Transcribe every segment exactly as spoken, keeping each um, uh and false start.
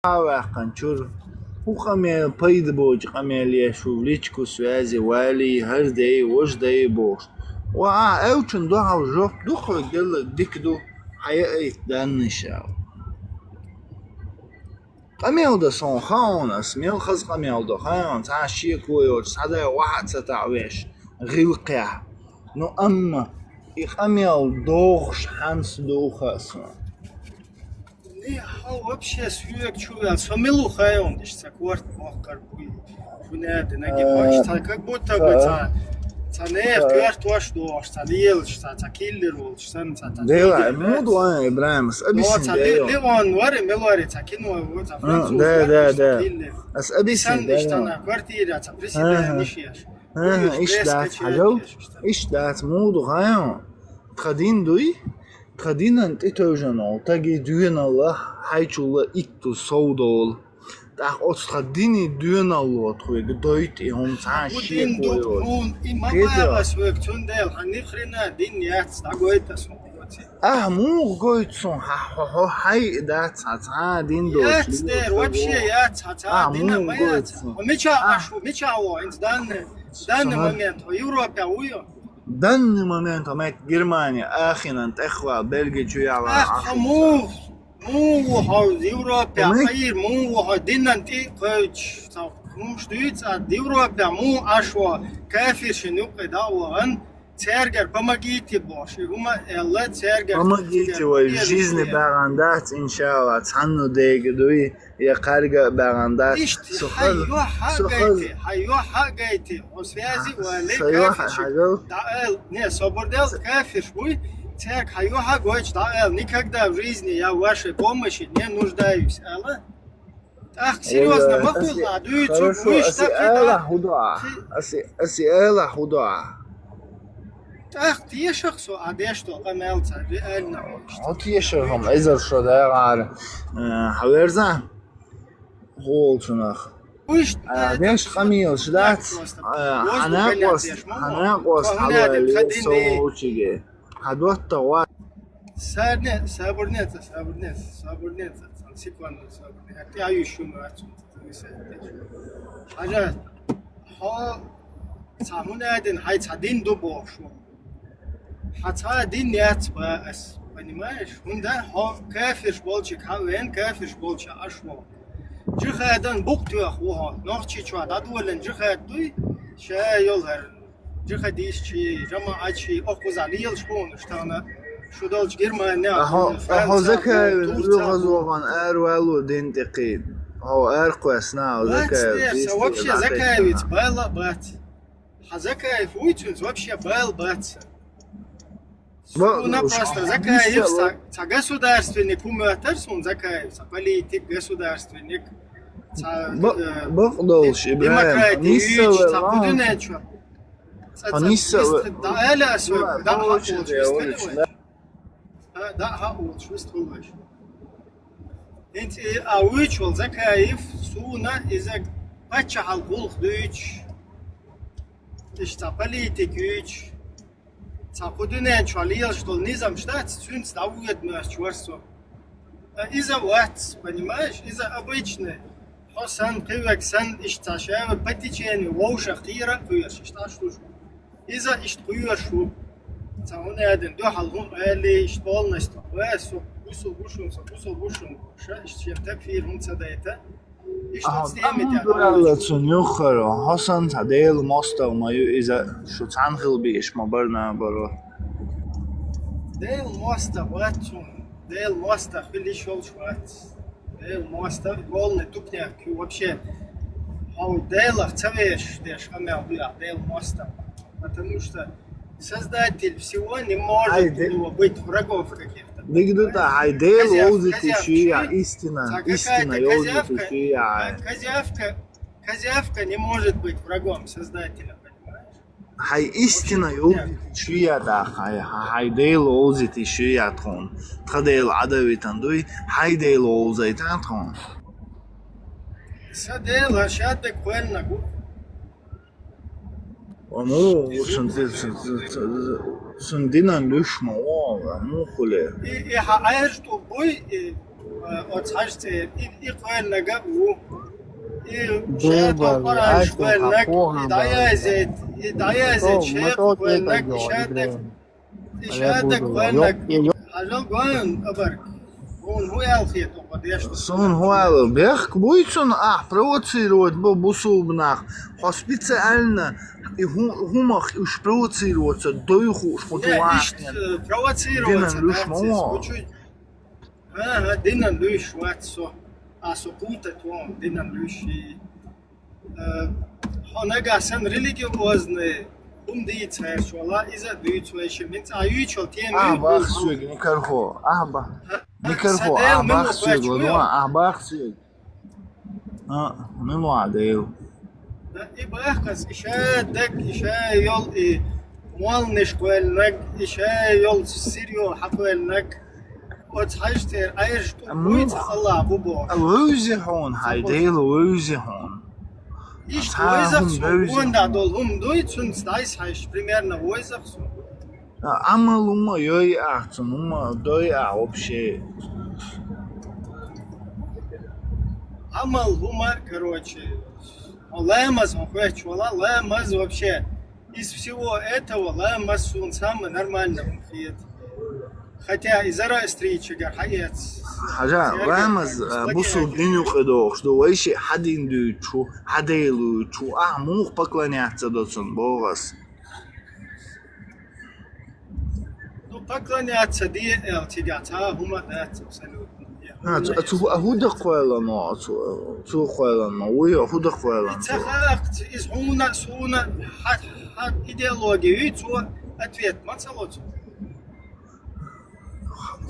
ваьккхина чура. ХӀу къамел, пайда боцу къамел еш ву, в личку связи валий, хӀара дей, важа дей бохуш. Ва ахь аьллачун дуьхьал жоп ду хьоьга, гелла дика ду, хьан яайта даннаш аьлла. Къамел дан суна хаьа, ас мел хаза къамел до хаьа, цхьа шеко йоцуш, цхьаъ ваха а ца таӀавеш, гӀиллакхехь. Ну, амма и къамел дохуш хьанца ду хаьа суна. Ни, хьо вообще соьга чу вел, со мила ву хаьа, иштта ца корта боккхар буй. Фу неда, наги баш, ца как будто бы ца, ца нех коьртош дохуш, ца лелаш, ца, ца киллер волуш, сан, ца, ца Дела, киллер муду вац. Ан, Ибрахим, ас Но, объяснить ца Ле-, делаю. Леон вари, мел вари, ца кино, вот, ца А, француз да, вари, да, ишта да. Киллер. Ас объяснить Сан, делаю. Иштана, квартира, ца, Ага. Присоединишь. Ага, Уйш, ишта дац, хьажал, ишта дац, муду хаьа. Тхан дин дуй? Тхан динан тӀетевжина волу таги доьналла хьайчулла итту сов долу. ТӀаккха оцу тхан дини доьналло тхоьга дойту и хӀума цхьа а шеко йоцуш. Хьан дин ду, хьуна и ма бахьа ас вега, цундела хьан ни хрена дин яц, дӀагойта ас хьуна оци. Ахь муха гойту суна, хьан хьо, хьо, хьо хьай а дац, хьан цхьа а дин доцуш? Яц дера, вообще яц, хьан цхьа а дина ма яц. Хьо мича аш ву, мича ву, хӀинца данный, данный момент хьо Европе вуй? Данный момент хьо меттиг Германия, Ахенан тӀехвала, Бельги чу яла. Ах, хьо муха, муха ву хьо Европе, хьо ир, муха ву хьо динан тӀе кхоьлчу, цхьа хӀумаш дуьйцу, а Европе муха аш ву, кафиршин юккъе дӀа а вахана, цаьргара помогите бохуш, и хӀума аьлла, цаьргара Помогите, вай жизни багӀан дац, иншалла, цхьанну дега дуй. Я кхаьрга а баьгӀна дац. Иштта, со хьан хаза, йо хьан со хаза. Гайти, хьан йо хьан гайти, хьо связи А, вале со йо кафирши хьан гал. ДӀаал, не, собар дел кафирш буй, церг хьан йо хьан гойтуш дӀаал, никогда в жизни я в вашей помощи не нуждаюсь, ала? ТӀаккха серьёзно, Ой, ма ас хуьлу, а дуьйцу, хорошо, вуьш ас и тахи ала да. хӀу до а? Хи- Ас и, ас и ала хӀу до а? ТӀаккха тешах со, а деш до къамел ца, реально. Хьо тешар хӀума, эзар шо дагӀара, э, хьан верза? Гӏолчунах. Уьш А, деш къамелаш дац. А, хьан накъост, хьан накъост хьалаваьлла со волчиге. Хьан доттагӀа вац. Сарне, сабурне ца, сабурне ца, сабурне ца, цхьана секунда сабурне. Хьан тӀе а юьйш ю ма вац, цунца, цунца. Хьажа, хьо цхьа хӀун а дина, хьай цхьа дин ду бохуш ву. Хьан цхьа а дин яц бан ас, понимаешь? ХӀунда хьо кафирш болчиг хьан вен, кафирш болча аш ву. Джихадан букъ тоьхна ву хьо. Нохчийчохь дӀадолийна джихад дуй? Ша йолу хӀара джихадистчий, жамаӀатчий, оккхуза лелаш хьуна уьш тахана. Шу долчу Германия, Ахьо, Франция, ахьо Закаев Турция, уьгӀазогӀан араваьлло дин тӀе кхийна. Хьо аракхоьссина, Закаев, Закаевица байла а бац. Хьан Закаев вуй, цуьнца вообще бала бац. Ва-, Суна просто Закаев нисса цхьа, цхьа государственник хӀу моьттар суна Закаев, цхьа политик, государственник, цхьа, Ба-, э, бакъдолуш, де-, Ибрахим, демократи нисса юьйцу, цхьа ван. Кхудинен чу. Цхьа, Хьо цхьа нисса вист ва-, дӀа аьлла ас вай, Ва-, дӀа хьа вочу волуш вист деревлиш, хилла вай. Да. А, дӀа хьа волуш вист хилла вай. ХӀинца и а вуьйчу волу Закаев суна иза паччахьал гӀуллакх дуьйцуш, иштта цхьа политик юьйцуш, цхьа кху дуьнен чохь лелаш долу низам штац, цуьнца дӀавоьду моьттуш вара со. А иза вац, понимаешь, иза обычный. Хьо санна, кхиверг санна, иштта цхьа ша по течению вовшах тӀера а кхоьруш, иштта аш луш ву. Иза иштта кхоьруш ву. Цхьа хӀун а дина, дуьхьал хӀун а аьллий, иштта полностью, ва со бусул бу шуна, со бусул бу шуна, ша иштта шен такфир хӀума ца дайта. Иштта Ахьа оцу тӀе а метта дуьхьал цунна юххара, хьо санна цхьа Делан мостагӀа ма ю иза, шу цхьаьна хила бийш ма бара набаро. Делан мостагӀа вац цунна, Делан мостагӀа хила йиш йолуш вац. Делан мостагӀа полный тупняк ю вообще. Хьо Делах ца вешаш деш къамел ду ахь Делан мостагӀа. Потому что Создатель всего не может Хьай де-, у него быть врагов каких-то. Дигдута, хьай Дела Козявка, вовзийти козявка шуья, шуья. Истина, Ца истина какая-то йовзийти козявка, шуья. Козявка, козявка не может быть врагом Создателя, понимаешь? Хьай истина Вообще, йовзийти шуья даха, хьай, хьай Дела вовзийти шуья тхуна. Тха Дела Ӏадавитан дуй, хьай Дела вовзайтан тхуна. Сан Дела шаддаг кхоьллинарг ву. Ва муха ву цун, цун, цун, цун, цун динан луьш ма ву, ва муха хуьлу? И, и хьан Ӏаьржа тӀулг буй, и Оцу хьаьжцӀера и, и кхоьллинарг а ву. И шаьтта Къуръанаш кхоьллинарг, и дӀаяздайта, и дӀаяздайта шаьтта кхоьллинарг, и шаьтта, и шаьтта кхоьллинарг. Хьажал, гой, абарг. Хьуна хӀун аьлла хета оха дешна? Суна хӀун аьлла? Бехк буй цунна, ахь провоцировать бо бусулба нах. Хьо специально и хӀу-, хӀумах уьш провоцироваться дой хууш, хьо чу вахнен. Провоцироваться динан луьш ма ву. ХӀан-хӀа, динан луьйш вац со. А со кхунтат вон динан луьйш и, э, хьо нагахь санна религиозный хӀума дийца гӀерташ вала, иза а дуьйцу вайшимма. ХӀинца а юьйцуш йолу тема. Ахь бах соьга, никархо, ахь ба-, никархо, ахь бах соьга, ладогӀа, ахь бах соьга. А, мила ван Дела. И бахкас, и ша даг, и ша йол, и молланаш кхоьллинарг, и ша йол сирйо хьакхоьллинарг, оцу хьаьжцӀера Ӏаьржа тӀе буьйцу Аллах бу бохуш. Вевзи хьуна, хьайн Дела вевзи хьуна. Иштта вевзах со, гонда долу хӀума дуй, цуьнца дӀасхьаьжча, примерно вевзах со. А, Ӏамал хӀума йой ахь, цунна хӀума дой ахь вообще? Ӏамал хӀума, короче, ламаз хьо хоьттуш вала, ламаз вообще, из всего этого ламаз суна самый нормальный хӀума хета. Хотя и Зороастрийчигара хьаэца. Хьажа, ламаз, а, бусулба дин юкъа догӀуш ду, вайшиъ хьан дин дуьйцуш ву, хьан Дела дуьйцуш ву, ахь муха поклоняться до цунна боху ас? Ну, поклоняться де аьлла цигахь цхьа а хӀума дац абсолютно. А, цу, а цу, а хӀун дан кхоьллина, а цу, цу кхоьллина, вуй, а хӀун дан кхоьллина? Ца хаьа, иза хьуна, суна, хьан, хьан идеологи юй, цо ответ ма ца ло цо.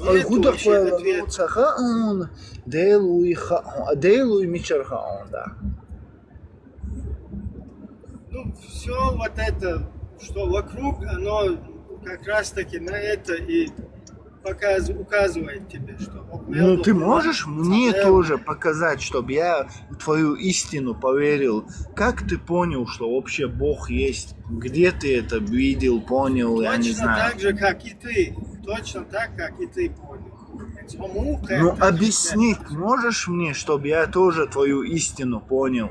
Ай, хӀун дан кхоьллина, ца хаьа хьуна, Дела вуй хаьа хьуна, а Дела вуй мичара хаьа хьуна, да? Ну, всё вот это, что вокруг, оно как раз-таки на это и показ-, указывает тебе, что вот... Ну, ты можешь мне тоже показать, чтобы я в твою истину поверил? Как ты понял, что вообще Бог есть? Где ты это видел, понял, я не знаю. Точно так же, как и ты. Точно так, как и ты понял. Ну, объяснить можешь мне, чтобы я тоже твою истину понял?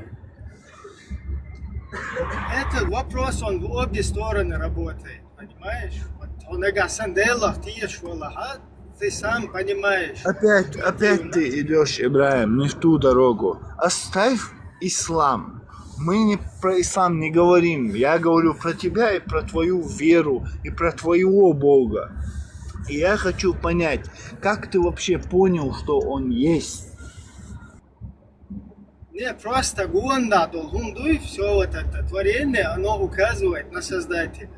Этот вопрос, он в обе стороны работает, понимаешь? Вот он, эгер сан Делах тешаш валахь, ты сам понимаешь. Опять, опять ты идёшь, Ибрахим, не в ту дорогу. Оставь ислам. Мы не про ислам не говорим. Я говорю про тебя и про твою веру, и про твоего Бога. И я хочу понять, как ты вообще понял, что он есть? Не, просто гонда долу хӀума дуй, всё вот это творение, оно указывает на Создателя.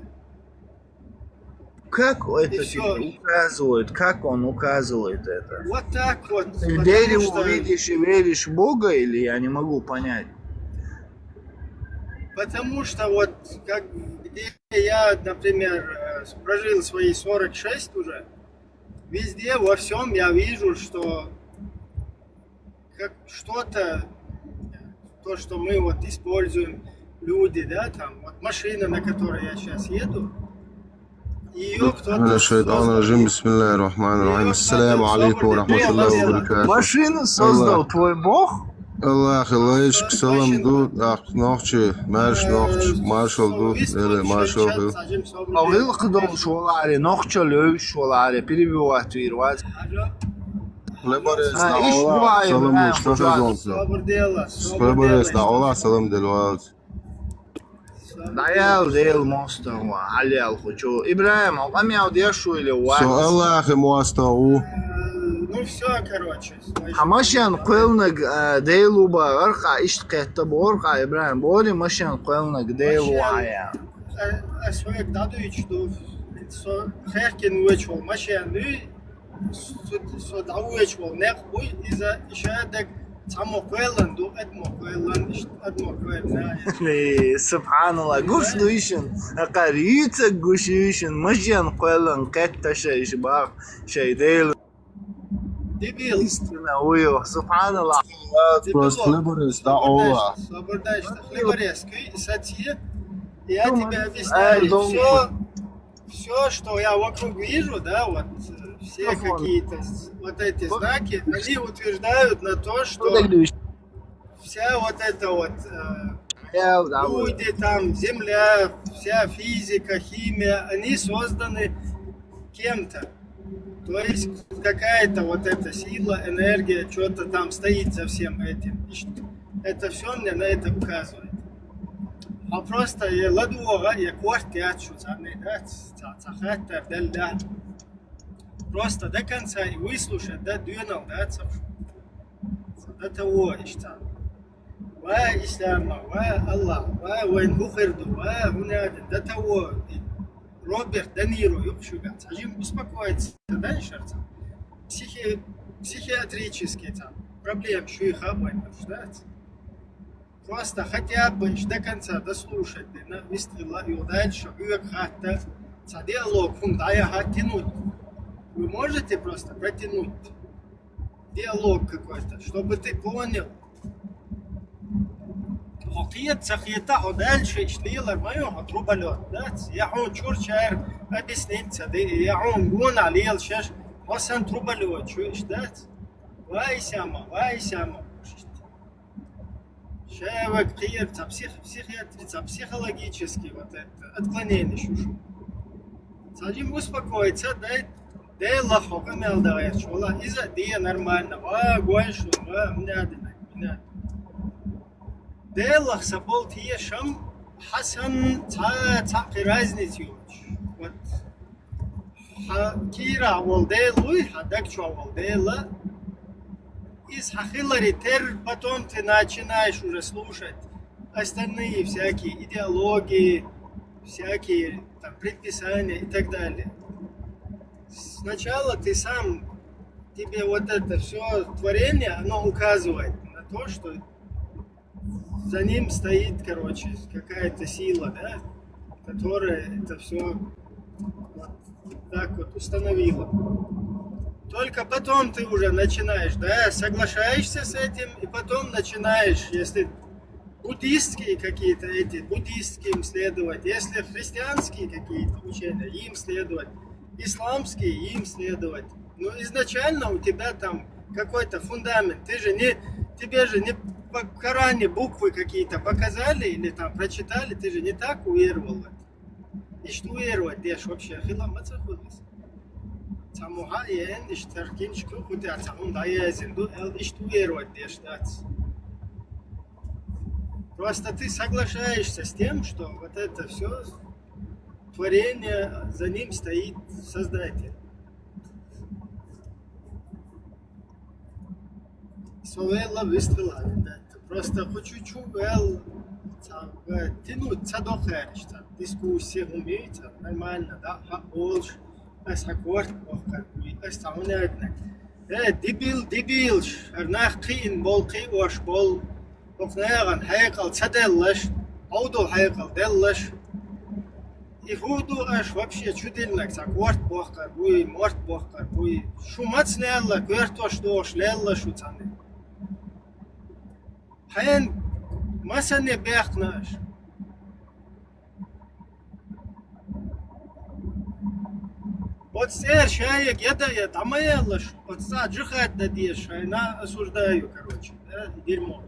Как это тебе указывает? Как он указывает это? Вот так вот. Ты в дереве видишь и веришь в Бога, или я не могу понять? Потому что вот как, где я, например, э, прожил свои сорок шесть уже, везде, во всём я вижу, что как что-то, то, что мы вот используем, люди, да, там, вот машина, на которой я сейчас еду, её кто-то создал. Бисмиллахир-рахманир-рахим. Ассаламу алейкум ва рахматуллахи ва баракатух. Машину создал твой Бог? Аллах, лайшка салам ду, ах, нохчи, марш нохчи, маршал ду, эре, маршал ду. Алгы кыдолуш валаре, нохчал өвш валаре, перебивать вир ваз. Хлеборез на Ола, салам уж, что ты зонсу? Хлеборез на Ола, салам делвалц. Даял дел мостагӀа, хьалъял хучу. Ибрахим, хьо къамел деш ву или вац? Со Аллахи мостагӀа ву. Ну всё, короче. Хьан машен кхоьллинарг, а, Дела ву бахарх, а, иштта кхетта бохурх, а, Ибрахим, бохури машен кхоьллинарг Дела ву хьан яхаш. А, а, со век дӀадуьйцуш ду, со хехкина вочу вала машен дуй, Со, со дӀавоьдуш волу некъ буй иза, и шадерг цхьаммо кхоьллина ду, адамо кхоьллина, иштта адамо кхоьллина. Э, субханаллах, гуш ду ишин, акхар йийцаг гуш ю ишин, машен кхоьллина кхетта шай, иш бах шай Дела. Дебил. Истина вуй, субханаллах. Просто хлеборез, да, Ола. Собар дай, что хлеборез, куй, сатье. Я тебе объясняю, всё. Всё, что я вокруг вижу, да, вот, э, все какие-то вот эти знаки, они утверждают на то, что вся вот эта вот э, люди, там, земля, вся физика, химия, они созданы кем-то. То есть какая-то вот эта сила, энергия, что-то там стоит за всем этим. Это все мне на это указывает. А просто я ладуга, я корт, я чуть, да, цахаттар, да, да. Просто до конца и выслушать, да, дюнал, да, цаху. До того, что. Ва Ислама, ва Аллах, ва вайн хухерду, ва гунядин, до того. И Роберт Де Ниро, юкшуга. Сажим успокоиться, да, шарца. Психи... психиатрический там проблем, шуиха вайн, да. Просто хотя бы до конца дослушать, да, выстрела и дальше, уйок хатта, ца диалог, хум дая хаттинуть. Вы можете просто протянуть диалог какой-то, чтобы ты понял. Хокиет, сахиета, хо дальше, ишлилар, мою, хо трубалет, да? Я хун чурчар, объяснить, да, я хун гуна лил шеш, хо сан трубалет, чуешь, да? Вай сяма, вай сяма. Шевек кир, ца псих, психиатри, ца психологический вот это отклонение шушу. Сажим успокоиться, дай, дай лахо камел да я чула, иза дия нормально, ва гуай шу, ва мне адина, мне. Дай лах сабол тия шам, хасан ца, ца разницу. Вот. Хьа кийра вал Дела луй, хьа даг чу вал Дела. Из хьа хилари тер, потом ты начинаешь уже слушать остальные всякие идеологии, всякие там предписания и так далее. Сначала ты сам, тебе вот это все творение, оно указывает на то, что за ним стоит, короче, какая-то сила, да, которая это все вот так вот установила. Только потом ты уже начинаешь, да, соглашаешься с этим, и потом начинаешь, если буддистские какие-то эти, буддистским следовать, если христианские какие-то учения, им следовать, исламские, им следовать. Но изначально у тебя там какой-то фундамент. Ты же не, тебе же не по Коране буквы какие-то показали или там прочитали, ты же не так уверовал в это. Ишт уверовать деш вообще хила мацахудис. Самуха ен иштаркинчку хутя самун даязин ду эл ишт уверовать деш дац. Просто ты соглашаешься с тем, что вот это все творение, за ним стоит Создатель. Совела выстрела, да. Просто хочу чугал, тяну цадохер, что дискуссия умеется, нормально, да, ха олш, ас ха корт, ох, как бы, ас таунердна. Э, дебил, дебил, арнах кин, бол кин, ош бол, окнаган, хайкал, цаделлаш, аудо хайкал, деллаш. И худу аш вообще чудильнак, ца корт бохкар, буй, морт бохкар, буй. Шумац нелла, квертош дош, лелла шуцане. Хен масане бехнаш. Вот сэр шаек яда я тамаялаш, вот са джихад да деш, шайна осуждаю, короче, да, дерьмо.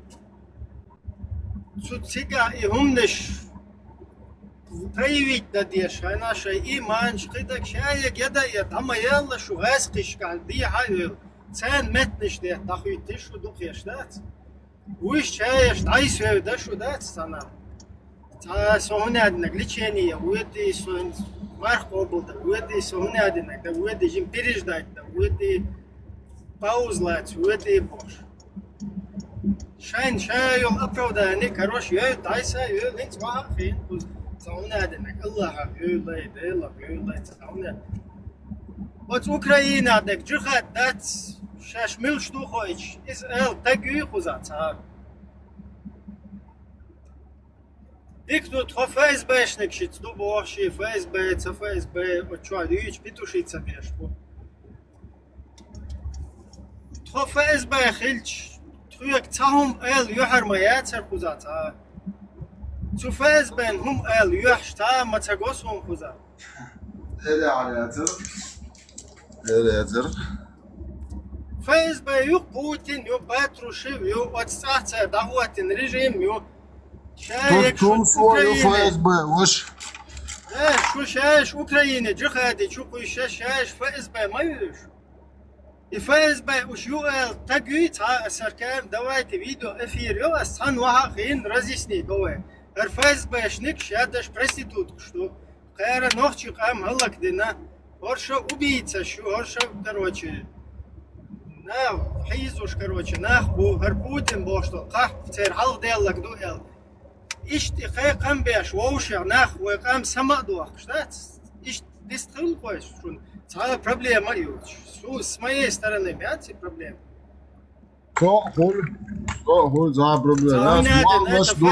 Цу цига и хумнеш проявить да деш, шайна шай иман, шкидак шаек яда я тамаялаш, шугас кишкал, ди хайыл, цен метнеш де, тахуй тишу духеш, да? Уж чаеш, дай севда шу, да, цана. Ца согнаднаг лечение, уэди сон марх обулда, уэди согнаднаг, да уэди жим переждать, да уэди паузлац, уэди бош. Шайн шайол оправдание, короче, ё дайса, ё линц ваха хин, согнаднаг, Аллаха, ё лай, дела, ё лай, согнад. Вот Украина дек джихад дац, шаш мил штухойч, из эл тагюй хузаца. Дик тут хо ФСБшник шиц ду бохши, ФСБ, ца ФСБ, очуа дюйч, петушица бешку. Тхо ФСБ хилч, тхуяк цахум эл юхар ма яцар хузаца. Цу ФСБ хум эл юхш та ма ца гос хум хуза. Эля алятыр. Эр яцара. ФСБ ю, Путин ю, Патрушев ю, оцу цӀахь цара дӀахӀоттина режим ю. Ша Турк ерг шу Тумсо ю Украине. ФСБ, уш. Э, шу шаьш Украине джихади чу кхуьйша шаьш ФСБ ма ю уьш. И ФСБ уьш ю аьлла таг юй цхьа а саркаем, давайте видео эфир йо, ас цхьаьна ваха а хиъна разъясни до вай. ХӀара ФСБшник шадаш проституткаш ду. Кхара нохчи къам хӀаллакдина. ХӀорша убийцаш ю, хӀорша, короче, на, хьийзуш, короче, нах бу, хӀара Путин бохуш долу, кхахь церан хьалха деллаг ду аьлла. Иштта и кхайкхам беш, вовшех нах вай къам сама а дохкуш дац. Иштта дистхилла кхойш шуна. Цхьа а проблема а йоцуш. Су, с моей стороны, бац и проблема. Со а хуьлу, со а хуьлу, за проблема. Ас моллаш ду,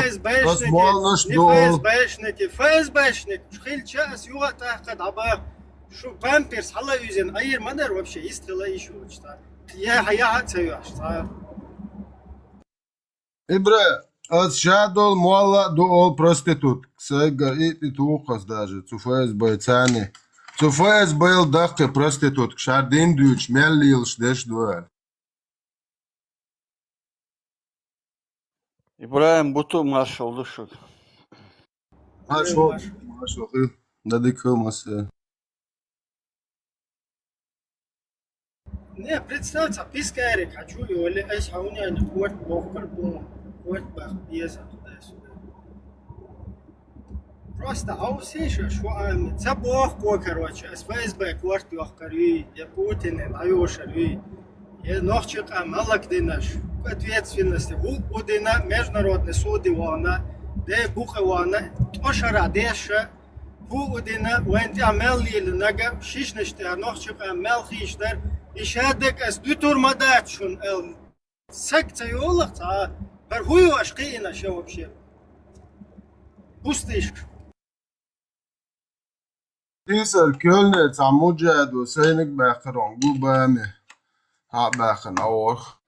ас моллаш ду. ФСБшники, ФСБшник, хилча ас юха а тахка дӀабаха. Шу памперс хьала уьзина, айр ма дара вообще, йист хила йиш йоцуш цхьа. Я, я, ца йош, цхьа. Ибра, ас ша долу молла а ду олу проститутка. Сайга и, и туху ас даже, цу ФСБ царни. Цу ФСБ-л даккхи проститутка, шар дин дуьйцуш, мел лелаш деш ду аьлла. Ибрахим, буту маршалла ду шуьга. Маршалла, маршалла хила. Дадик хила масе. Не, представь, цхьа пискарик хьан чу йоле, айса хьан уняни корт бохкар бу, корт бах беза туда-сюда. Просто хьовсийша, шу ами. Ца бохко, короче, ас ФСБ корт йохкар юй, я Путине дӀайошар юй, я нохчи къам хӀаллакдинаш, ответственность, хӀу, хӀу дина международный суди вахана, де букъа вахана, тӀо шарахь деша, хӀу, хӀу дина, вайн тӀехь мел лийла нага, шишнаш тӀехь нохчи къам мел хийш дар, и шадерг ас дуьтур ма дац шуна, аьлла. Саг ца йолах цхьа, хӀара хӀу ю аша кхиъна ша вообще? Пустышка. Исар Кёльнер цхьа муджахид ву, сайниг баьккхира ван гу бами. Хьа баьккхина а ворх.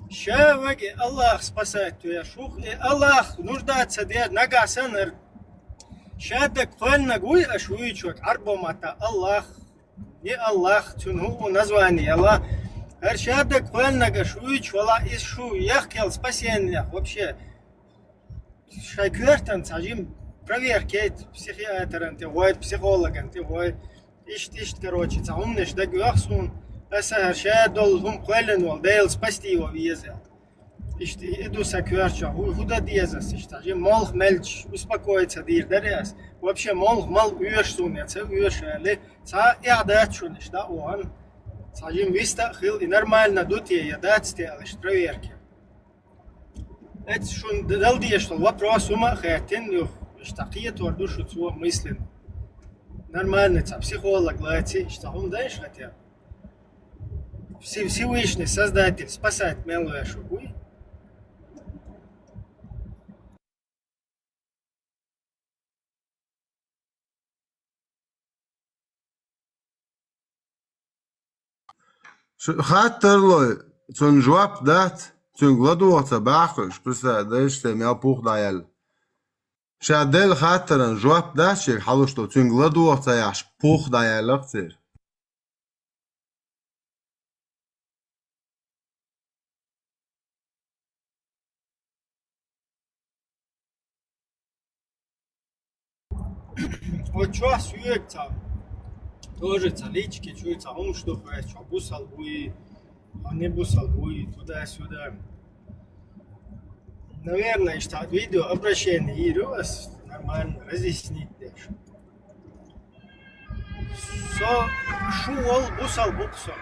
Ша ваги Аллах спасать веш ву, и Аллах нуждаться де нагахь санар. Ша даг кхоьллинарг вуй аша вуьйчу ваги Ӏарбо матта Аллах, не Аллах, цуьнан хӀу название яла. ХӀара ша даг кхоьллинарг аша вуьйчу вала, иза шу яхкел спасениях вообще. Шайн коьртан цхьа жим проверка яйта, психиатран тӀе гӀой, психологан тӀе гӀой. Иштта, иштта, короче, цхьа хӀуманаш дагайоьху суна. Аса хӀара ша долу хӀума кхоьллина волу Дела спасти йо веза. Иштта и ду сан коьртачохь, хӀу, хӀу дан деза ас иштта? Жим молха мелча, успокоиться дийр даре ас. Вообще молха мал оьшу суна, я ца оьшу аьлли, цхьа а эхь дац шуна иштта дӀа а вахана. Цхьа жим виста а хила, и нормально ду те, я дац те аьлла, иштта проверка. Эцу шуна дала дезаш долу вопрос хӀума а хаьттина ю, иштта кхетор ду шу цо мысленно. Нормально цхьа психолог лаций, иштта хӀума дайша хӀатен. Все, Всевышний Создатель спасать мел веш ву, вуй? Ш-, хаттар лой, цунна жоп дац, цуьнга ладогӀа ца баьхкаш, представь, дайша цӀе мел пух дӀаяьлла. Ша делла хаттаран жоп дац шега хьалуш долу, цуьнга ладогӀа ца яхьаш, пух дӀаяьллакх церан. Оцу чохь соьга цхьа, тоже цхьа лички чуьра цхьа хӀумаш ду, хьо бусал буй, хьо не бусал буй, туда-сюда. Наверное, иштта видео обращение йийр ю ас, нормально разъяснить деш. Со шу волу бусал бу-кх со.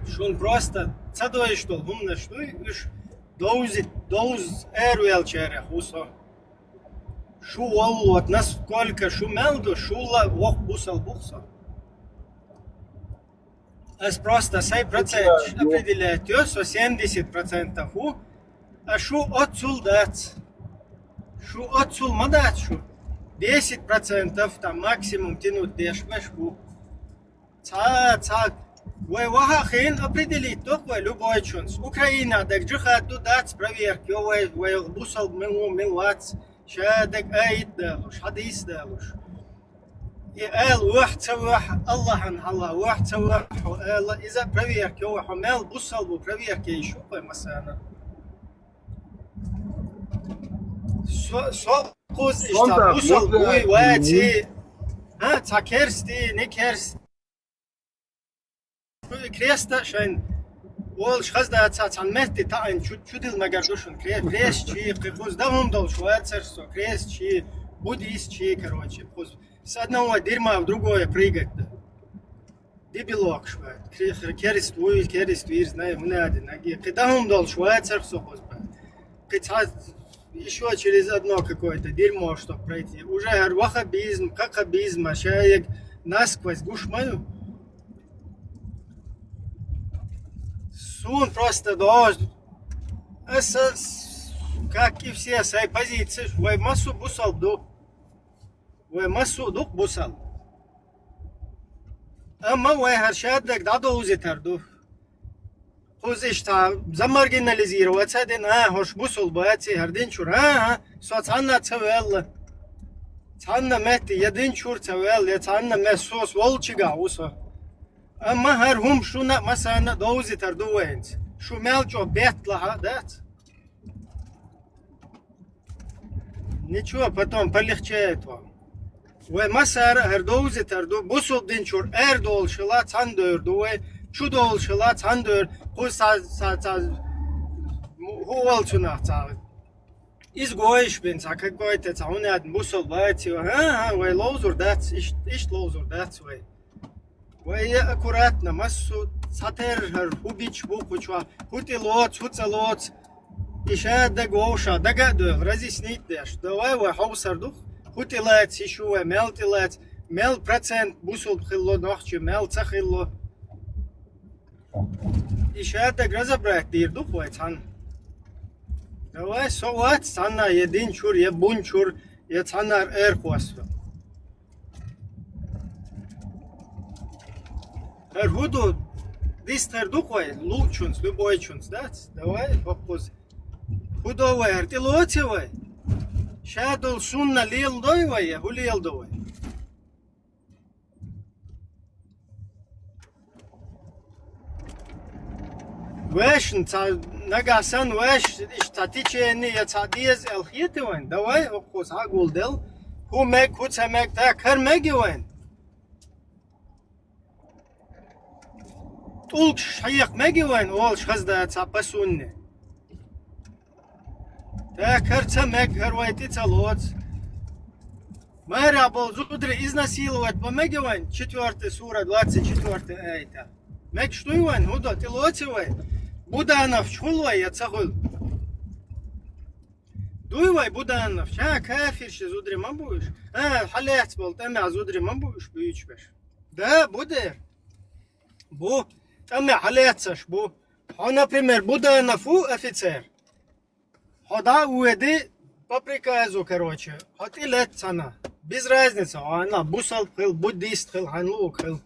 Шуна просто ца дойуш долу хӀуманаш дуй, уьш довзит-, довз аравеллачарех ву со. Шу волу, вот насколько шу мел ду, шула воккха бусал бу-кх со. Ас просто сайн процент определять йо, со семьдесят процентов ву, а шу оццул дац. Шу оццул ма дац шу. Десять процентов там максимум тянуть деш беш бу. Цхьа, цхьа Вай ваха хин определить докъ вай любойчунц. Украина даг джихад ду дац, проверка йо вай, вай бусалба мел ву, мел вац. Ша даг айт далуш, хадис далуш. И эл вах ца вах, Аллахьан хьала вах ца вах, хьо эл, иза проверка йо вай, хьо мел бусалба проверка йиш вай масана. Со, со куз ишта бусалба уй ваци. А, ца керсти, не керсти. Креста шайн олш хаздаца цан метти таъин чу-, чудил магар душун. Кре-, крест чи, кхи куз да хум долш вацар со, крест чи, буддист чи, короче, куз. С одного дерьма в другое прыгать да. Дебилок шват. Кре-, крест вуй, крест вирз, най, мунади, наги. Кхи да хум долш вацар со куз ба. Кхи ца-, ещё через одно какое-то дерьмо, чтоб пройти. Уже гар вахабизм, какабизм, а ща я насквозь гушмаю. Сун просто дождь. Эсэс, как и все, сай позиции, вай масу бусал ду. Вай масу дукъ бусал. Амма вай гар шаддаг дадоузи тарду. Куз ишта замаргинализироваться дин, а, хош бусул баци, гар дин чур, а, а, со цанна ца велла. Цанна метти, я дин чур ца велла, я цанна мес сос волчига усо. Амма гар хум шуна масана доузи тарду вайнц. Шу мел чо бетла ха дац. Ничего, потом полегчает вам. Вай масара гар доузи тарду, бусул дин чур эр долшила цан дойр ду вай, чу долшила цан дойр, ку са, са, са, хуалцунах ца. Из гоиш бин ца какой-то ца унят бусул баци, а, а, вай лоузур дац, ишт, ишт лоузур дац вай. Вай я аккуратно, масу цатер гар хубич бу кучва, хути лоц, хуца лоц, иша даг вовша, дага дойр, разъяснить деш. Давай вай ховсар дух, хути лац, ишу вай мел ти лац, мел процент бусул хилло нохчи, мел ца хилло. Иша даг разобрать дир дух вай цан. Давай со вац цанна, я дин чур, я бун чур, я цанар эр хвасва. Гар худу дистер дух вай, лучунс, любойчунс, дац? Давай, хоккуз. Худо вай, гар ти лоци вай. Шадул сунна лил дой вай, я хулил дой вай. Вешн ца нагасан веш ишта течени я ца диез эл хиети вайн. Давай, оккус агул дел. Ху мег, ху ца мег, та кар меги вайн. Тулк шайх меги вайн, ол шхазда ца пасунни. Та кар ца мег, кар вай ти ца лоц. Мара бол зудри изнасиловать ба меги вайн, четвёртая сура, двадцать четвёртая айта. Мег штуй вайн, худо ти лоци вай. Буданов чхул вай, я ца хул. Дуй вай Буданов, ша кафирши зудри ма буш. А, халец бол, тана зудри ма буш, буйч беш. Да, буде. Бу, тана халецаш бу. Хо, например, Буданов у офицер. Хо да уэди по приказу, короче. Хо ти лет цана. Без разницы, хо ана бусал хил, буддист хил, ханлук хил.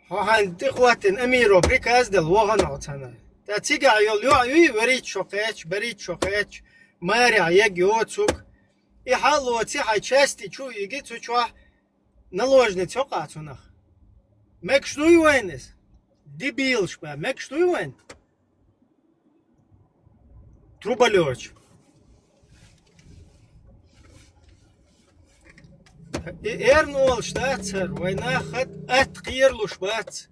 Хо хан ти хватин эмиро приказ дел, воган оцана. Та цига йол ё ю верит шокеч, берит шокеч. Маря, ег ё цук. И хало ци хай части чу иги цу чуа наложни цока цунах. Мекшнуй вайнес. Дебил шпа, мекшнуй вайн. Трубалёч. И эрн ол штацар, вайна хат ат киерлуш бац.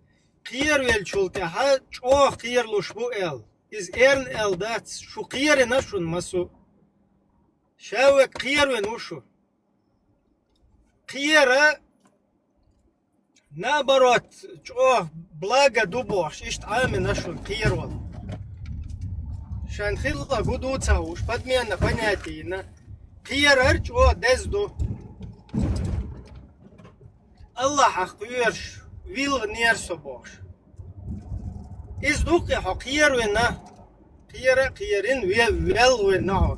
Киер велчул тяха, чох киерлуш бу эл. Из эрн эл дац, шу киерена шун масу. Шавек киер вен ушу. Киера Наоборот, чо благо ду бохш, ишт ами нашун кирвал. Шан хилла гуду цауш, подмена понятийна. Кирар чо дезду. Аллах ахкуерш, вил нерсо бохш. Из духи хо кирвина. Кира, кирин ве-, велвина.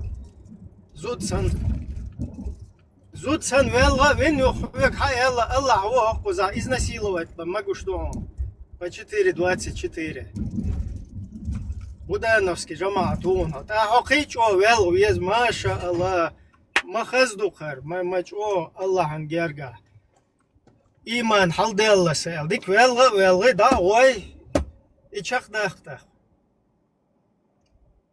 Зуд сан. Зуд сан велла вен ю хвек ха элла Аллах во хоккуза изнасиловать ба магуш дуон. По четыре двадцать четыре. Будановский жамаӀат ву хьо. ТӀаккха хьо кхин чӀогӀа велха веза, машааллахӀ. Ма хаза ду хӀара, ма, ма чӀогӀа АллахӀан гергахь. Иман хьалделла са аьлла. Дика велха а велхий, дӀа а гӀой, и чакхдаккха тӀаккха.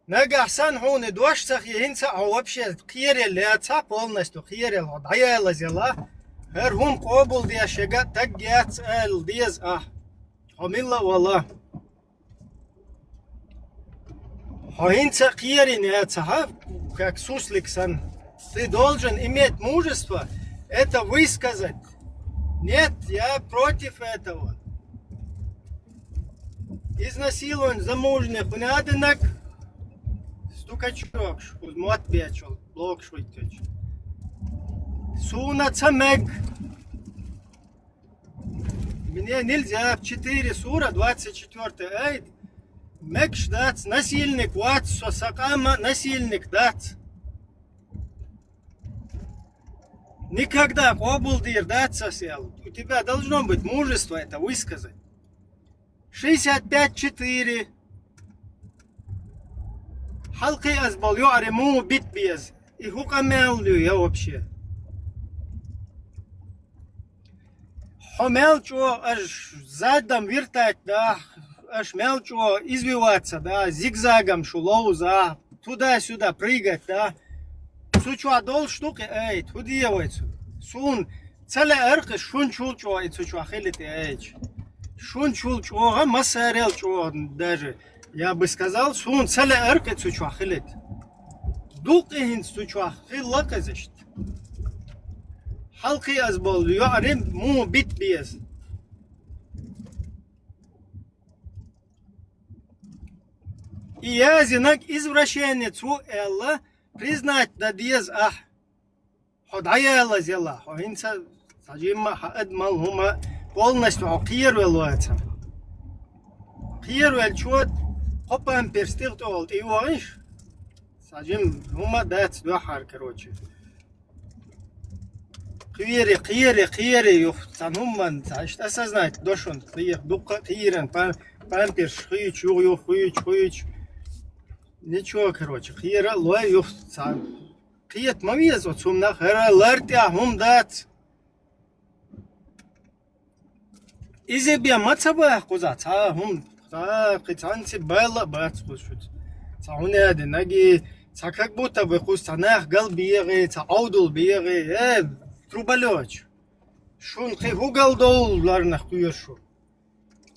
Нагахь санна хьуна и дош ца хе, хӀинца а хьо вообще кхералла яцахь, полностью кхералла хьо дӀаялазелахь, хӀара хӀума къобалдеш яга таг яц аьлла деза ахь. Хьо милла а вала. Хьо хӀинца а кхерина яцахь, как суслик санна, ты должен иметь мужество это высказать. Нет, я против этого. Изнасилован замужних хӀунадинаг стукачокш, уз мотт бечул, блокш вуйтучу. Суна ца мег. Мне нельзя в четыре сура двадцать четвёртый айт. Мегаш дац, насильник вац, со сакъама насильник дац. Никогда къобалдийр дац ас аьлла. У тебя должно быть мужество это высказать. Шестьдесят пять четыре. Хьалкхи аз бол юари му бит без. И хӀу къамел ю я вообще? Хьо мел чӀо аш задом вертать да, аш мел чӀо извиваться да, зигзагом шу ловза, туда-сюда прыгать да. Цу чохь долуш ду кхин айта, хӀу де вай цу? Суна ца лаьара кхин шун чул чӀо и цу чохь хилита айча. Шун чул чӀогӀа, массарел чӀогӀа даже, я бы сказал, суна ца лаьара кхин цу чохь хилита. Дуккхи хӀинца цу чохь хилла кхезашта. Хьалкхи аз болу йоӀарин муха бит беза. И язинаг извращенец ву аьлла, признать дан деза ахь. Хьо дӀаялазела, хьо хӀинца цхьа жимма а хьан адамал хӀума полностью хьо кхеравелла вацахь. Кхеравеллачо кхо памперс тӀе тӀехула тӀейогӀийша, цхьа жимма хӀума дац дуьххьара, короче. Кхери, кхери, кхери, юха цхьана хӀуманна, цхьа иштта осознать до шуна, кхера, дуккха а кхеран, пам-, памперсаш хуьйцу, юха, юха, хуьйцу, хуьйцу. Ничего, короче, кхера а лой, юха цхьа кхета ма веза оцу хӀуманах, хӀара лар тӀехь хӀума дац. Иза бен ма ца баха кхузахь, цхьа а хӀума, цхьа а кхин цхьаьнци байла а бац кхуза шуьца. Цхьа хӀуна аьдина, наги, цхьа как будто бы кхуза цхьа нах гал бегӀе, цхьа Ӏовдал бегӀе, э, труболёч. Шуна кхин хӀу гал довларнах кхоьру шу?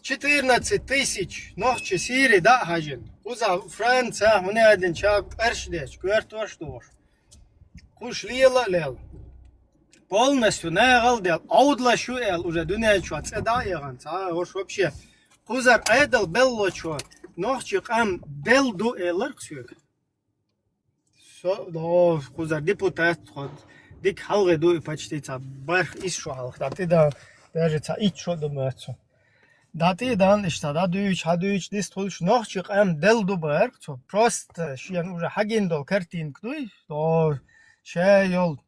Четырнадцать тысяч нохчи Сири дӀа а хьаьжина. Кхузахь Франца, хӀуна аьдина, ча пӀерш дечу, коьртош а дохуш. Кхуш лела а лела. Полностью нагӀал а дела, Ӏовдалаш ю аьлла, уже дуьнен чохь цӀе дӀа а яхана, цхьа а хӀорш вообще. Кхузара Ӏедал беллачо, нохчи къам делла ду элира-кх соьга. Со, о, кхузара депутат тхо, дика хьалхе ду и почти цхьа барх исс шо хьалха. ДӀатӀедан, даже цхьа итт шо ду моьтту со. ДӀатӀедан иштта, дӀадуьйчу, хьадуьйчу, дистхуьлуш, нохчи къам делла ду бара-кх цо. Просто шена уже хьагина долу картинка дуй, о, ша йолу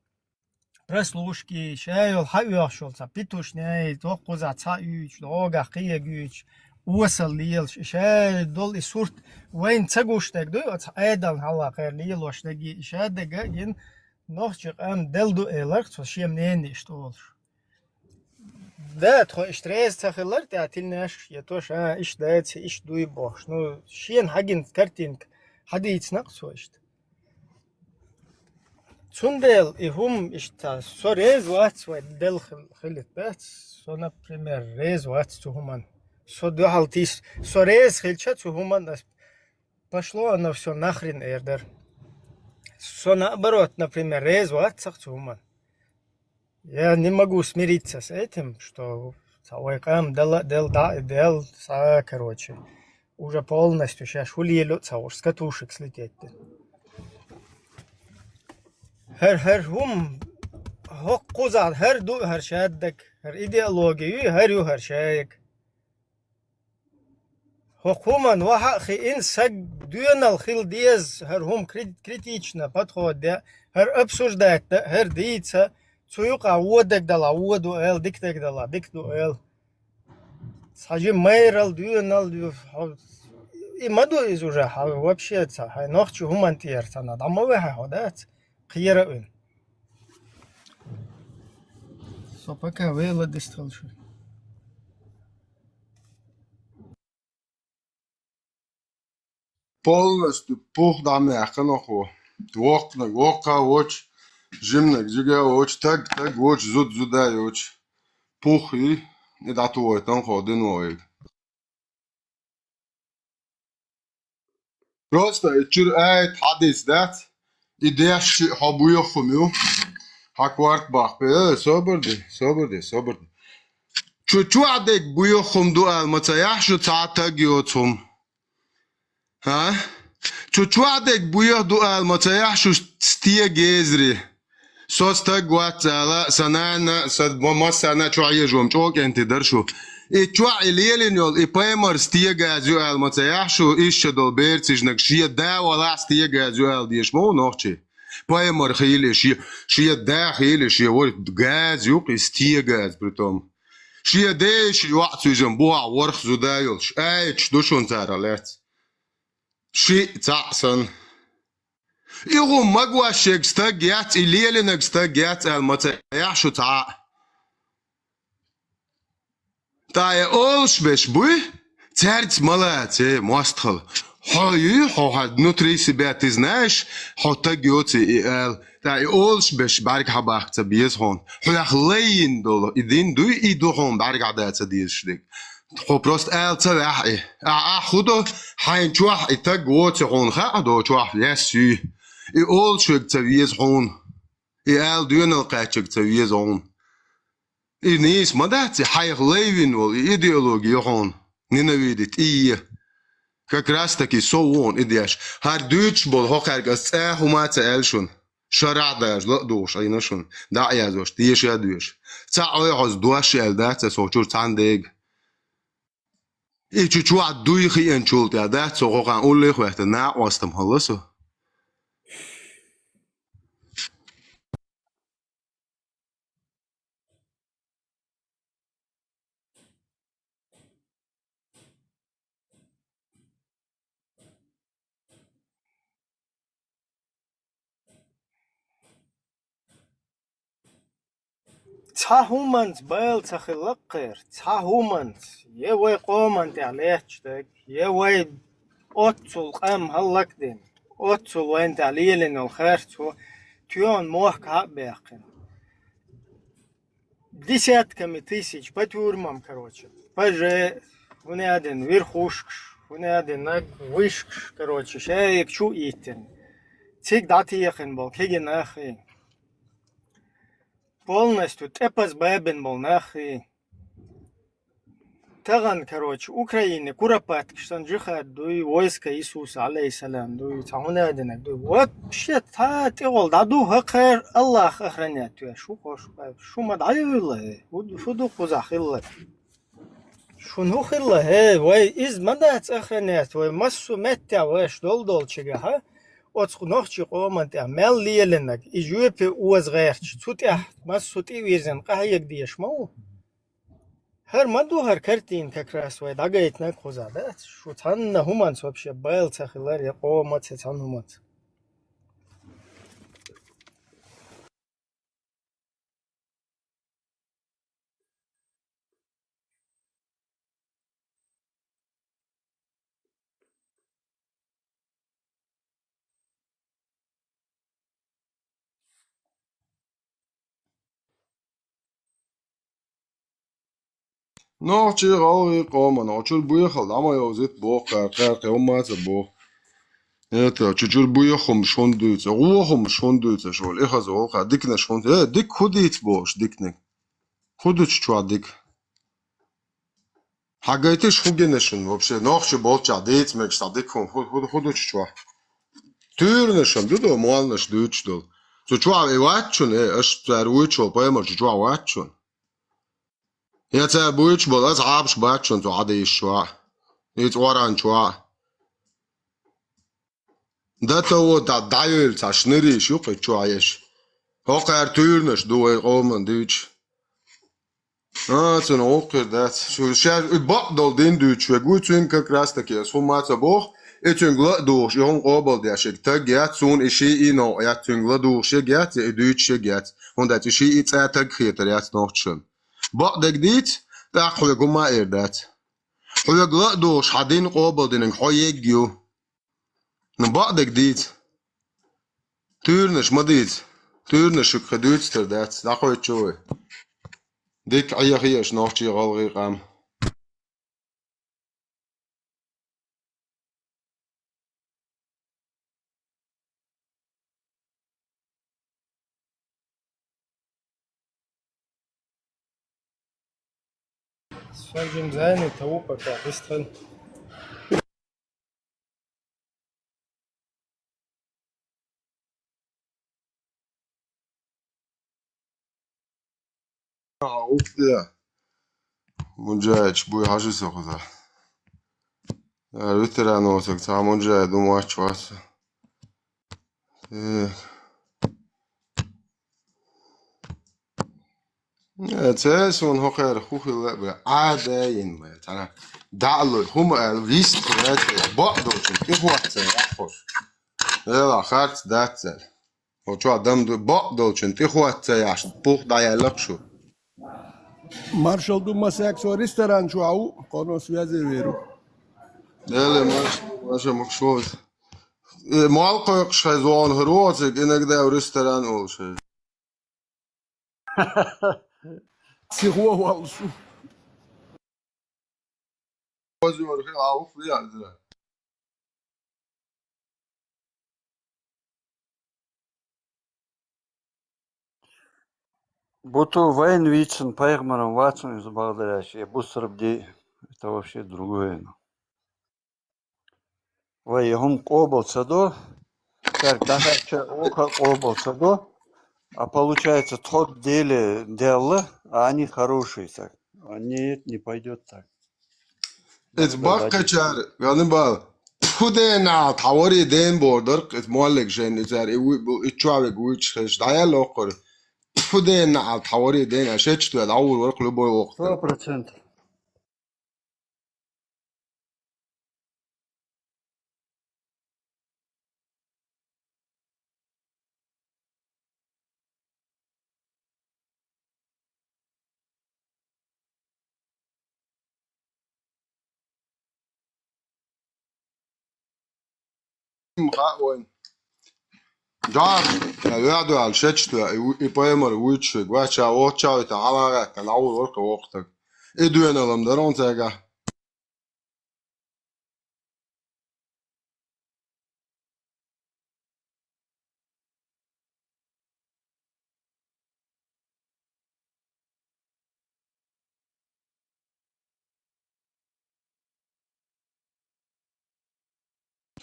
прослушки, ша йолу хьаоьхуш йолу цхьа петушняй, доккхузахь цхьа уьйчу, догахь кхега уьйчу, осал лелаш, и ша долу и сурт вайна ца гуш дерг дуй, оцу Ӏедална хьалха кхера лелош дерг, и ша дерг а гина, нохчи къам делла ду элира-кх цо шен мнение иштта олуш. Да, тхо иштта реза ца хилар, тӀаьхьа тилнеш, я то, ша иштта дайца, иштта дуй бохуш. Ну, шена хьагина картинка хьадийцина-кх цо иштта. Цундела и хӀума иштта, со реза вац вай делла хил-, хилийта дац. Со, например, реза вац цу хӀуманна. Со дуьхьал тийс-, со реза хилча цу хӀуманна, ас, пошло оно всё нахрен эр дара. Со, наоборот, например, реза вац цу хӀуманна. Я не могу смириться с этим, что цхьа вай къам дала а делла, дӀа а делла, цхьа, короче, уже полностью шаьш хӀу лело а ца хууш, с катушек слететь дина. ХӀара, хӀара хӀума, хӀокхузахь хӀара ду хӀара шаддаг, хӀара идеология ю, хӀара ю хӀара шаерг. ХӀокху хӀуманна ваха а хиъна, саг доьналла хила деза, хӀара хӀума кри-, критично подход де, хӀара обсуждать да, хӀара дийца, цу юкъа вон дагадала, вон ду аьлла, дика дагадала, дика ду аьлла. Хьажи майрал дуьйнал дуьйф. Хьо-, и ма ду иза уже, хьо вообще ца, хьай нохчи хӀуман тӀера цана, дӀа ма вехьа хьо, дац? Кхера а вина. Со пока вела дистхал шу. Полностью пух дӀа ма яьккхина хьо. Воккханаг воккха а воч, жиманаг жига а воч, таг таг воч, зуда зуда а йоч. Пух и, и дӀатухуйтан хьо дин вайга. Просто и чуьра айта хьадис дац, и деш шиъ хьо буьйху хӀума ю. Хьа корта бахпе, э, собар де, собар де, собар де. Чу чу а дег буьйху хӀума ду аьлла ма ца яхь шу цхьа а таг йоцу хӀума. ХӀа? Чу чу а дег буьйху ду аьлла ма ца яхь шу стегезари. Со стаг вац ала, сан нана, сан ма-, массарна чохь ежом чӀокӀенти дара шу. И чохь и лелина йолу, и паймар стегаз ю аьлла ма ца яхь шу, иштта долу берцижнаг шен да валахь стегаз ю аьлла дезаш ма ву нохчий. Паймар хийла и шен, шен да хийла и шен, вай газ ю-кх и стегаз притом. Шен ден шен йоӀ цуьжан бухахь ворхӀ зуда йолуш, айчаш ду шуна цара лаьцна. Шиъ цхьаъ санна. И хӀума магош ерг стаг яц, и лелинарг стаг яц аьлла ма ца яхь шу цхьа а. Ткъа и олуш берш буй, цаьрца ма лаца, э, мостагӀалла. Хьо юй, хьо хьан внутри себя ты знаешь, хьо таг йоций и ала. Ткъа и олуш берш бӀаьрга хьан баккха ца беза хьуна. Хьоьх лаййина долу и дин дуй, и ду хьуна бӀаьрга хьан да ца дезаш дерг. Хьо просто ала ца ваьхьа и. Ахь, ахь хӀун до, хьайна чохь и таг воций хьуна хаа до, чохь лес юй. И олуш верг ца веза хьуна. И ала доьналла кхаьчнарг ца веза хьуна. И нийса ма дац, и хьайх лайвина волу, и идеология ю хьуна. Ненавидеть и е. Как раз таки со ву хьуна и деш. ХӀара дуьйцуш болу хӀокхаьрга ас цӀа а хӀума а ца аьлла шуна. Шарахь а даьржа ла а духуш Ӏийна шуна. ДӀа а яздеш, теша а доьшу. Цхьа а ойхьаза дош аьлла дац аса хӀокху чуьра цхьана дега. И чу чохь дуй хиъначул тӀаьхьа дац со хӀокхарна улле а хӀоьттина накъостам хилла со. Цхьа хӀуманца байла ца хилла кхера, цхьа хӀуманца, я вай къоман тӀехь летташ дерг, я вай оццул къам хӀаллакдина, оццул вайна тӀехь лелийна йолу харц хӀу, тоьхна мохк хьа а баьккхина. Десятками тысяч по тюрьмам, короче. П Ж, хӀун аьлла, верхушкаш, хӀун аьлла, вышкаш, короче, шайга чу а йиттина. Цига дӀатехина болу кегий нах и. Полностью тӀепаза бабина болу нах и. Тахана, короче, Украине куропаткаш санна джихад дуй, войска Иисуса, алейхиссалам, дуй, цхьа хӀун аьлла динарг дуй. Вообще, цхьа а тӀехула дӀаду хӀокхара, Аллах охранять веш ву, хӀо шу, шу ма дӀайовлла, хӀу, хӀу ду кхузахь хилла. Шуна хӀу хилла, хӀе, вай иза ма дац охранять, вай массо а меттехь вайша долу долчигахьа, оцу нохчийн къоман тӀехь мел лелинарг, и жоьпе оза гӀерташ, цу тӀехь массо а тӀе а вирзина къахьега дезаш ма ву. ХӀара ма ду хӀара картина как раз вай дӀагайтинарг кхузахь дац? Шу цхьанна хӀуманца вообще байла ца хилар, я къомаца, я цхьана хӀуманца. Нохчий, гӀалгӀай къоман, хьо чуьра буьйхал дӀа ма йовзийта боху, кхара, кхара кхин хӀумма а ца боху. Это, чу чуьра буьйху хӀумаш хӀунда дуьйцу, гӀо хӀумаш хӀунда дуьйцу аша волу, и хаза гӀо, кхара диканаш хӀунда, э, дика хӀун дийца бохуш диканиг? ХӀун ду чу чохь дика? Хьан гайтиш хӀун гина шуна вообще? Нохчий болчохь дийца мегаш цхьа дика хӀума хӀу-, хӀу-, хӀун ду чу чохь? Туьйранаш ду до, молланаш дуьйцуш долу. Цу чохь и вац шуна, э, аша цара вуьйцуш волу пайхамар чу чохь вац шуна? Я цара буьйцуш болу асхьабаш бац шуна цу хьадисаш чохь? Иза Къуръан чохь? До того дӀа-, дӀайойла цхьа шнуриш ю кху чохь еш. ХӀокхара туьйранаш ду вай къоман дуьйцуш. А, цунна гӀуллакх хир дац. Шу шаьш и бакъдолу дин дуьйцуш верг вуй, цуьнга как раз таки аса хӀумма а ца боху, и цуьнга ла а дугӀуш, и хӀума къобалдеш верг стаг яц, суна и шиъ а новкъа яц, цуьнга ла а дугӀуш ерг яц, я и дуьйцуш ерг яц. ХӀунда аьлча и шиъ а цкъа а таг хетар яц нохчашна. Бакъдерг дийца, тӀаккха хьоьга хӀумма а эр дац. Хьоьга ла а дугӀуш, хьан дин къобалдинарг хьо ерг ю. Ну, бакъдерг дийца. Туьйранаш ма дийца. Туьйранаш шуьга кхин дуьйцуш тера дац. ДӀакхоьчу вай. Дика Ӏехийша нохчий, гӀалгӀай къам. Схьажин зайни таву пока бистхан. А, ух ты. Мунжаевич, буй хьажи со кхуза. Э, ветеран волчу цхьа Мунжаев ду моч вац. Э. Э, цаьрца вон хӀокхара хӀу хилла а бен, Ӏада йина бен, цхьана даьллой, хӀума аьлла, вист хӀума аьлла, бакъдолчун тӀехӀотта ца яхьаш. Эла, харц дац цара. Хьо чохь дам ду, бакъдолчун тӀехӀотта ца яхьаш, пух дӀаяьллакх шу. Маршал ду, масех со ресторан чохь ву, кхоно связи веру. Эла, марш, марша мукшвоз. Э, мал кхойкхуш хезна вогӀу хӀара ву оциг, иногда ресторан олуш хезна. Сихо валлаш ву. Озор хила а ух виа иза. Буту вайн вийцина пайхамаран вацун иза бакъдараш, я бусурба де, это вообще другое. Вай, я хӀума къобал ца до, цаьрга дӀахаьчча, оха къобал ца до, а получается, тхо Деле делла, а они хорошие, так. А нет, не пойдёт так. Иза баккхачара, Ганнибал, тьфу дена, тхьавари ден бор дарх, иза моллиг жен, иза и вуй-, бу-, и чувик вуйчу хезаш, дӀаяьлла оккхура. Тьфу дена, тхьавари дена, шечтоь, дӀавур варх любой воккху. Сто процентов. М, хаьа вайн. Жа, веа дуьхьал шечтоь, и ву-, и паймар вуьйцуш вега, ваьча вохча вита хьала гӀаьтта, лавур варха вохтаг. И дуьйна лам дарон цаьрга.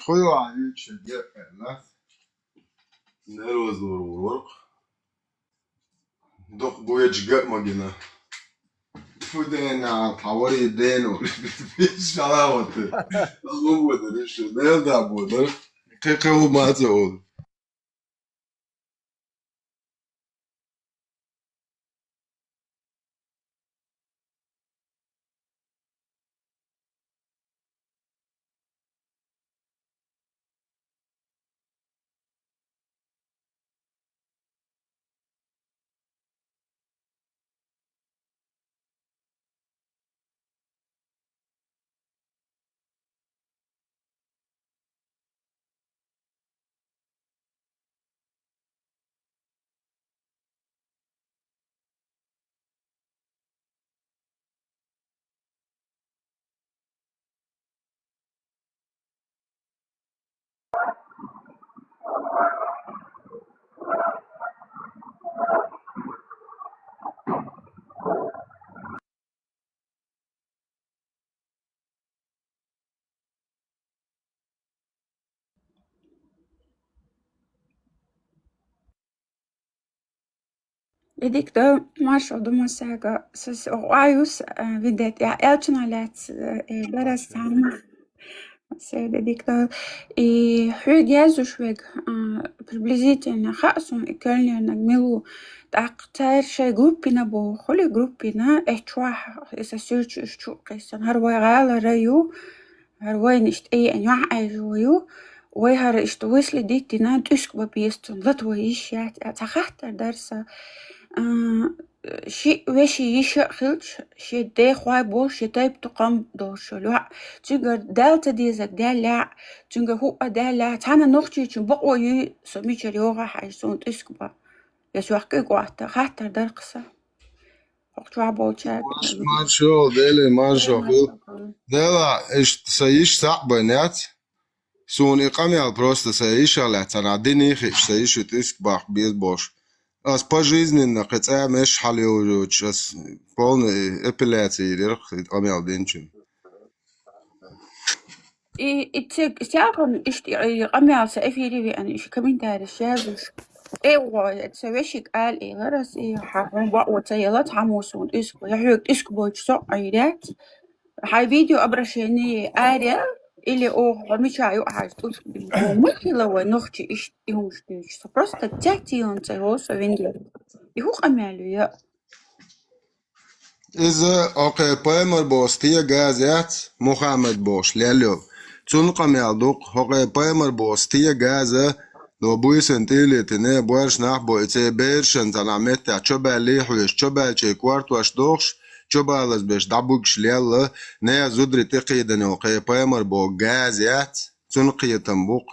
Хуйла вича геппер лац. Нервозор вурварх. Дукха буьйцуш ган а ма гина. Тьфу дена, тхьавари дена. Шала вата. Лу бодар, шу, нел да бодар. Кхе-кхе ву маца олу. Эдик да маршал ду масага, сас гӀаюс, а, видет, я элчна лец, э, дарас там. Седа дика дала. И хьоьга яздеш верг, а, приблизительно хаьа суна и кёльнерниг мила ву. ТӀаккха цара шоай группина боху, хуьлий группина, эцу чохь, и сан суьрташ чу а кхиссина, хӀара вай гӀалара ю, хӀара вайна иштта тӀееана юьхьӀаьржо ю, вай хӀара иштта выследить дина, тӀуьска бан беза цунна, лата вай йиш яц, а, цхьа хаттар дара сан. А, шиъ вешин йиша а хилча, шен дехой болуш, шен тайп-тукхам долуш йолу йоӀ, цуьнгара Далла ца дезарг даьллехь а, цуьнгара хӀуъа даьллехь а, цхьана нохчичун бакъо юй со мичара йогӀу хьажа, суна тӀуьска бан. Я соьх куьг отта, хаттар дара-кх сан. ХӀокху чохь болчара. Марш-, маршо, Деле, маршо, хила. Делахь, иштта сан йиша схьа а байна яц. Суна и къамел просто сан йиша лаьцна, дина хиъча сан йиша тӀуьска баккха беза бохуш. Ас пожизненно кхин цӀа меш хьалайовлучу, ас полный эпиляция йира и къамел динчун. И, и цига, стягӀан иштта и, и къамел сан эфире веана, иштта комментарийш яздеш. ТӀе а гӀой, сан вешига ала элира ас, и хьан бакъо ца яла, цхьаммо суна тӀуьска, я хьоьга тӀуьска бойтуш со а Ӏийр яц. Хьайн видео обращение аре, или оха хьо мича юкъахьажа тӀуьска бина. Ма хила вай нохчи иштта и хӀумаш дуьйцуш. Со просто цецйилан ца йо со виндер. И хӀун къамел ю я? Иза окхе пайхамар боху стегаза яц, Мухаммад бохуш лел йолу. Цунна къамел ду-кх, хӀокхе пайхамар боху стегаза, до буьйсан тӀилетина, боьрша нах бо и церан берашан цхьана меттехь чобаьллий хьоьжуш, чобаьллачийн кортош дохуш, чобалазбеш дӀабуьгуш лелла, нехан зударий тӀекхийдина йолу кхе пайхамар боху газа яц, цунна кхетам бу-кх.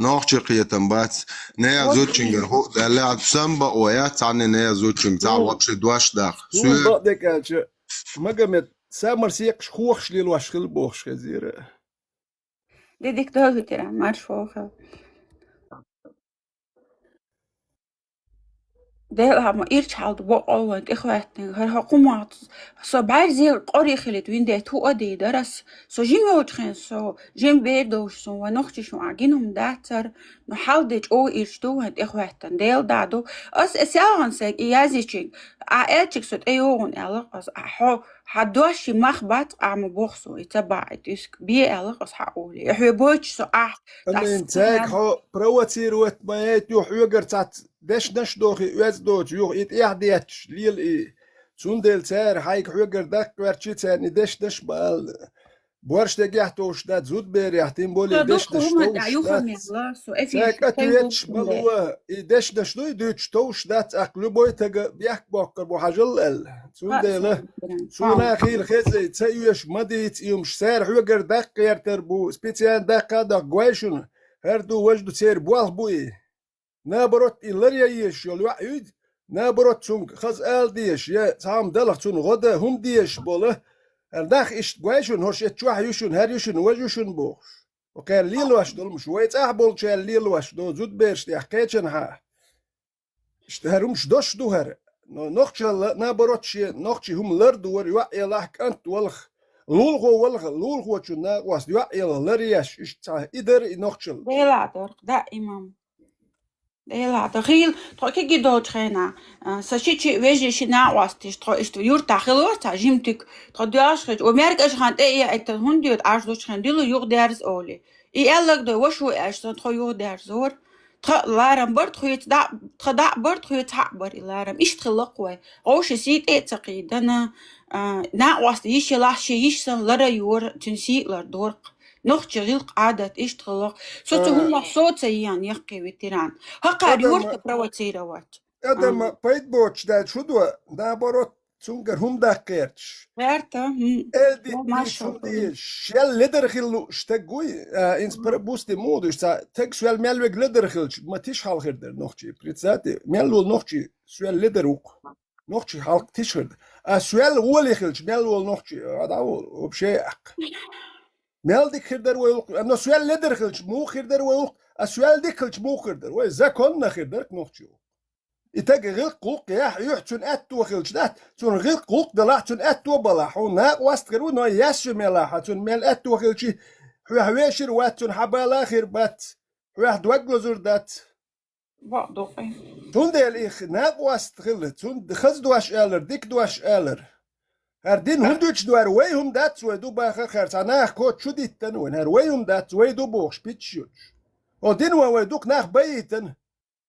Нохчи кхетам бац. Нехан зудчуьнгара хӀуъа даьлла, сан бакъо яц цхьанне нехан зудчуьнга цхьа воккхачу дош даха. Суна бакъдерг аьлча, Магомед, самар секхаш хохаш лелош хила бохуш хезира. Де дика долу тера, марш воху. Делахь ма ирча хьалда бокъо вайн тӀехӀоьттинарг, хӀара хьо кхумахца со бӀаьрзера къорий хилийта виндетта хӀуъа дийр дара ас. Со жима йолчу хенахь, со жима бер долуш суна вайн нохчашна а гина хӀума дацара, но хьалде чӀогӀа ирча ду вайн тӀехӀоьттина, Делан да ду. Ас, ас ялгӀан сайга и язйичиг, а аьлчиг со тӀейогӀун аьлла, ас, а хьо, хьан дош и мах бац, а ма боху суна, и ца баьӀа тӀуьска, бе аьлла, ас хьан олий. И хьоьга бойтуш со ахь. Амин, цаьрга хьо провоцировать ма яйта, юха хьоьгара цхьацца дешнаш а дохий, оьзда доцу, юха и тӀехь детташ лела и. Цундела цара хьайга хьоьгара даккха гӀертчи, царна и дешнаш а ма ала. Борш дегехь товш дац, зудберехь, тем более, дешнаш товш дац. Цаьрга ответаш ма ло, и дешнаш дуй дуьйцуш товш дац, тӀаккха любой тага бехк боккхур бу хьажал аьлла. Цундела, суна хийла хезай, ца оьшу ма дийца и хӀумаш, цара хьоьгара даккха гӀертар бу, специально даккха а даккха гой шуна. ХӀара ду, важа ду, церан болх бу и. Наоборот, и ларъян езаш йолу йоӀ юй, наоборот, цуьнга хаза ала дезаш, я цхьа хӀума далахь цунна гӀо дан хӀума дезаш болу. ХӀара нах иштта гой шуна, хӀорш эцу чохь ю шуна, хӀара ю шуна, важа ю шуна бохуш. Кхара лелош долу хӀумаш, вай цӀахь болчара лелош ду, зудбераш тӀехь кхечанхьа. Иштта хӀара хӀумаш дош ду хӀара. Но нохчалла, наоборот, шен нохчийн хӀума лардора, йоӀ елахь, кӀант валахь, лулахо валахь, лулахочун накъост йоӀ елахь ларъеш, иштта цхьа и дара и нохчалла. Делахь дорх, да, имам. Делахь, тхо хийла, тхо кегий долчу хенахь, а, сан ши чи вежарий, ши накъостий, тхо иштта юртахь хилла вара цхьа жима туька, тхо доьлхуш хилча, о, мерг аша хан тӀе а яийтина, хӀунда доьду Ӏаш лучу хенахь дилла юхадерза олий. И аьлларг дой, вашо аьлча, сан тхо юхадерза вара. Тхан ларам бара, тхоьца дӀа, тхан дӀа а бара, тхоьца хьа а бара и ларам. Иштта хилла-кх вай. Вовшийн сий тӀе а ца кхийдана, а, накъост йиш елахь, шен йиш санна лара йора, цуьнан сий а лардора-кх. Нохчийн гӀиллакх-Ӏадат иштта хилла-кх. Со цу хӀуманах со ца еана яккхий, ветеран. ХӀокхара юрта провоцировать. Адам пайда боцуш даьлча хӀун до, наоборот, цуьнгара хӀума даккха гӀерташ. Герта, хӀм. Эл дитта маршо хӀума дезаш. Шел ледар хила лууш стаг вуй, а, инца пра-, бусти муха ду, иштта стаг соьл мел вега ледар хилча, ма тиша хьал хир дара нохчий. Представьте, мел волу нохчий соьл ледар ву-кх. Нохчий хьалха тиша хир дара. А соьл воли хилча, мел волу нохчий, а, дӀа волу, вообще аккха. Мел дика хир дара вай гӀуллакх, но соьл ледар хилча, муха хир дара вай гӀуллакх, а соьл дика хилча, муха хир дара. Вай законно хир дара-кх нохчий. И таг гӀиллакх-гӀуллакх яхь, юьхь цуьнан аьтту хилча дац, цунна гӀиллакх-гӀуллакх далахь, цунна аьтту балахь, хьуна накъост хир ву, но яьсса мел ахь, цунна мел аьтту хилча, хьоьх вешар вац, цунна хьан бала хир бац, хьоьх дог лозур дац. Бакъдокъий. Цундела и х-, накъост хила, цунна хаза дош алар, дика дош алар. ХӀара дин хӀунда дуьтуш ду, хӀара вай хӀума дац, вай ду бахар, хӀара цхьа наха коча чу диттана вайна, хӀара вай хӀума дац, вай ду бохуш питча йоцуш. ХӀо дин ван вай дукха нах байтана.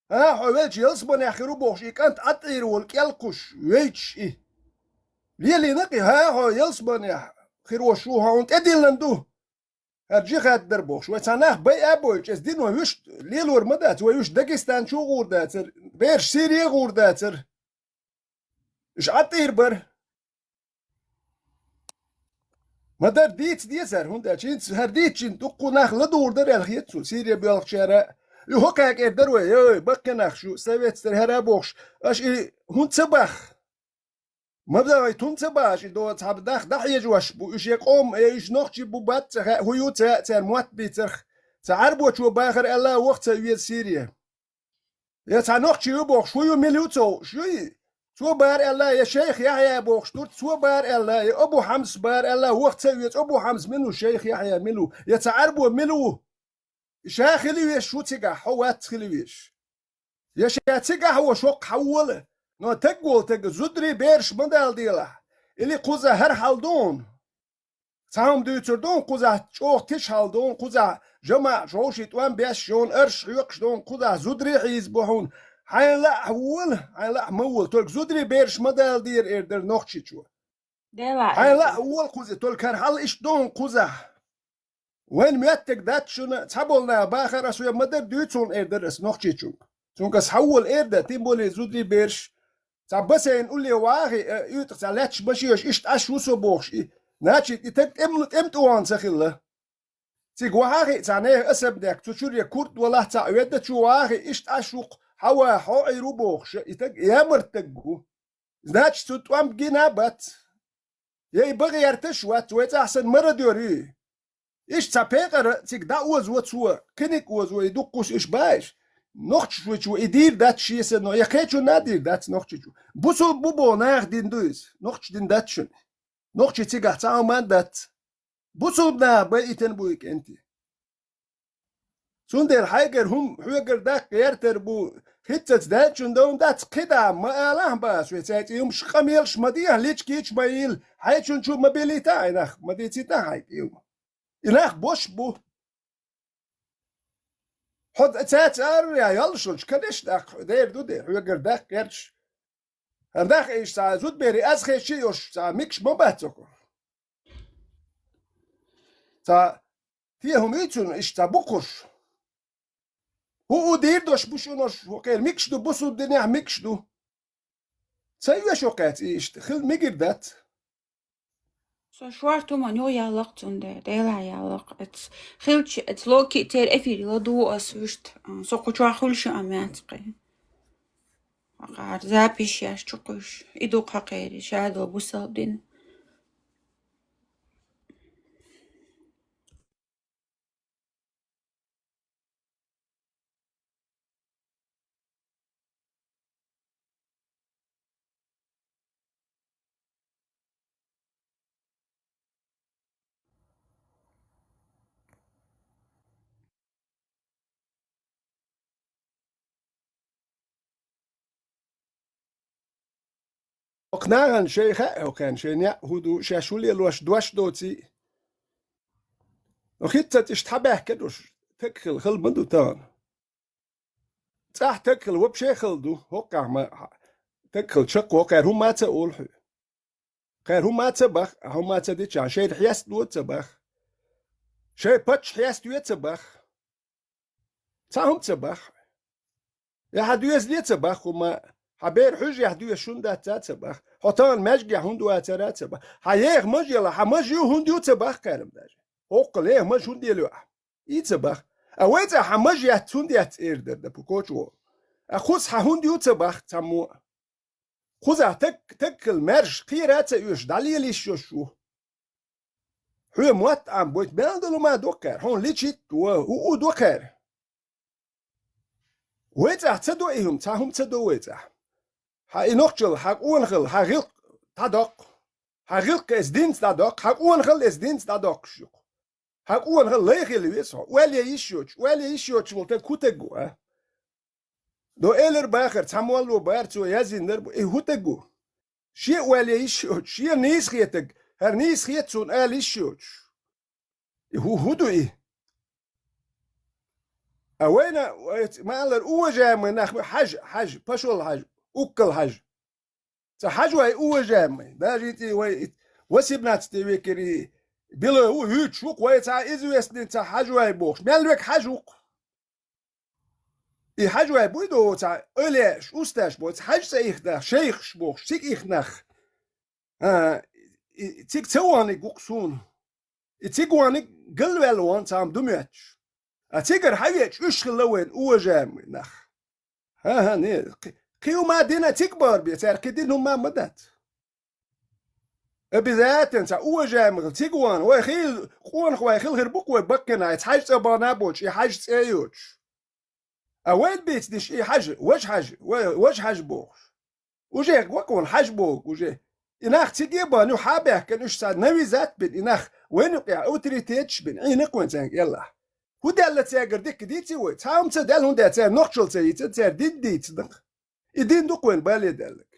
А, хьо велча ялсаманехь хир ву бохуш, и кӀант Ӏаттайра волу кӀел кхуш, вейчаш и. Лелийна кхин, хӀа, хьо ялсаманехь хир волуш ву, хьо хьуна тӀедиллина ду. ХӀара джихад дара бохуш, вай цхьа нах байа а бойчу, эс дино вуьш лелор ма дац, вай вуьш Дагестан чу а гӀур дацара, бераш Сирия а гӀур дацара. Уьш Ӏаттайра бара. Ма дара дийца дезара, хӀунда аьлча хӀинца хӀара дийцчина дуккха нах ладугӀур дара аьлла хета цо, Сирия боьлхучара. И хӀокхаьга эр дара вай, ой, баккхий нах шу, советская хӀара а бохуш, аша и хӀунда ца бахха? Ма дай, хӀунда ца бахха, и до цхьа нах дӀахьежош бу, уьш я къоман, я уьш нохчий бу бац ца хаьа, хӀун ю ца, церан мотт бийцарх. Цхьа Ӏарбочо бахара аьлла, ваха ца веза Сирия. Я цхьа нохчий ю бохуш, хӀун ю, мила ю ца хууш юй? Цо бара аьлла, я шайх Яхьъя бохуш дур, цо бара аьлла, я Абу Хьамс бара аьлла, ваха ца веза Абу Хьамс мила ву, шайх Яхьъя мила ву, я цхьа Ӏарбо мила ву? Ша хила везаш ву цигахь, хьо вац хила везаш. Я ша цигахь а ву, шоккха хьан вола, но таг волу таг зударий бераш ма дала делахь. Или кхуза хӀара хьал ду хьуна. Цхьа хӀума дуьйцур ду хьуна кхузахь, чӀогӀа тиша хьал ду хьуна кхузахь, жамаӀа шовший тӀом беш йону арш хьоькхуш ду хьуна кхузахь, зударий хьийза бу хьуна. Хьайн лаахь вола, хьайн лаахь ма вола, только зударий бераш ма дала дера эр дара Нохчийчо. Дела Хьайн лаахь вола кхуза, только хӀара хьал иштта ду хьуна кхузахь. Вайн моьттиг дац шуна, цхьаболу наха бахар аса вен ма-дарра дуьйцу хьуна эр дара аса Нохчийчуьнга. Цуьнга аса хьан вола эр дан, тем более зударий бераш. Цхьа бассейн улле вахи, а, уьйтӀа цхьа лаьтташ машеш, иштта Ӏаш ву со бохуш и. Значит, и таг тӀем-, тӀемтӀогӀан ца хилла. Цига вахахи цхьа нехан асаб дехка, цу чуьре курт валахь цхьа ведда чу вахахи, иштта Ӏаш ву-кх, хьан ваха хьо Ӏийр ву бохуш, и таг ямарт таг ву. Значит, цу тӀом гина а бац. Я и бан гӀерташ а вац, вай цӀахь санна мародёр ю. Иштта цхьа пекъара цига дӀаозаво цо, кхиниг озаво, и дуккхус уьш баьш. Нохчаш вичо и дийр дац шен санна, я кхечунна а дийр дац Нохчийчу. Бусулба бу боху наха дин ду иза, нохчаш дин дац шуна. Нохчий цигахь цхьа хӀума а дац. Бусулба наха байитина бу и кӀентий. Цундела хьайгара хӀума хьоьгара даккха гӀертар бу, хӀинццалц даьллачун довна дац, кхидӀа ма алахь бац, вай цаьрца и хӀумаш къамелаш ма дехьа, личкийча ма йийла, хьайчун чу ма белийта хьайн нах, ма дийцийта хьайга и хӀума. И нах бош бу. Хьо цаьрца ара а яьлла шуна, конечно, дера ду де, хьоьгара даккха гӀерташ. ХӀара нах иштта цхьа зудберий аз хезча а йолуш, цхьа микаш ма бац оха. Цхьа те хӀума ю цунна иштта цхьа букхуш. ХӀу у дийр дош бу шуна ош, хӀу кхера микаш ду, бусулба динехь микаш ду. Ца оьшу кхаьца и иштта, хила мегар дац. Со шорта хӀуманна юха яллакх цундела, Делахь яллакх. Эц хилча, эц локи церан эфире ладугӀу ас вуьшта. Со кху чохь хуьлуш а меца кхин. Хьакхара запись еш чу кхуьйш. И ду кхакхери, шадо бусалба дина. Окху нахана шайн хаьа, окхана шайн яа хӀун ду, шаьш хӀун лелош дош доций. Оха хӀинццалц иштта хьабаьхкина уьш, таг хила хала ма ду тахана. ЦӀахь таг хила вообще хала ду, хӀокхахь ма таг хила чекхвокхара хӀума а ца олу хьоь. Кхара хӀума а ца бах, а хӀума а ца дича, шайна хьестадо а ца бах. Шайн паччахь хьестадо а ца бах. Цхьа хӀума ца бах. Я хьан доьзале а ца бах хӀума, хьан бер хьуьжехь доьзаш хӀунда дац а ца бах. Хьо тахана маьжгехь хӀунда вацара а ца бах. Хьан еха маж яла, хьан маж ю хӀунда ю ца бах кхаьрам даже. ХӀоккхул еха маж хӀунда елла ю ахь? И ца бах. А вай цӀа хьан маж яц, хӀунда яц эр дара да пу кочо. А кхуза хьан хӀунда ю ца бах цхьаммо а. Кхузахь таг, таг хила маьрша, кхера а ца оьшу, дӀалелийш йолуш ву. Хьоьга мотт Ӏамбойту, мел долу ма доккхара, хьуна личитта, у, у доккхара. Вай цӀахь ца до и хӀума, цхьа хӀума ца до вай цӀахь. Хьан и нохчалла, хьан къонахалла, хьан гӀиллакх дӀадоккху. Хьан гӀиллакх эс динца дӀадоккху, хьан къонахалла эс динца дӀадоккхуш ю-кх. Хьан къонахалла лай хила веза хьо, оьлле йиш йоцуш, оьлле йиш йоцуш волу таг хӀун таг ву, а? До элар бахар, цхьа молло бара цо яздина дара бу, и хӀун таг ву? Шен а оале йиш йоцуш, шена нийса хетаг, хӀара нийса хета суна ала йиш йоцуш. И хӀу, хӀу ду и? А вайна, вай ма-аллара, уважаемый нах, хьажа, хьажа, пошёл хьажа, уккал хьажа. Ца хьажа вай уважаемый. Даже и вай восемнадцатый векера билой ву, вуьйцуш ву-кх вай цхьа известный, ца хьажа вай бохуш. Мел век хьажа ву-кх. И хьажа вай буй до цхьа эвлаяаш, усташ бо, ца хьажа цӀе ихна, шайхаш бохуш, цига ихна. А, и цига ца ваханиг ву-кх суна. И цига ваханиг галваьлла вахана цхьамма ду моьттуш. А цигара хьавеача уьш хилла вайна уважаемый нах. ХӀан-хӀа, не, кхи-, кхин хӀума дина цига бахар бен, цара кхин дина хӀума ма дац. Обязательно цхьа уважаемый хила цига вахана, вай хила, къонах вай хила хир бу-кх вай баккхий нах, цхьа хьажа цӀа бахана а боцуш, и хьажа цӀе а йоцуш. А вайна бийцинарш и хьажа, важа хьажа, ва-, важа хьажа бохуш. Уже вакхана хьажа боху уже. И нах цига а бахана, юха а баьхкина, уьш цхьа навязать бина, и нах вайна юкъехь авторитеташ бина, Ӏийна-кх вайна цаьрга, Аллахь. ХӀун даьлла цаьргара дика дийци вай? Цхьа хӀума ца даьлла, хӀунда аьлча цара нохчалла ца йийцина, цара дин дийцина-кх. И дин ду-кх вайна бале даьлларг.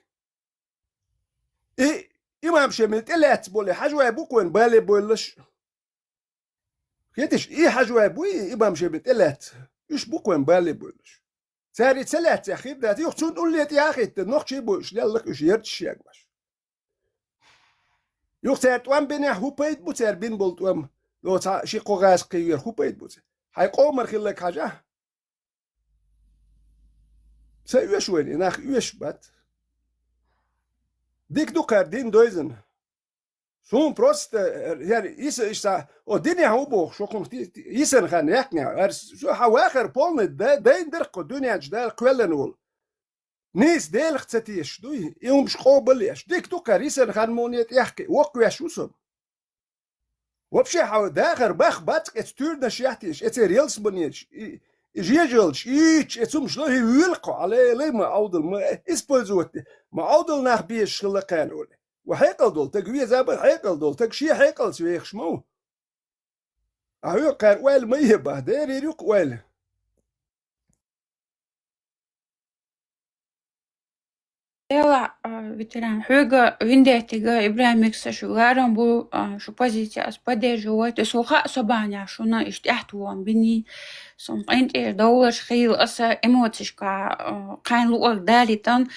И имам Шемал тӀелаьцна болу хьажа вай бу-кх вайна бале бойлалаш. Хеташ, и хьажа вай буй, и имам Шемал тӀелаьцна. Уьш бу-кх вайна бале бойлалаш. Цара и ца лаьцнехь хир дац, юха цунна улле тӀе а хӀиттина, нохчий а бу уьш лелларг, уьш ярташ ягош. Юха цара тӀом бинехь, хӀун пайда бу цара бина болу тӀом? Ло цхьа ши-кхо гӀазкхий вер, хӀун пайда бу цара? Хьайн къомара хилларг хьажахь. Ца оьшу вайна, и нах оьшуш бац. Дика ду кхара дин дойзана. Суна просто, э, хӀара йиса иштта, о, динехь ву бохуш, хӀокхунах ти-, ти-, йисина хан яьккхинехь, хӀара со хьан вахар полный дай-, дайна дара-кх кху дуьнен чу Дала кхоьллина волу. Нийса Делах ца тешаш дуй, и хӀумаш къобал еш. Дика ду кхара йисина хан муне тӀехкхи, воккхавеш ву со. Вообще, хьан дахар бах бац-кх эца туьйранаш яхьтеш, эцеран ялсаманеш, и, и жежалш, и юьйцуш, эца хӀумаш ло, хӀи вуьйлакхо, Ӏалелай ма Ӏовдал, ма использовать де, ма Ӏовдал нах безаш хилла кхана оле. Ва хьекъал долу таг веза бан, хьекъал долу таг шен хьекъалца вехаш ма ву. А хьоьга кхара ойла ма е бан, дерийр ю-кх ойла. Делахь, а, ветеран, хьоьга Виндеттига, Ибрахим Микса шу гарам бу, а, шу позиция ас поддерживать. Ас ву хаьа со бахьанехь шуна иштта тӀаьхьатоха бини. Сон къинтӀера довларш хийла аса эмоцешка, а, кхайн луъург далийтан.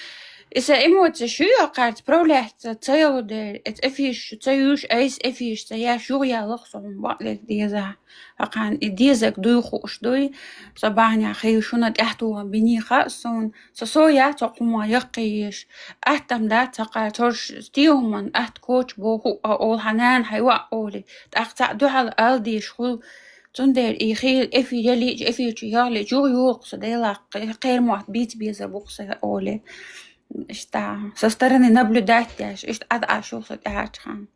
Иса эмоцеш ю йоккхарца справляться ца йолу дела, эца эфирш шу ца юьйш, айса эфирш ца еш, юха ялах со хьуна бакъдерг деза. Акхарна и дезаг дуй хууш дуй, со бахьанехь хийла шуна тӀаьхьатоха бини хаьа суна, со со яц хӀокху хӀума яккхий еш. Аттам дац хӀокхара цорш стен хӀуманна атта коча боху а олу хьан нана хьайн йоӀ олий, тӀаккха цхьаъ дуьхьал ала дезаш хуьлу. Цундела и хийла эфир ялийча, эфир чу яхлийча, юха юлакх со Делахь кхе-, кхермотт бийца безар бу-кх сан олий. Иштта, со стороны наблюдать деш, иштта Ӏад Ӏаш ю со тӀаьхьарчу ханна.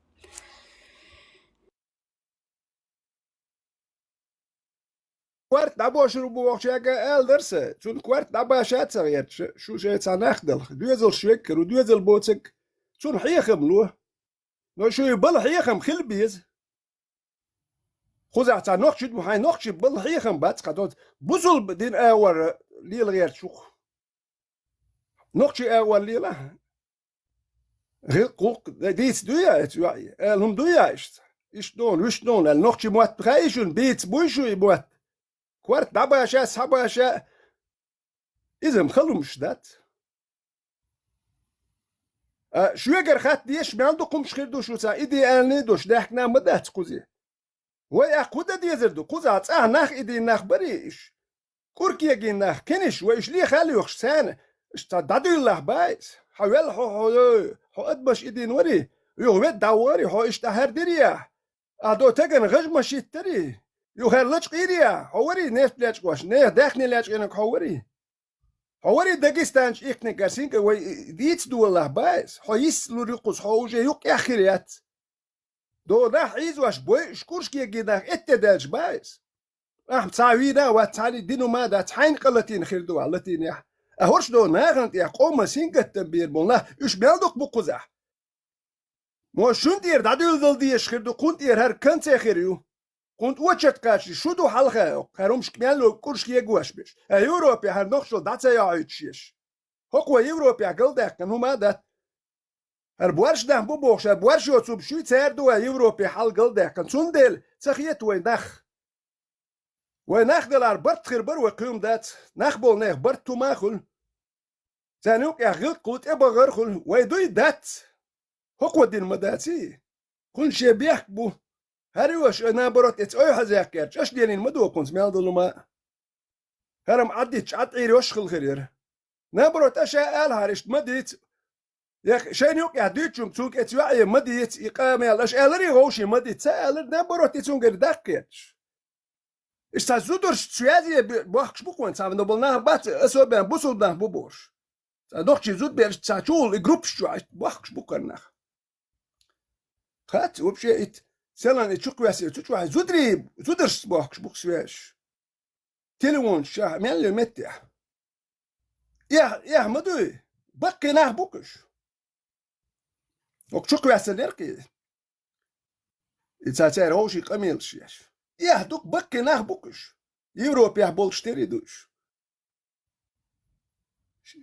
Корта дӀабошур бу бохучаьрга ала дара сан, цунна корта дӀабаша а ца гӀерта, шу, шу шайн цхьа нах далха. Доьзалш веккхар ву, доьзал боцург цунна хьехам ло. Но шу и бала хьехам хила беза. Кхузахь цхьа нохчи ду, хьайн нохчи бала хьехам бац хьан доцу. Бусулба дин агӀор лела гӀерташ ву-кх. Нохчи агӀор лела. ГӀилкх-гӀулкх дийца дуй я эцу йоӀе? Ала хӀума дуй я иштта? Иштта дона, вуьшта дона аьлла, нохчи мотт хаьий шуна, бийца буй шу и мотт? Корта дӀабаша, схьабаша, иза-м хала хӀумаш дац. А, шуьгара хатта дезаш мел дукха хӀумаш хир ду шу цхьа и де аьллий долуш, даьхкина ма дац кхузе. Вай ахь кху дан дезар ду, кхузахь цӀахь нах и дийна нах барий иш? КӀур кегий нах, кхиниш, вай иш лехал йохуш царна, иш цхьа дӀадуьйлалахь баьйса. Хьо велла хьо, хьо, хьо адамаш и дийна варий? Юха ведда дӀавахарий, хьо иштта хӀара дирий ахь? Ахь до тагана гӀажмаш йиттарий? Юха хӀара лачкъийрий ахь? Хьо варий нефть лечкъош, нехан даьхни лечкъийнарг хьо варий? Хьо варий Дагестанчу ихкниг гар синга вай дийца долалахь баьйса? Хьо йиссалур ю кхуза, хьо уже юккъехь хир яц. До нах Ӏийзош бой, шкурш кегий нах этте даьлча баьйса? Ахьа цхьа вийна а вац, цхьаьний дина хӀума а дац, хьайна къа латийна хир ду ахь латийнехь. А хӀорш до нахана тӀехь къоман сингаттам бийр болу нах, уьш мел дукха бу кхузахь? Мо шун тӀера дӀадуьйладала дезаш хир ду, кхунна тӀера хӀара канце хир ю. Кхунна очат кхачий, шу ду хьалха, хӀара хӀумашка мел йолу кӀурш кегош берш. Ткъа Европе хӀара нохчалла дӀа ца йохьуьйтуш еш. ХӀокхо Европехь галдаьккхина хӀума а дац. ХӀара боарш нах бу бохуш, хӀара боарш йоцург шуьйцара ду вай Европе хьал галдаьккхина. Цундела ца хета вай нах. Вай нах далар барт хир бара вай кхуьйма дац. Нах болу нехан барт хӀума а хуьлу. Царна юкъехь гӀиллакх хуьлу, тӀебахар хуьлу. Вай дуй дац. ХӀокхо дина ма даций? Кхунна шен бехк бу. ХӀара ю аша, наоборот, эца ойхьазехкерчу, аша денийна ма ду кхунца мел долу ма. ХӀара-м Ӏадитча, Ӏад Ӏийр йош хила хир яра. Наоборот, аша ала хьара, иштта ма дийца. Я шайна юкъехь дуьйцучунга цуьнга эца йоӀе ма дийца, и къамел, аша аларий вовшийн ма дийца, ца алар, наоборот, и цуьнгара даккхеташ. Иштта цхьа зударшца связе бе-, бохкуш бу кхуьнан, цхьа вина болу нах бац, особенно бусулба нах бу бохуш. Цхьа нохчий зудберш цхьа чухула и группаш чохь бохкуш бу кхуьнан нах. Хац, вообще, ит, селан и чукхвессе, цу чохь зударий, зударшца бохкуш бу связаш. Телефонаш чохь мел йо меттехь. Эхь, эхь ма дуй, баккхий нах бу кхуьш. Оха чукхваьссина яра кхин. И ца цара хӀовший къамелаш еш. Эхь ду-кх, баккхий нах бу кхуьш. Европехь болуш тери ду уьш.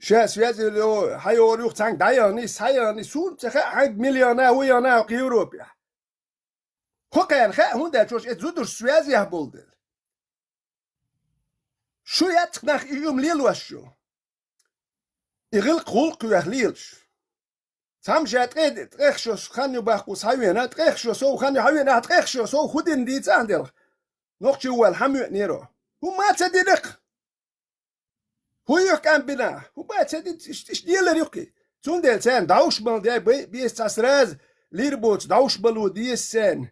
Ша связь йо, хьан йогӀур юха цхьаьнга дӀаяхний, схьаяхний, суна ца хаьа хьаьнга миллиона, вуйона оха Европехь. ХӀокхарна хаьа, хӀунда аьлча оша эца зударш связехь болу дела. Шу яцкъ нах и юм лелош ю. И гӀиллакх гӀуллакх вех лелаш. Цхьамма ша ткъе, ткъех шо хан ю баккху схьавена, ткъех шо сов хан ю хьавена, ахь ткъех шо сов хӀун дина дийца ахь делха? Нохчи ву аьлла хьан моьтнера? ХӀумма а ца динакх! ХӀун юьхкӀам бина? ХӀумма а ца дина, иштта, иштта лелар юккхий. Цундела царна дӀовш бала дай бай, беза цхьа сразу, лир боцу дӀовш бало деза царна.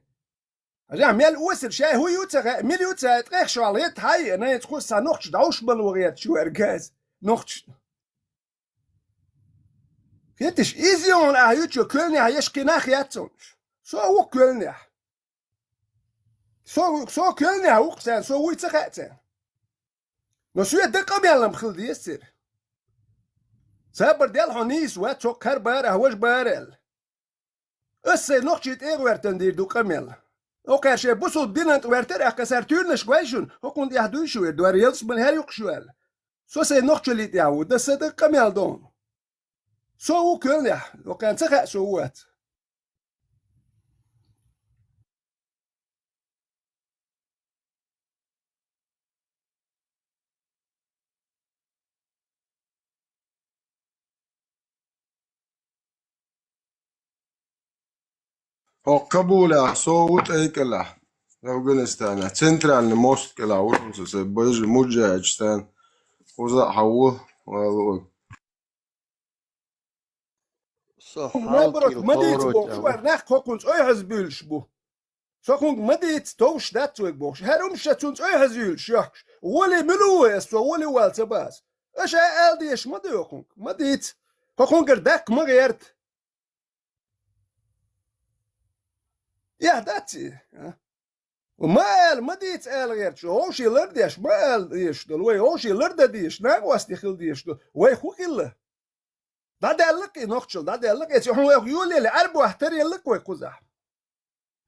Ахьа мел осир, шай хӀун ю ца хаьа, мила ю ца хаьа, ткъех шо лета хьай, а найца кху сан нохча дӀовш бала ван гӀерта шу аьлла газ. Нохча. Хеташ, иза йогӀун ахьа ю чу, коьлнехь еш кхин нах яц цунаш. Со ву коьлнехь. Со, со коьлнехь ву-кх царна, со вуй ца хаьа царна. Но соьга дан къамелам хила деза церан. Сабар дел хьо нийса вац, цо кхар бара, ахьа важа бара аьлла. Ас сайн нохчий тӀе а гӀоьртина дийр ду къамел. Окхара шайн бусулба динан тӀе гӀоьртира, аьлла, сара туьйранаш гой шуна, хӀокхунна тӀехь дуй шу вер, дора ялсаман хӀара юккъаш ю аьлла. Со сайн нохчаллий тӀехь ву, дан сан дан къамел доху. Со ву коьлнехь, окхарна ца хаьа со ву вац. Хьо Кабулехь со ву тӀайкӀалехь, Афганистанехь, центральный мост кӀелахь ву со, сайн бажа муджаьча стан кхуза а хьан ву, валлахӀи. Со хьал Наоборот, тӀера ма дийца ховро бохуш, тӀехь вара нах кхокхунца ойхьаза буьйлуш бу. Со хӀунга ма дийца, товш дац вайга бохуш. ХӀара умша цунца ойхьаза юьйлуш йохкуш. Воле мила ву ас, со воле вала ца база. Аша ала дезаш ма ду хӀунга, ма дийца. Хьо хӀунгара даккха ма гӀерта. Эхь дац и, а? Ма ала, ма дийца ала гӀерта шу. ХӀовший лардеш, ма ала дезаш долу. Вай хӀовший лардан дезаш, накъостий хила дезаш долу. Вай хӀун хилла? ДӀадаьлла-кх и нохчалла, дӀадаьлла-кх. Эцу хьуна вайх йолаелла, Ӏарбойх таръелла-кх вай кхузахь.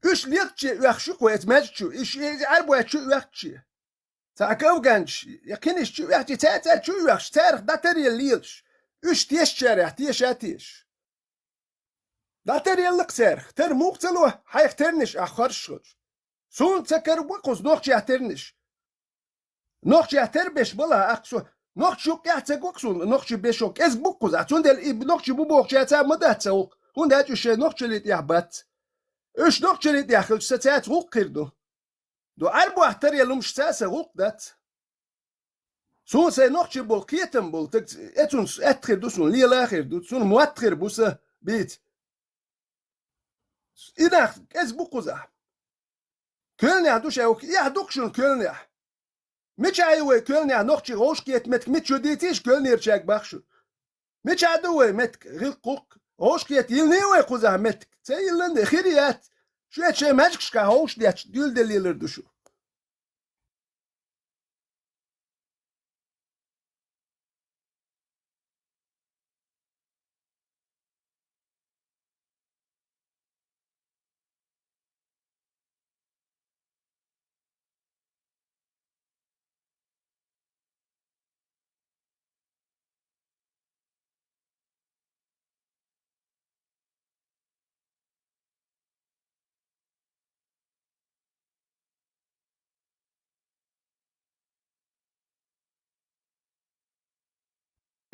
Уьш летаче оьхуш ю-кх вай эцу маьждиг чу, уьш иза Ӏарбойх чу оьхкуче. Цхьа афганчаш, я кхинаш чу оьхчи, цаьрца чу оьхуш, царах дӀатаръелла лелаш. Уьш тешачарех теша а тешаш. ДӀатаръелла-кх царах. Тар муха ца ло, хьайх тарниш ахь харш хилча. Суна ца карабо кхуза нохчех тарниш. Нохчех тар беш бала ахь со. Нохча юккъехь ца го-кх суна, нохча бешо кӀезиг бу-кх кхуза. Цундела и нохча бу бохучаьрца ма дац сан гӀуллакх. ХӀунда аьлча уьш шайн нохчаллий тӀехь бац. Уьш нохчаллий тӀехь хилча, сан цаьрца гӀуллакх хир ду. Ду Ӏарбойх таръелла хӀумаш ца сан гӀуллакх дац. Суна сайн нохчий болу кхетам болу стаг, э, цунна аьтта хир ду суна, лела а хир ду, цунна мотт хир бу сан бийца. И нах кӀезиг бу кхузахь. Коьлнехь ду шай, эхь ду-кх шуна коьлнехь. Мичахь ю вай коьлнехь нохчий вовшахкхета меттиг, мича ю дийцийша коьлнерчаьрга бах шу. Мичахь ду вай меттиг, гӀиллакх-гӀуллакх? Вовшахкхета йиллиний вай кхузахь меттиг? Ца йиллина де, хир яц. Шу эцу шайн маьждигашкахь хӀовш детташ дуьйладеллалур ду шу.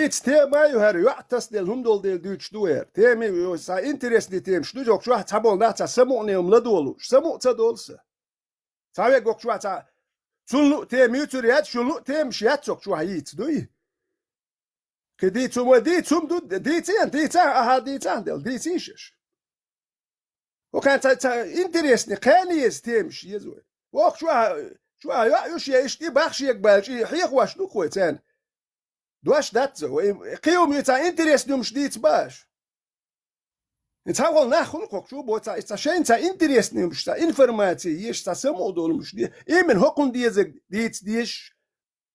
Ица тема ю хӀара, йоӀ тасаделла хӀума долу дела дуьйцуш ду хӀара. Тема ю, сан интересный темаш ду, жокчу вахь цхьаболу нах цхьа самукъане хӀума ладугӀуш, самукъа ца долу сан. Цхьа веггокчу вахь цхьа, цунна луъу тема юьйцур яц, шуна луъу темаш яц цокчу вахь йийца дуй. Кхин дийца хӀума, дийца хӀума ду, дийцийна, дийцахьа, ахьа дийцахьа дела, дийцийша аша. ХӀокхаьн ца, ца интересный, кхаьна еза темаш еза вай. Вокху чохь, чохь йоӀ ю шен иштта и бахшега баьлча, и хьехош ду-кх вай царна. Дош дац вай, кхин хӀума ю, цхьа интересный хӀумаш дийца бааш. И цхьа гӀолла нах хуьлу кхокху чу бо, цхьа, цхьа шайна цхьа интересный хӀумаш, цхьа информация еш, цхьа самукъадолу хӀумаш де. Именно хӀокхунна дезаг дийца дезаш.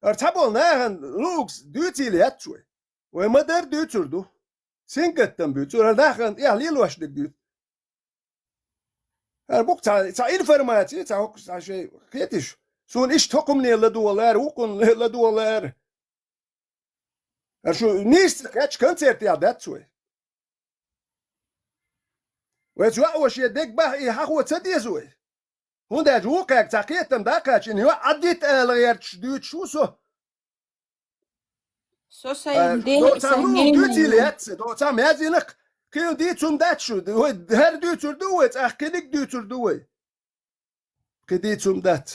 ХӀара цхьаболу нахана лугс дуьйцийла яц вай. Вай ма-дарра дуьйцур ду. Сингаттам буьйцур, хӀара нахана тӀехь лелош дерг дуьйцу. ХӀара бу-кх цхьа, цхьа информация, цхьа хӀокху, цхьа шайн кхеташ. Суна иштта хӀокхумне ладогӀалара, вукхунна ладогӀалара. ХӀара шу нийса ца кхаьчча концертехь дац вай. Вай цу йоӀо шен дегбахь и хьахо ца деза вай. ХӀунда аьлча вукхаьрга цхьа кхетам дӀакхачийна, йоӀ Ӏаддита ала гӀерташ дуьйцуш ву со. Со сайн А, ден, до цхьа сайн лугӀу ненан дуьйцийла ю. Яц, до цхьа мязинах кхин дийца хӀума дац шу. Вай хӀара дуьйцур ду вай, цӀахь кхиниг дуьйцур ду вай. Кхин дийца хӀума дац.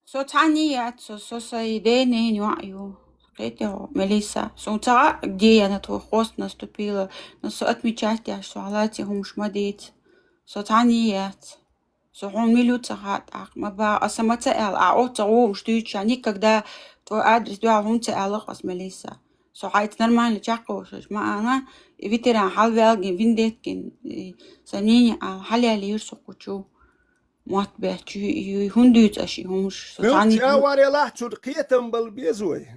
Со цхьанне яц, со, со сайн ден ненан йоӀ ю. Кхетий хьо, Мелисса? Суна ца хаьа, где я на твой хвост наступила, но со отмечать еш, со хьалаьцна хӀумаш ма дийца. Со цхьанне яц. Со хьуна мила ю ца хаьа тӀаккха, ма баха, аса ма ца аьлла, а оццу гӀо хӀумаш дуьйцуш, никогда твой адрес дуьхьал хӀума ца аьлла-кх ас, Мелисса. Со хьайца нормально чекхволуш ма ана, и ветеран хьалаваьлла гина, виндетта гина, и сан ненан ала, хьалаьллера со кху чу. Мотт бетташ ю, ю, хӀунда дуьйцу аша и хӀумаш? Со Муьлхха цхьанне чӀагӀвар ялахь, цунна кхетам бала беза вай.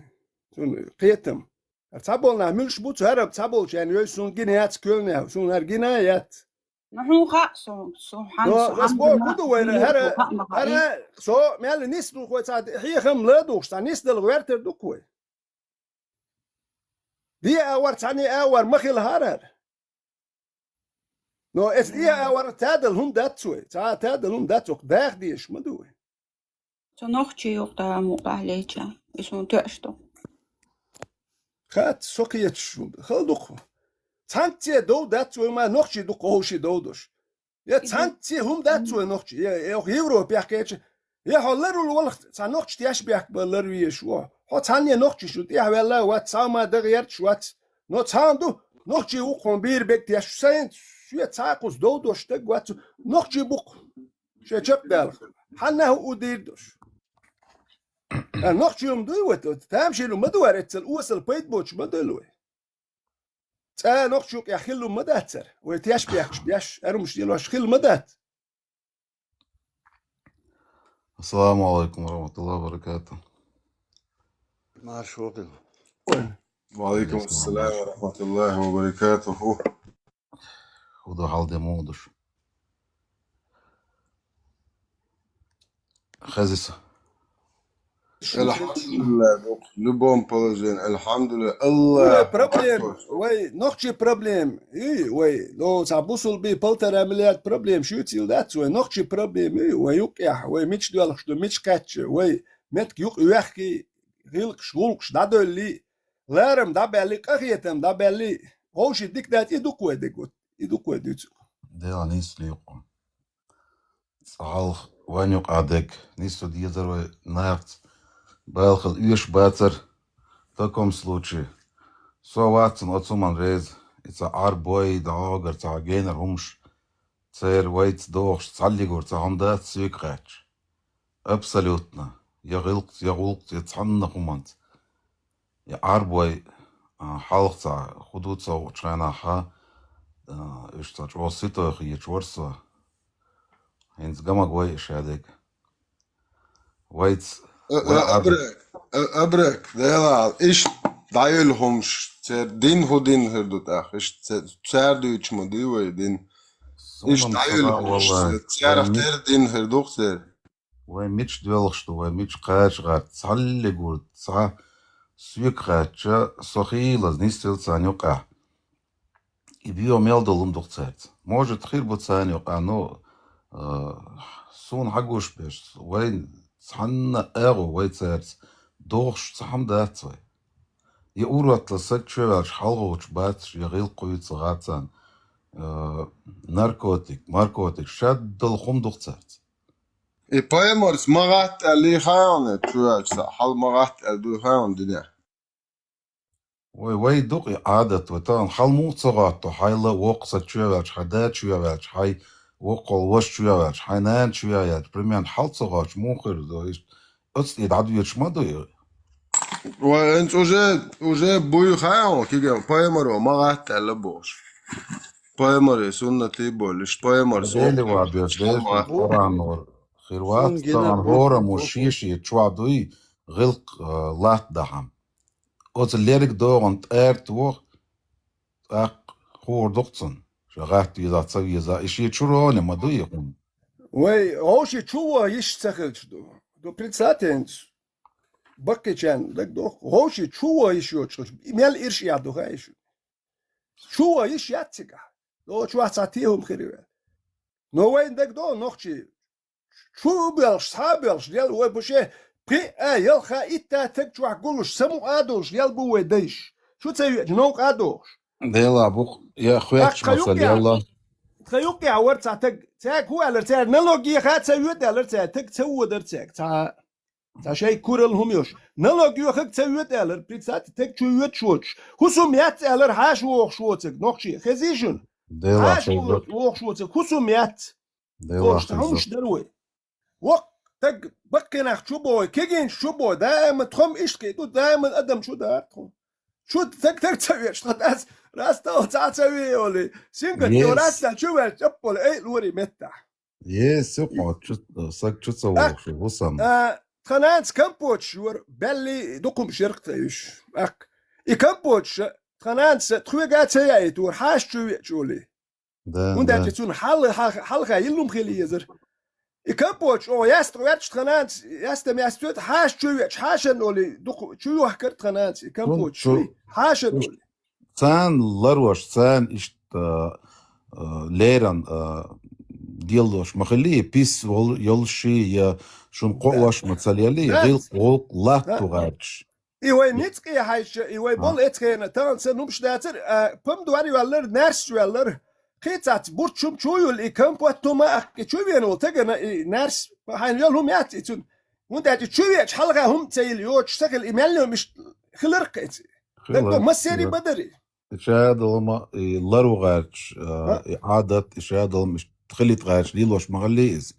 Цунна кхетам. ХӀара цхьаболу нах муьлш бу цу хӀара, цхьаболчарна йойсу суна гина яц коьлнехь, суна хӀара гина яц. Ну, хьуна хаьа со, со хьан, Но со ас хьан боху гина, ду вайна, хьуна хӀара, хаьа ма хаьа. ХӀара, со мел нисдухой цхьа хьехам ладугӀуш, цхьа нисдала гӀертар ду-кх вай. Де а вар, цхьанне а вар, ма хила хӀара. Но эца де а вар, тадал хӀума дац вай, цхьа а тадал хӀума дац, оха даха дезаш ма ду вай. Со нохчий юкъа мукъа леча, и суна тоьаш ду. Хац, со кхеташ хӀума хала ду-кх. Цхьаьнцце дов дац вай ма нохчий ду-кх, хӀовший дов дош. Я И цхьаьнцце хӀума дац вай нохчий, я, я Европехь кхеча, я хьо ларул валах цхьа нохчий теш бехк бан ларвеш ву. Хьо цхьанне нохчий шу тӀехваьлла вац, цхьа ма дагӀа ярташ вац. Но цхьана ду, нохчий ву-кх хьуна бийр бег теш, сайн, шоьца цхьа кхуза дов дош стаг вац, нохчий бу-кх. Шайн чекхдалахь. Хьанна хӀу у дийр дош? А, нохчий хӀума дуй вай, тамашийна ма ду вара эццал, осал пайда боцуш ма дуйла вай. ЦӀа нохчу юкъехь хилла ма дац хӀара. Вай теш бехкаш беш, арумаш лелош хилла ма дац. Ассаламу алейкум ва рахматуллахи ва баракатух. Марш вокхил. Ва алейкум ассалам ва рахматуллахи ва баракатуху. ХӀу ду хьал де муха душ? Хезиса. Алхьамдулиллах, в любом положении. Алхьамдулиллах. Аллах. Вай проблем, вай нохчий проблем. Ий, вай, ну, цхьа бусулби полтора миллиард проблем шуьйцийла дац, вай нохчий проблем. Ий, вай юкъехь, вай мича доьлхуш ду, мича кхаьчча, вай метка юкъ вехкий, гӀилкхаш, гӀулкхаш дӀадоьллий, ларам дӀабаьллий, къахетам дӀабаьллий, вовший дика дац, и дукха вай дегот, и дукха вай дуьйцу. Дела нийса лийкъо. Цхьа хьалха вайн юкъа дерг, нийсо дезар вай нахаца, бала хила оьшуш бацар. В таком случае, со ваццана оцу хӀуманна реза, и цхьа Ӏарбой, дӀогара цхьа генара хӀумаш, церан вайца дохуш, цхьаллигур цхьа хӀума дац соьга кхаьчча. Абсолютно. Я гӀилкхаца, я гӀуллакхца, я цхьанна хӀуманца. И Ӏарбой, а, хьалха цхьа хӀу ду ца хууш хенахь, а, уьш цхьа чӀогӀа ситой хеташ вара со. ХӀинца гамаг вай и шадерг. Вайца, Э, вай э, Ӏарбой. Абрек, э, Абрек, Делахь, иштта дӀайолу хӀумаш, церан дин хӀу дин хир ду тӀаккха, иштта ца-, цара дуьйцуш ма дуй вай дин. Иштта Суннам дӀайолу сага хӀумаш, валлахӀи. Царах Вай тера дин хир ду-кх церан. Вай мича доьлхуш ду, вай мича кхача гӀерта, цхьаллигур, цхьа соьга кхаьчча, со хийлаза нисвелла царна юкъахь. И бен мел долу хӀума ду-кх цаьрца. Может, хир бу царна юкъахь, но, а, суна хьагуш берш, вай цхьанна агӀо, вай цаьрца дохуш цхьа хӀума дац вай. Я уродла саг чувелча хьалгӀовча бацаш, я гӀилкхуйца гӀацан, э, наркотик, маркотик, шаддал хум дух царца. И паймарс ма гӀатта аьлли хаьвна, чувелча са хьал ма гӀатта аьлли ду хаьвна динех. Вай, вай дукъ и Ӏадат, вай тахана хьал муха ца гӀатто, хьайла воккха саг чувелча, хьай да чувелча, хьай воккхал ваш чувелча, хьай нана чувелча, примерно хьал ца гӀатча муха хир ду, иштта оцу тӀе дӀадоьдуш ма ду и. Вай, хӀинца уже, уже буй хаьвна, кигем паймаро ма гӀатта аьлла бохуш. Паймари суннатий болуш, паймар Дели ва беш, деш, Къуръанор хир вац, тахана хӀораммо шен-шен чохь дуй, гӀилкх, э, латта дахьам. Оцу лерг догӀун тӀаьрта воху, тӀаккха хуур ду-кх цунна, ша гӀатта веза, ца веза, и шен чуроне ма дуй и хӀума. Вай, вовши чу ван йиш ца хилча ду. Ду прицатенца. Баккхичарна дагадоху, вовши чу ван йиш йоцуш, мел ирш яхь ду хаьа шу. Чу ван йиш яц цигахь. До чохь цхьа те хӀума хир ю. Но вайна дагадо нохчий. Чу а боьлхуш, схьа а боьлхуш, лел вай бу ше, пхиъ а, ялх а, итт а таг чохь гуллуш, самукъа а долуш, лел бу вай дайш. Чу ца веача, новкъа а дохуш. Дела бу-кх, я хветташ тхайн масал юкъехь, лелла. Тхайн юкъехь вара цхьа таг, цаьрга хӀун аьллара, цара налог еха а ца воьду аьллара цаьрга, таг ца водара цаьрга, цхьа, цхьа шайга куралла хӀума йолуш. Налог йохарг ца воьду аьллара, прицат, таг чу воьдуш воцуш. ХӀусам яц аьллара, хьаша вохуш воцург, нохчий, хезий шуна? Дела хьаша хеза. Вохуш воцург, хӀусам яц. Дела хеза. Хьуна дара вай. Воккха таг баккхий нах чу боху, кегийчу чу боху, даима тхо-м иштта кхин ду, даима адам чу дара тхо. Чу таг, таг ца веш, тхан тӀаьс, растал цхьа ца ве олий, сингат йо растал чу веш, чӀаппала ай лори меттахь. Ес, сукъо, чу, саг чу ца вохуш, хӀусам. А, тхан нанас компоташ йора, белли дукхумаш ярх ца юш. Аккха. И компоташ тхан нанас тхоьга ца яйта вора, хьаша чу веача олий. Да, хӀунда аьлча цунна хьал-, хьал-, хьалха йиллум хила езара. И компоташ оха яста гӀоьрташ тхан нанас, яста-м яста цоьта, хьаша чу веача, хьашан олий, дукха чу йохкара тхан нанас, и компоташ. Хьашан олий. Царна ларош, царна иштта, а, леран, а, делош ма хилли, пис вол-, йолуш я шуна кхоош ма ца лелли, гӀилкх-гӀулкх латта гӀерташ. И вай ницкъе хьаьжча, и вай болу эцхена, тахана сан хӀумаш дацара, а, помидор йоьллара, наьрсаш йоьллара. Кхин цац бурчум чу юлла, и компот хӀума а аккха, и чу вена волу тагана, и наьрс, хьайна йолу хӀума яц и цунна. ХӀунда аьлча чу веача хьалха хӀума ца йилла йоцуш ца хила, и мел йо мишта хиларх кхеца. Дагадо, массерий бадари. И шадолу ма, и лару гӀерташ, а, и Ӏадат, и шадолу мишта хилийта гӀерташ лелош ма хилли иза.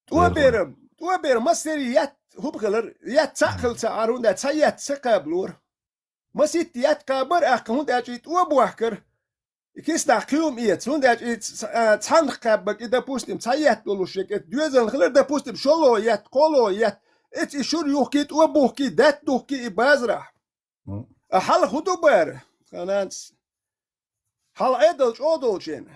ТӀоберам, тӀоберам, массерий етт хӀума хилар, етт цхьаъ хила ца Ӏара, хӀунда цхьа етт ца кхаба лора. Маситта етт кхабар аккха, хӀунда аьлча и тӀо бохкар. И киснахь кхин хӀума эца, хӀунда аьлча и ц-, ц-, а, цхьанна кхаьббаг и, допустим, цхьа етт долуш, я кӀета доьзална хилар, допустим, шолгӀа етт, кхоалгӀа етт, эца и шура юхкий, тӀо бухкий, даьтта духкий и базарахь. А хьалха хӀун ду бара, тхан нанас? Хьалха Ӏедал чӀогӀа долчийн,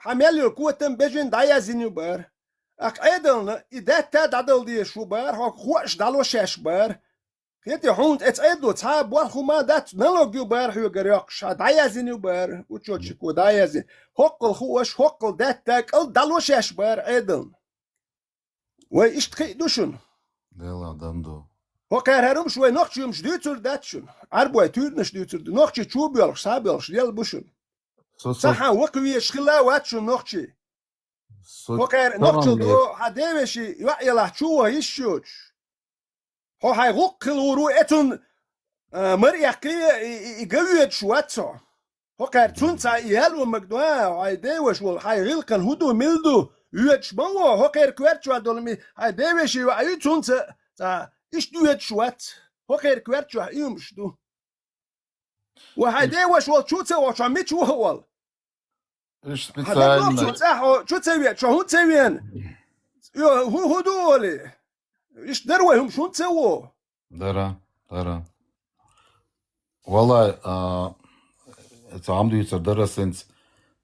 хьан мел йолу котам бежина дӀаяздина ю бара. Аккха Ӏедална и даьтта дӀадала дезаш ву бара, хьо хууш дӀало шаьш бара. Хети хьуна эца Ӏедало цхьа а болх хӀума дац, налог ю бара хьоьгара йоккхуш, хьан дӀаяздина ю бара, учётчико дӀаяздина. ХӀоккхул хууш, хӀоккхул даьтта кӀалд дӀало шаьш бара Ӏедална. Вай иштта кхиъ ду шуна. Делахь дан ду. ХӀокхара хӀара хӀумаш вай нохчий хӀумаш дуьйцур дац шуна. Ӏарбой туьйранаш дуьйцур ду. Нохчий чу боьлхуш, схьа боьлхуш, лел бу шуна. Со, со Сахьан вака везаш хилла вац шуна нохчий. Со ХӀокхара нохчалла тамам до, хьан девеши йоӀ елахь чу ван йиш йоцуш. Хьо хьайн гӀуллакх хила гӀур ву, э, цунна, а, мара эккхий, и, и, и ган воьдуш вац хьо. ХӀокхара цунна цхьа и ял ван мага ду, а, хьайн деваш волу, хьайн гӀиллакхан хӀун ду, мила ду, воьдуш ма ву, хӀокхара коьртачохь долу ми, хьайн девеши йоӀ ю, цунца цхьа иштта воьдуш вац. ХӀокхара коьртачохь и хӀумаш ду. Ва хьайн деваш волу чу ца вахча, мича ву хьо волу? Иштта хьан дагадогӀу специально. Цу цӀахь хьо чу ца веача, хьо хӀунда ца веана? Йо, хӀун, хӀун ду олий? Иштта дара вай хӀумаш, хӀунда ца во? Дара, дара. Валлай, а, ца хьам дуьйцар дара синца.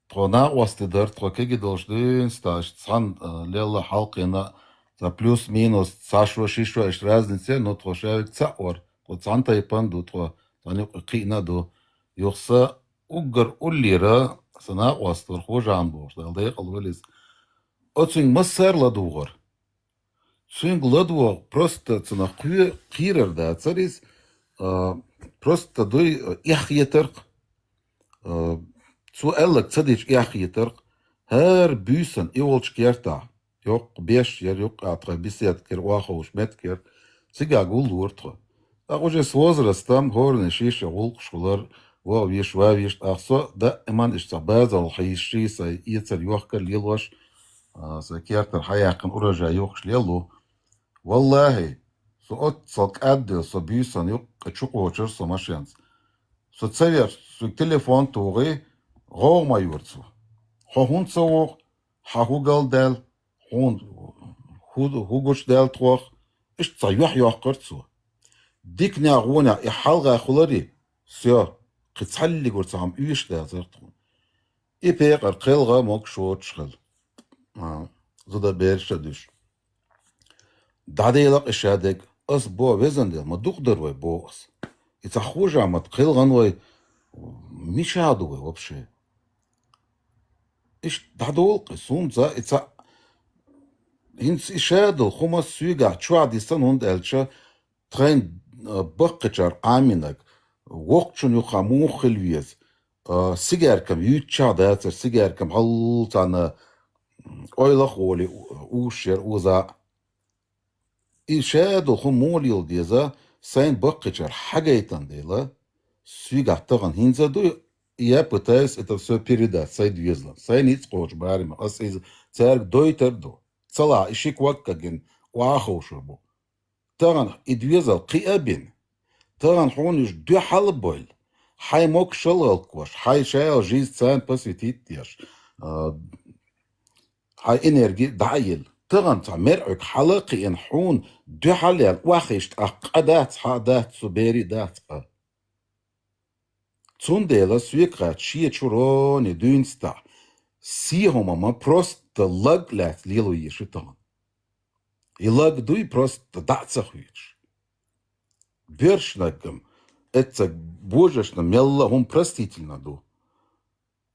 Тхо накъостий дара, тхо кегий долуш дуьйна стаж, цхьаьна, а, лелла хьалкхина, ца плюс-минус, цхьа шо, ши шо, иштта разница, но тхо шаверг цхьаъ вара. Тхо цхьана тайпана ду, тхо цхьана юкъа кхиъна ду. Юха сан уггар уллера, сан накъост вара Хожа-Хьамд бохуш, Дала декъала войла иза. Оцуьнга массара ладугӀара. Цуьнга ладугӀа просто цунах кхоь-, кхерар дацара иза. А, просто дуй, а, эхь етарх. А, цо аьлларг ца дича эхь етарх. ХӀара буьйсан и волча кертахь. Йоккха беш яр, юккъе тхо беседа кхер, охьаховш меттиг яр. Цигахь гуллора тхо. ТӀаккха уже с возрастом хӀоранна шиша гӀуллакхаш хилар, ваха веш, ва веш, тӀаккха со даиман иштта базал хьийзаш, сайн эцар йохкар лелош, а, сайн кертара хьаяьккхина урожай йохкаш лело. Валлахьи, со оццал кӀаддел, со буьйсан юккъе чукхочура со машенца. Со ца веш, соьга телефон тухий, гӀовгӀа ма йора цо. Хьо хӀунда ца вогӀу, хьан хӀу галдаьлла, хьуна хӀу, хӀу гучудаьлла тхох, иштта цхьа юьхь йоккхура цо. Диканехь, вонехь и хьалха хиларе, всё, кхин цхьаллигара цхьа хӀума оьшуш дацара тхуна. И пекъар кхелха могуш воцуш хила. А, зуда бераш а дуьш. ДӀаделла-кх и шадерг, ас боху, везан Дела, ма дукха дара вай, боху ас. И цхьа хожа ма-т кхелхана вай, мичахь ду вай вообще? Иштта дӀадолу-кх и сумца, и цхьа, хӀинца и шадолу хӀума соьгахь чохь дисна, хӀунда аьлча, тхайн, а, баккхачара Ӏамийнарг, воккхачун юххехь муха хила веза, а, сигаркам юьйцучохь дацара, сигаркам хьал царна, м, ойла а волий, у-, уьш яра оза а. И шадолу хӀума муха лела деза, сайна баккхачара хьагайтина дела, соьгахь тахана хӀинца а ду, я пытаюсь это всё передать, сайн доьзалан, сайн ницкъ кхочу барамехь, ас иза цаьрга дойтур а ду. Ца лахь, и ши ког а гина, охьаховшур бу. Тахана и доьзал кхиа а бина, тахана хьуна уьш дуьхьал а бойла, хьайн могушалла гӀалкхош, хьайн шайолу жизнь царна посвятить деш, а, хьайн энерги дӀа а елла. Тахана цхьа мерӀиг хьала а кхиъна, хьуна дуьхьал а яьлла, охьахиъча тӀаккха къа дац, хьа а дац, цу берийн дац къа. Цундела соьга хаьттича, шен чуьра дуьйна стахь, сий хӀума ма просто лаг а лаьцна лело езаш ю тахана. И лаг дуй просто дӀа а ца хуьйцуш. Боьршнаг-м, эццаг божаршна мелла а хӀума простительно ду.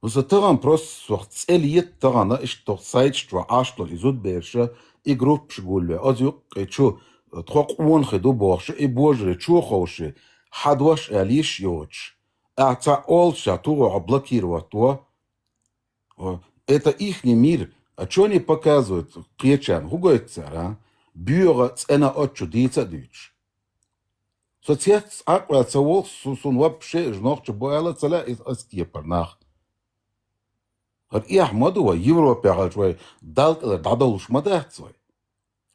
Ну, со тахана просто сох цӀе лета тахана, иштта тхо сайташ чохь Ӏаш долу и зудабераш, и группаш гулве, оцу юккъе чу тхо къонахий ду бохуш, и божарий чу ховший, хьан дош аьлла йиш йоцуш. Ахьа цхьаъ олуш ша туху хьо блокировать во. О, это ихний мир. А чё они показывают кхечарна? ХӀун гойту цара, а? БоьгӀа, цӀена оцу чу дийца а дуьйцуш. Со цец Ӏакъваьлла ца волу, со, суна вообще уьш нохча бу аьлла ца лаьа иза ас кепара нах. ХӀара эхь ма ду вай, Европехь хилча вай Далла кӀелара дӀадовлуш ма дац вай.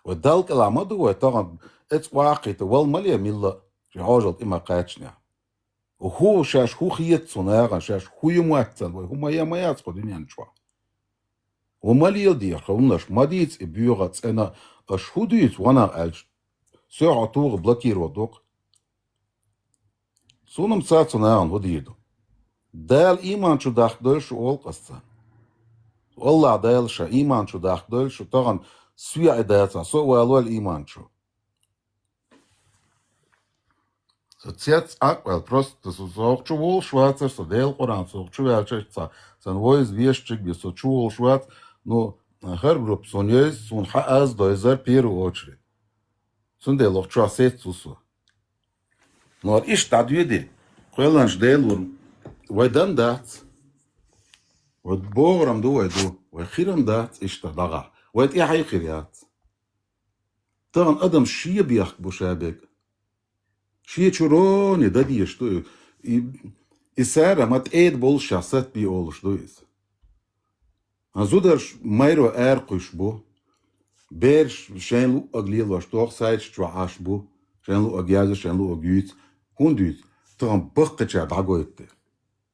Вай Далла кӀелахь ма ду вай, тахана эцу ваккхийта вала ма ле милла а, шен Ӏожалла тӀе ма кхаччинехь. ХӀу шаьш хӀу хета цу нахана, шаьш хӀу ю моьтту царна, вай хӀума ян ма яц кху дуьнен чохь. Ву ма лела дехьа, хӀуманаш ма дийца и боьгӀа, цӀена, аша хӀу дуьйцу, ванах аьлча, соьх хьо туху блокировать доккху. Суна-м ца цу нахана хӀу дийр ду. Дала ийман чу дахкадойла шу олу-кх ас царна. Аллах Дала ша ийман чу дахкадойла шу, тахана соьгахь дацахь, со а валойла ийман чу. Со цец Ӏакъваьлла, просто со, со хӀокху чу волуш вацара, со Делан Къуръан со хӀокху чу ваьлча ца, сан вайза вешачиг бе со чу волуш вац, ну, хӀара группа суна йойза, суна хьан аз дойзар первую очередь. Цундела хӀокху чохь сец ву со. Ну, хӀара иштта дӀадоьди, кхоьлланаш Делора, вай дан дац. Вай богӀурам ду, вай ду, вай хирам дац иштта дагӀахь. Вай тӀаьхье хир яц. Тахана адам шен бехк бу ша берг. Шен чуьра дан дезаш ду и, и, и сара ма тӀеда болуш ша сатбе олуш ду иза. Ан зударш майро ара кхуьйсуш бу. Бераш шайн луъаг лелош доху сайташ чохь Ӏаш бу. Шайн луъаг язъю, шайн луъаг юьйцу. ХӀунда юьйцу? Тахана баккхачара дӀагойту те.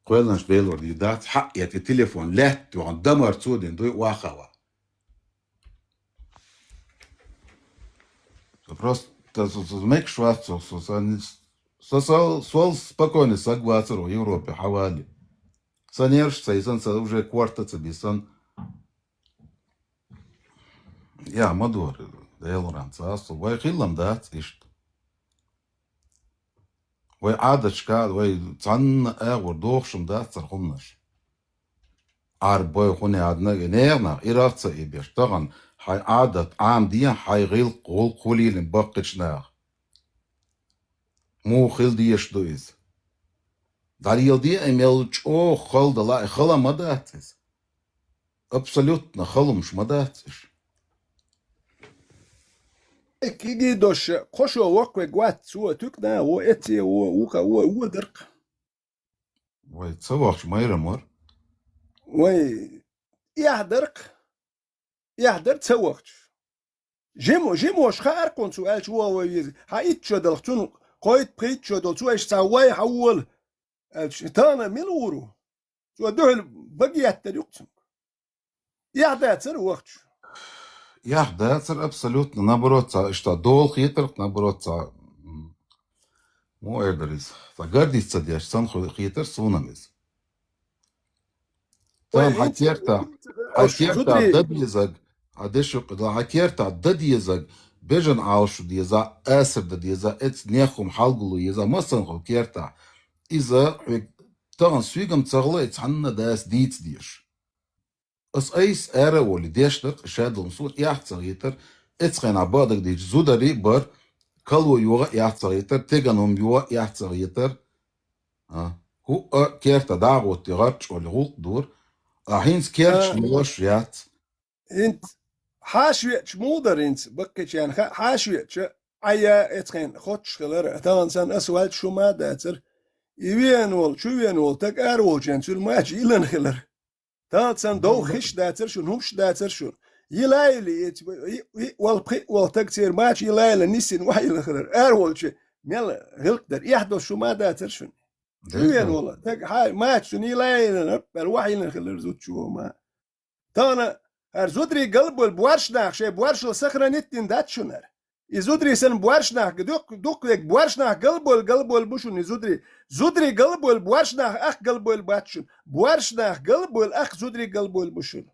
Кхоьлланаш Делора дийр дац, хьаъ эцу телефон лаьтта йохана, дамар цо дина дуй, охьахава. Со просто, со, со, со мегаш вац, со, со, со, со, со, сол спокойный саг вацара Европе хьавали. Сан нерваш ца йисан, сан уже корта ца бисан. Я, ма дора, Делора ца, со, вай хилам дац иштта. Вай Ӏадаташка, вай цхьанна агӀор дохуш-м дац цара хӀуманаш. Ӏарбой хӀун яьдна, и нехан нах, ирах ца и беш, тахана хьайн Ӏадат Ӏамаде, хьайн гӀилкх, гӀуллакх хӀу лелийна баккхийчу наха. Муха хила дезаш ду иза? ДӀалеладе а мел чӀогӀа хала дала, и хала ма дац иза. Абсолютно халумаш ма дац уж. Кигий дош, кхо шо воккхаве вац, цо туькъа да, во эце, во вуха, во, во даркх. Вай, ца вахча майрам вар. Вай, эхь даркх. Эхь дар ца вахча. Жимо, жимош хаар кхунца аьлча, во вай веза. Хьа итт шо далх, цунна кхойтта-пхийтта шо дол, цо иштта цхьа вай хьавола. Аьлча, тана мила вур ву? Цо дуьхьал багеттар юкъ цунга. Эхь дацар вахча. Эхь дацар абсолютно, наоборот, ца, иштта дол хетар, наоборот, ца, м, мо эр дар иза. Ца гордиться деш, сан ху-, хетар сунам иза. Вай, Тан хьа инца керта, хьа керта зудри да дезаг, хьа дешукъ да, хьа керта да дезаг, бежан Ӏалашу деза, асар да деза, эц нехум хьалгулу еза, массан ху керта. Иза хьуьг таган суьгам цагъла, эц хьанна дас дийца деш. Ас айс ара воли, деш дакъ шадулм су яхцагъ йитар, эц хена бадаг дич зудари бар, кало югъа яхцагъ йитар, теган ум югъа яхцагъ йитар. А, хӀуъа керта дагӀутти гӀарч оли гӀулкх дур. А хӀинц керч А. лош яц. ХӀинц хьаш веача мудар хӀинц, баккхичен ха-, хьаш веача, Ӏая эцхен хоттуш хилар, таган сан ас валча шу ма дацар. И вен вол, чу вен вол, так ар волчен цуьл мача илан хилар. Таган сан дов хиш дацар шун, хӀумш дацар шун. Йилайли эц, и, и, вал пхи, вал так цер мача йилайла нисин вахьила хилар. Ар волча мел гӀилкх дар. Эхь до шу ма дацар шун. Дерт Уен да. Вола. Так, хьа, мач цу нилайна, наббар вахьина хилар зудчу ма. Тана, хар зудри галбол буарш нах, шей буаршал сохранить дин дац шунар. И зудри сан буарш нах, дук, дук век буарш нах галбол, галбол бушун и зудри. Зудри галбол, буарш нах ах галбол бац шун. Буарш нах галбол, ах зудри галбол бушун.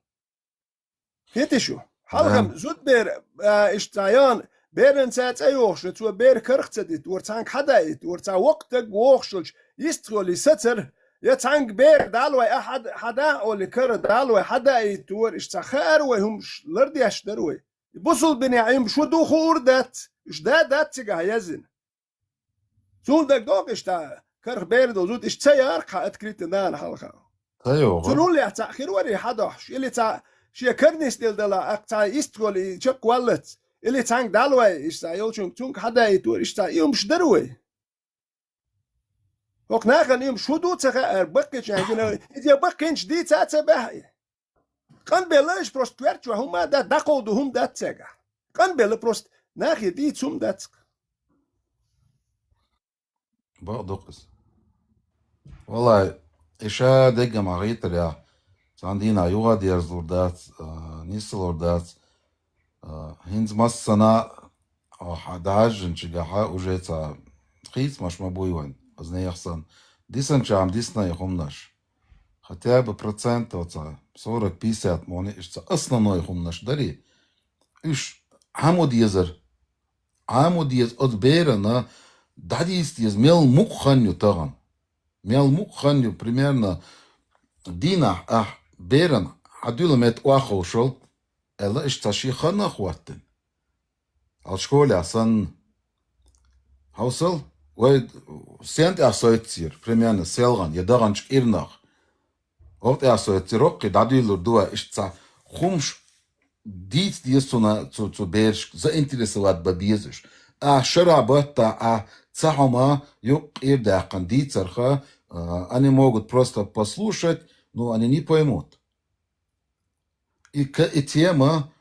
Хити шу. Хьалхам Да. зуд бер, а, иштта йон, беран ца цӀа йохуш, цо бер карх ца дит, вар цхьанг хьадаит, вар цхьа вокх таг вохушулч, йист холи сацар, я цхьанг бер далвай, а хьад-, хьада оли кара далвай, хьадаит, вар иштта хаар вай хӀумш лардеш дар вай. Бусул бине им шу ду хуур дац, иш да дац цигахь язин. Цул дагадогӀу иштта, карх бер долу зуда иштта ца яра кхьа открыто нана хьалха. Ца йогӀу. Цу руллехь цхьаъ хир вари хьадохьуш, или цхьаъ шен карнис тӀе дала, акх цхьа истхоли чекх валлац, или цхьанга далвай, иштта йолчунга цунга хьадаийтур, иштта и умш дара вай. ХӀокху нахана и умш хӀун ду ца хаьара, баккхича гина, иза баккхинчу дийца а ца баьхьа и. Къанбелла иша просто коьртачохь хӀума дац, дӀакховду хӀума дац цаьргахь. Къанбелла просто нахе дийца хӀума дац. Бакъ дукха иза. Валлай, иша дегга ма гӀийтарехь, цхьана дийнахь юха а дерзалур дац, а, нисалур дац. А, хӀинца массана, а, хьан дӀахьаьжжинчигахьа уже ца хийцамаш ма буй вайн, аз нехан сан. Дисанча ам дисна и хӀуманаш. Хотя бы процентов ца, сорок-пятьдесят мони, иштта основной хӀуманаш дари. Уьш хьан ма дезар? Хьан ма деза оцу берана дӀадийца деза, мел мукъа хан ю тахана? Мел мукъа хан ю, примерно, дийнахь ахь берана хьан дуьла метта охьаховшал, аьлла, иштта цхьа шен ханна а хӀоттина. Хьал школехь санна. Хьовсал, вай сен тӀехь сойтцийра, примерно, селгӀан я даханчу кӀирнах. Оха тӀехь сойтцийра, оккхий дӀадуьйлур ду вай, иштта цхьа хӀумаш дийца деза цуна, цу, цу берашка заинтересовать бан безаш. Ахь шарахь батта, ахь цхьа хӀума юккъе ира даьккхина дийцарха, а, они могут просто послушать, но они не поймут. И ка-, и тема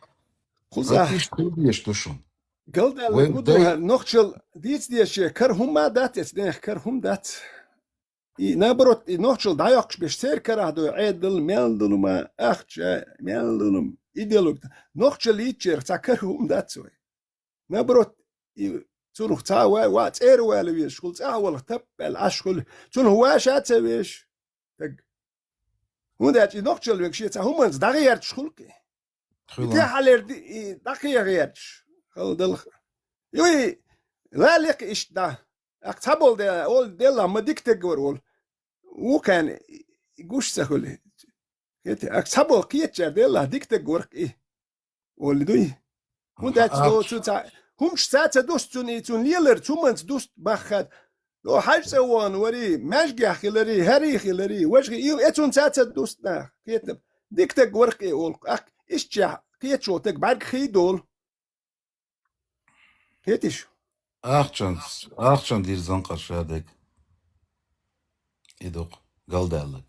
Кхузахь. Гатиш хила дезаш ду шуна. Галдаьлла Вай гу дай- дуьхьа нохчал дийца дезаче кара хӀума дац, эца нехан кара хӀума дац. И наоборот, и нохчал дӀайоккхуш беш церан карахь дой, Ӏедал, мел долу ма, ахча, мел долу ма, и делуг. Нохчал йийцчерах цхьа кара хӀума дац вай. Наоборот, и цунах цхьа вай, ва цӀера вала везаш хуьлу, цӀахь валха таппаьлла Ӏаш хуьлу. Цунах ваша а ца веш. Таг. ХӀунда аьлча и нохчалла вега шен цхьа хӀуманца дӀагӀерташ хуьлу-кх и. И Хуьлу. ТӀехьалера ди-, и дӀакхехьа гӀерташ. Хала далха. Юй, ла лекха иштта дӀа. Акх цхьаболу де, олу делла ма дика теггавар олу. Вукхаьрна и гуш ца хуьлу. ХӀета, акх цхьаболу кхечара делла дика теггавар-кх и. Олли дуй? ХӀунда аьлча А, до цу цхьа, хӀумаш цхьа ца дуст цунна, и цунна лелар, цу манца дуст баххад. Ну, хьажа цӀа вон вари, маьжгехь хилари, хӀари хилари, важа хи-, и, эцун цаца дуст нах, кхетам. Дика таг варх и олу, ах, ишчехь, кхечо таг бӀарг хий долу. Кхетиш? Ахчан, ахчан дир занкъар шадег. И дукъ, галдаьллаг.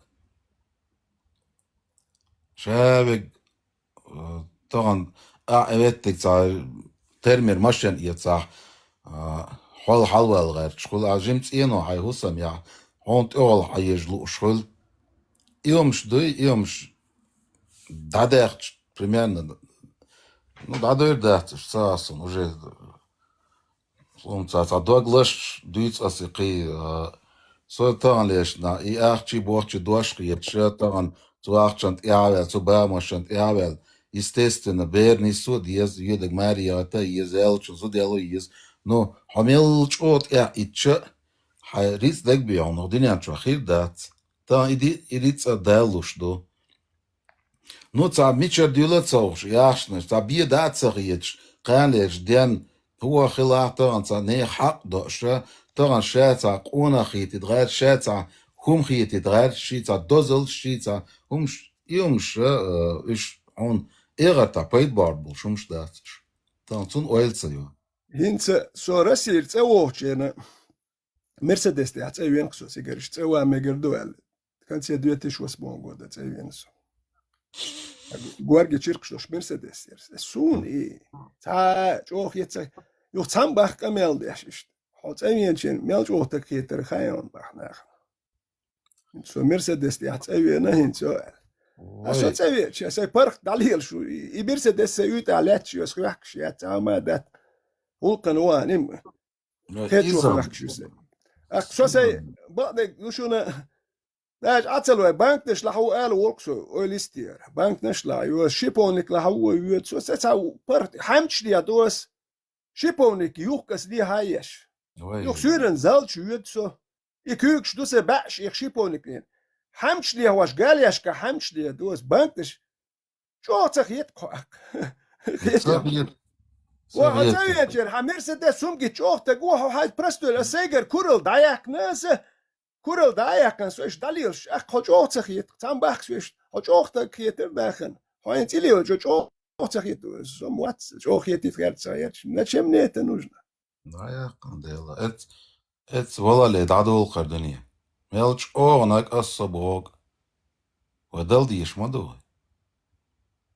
Шавег, э, тахана а, э, веттиг цхьа термер машен эцахь, а, хьол хьалвал гӀерташ хуьлу, а жим цӀено хьайн хӀусам яхь, хьуна тӀехула хьан ежа лууш хуьлу. И хӀумаш дуй, и хӀумаш дӀадаьхча, примерно, ну, дӀадойр дац уьш, ца а сун, уже хӀума ца, цхьа дог лаш дуьйцу аса кхий, а, со тахана лешна, и ахчий бохчий дош хеташ, тахана цу ахчан тӀехьаваьлла, цу бамашан тӀехьаваьлла, естественно, берна нисо а деза, йоьдаг маре яхта а еза, аьллачун зуда яло а еза. Ну, хьо мел чӀогӀа тӀехь итча, хьайн рицкъ дагабехьа хьуна дуьнен чохь хир дац. Тахана и ди-, и рицкъ а Дала луш ду. Ну, цхьа мичара дуьйла а ца ухуш, яхшнаш, цхьа бен дӀа а ца хеташ, кхана лерчу ден, хӀуъа хилахь тахана цхьа нехан хьакъ доӀуша, тахана ша цхьа къонах хетийта гӀерташ, ша цхьа хӀума хетийта гӀерташ, ший цхьа дозаллаш, ший цхьа хӀумаш, и хӀумаш, а, уьш хьуна эгӀартахь пайда бохьур болуш хӀумаш дац уьш. Тахана цунна ойла ца йо. ХӀинца со Россера цӀа вогӀучу хенахь, Мерседес тӀехь цӀа веанакх со цигараш, цӀа ван мегар ду аьлла. В конце две тысячи восьмого года цӀа веана со. Горга чиркхаш долуш Мерседес яра. Суна и цхьа чӀогӀа хетта, юха цхьамма баха къамел деш иштта. Хьо цӀа веанчийн мел чӀогӀа таг хетара хаьий хьуна баха нахана. Со Мерседес тӀехь цӀа веана хӀинца со аьлла. А со Ой. цӀа веача, сайн паргӀат дӀалелаш ву. И, и Мерседес сайн уьйтӀахь лаьтташ йоьсу хьоьхкаш яц, цхьа а ма дац. Гьулкхана ван, им. Ну, Кхечо иза. Хьоьхкаш ю сайн. Ах, со сайн, бакъдерг, ну шуна, даже Ӏацалвай, банкнаш лахьа ву ала волу со, ойла йистера. Банкнаш лахьа, йо, шиповник лахьа ву, йо, со сайн цхьа паргӀат, хьаьмчаш де дос, шиповник юхкас де хьаеш. Ой. Юха суьйранна залчу йоьду со. И куьйгаш ду сан баьӀаш, и шиповник лен. Хьаьмчаш де хьош, галешка хьаьмчаш де дос, банкнаш. ЧӀогӀа ца хета кхо аккха. Ца хета. Ва, хьо ца хета. Веачара, хьан Мерседес хӀума гича чӀогӀа таг ву, хьо хьайца простой, ас сайгара куралла дӀаяьккхина аса, куралла дӀа а яьккхина, со иштта дӀалелаш, аккха хьо чӀогӀа ца хета, цхьамма бахка со иштта, хьо чӀогӀа таг хетара дахана. Хьо хьайн цӀе лелча чӀогӀа ца хета, со ма вац, чӀогӀа хетийта гӀерта ца гӀерташ. Зачем мне это нужно? ДӀаяьккхина Дела. Эц, эц валале дӀадолу кхара дуьне. Мел чӀогӀа наг ас со боху. Вай дала дийш ма ду вай.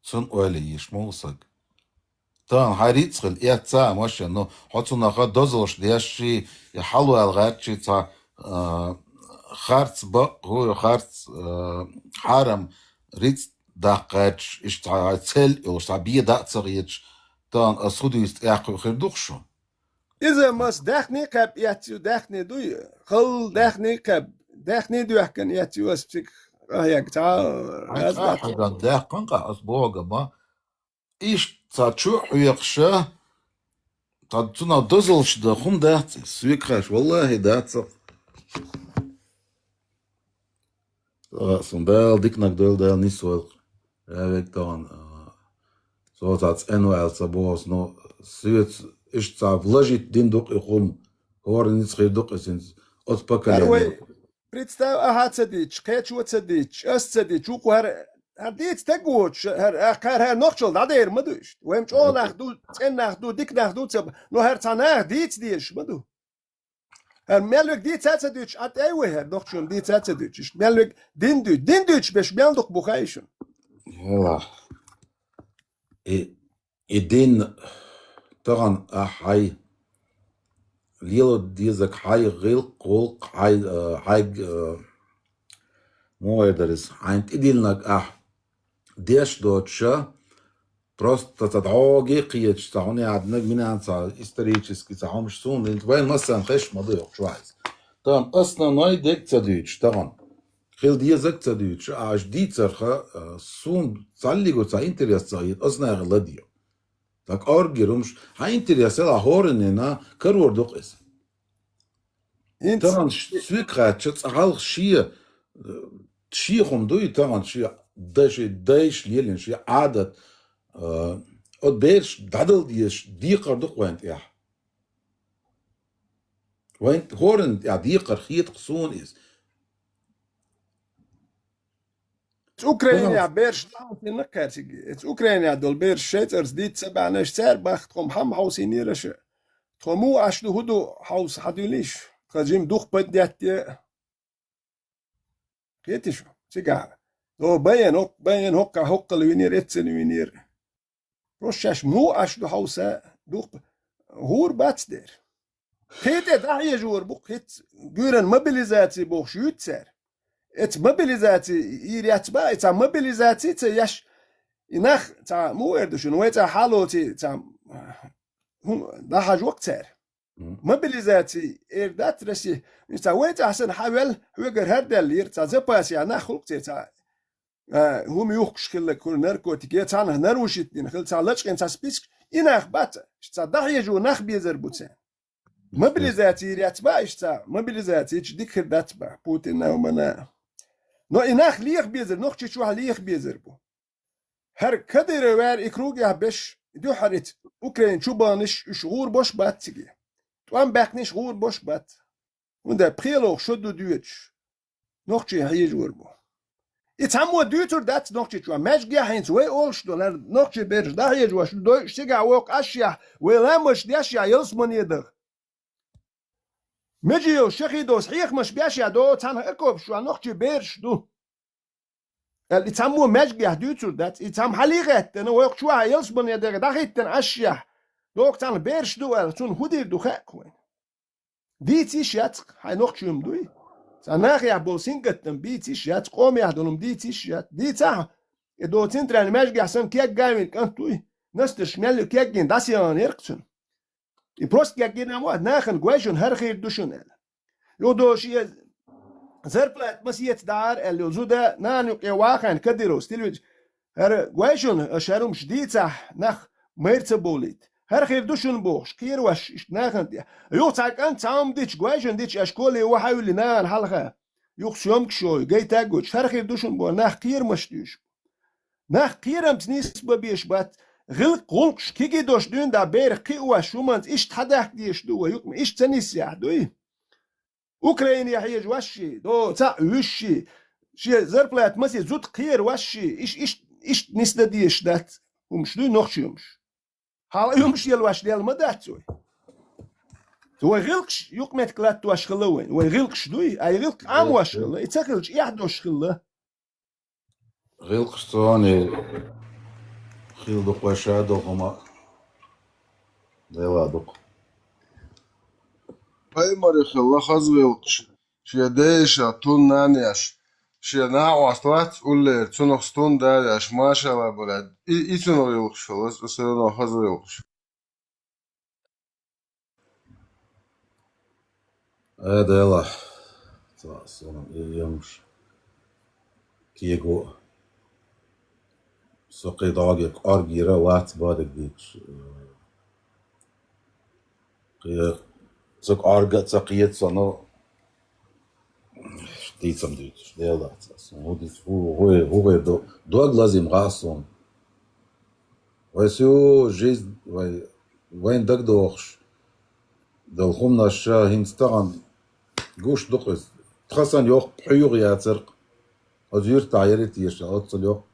Цунна ойла йиш ма ву саг. Тахана хьайн рицкъ хила эцна а машен, ну, хьо цунах дозаллаш деш ши, я хьалвала гӀерташ ши цхьа, а, харц бакъ, хӀу, харц, а, хьарам рицкъ даккха гӀерташ, иштта цхьа хьайн цел йолуш, цхьа бен дӀа а ца хеташ, тахана ас хӀу дуьйцу тӀаккха хир ду-кх шу? Иза маса даьхний кхаьб эцна ю, даьхний дуй? Халла даьхний кхаьб, даьхний доьхкина эцна ю ас цига къахьега цхьа а. Хьайн аз цхьа дац. Хьайган даьккхина къа ас боху ма. Иштта цхьа чу а хьоькхуша, цхьа цунах дозаллаш дан хӀума дац иза, соьга хаьаш, валлахӀи, дац-кх. Сан Дала диканиг дойла, Дала нисвойла-кх. Ша вега тахана, а, со цхьа цӀена ваьлла ца боху ас, но соьца иштта цхьа вложить дина ду-кх и хӀума, хӀора ницкъ хир ду-кх иза хӀинца оцу поколение. Представь, ахьа ца дийцча, кхечо ца дийцча, ас ца дийцча, вукху хӀара, хӀара дийца таг воцуш, хӀара, хӀара, хӀара нохчалла дӀадер ма ду иштта. Вайн чӀогӀа нах ду, цӀена нах ду, дика нах ду, ца ба-, но хӀара цхьа наха дийца дезаш ма ду. ХӀара мел вега дийца а ца дуьйцуш, а тӀе вай хӀара нохчо дийца а ца дуьйцуш, иштта мел вега дин дуьйцу, дин дуьйцуш берш мел дукха бу хаьий шуна? Валлахь. И, и дин тахана ахь хьайн лело дезаг, хьайн гӀиллакх, гӀуллакх, хьайн, э, хьайга, э, муха эр дара иза, хьайна тӀедиллинарг ахь деш доцуша, просто цхьа дӀогий кхеташ, цхьа хӀуна яьдинарг, минан цхьа исторический цхьа хӀумаш суна динчу, вайн массарна хезаш ма ду йоккхуш ваьлла. Тахана основной дерг ца дуьйцуш, тахана хила дезаг ца дуьйцуш, аша дийцарха, а, суна цхьаллиго цхьа интерес ца хета, ас нахе ладийо. Сан кӀорггера хӀумаш, хьан интерес ала хӀораннена карор ду-кх иза. ХӀинца тахана ш-, соьга хаьттича, цкъа хьалха шен, э, шен хӀума дуй, тахана шен дай-, шен дайша лелийна шен Ӏадат, э, оцу бераш дӀадала дезаш декхар ду-кх вайн тӀехь. Вайн хӀоранна тӀехь декхар хетакх суна иза. Цу Украинехь бераш дӀахьовсийна кхаьрсиг. Цу Украинехь долу бераш шайцӀарца дийца ца баьхьнаш, цара баха тхо-м хьамма хьовсийнера аша. Тхо муха Ӏаш ду, хӀун ду хьовса хьан дуьлийша? Тхан жима духпад детте. Кхетий шу? Цигахь. О, баян, хӀокх-, баян, хӀоккхахь, хӀоккхал винера, эццана винера. Просто шаьш муха Ӏаш ду хьовса, духпа-, гӀур бац дера. Кхин тӀе дӀахьежор бу хӀинца, гуьйранна мобилизаци бохуш юьйцу цара. Эца мобилизаци йийр яц бан, эца мобилизаци ца еш, и нах ца муха эр ду шуна, вай цӀа хьалоций ца хӀун дӀахьажо-кх цара. Мгм. Мобилизаци эр дац Россия. Ца вай цӀа санна хьавел, хьоьгара хӀара даьллера, ца запасехь нах хуьлу-кх церан ца а, хӀума юхкуш хилла, кхуьра наркотик, я цхьанхьа нарушить дина хилла, цхьа лачкъийна цхьа список, и нах бац, ца дӀахьежо нах безар бу царна. Мобилизаци йийр яц бан иштта ца, мобилизаци йича дика хир дац бан, Путинна, хӀуманна. Но и нах леха безар, нохчийчохь леха безар бу. ХӀара Кадыров вара и кругехь беш, дуьххьара и Украин чубанаш, уьш гӀур бош бац цига. ТӀом баьккхинарш гӀур бош бац. ХӀунда пхелох шо ду доьдуш, нохчий хьежор бу. И цхьаммо дуьйцур дац нохчийчохь, маьжгехь хӀинца вай олуш долу, хӀара нохчий бераш дӀахьежош ду дойуш цигахь воккху ашшехь, вай ламазаш дешшехь, ялсамане даха. Меже йолу шахидовс хьехамаш бешшехь до, цхьанхьа окопаш чохь нохчий бераш ду. Аьлла, и цхьаммо маьжгехь дуьйцур дац, и цхьамма хьалий гӀеттина, вай кху чохь ялсамане даха дӀахӀиттина ашшехь, доху цхьанхьа бераш ду аьлла, цунна хӀун дийр ду хаьа-кх вайна? Дийца йиш яц-кх, хьайн нохчий-м дуй. Цхьа нахехь болу сингаттам бийца йиш яц, къомехь долу-м дийца йиш яц. Дийцахь, и до центральный маьжгехь санна кеггавина кӀант вуй, настарш мел ю кеггина дӀасаяхана яра-кх цуьнан. И просто кеггина ма вац, нахана гойшунна хӀара хир ду шуна аьлла. Юха до шен зарплата масеца дахьара аьлла йолу зуда нана юкъе вахийна Кадыровс телевизор. ХӀара гойшунна аша хӀара хӀумаш дийцахь, нах майра ца бовлийта. ХӀара хир ду шуна бохуш, кхеравеш иштта нахана тӀе. Юха цхьа кӀант цхьа хӀума дича, гойшунна дича, аша школе вахьа а вуьллий нахана хьалха. Юха съёмкаш йой, гайтаг а гойтуш, хӀара хир ду шуна боху, нах кхерамаш дуьйш. Нах кхерамца нисбан безаш бац, гӀиллакх-гӀуллакхаш кегий долуш дуьйна дӀа берах кхиош, хӀуманца иштта хьадаьхка дезаш ду вай, юкъа иштта ца нисъяхь дуй. Украине хьежа вашши, до цхьаъ вуьшши, шен зарплата масех зуда кхера вашши, иш-, иш-, иштта нисдан дезаш дац, хӀумаш дуй, нохчий хӀумаш. Хьала хӀумаш елла ваш лела ма дац вай. Вай гӀиллакхаш юкъаметтиг латтош хилла вайн. Вай гӀиллакхаш дуй, ай гӀиллакх Ӏамош хилла, и ца хилча эхь дош хилла. ГӀиллакхаш цунах хилла ду-кх вай ша долу хӀума. Дела ду-кх. Паймаре хилла хаза гӀиллакхаш. Шен дайша тун нанеш, шен накъост вац уллера, цунах стун дареш, машалла, бурад. И, и цунах гӀиллакхаш хилла, всё равно хаза гӀиллакхаш. Э, Дела, цхьа суна и емаш кего. Со кхин дӀагӀе кӀоргера вац бадиг дийцаш. Кхин ца кӀорга а ца кхета со, но дийцам дуьйцуш, Дела дац ас. ХӀун дийца, хӀу-, хӀу-, хӀу гӀайр ду? Дог лазийна гӀа суна. Вай всю жизнь, вай, вайн дагадохуш долу хӀуманаш ша хӀинца тахана гуш ду-кх иза. Тхан санна йоккха пхьуьйгӀа яцара-кх. Оцу юьртахь яра теша, оццул йоккха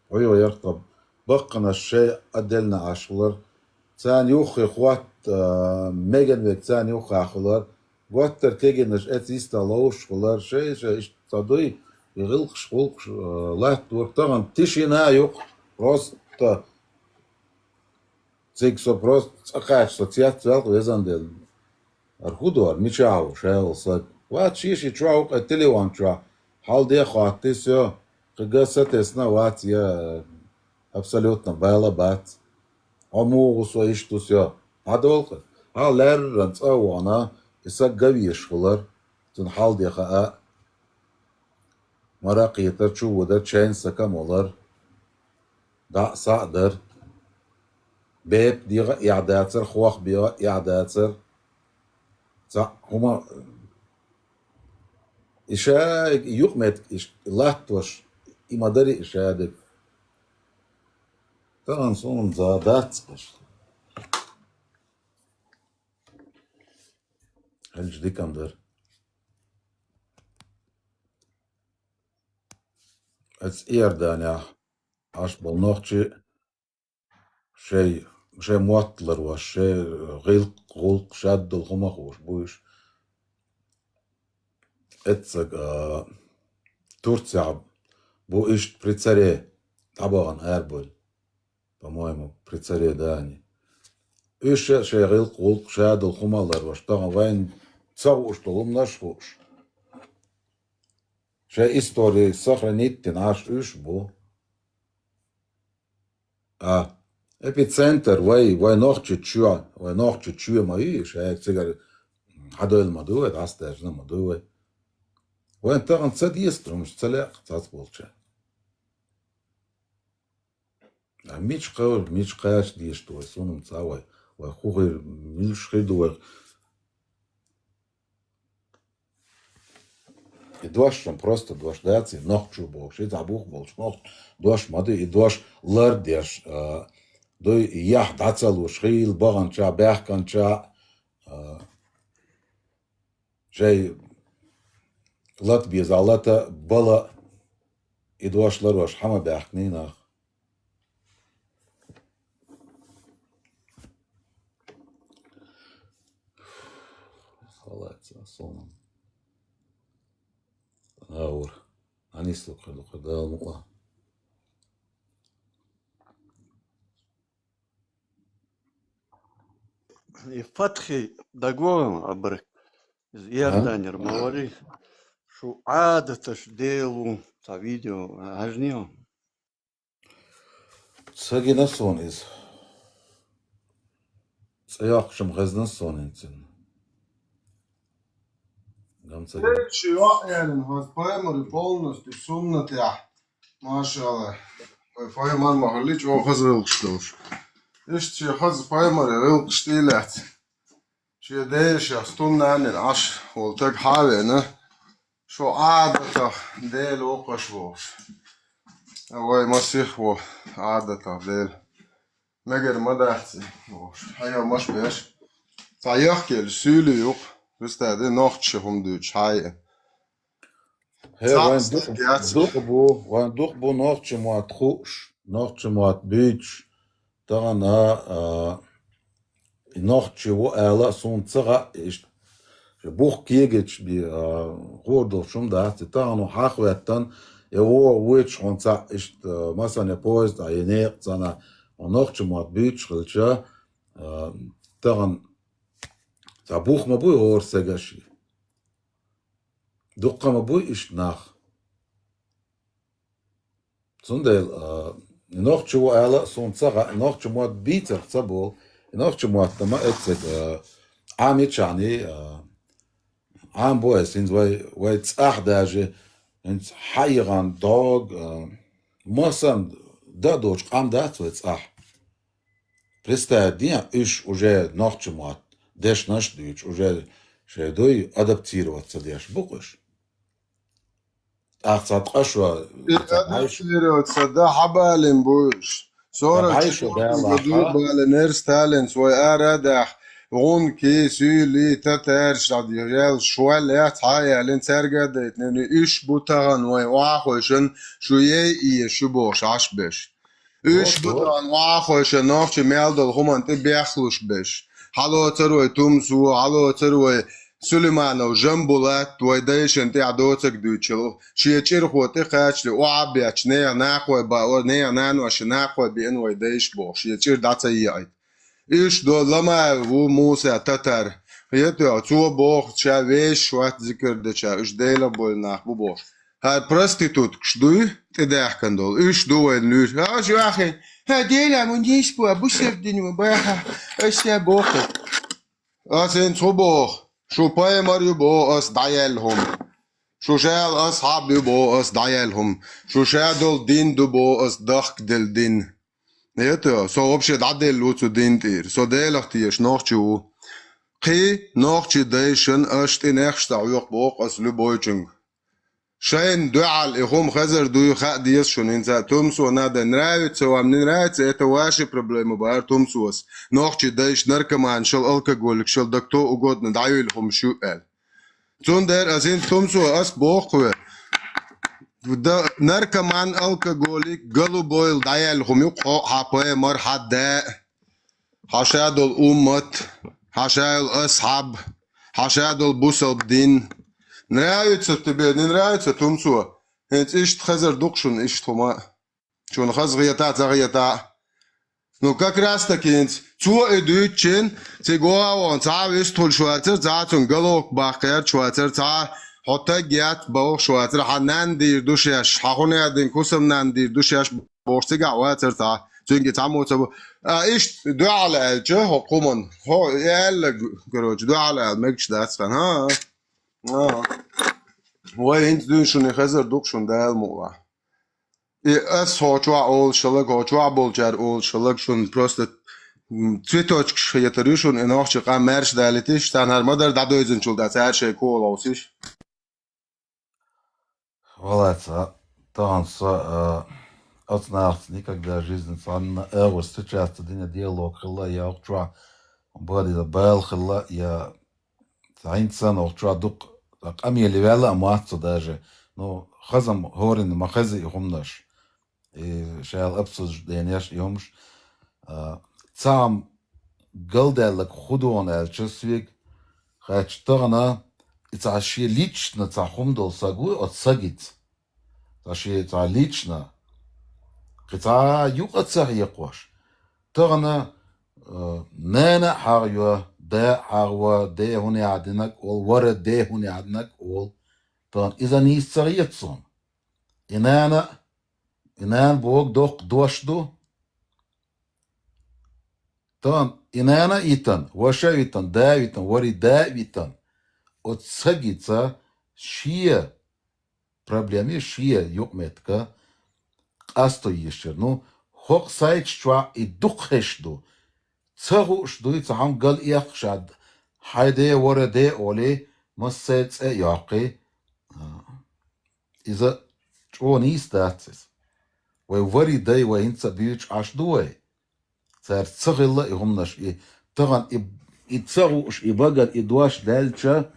пхьуьйгӀа яра-кх. Баккханаш шайн отдельно Ӏаш хилар. Царна юххе хӀотта, а, меган вега царна юххе хилар. Готтар кегийнаш эца йиста ловш хилар. Шай-шай иштта ца дуй, и гӀиллакхаш-гӀуллакхаш, а, латтора. Тахана тишина ю-кх. Просто цига со просто цӀа кхаьчча, со цецваьлла-кх, везан Дела. ХӀара хӀун ду хӀара, мичахь ву шайолу саг? Вац, шен-шен чохь ву-кх, э, телефон чохь. Хьал де а хоттий, всё. Кхин ган сатесна а вац, я абсолютно бала а бац. Хьо муха ву, со иштта ву, всё. Хьадолу-кх. Хьан лаьрран цӀа а вахана, и саг ган везаш хилар, цунна хьал де хаьа. Мара а кхетар, чу а воьдар, чайна сака а молар, дӀа а, схьа а дар. Бепиг дегӀа а эхь дацар, хох бегӀа а эхь дацар. Цхьаъ хӀума и ша юкъаметтиг иштта латтош, и ма дарий и ша дерг. Тахана суна за дац иштта. Хилча дика-м дара. Эцу Иорданехь Ӏаш болу нохчий шайн, шайн мотт ларвеш, шайн гӀиллакх, гӀуллакх, шадолу хӀума хууш бу уьш. Эццаг, а, Турцехь бу иштта при царе дӀабахана арабевлла. По-моему, при царе Дани. Уьш а шайн гӀиллакх, гӀуллакх, шадолу хӀума ларвеш, тахана вайна ца хууш долу хӀуманаш а хууш. Шайн истори сохранить дина Ӏаш уьш бу. А, эпицентр вай, вай Нохчийчоь, вай Нохчийчоь ма ю, ша цигара хьадевлла ма ду вай, дӀасадаьржина ма ду вай. Вайн тахана ца деза, хӀуманаш ца лаьа цхьацболчарна. А мича кхевра, мича кхача дезаш ду вай, суна-м ца вай, вай хӀун хир, муьлш хир ду вай. И дош-м просто дош дац, и нохчо бохуш, и цхьа бух болчу нохчо дош ма ду, и дош лардеш, а, дуй, и яхь дӀа ца луш, хийла баханча, баьхканча, а, шайн лата беза, лата бала, и дош ларвеш хьан ма баьхкиний нах. Халаца, сон. Аур. Анислук хир ду, Дала мукъа. И Фатхи дагван абрак. Из Иорданера ма вари. Шу Ӏадаташ Делу цхьа видео хьажнийо. Ца гина суна иза. Цкъа йоккхуш-м хезна суна хӀинца. Гам ца гина. Ши йоӀ ялин хаза пайхамар полностью суннатехь. Машалла. Вай пайхамар ма хилли, чӀогӀа хаза гӀиллакхаш долуш. Иштта шен хаза пайхамар гӀиллакхаш тӀе а лаьцна. Шен дешах стуннанера Ӏаш волу таг хьа а веана, шу Ӏадатах Дела воккхуш волуш. Вай масех во Ӏадатах Дела. Мегар ма дац и, бохуш. Хьайо маш беш. Цхьа яхкелла суьйлий юкъа, вистаде нохча хӀума дуьйцуш хьайа. ХӀе, вайн дукха, дукха бу, вайн дукха бу нохча мотт хууш, нохча мотт буьйцуш. Тахана, а, и нохча ву ала а суна ца хаьа, иштта бух кегийча бен, а, хуур долуш хӀума дац. И тахана хьахветтан, я вогӀу вуьйцуш хьуна цхьаъ иштта, а, масане поезд а, я некъа цӀана, хьуна нохча мотт буьйцуш хилча, а, тахана цхьа бух ма буй хӀора сага ши. Дуккха ма буй иштта нах. Цундела, а, и нохча ву ала а суна ца хаьа, и нохча мотт бийцарх ца болу. И нохча мотт ма эццаг, а, Ӏамичахьний, а, Ӏам бу аса, хӀинца вай, вай цӀахь даже, хӀинца хьайгӀан дог, а, масан да а доцуш къам дац вай цӀахь. Представить дехьа, уьш уже нохча мотт, дешнаш а дуьйцуш, уже шайн дуй адаптироваться деш бу-кх уьш. ТӀаккха цхьа ткъа шо, И цхьа бӀаьш-, адаптироваться да хьабалин бу уьш. Цхьа бӀаьшо баьлла, году балинера Сталинца вай ара а дахьа, гӀунки, суьйли, татарш, дӀа, ял, шваль яц хьа а ялин, цаьрга а дайтинарий, уьш бу тахана вайн охьахойшан, шу яй а езаш ю бохуш Ӏаш берш. Уьш бу тахана охьахойшан нохчий мел долу хӀуманна тӀе бехлуш берш. Хьалоцар вай Тумсо, хьалоцар вай Сулейманов Жамбулат, вай дайшна тӀехь доцург дуьйцуш. Шен чӀирхо тӀе кхачале, охьа а бетташ, нехан накхой баор, нехан наноша накхой беана вай дайша бохуш, шен чӀир дӀа ца еӀийта. Уьш до Ламаев ву Муса татар. ХетоьгӀа, цо боху, ша вешаш вац зикар деча, уьш Делах бойла нах бу бохуш. ХӀара проституткаш дуй, тӀедаьхкина долу. Уьш ду вайна луьйш. Аш вахи, хӀа, Делан ву ниш бу, бу шердина ву, баха, аш ша боху. Ас хӀинца хӀу боху? Шу пайхамар ю боху ас дӀаяьлла хӀума. Шу шал асхьаб ю боху ас дӀаяьлла хӀума. Шу ша долу дин ду боху ас дахка делла дин. Это, со вообще дӀаделла ву цу дин тӀера. Со Делах тешаш нохчи ву. Кхин нохчи дайшан аш тӀе нехаш ца хьоькху боху ас любойчунга. Шайна дуьхьал и хӀума хазар дуй хаа деза шуна, хӀинца Тумсо надо. Нравится вам, не нравится, это ваши проблемы, бахара Тумсос. Нохчий дайша наркоманашал, алкоголикашал, да кто угодно, дӀаюйла хӀума шу аьлла. Цундела ас хӀинца Тумсо, ас боху хьоьга. Да, наркоман, алкоголик, голубойла дӀаяьлла хӀума ю-кх хьо, хьан пайхамар, хьан да, хьан ша долу уммат, хьан ша йолу асхьаб, хьан ша долу бусалба дин. Нравится тебе, не нравится, Тумсо? ХӀинца иштта хазар ду-кх шуна иштта хӀума. Шуна хазахетахь а, ца хетахь а. Ну, как раз таки хӀинца цо и дуьйцучийн, цига вон цхьа а вистхуьлуш вацара, цхьа а цунна головка баккхарш вацара, цхьа а хьо таг яц бохуш вацара, хьан нанна дийр ду шаьш, хьан хӀун яздина хӀусамнанна дийр ду шаьш бохуш цигахь вацара цхьа а. Цуьнга цхьаммо ца бу-, а, иштта дуьхьал аьлча, хӀокху хӀуманна, хьо и аьлла, короче, дуьхьал ала мегаш дац хьан, хӀа? А. Вай хӀинца дуьйна шуна и хазар ду-кх шуна, Дала мукъалахь. И ас хьо чохь олуш хилларг, хьо чохь болчара олуш хилларг шуна просто, м, цветочкаш хетар ю шуна, и нохчийн къам маьрша далийтиш, царна хӀара ма-дарра дӀадевзинчул тӀаьхьа цара шайн кола гӀовсийша. Валлай, ца, тахана со, а, оцу нахаца никогда в жизни цхьанна а агӀор встречаться дина диалог хилла, я охьа чохь бадийна бала хилла, я Цхьа хӀинца санна охьа чохь дукха къамеле ваьлла а ма вац со даже. Ну, хазам хӀоранна ма хеза и хӀуманаш. И шайла обсужденеш, и хӀумаш. А, цхьа хӀума галдаьлларг хӀун ду хьуна аьлча, соьга хаьттича тахана, и цхьа шен лично цхьа хӀума долу саг ву, оцу сагица. Цхьа шен, цхьа лично. Кхин цхьа юкъа ца хьекхош. Тахана, э, нана а хьагӀ йо, да а хьагӀ во, де хӀун яхь динарг а олу, вара де хӀун яхь динарг а олу. Тахана иза нийса ца хета суна. И нана, и нана бохург доккха дош ду. Тахана и нана а йитина, ваша а витина, да а витина, вари да а витина. Оцу сагица шен проблема шен юкъаметтиге къасто йиш яра. Ну, хӀокху сайташ чохь и дукха хезаш ду. Ца хууш дуй, цхьа хӀума гал эккхаш а, хьайн де, вара де олий, массеран цӀе а йоккхий. А, иза чӀогӀа нийса дац иза. Вай вари дай вай хӀинца а буьйцуш Ӏаш ду вай. Цаьрца ца хилла и хӀуманаш, и тахана и, и ца хууш, и багара и дош даьлча,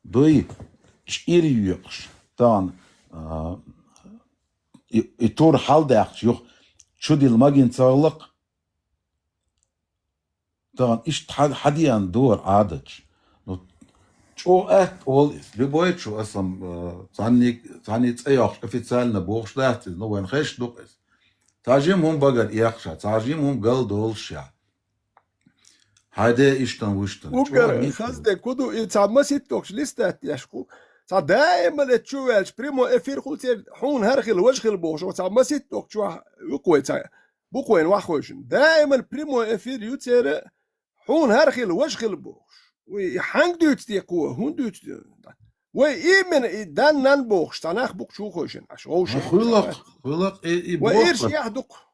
дуй, чӀир йоькъуш. Тахана, а, и, и тур хьалдаьккхича юха чудилла магийна ца хилла-кх. Тахана иштта хьа-, хьадеана дора Ӏадаташ. Ну, чӀогӀа атта олу иза. Любой чу аса, а, цхьанний, цхьанний цӀе йоккхуш официально бохуш дац иза. Ну, вайна хезаш ду-кх иза. Цхьа жима хӀума багара эккхаш а, цхьа жима хӀума гал долуш а. Хьайн де иштан, вуьштан. Уггар чӀогӀа хазде ку ду, и цхьа маситтокхуш листать деш ку. Цхьа даиман эцу чу ваьлча, прямой эфир хуьлу церан, хьуна хӀара хила, важа хила бохуш, цхьа маситтокху чохь ву-кх вай цхьа, бу-кх вайна ваххойшина. Даиман прямой эфир ю церан, хьуна хӀара хила, важа хила бохуш. Вай и хьанга дуьйцу те кхо, хӀунда дуьйцу те? Вай именно и дан нан бохуш, цхьа нах бу-кх чу хойшина, аш вовшийн. Хуьлу-кх, хуьлу-кх, и, и вай боху. Ирш яхь ду-кх.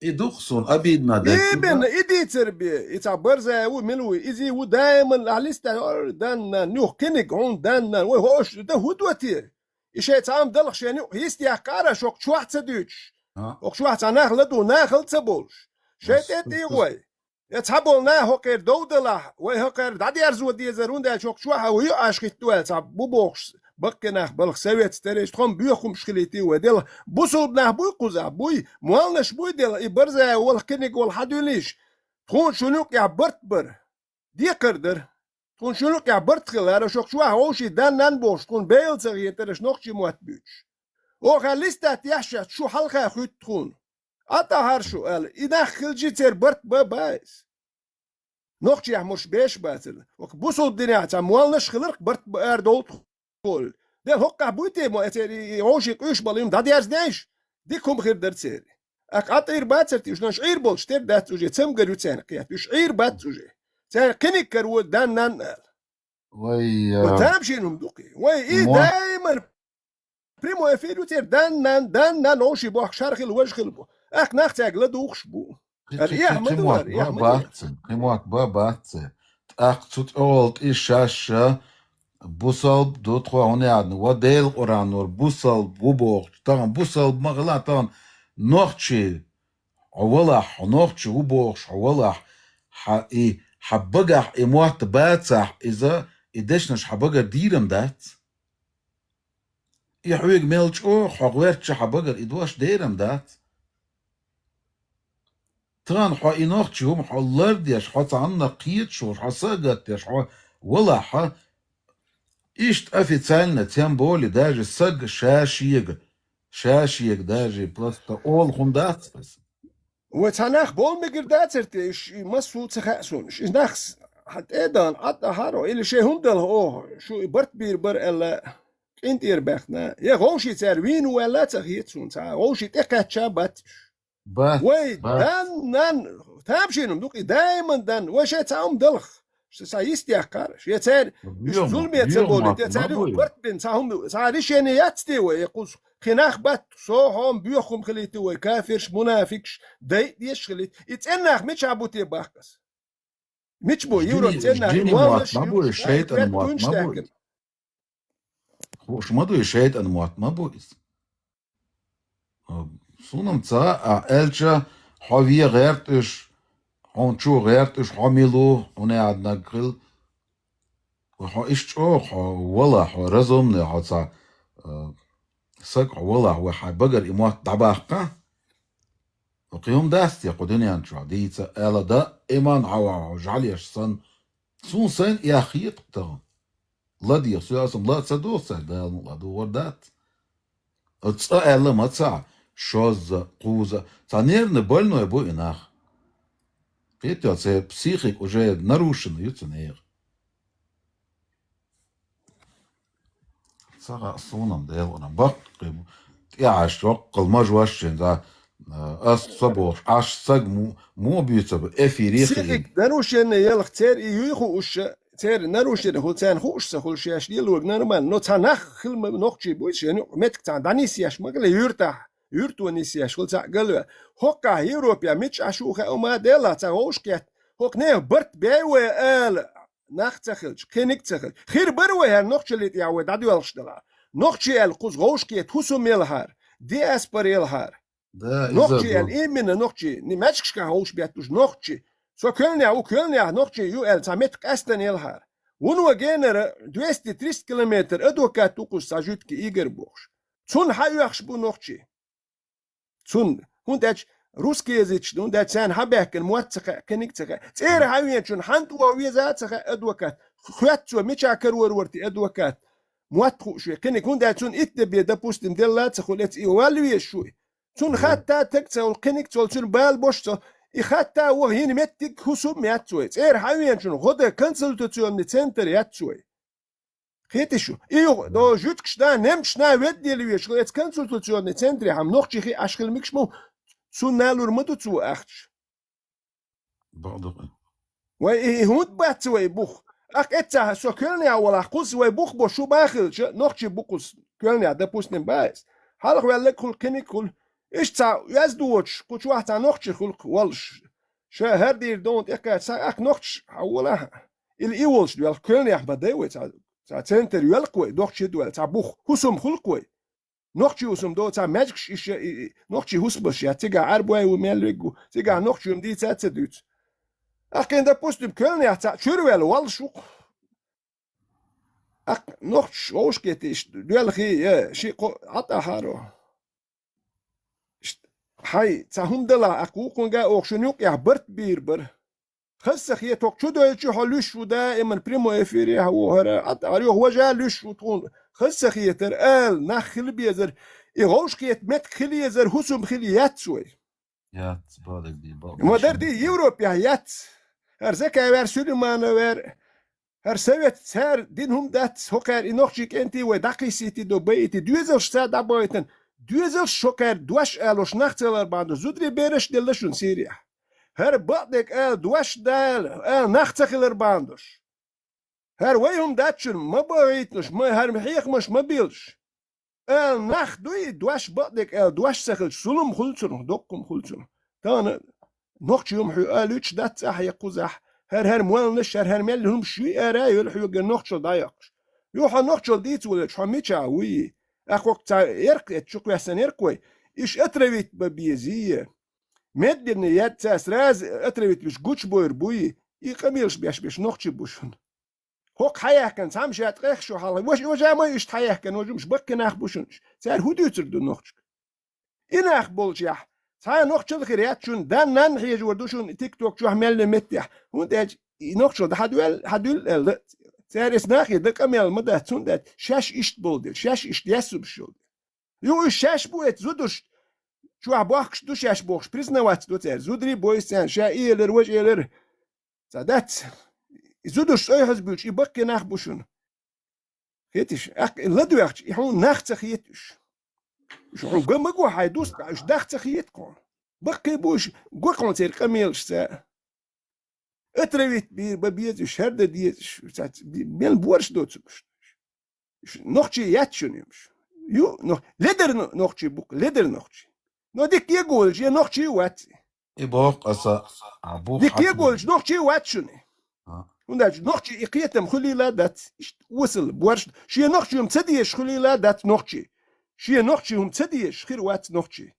И ду-кх суна обидно дерг. Именно и дийцар бе, и цхьа Барзаев ву, мила ву, иза ву даиман ахь листа, ой, дан нан, юха киниг хьуна дан нан, вай хӀош дан хӀун до те? И шайн цхьа хӀума далахь шен юкъа йист яьккхара, шок чохь ца дуьйцуш. А? Ок чохь цхьа нах ладу, нахал ца болуш. Шайн тӀе тӀе вай. Я цхьаболу наха хӀокхера дов далахь, вай хӀокхера дӀадерзо дезар, хӀунда аьлча хӀокху чохь а ву ю Ӏаш хӀитта ду аьлла, цхьа бу бохуш, баккхий нах балха, советский тӀерачу тхо-м боьха хӀумаш хилийта вай, делахь бусулба нах буй кхузахь, буй, молланаш буй, делахь и Барзаев волу, киниг волу хьан дуьлийша, тхуна шуна юкъехь барт бара, декхар дара. Тхуна шуна юкъехь барт хилара, шух чохь вовший дан нан бохуш, тхуна бейла ца хетара, аша нохчий мотт буьйцуш. Оха листат яхь шаьш, шу хьалха хуьтту тхуна. АтӀахьара шу аьлла, и нах хилчи церан барт бан бац. Нохчехь мурш беш бацара. Оха бусулба динехь цхьа молланаш хиларх барт бан ара долу тхуна. Дела хӀоккхахь буй те мо, э, церан и, и вовшийн къуьйш балла юм дӀадерзадеш, дика хӀума хир дара церан. Ахь къатӀийр бацара те, уьш наш Ӏийр болчу тера дац уже, цамгар ю церан кхета, уьш Ӏийр бац уже. Церан кхиниг кара вон дан нан аьлла. Вай, вай, а, тамашийна хӀума ду-кх. Вай, и мо- даиман прямой эфир ю церан дан нан, дан нан, вовший бохкуш хӀара хила, важа хила бу. Ахь нах цаьрга ладугӀуш бу. Кхи-, ара кхи-, эхь ма кхи ду, мотт ара эхь ма ду. Бац, кхи мотт ба бац. ТӀаккха цу тӀехула тӀе шаьш а Бусалба ду тхо хьуна яьхна, ва Делан Къуръанора бусалба ву бохуш. Тахана бусалба ма хила, тахана нохчи хьо валахь, хьо нохчи ву бохуш хьо валахь, хьан и, хьан багахь и мотт бацахь, иза, и дешнаш хьан багара дийр-м дац. И хьоьга мел чӀогӀа хьо гӀертача хьан багара и дош дер-м дац. Тахана хьо и нохчи хӀума хьо лардеш, хьо цхьанна кхеташ волуш, хьо са а гатдеш, хьо валахь, хьо иштта официально, тем более даже саг ша-шега, ша-шега даже просто олу хӀума дац аса. Вай цхьа нах болу мегар дацара те, уьш и массо а ца хаьа суна. Уьш и нах с-, хьан тӀе а дан, Ӏад а хьаро, или шайн хӀума дала оха, шу и барт бийр бара аьлла, къинтӀера баьхна. Я вовший цара вийна ву аьлла а ца хета суна, цхьа вовший тӀекхаьчча а бац уьш. Бац, вай бац. Дан, нан, тамашийна ду-кх и даиман дан, вай шайн цхьа хӀума далах. Ша са йистехкхар, шен цаьрга, уьш Боьха, зуламе ца боьха болийта, мотт ма цаьрга бу и. Барт бина, цхьа хӀума, цхьа решение яц те вай, я кхуза. Кхин нах бац, со хьо-м боьха хӀума хилийта вай, кафирш, мунафикаш, дайа дезаш хилийта. И цӀена нах мичахь бу те баккхас? Мича бу, Европа цӀена нах, жини, жини мотт ма бу, шайтӀан мотт ма бу. Хууш ма ду, и шайтӀан мотт ма бу иза. Суна-м ца хаьа, аьлча, хьо вен гӀерта уьш, хьуна чу гӀерта уьш, хьо мила ву, хьуна яьхна наг хила. Хьо иштта чӀогӀа, хьо валахь, хьо разумный, хьо цхьа, а, саг хьо валахь, вай хьайн багара и мотт дӀабаккха. Кхин хӀума дац те кху дуьнен чохь дийца аьлла, даиман хьо вахь, хьо жӀалеш санна. Суна сайна эхь хета тахана. ЛадогӀа, соьгӀасам ла а ца догӀу цара, Дала мукъ лахь, догӀур дац. Оцу цкъа аьлла ма ца, шозза, кхузза. Цхьа нервный больной бу и нах. Кхетий, церан психика уже нарушена ю цу нехан. Ца хаьа суна-м, Делан Къуръан. Баккхий бу. ТӀехьаш, жоккхал мажа ваша шен, за, ас ца бохуш, Ӏаш саг му-, муха буьйцур бу эфире хиъна? Психика нарушение ялах церан и юй хууш, церан нарушение хуьлу, царна хууш ца хуьлу, шаьш лелориг нормально. Но цхьа нах хила ма, нохчий буй, шен юкъа меттиг цхьаьна дӀанисъеш ма хила юьртахь, юьрто нисъеш хуьлу цхьаъ галве. ХӀокхахь Европехь мичахь шу хаьа ма делахь, цхьа вовшахкхетта, хӀокху нехан барт бей вай ала, нах ца хилча, кхиниг ца хилча. Хир бара вай хӀара нохчаллин тӀехь вай дӀадоьлхуш делахь. Нохчий аьлла кхуза вовшахкхетта хӀусам елахьара, диаспора елахьара. Да, иза нохчий аьлла, именно нохчий, ни маьжгашкахь вовшахбетталуш нохчий. Со Коьлнехь ву, Коьлнехь нохчий ю аьлла, цхьа меттиг къаьстина елахьара. Вуно генара двести-триста километр адвокат ву кхуза цхьа Жуткин Игорь бохуш. Цунна хьаоьхуш бу нохчий. Цунна, хӀунда аьлча русскоязычный, хӀунда аьлча царна хьабаьхкина мотт ца хаьа, кхиниг ца хаьа. ЦӀера хьавеначунна хьан тӀе веза а ца хаьа адвокат. Хоьтту цо, мичахь карор вара те адвокат. Мотт хууш ве, кхиниг, хӀунда аьлча цунна итт де бен, допустим, делла а ца хуьлу, эца и валла везаш ву и. Цунна хатта таг ца хуьлу, кхиниг ца хуьлу, цуьнан бала бош ца хуьлу. И хатта ваха йина меттиг хӀусам яц вай. ЦӀера хьавеначунна гӀо дан консультационный центр яц вай. Кхетий шу? И юха, до жуьгташна, немцашна ведда лелавеш, эца консультационный центре хьан нохчий хи Ӏаш хила мегаш ма ву, цунна лур ма ду цо ахча. Бакъду. Вай и, и хӀунда бац вай бух? Ахь эццахь со Коьлнехь валахь, кхуза вай бух бо шу бан хилча, нохчий бу кхуза, Коьлнехь, допустим, бан иза. Хьалха ваьлларг хуьлу, кхиниг хуьлу. Иштта цхьа оьзда воцуш, кху чохь цхьа нохчий хуьлу-кх волуш. Ша хӀара дийр ду тӀекхача, цхьа ахь нохчий хьан волахь. Или и волуш доьлху, Коьлнехь ма дай вай, цхьа, цхьа центр йоьлху вай, нохчий ду аьлла, цхьа бух, хӀусам хуьлу-кх вай. Нохчий хӀусам до, цхьа маьжгаш иша, и, и, нохчий хӀусамаш яц, цигахь Ӏарбой ву, мел веггу, цигахь нохчий хӀума дийца а ца дуьйцу. Ахь кхин, допустим, Коьлнехь цхьа чуьра ваьлла, воллуш ву-кх. Ахь нохчий вовшахкхетийша, доьлхий, я, ши кхо, Ӏа тӀахьаро. Ш-, хьай, цхьа хӀума далахь, ахь вукхунга а оха шуна юкъехь барт бийр бара. Хаза ца хета, хӀокху чу дойлчу хьо луьш ву даиман прямой эфире хьан ву хӀара, Ӏа тӀе, хӀара юха важа луьш ву тхуна. Хаза ца хетара, ала, нах хила безара. И вовшахкхета меттиг хила езара, хӀусам хила яц вай. Яц, бадагди, бадагди. Ма дар ди Европехь яц. ХӀара Закай вер, Сулейманов вер. ХӀара совет цара дина хӀума дац, хӀокхара и нохчий кӀентий вай дӀакхиссийти до байийти, доьзалш ца дӀабахийтина, доьзалш хӀокхара дош алош нах ца лар бан до, зударий бераш а делла шуна Сирияхь. ХӀара бакъдерг ала дош дала, ала нах ца хилар бан дош. ХӀара вай хӀума дац шуна, ма бахийтинаш, ма хӀара хьехамаш ма белаш. Ала нах дуй, дош бакъдерг ала дош ца хилча, зулам хуьлу цунах, доккха хӀума хуьлу цунах. Тахана нохчий хӀума хьоьга алуьйтуш дац ахьа я кхузахь, хӀара-хӀара молланаш, хӀара-хӀара мел хӀумаш юй ара а йолу хьоьгара нохчалла дӀайоккхуш. Ту хьо нохчалла дийца волча хьо мичахь вуй? Ахкхокх цхьа эрх эцчу кхоьссина эрх вай. Иш отравить бан безий? Медленно яц цхьа сразу отравить беш гучбойр буй? И къамелаш беш беш нохчий бу шуна. ХӀокху хьаяхкана цхьамма ша ткъех шу хьалха. Ваша, ваша ма иштта хьаяхкана, важа уьш баккхий нах бу шуна. Цара хӀун дуьйцур ду нохчашка? И нах болчехь, цхьа а нохчалла хир яц шуна, дан-нанна хьежор ду шуна и тикток чохь мел йолу меттехь. ХӀунда аьлча и нохчалла дан хьан дуьл-, хьан дуьллу аьлла. Цара эс нахе дан къамел ма дац, хӀунда аьлча шаьш иштта болу дела, шаьш иштта яьссабаш йолу дела. Юха уьш шаьш бу эцу зударшна чохь бохкуш ду шаьш бохуш, признаваться ду цара. Зударий бойсу царна, ша и элира, важа элира. Цхьа дац. И зударш цӀой хьаза буьлча, и баккхий нах бу шуна. Хетиш, аккха и ладоьгӀча, и хьуна нах ца хета уьш. Уьш хьуна го ма го хьайн дустагӀа, уьш нах ца хета кхуна. Баккхий бу уьш, го кхуна церан къамелашца. Отравить бийр бан беза уьш, хӀара дан деза уьш, цац-, би-, мел борш доцург уьш. Уьш нохчий яц шуна уьш. Ю, но, ледар но-, нохчий бу-кх, ледар нохчий. Но дика его волчу, я нохчий вац. И боху аса, а бу Дика хатта его волчу нохчий вац шуна. А. ХӀунда аьлча нохчий и кхетам хуьлийла дац. Иштта осал, борш, шен нохчий хӀума ца дезаш хуьлийла дац нохчий. Шен нохчий хӀума ца дезаш хир вац нохчий.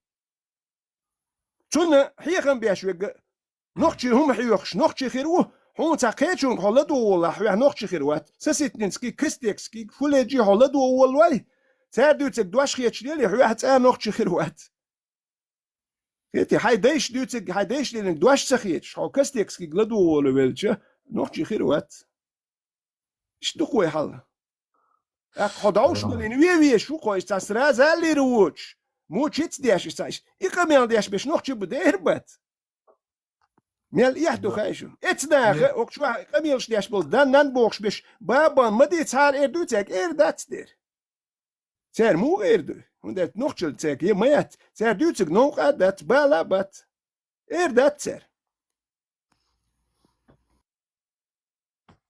Цунна хьехам беш верг нохчий хӀума хьоьхуш, нохчий хир ву, хьуна цхьа кхечунга хьо ладугӀу волахь, хьоьху нохчий хир вац. Сосетинский, костекский, фуледжи хьо ладугӀу воллой, цара дуьйцург дош хеташ лелий, хьоьху цкъа а нохчий хир вац. Хети, хьайн дайша дуьйцург, хьайн дайша лелийнарг дош ца хеташ, хьо костекскийга ладугӀу волавелча, нохчий хир вац. Иштта ду-кх вай хьал. ТӀаккха хьо довш Ага. далийна вен везаш ву-кх хьо, иза цхьа сраза а лийр воцуш, мучиц деш иза цхьа иштта. И къамел деш беш нохчий бу дер бац. Мел эхь ду Да. хай шуна. Эцу наха, Нет. окху чохь къамелаш деш болу дан-нан бохуш беш, бабан ма ди цхьара эр дуй цаьрга, эр дац дера. Цара муха эр ду? ХӀунда аьлча нохчалла цаьрга я ма яц. Цара дуьйцург новкъа а дац, бала а бац. Эр дац цара.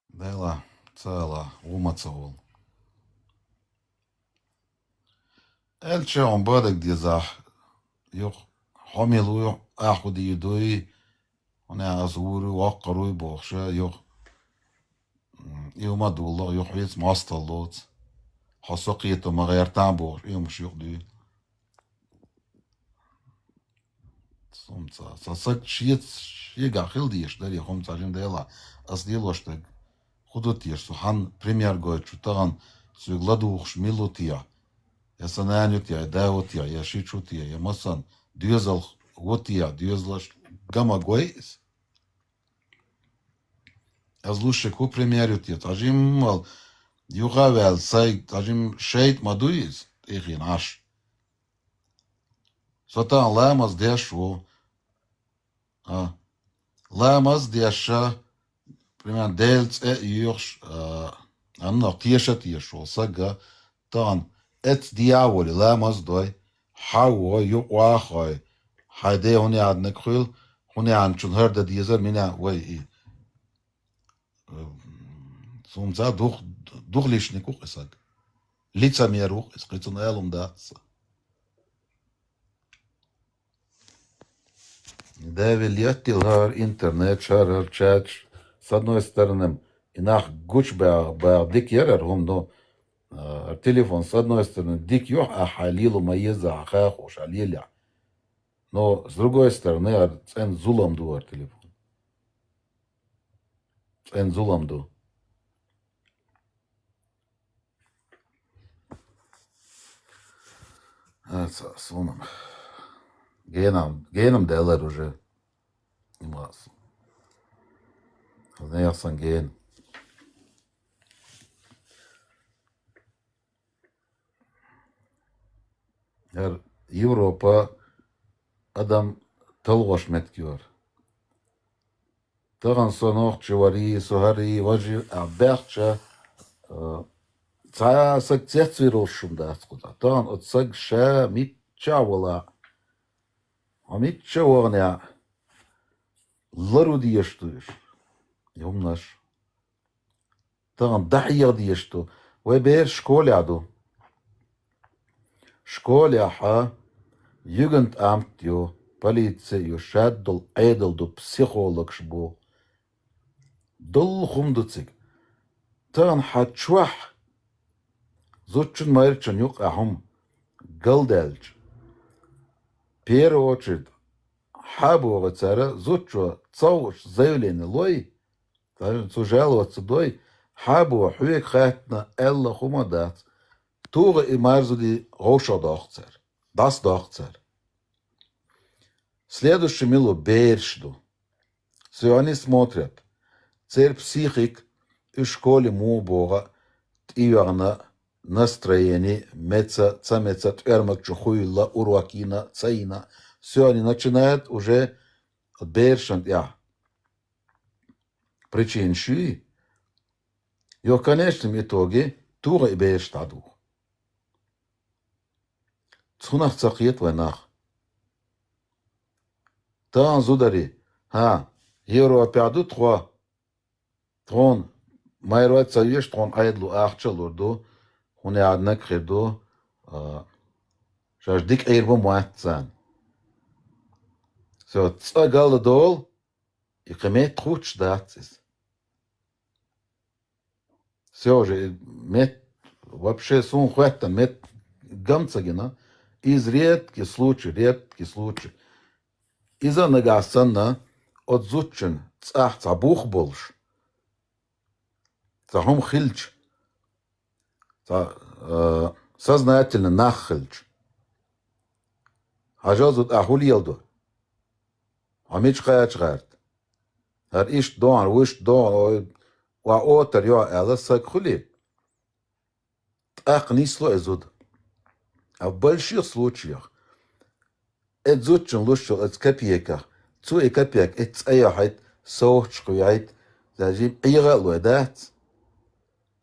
Дела, цала, ву ма ца волу. Аьлча хьуна бадага дезахь, юха хьо мила ву, ахь хӀун дийр дуй, хьуна аса вур ву, воккхар вуй бохуша, юха. М, и хӀума а дулло, юха хьоьца мостагӀа лоцу. Хьо со кхето ма гӀертан бохуш, и хӀумаш юха дуьйла. Сумца. Сан саг шеца, шегахь хила дезаш даре, хӀума ца жима дела, ас лелош дерг. ХӀун ду теша, со хьан пример гойту шу тахана, соьга ладугӀуш мила ву те? Я сан нана ю те, я да ву те, я ши чу те, я масан, доьзал ву те, доьзалаш гама гой иза? Ас луш ши ку пример ю те, цхьа жимма вал, юха а ваьлла, сайга, цхьа жимма шайта ма дуй иза, тӀехийна Ӏаш. Со тахана ламаз деш ву. А. Ламаз деш, примерно, Делан цӀе а йоьхуш, а, аннах теша а тешаш волу сага, тахана эццахь дӀа а волий, ламаз а дой, хьа а вой, юкъа а хой, хьайн ден хӀун яьхьаниг хуьлу, хӀун яьхьанчун хӀара дан дезара, мина вай и. Цунца дух-, духличник ву-кх и саг. Лицемер ву-кх иза, кхин цунна алун дац сан. Девилла яттил хӀара интернет, хӀара, хӀара чаташ, с одной стороны, и нах гучубагӀа, багӀа дика яра хӀара хӀума, но, а, хӀара телефон, с одной стороны, дика ю хьан, ахь хьайн лело ма еза, хьан хахуш, хьан лелехь. Но, с другой стороны, хӀара цӀена зулам ду хӀара телефон. ЦӀена зулам ду. А, ца, суна. Генам, генам делар уже. Имас. Неясан ген. ХӀара Европа адам талхош меттиг ю хӀара. Тахана со нохчи варий, со хӀарий, важий, а, баьхча, а, цхьа саг цецвийр волуш хӀума дац кхузахь. Тахана оцу саг ша мичча а вала, хьо мичча а вахана, лару дезаш ду уьш, и хӀуманаш. Тахана дӀахьеха дезаш ду. Вай бераш школехь ду. Школехьа югентамт ю, полици ю, шадолу Ӏедал ду, психологаш бу. Долу хӀума ду цига. Тахана хьан чохь зудчун майрачун юкъа хӀума галдаьлча, первую очередь, хьабогӀу цара зудчо цовш заявление лой, цу жалоца дой, хьабо хьоьга хаттана аьлла хӀума дац, тугӀа и марзуди гӀовшах доху цара, дӀасадоху цара. Следующий мила бераш ду. Все они смотрят. Церан психик, уьш школе муха богӀа, тӀеоьгӀна, настроение, меца, ца меца, тӀоьрмаг чу хуйла, урок йина, ца йина. Все они начинают уже берашан тӀехь. Причина шуй, йо, в конечном итоге, тугӀа и бераш дӀадуха. Цунах ца кхета вай нах. Тахана зударий, хӀа, Европехь ду тхо, тхуна майрой ца веш, тхуна Ӏедало ахча а лур ду, хӀунда аьлча нагахь хир ду, а, шаьш дика Ӏийр бу моьтту царна. Всё, цкъа галдолу, и кхин метта хуттуш дац иза. Всё уже, и мет-, вообще суна хоьттан мет гам ца гина. Из редкий случай, редкий случай. Иза нагахь санна, оцу зудчун цӀахь цхьа бух болуш, цхьа хӀума хилча, цхьа, э, сознательно нах хилча, хьажал зуда, ахь хӀун леладо? Хьо мича кхача гӀерта? ХӀара иштта дохьур, вуьшта дохьур, ой, ва отар йо аьлла, саг хуьлий? ТӀаккха нисло и зуда. А в больших случаях и зудчун луш йолу оцу копейках, цо и копейка, и цӀа яхьийта, совгӀаташ кхоьхьийта, даже Ӏеха а лой дац.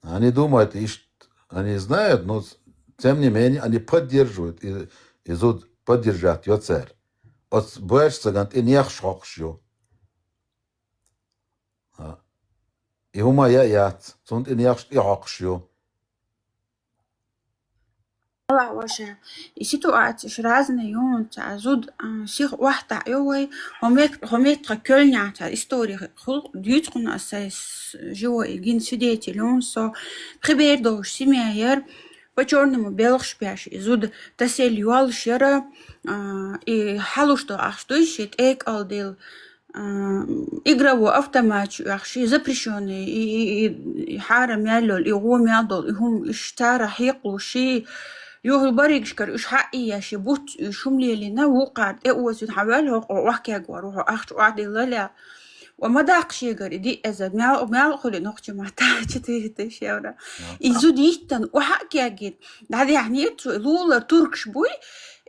Они думают, ишт-, они знают, но с-, тем не менее, они поддерживают, и, и зуда поддержать йо цара. Оцу боьрша цаган тӀе нехаш хьокхуш ю. А, и хӀума яа яц, цунна тӀе нехаш тӀе хьокхуш ю. Ала ваша, и ситуацияш разные ю, цхьа зуда, а, сиха охьатаӀайо вай, хӀо мет-, хӀо меттаха кхоьллинехь цхьа история хул, дуьйцу хьуна аса, ас живой гина свидетель ю со, пхи бер долуш семья яра, по чёрному белхаш беш, и зуда тасел йолуш яра, а, и хьалуш до ахча дуй, шен тӀе кӀалдилла, а, игровой автомат чу оьхуш, и запрещённый, и, и, и, и хьарам мел йолу, и гӀо мел долу, и хӀума, и ш-, цара хьекхалуш, и юха баригашкара уьш хьаъ ийеш, и буц уьш хӀума лелийна, вукхара тӀе озийна, хьан ваьлла хӀокхо охьакегор ву, хьо ахча охьадиллал аьлла. Ва ма даккха шегара и диъ эзар, мел, мел а хуьлу нохчийн маттахь четыре тысячи евро. И зуда йиттан охьа а кегийна, дӀадаьхьнера цо, и лулара туркаш буй,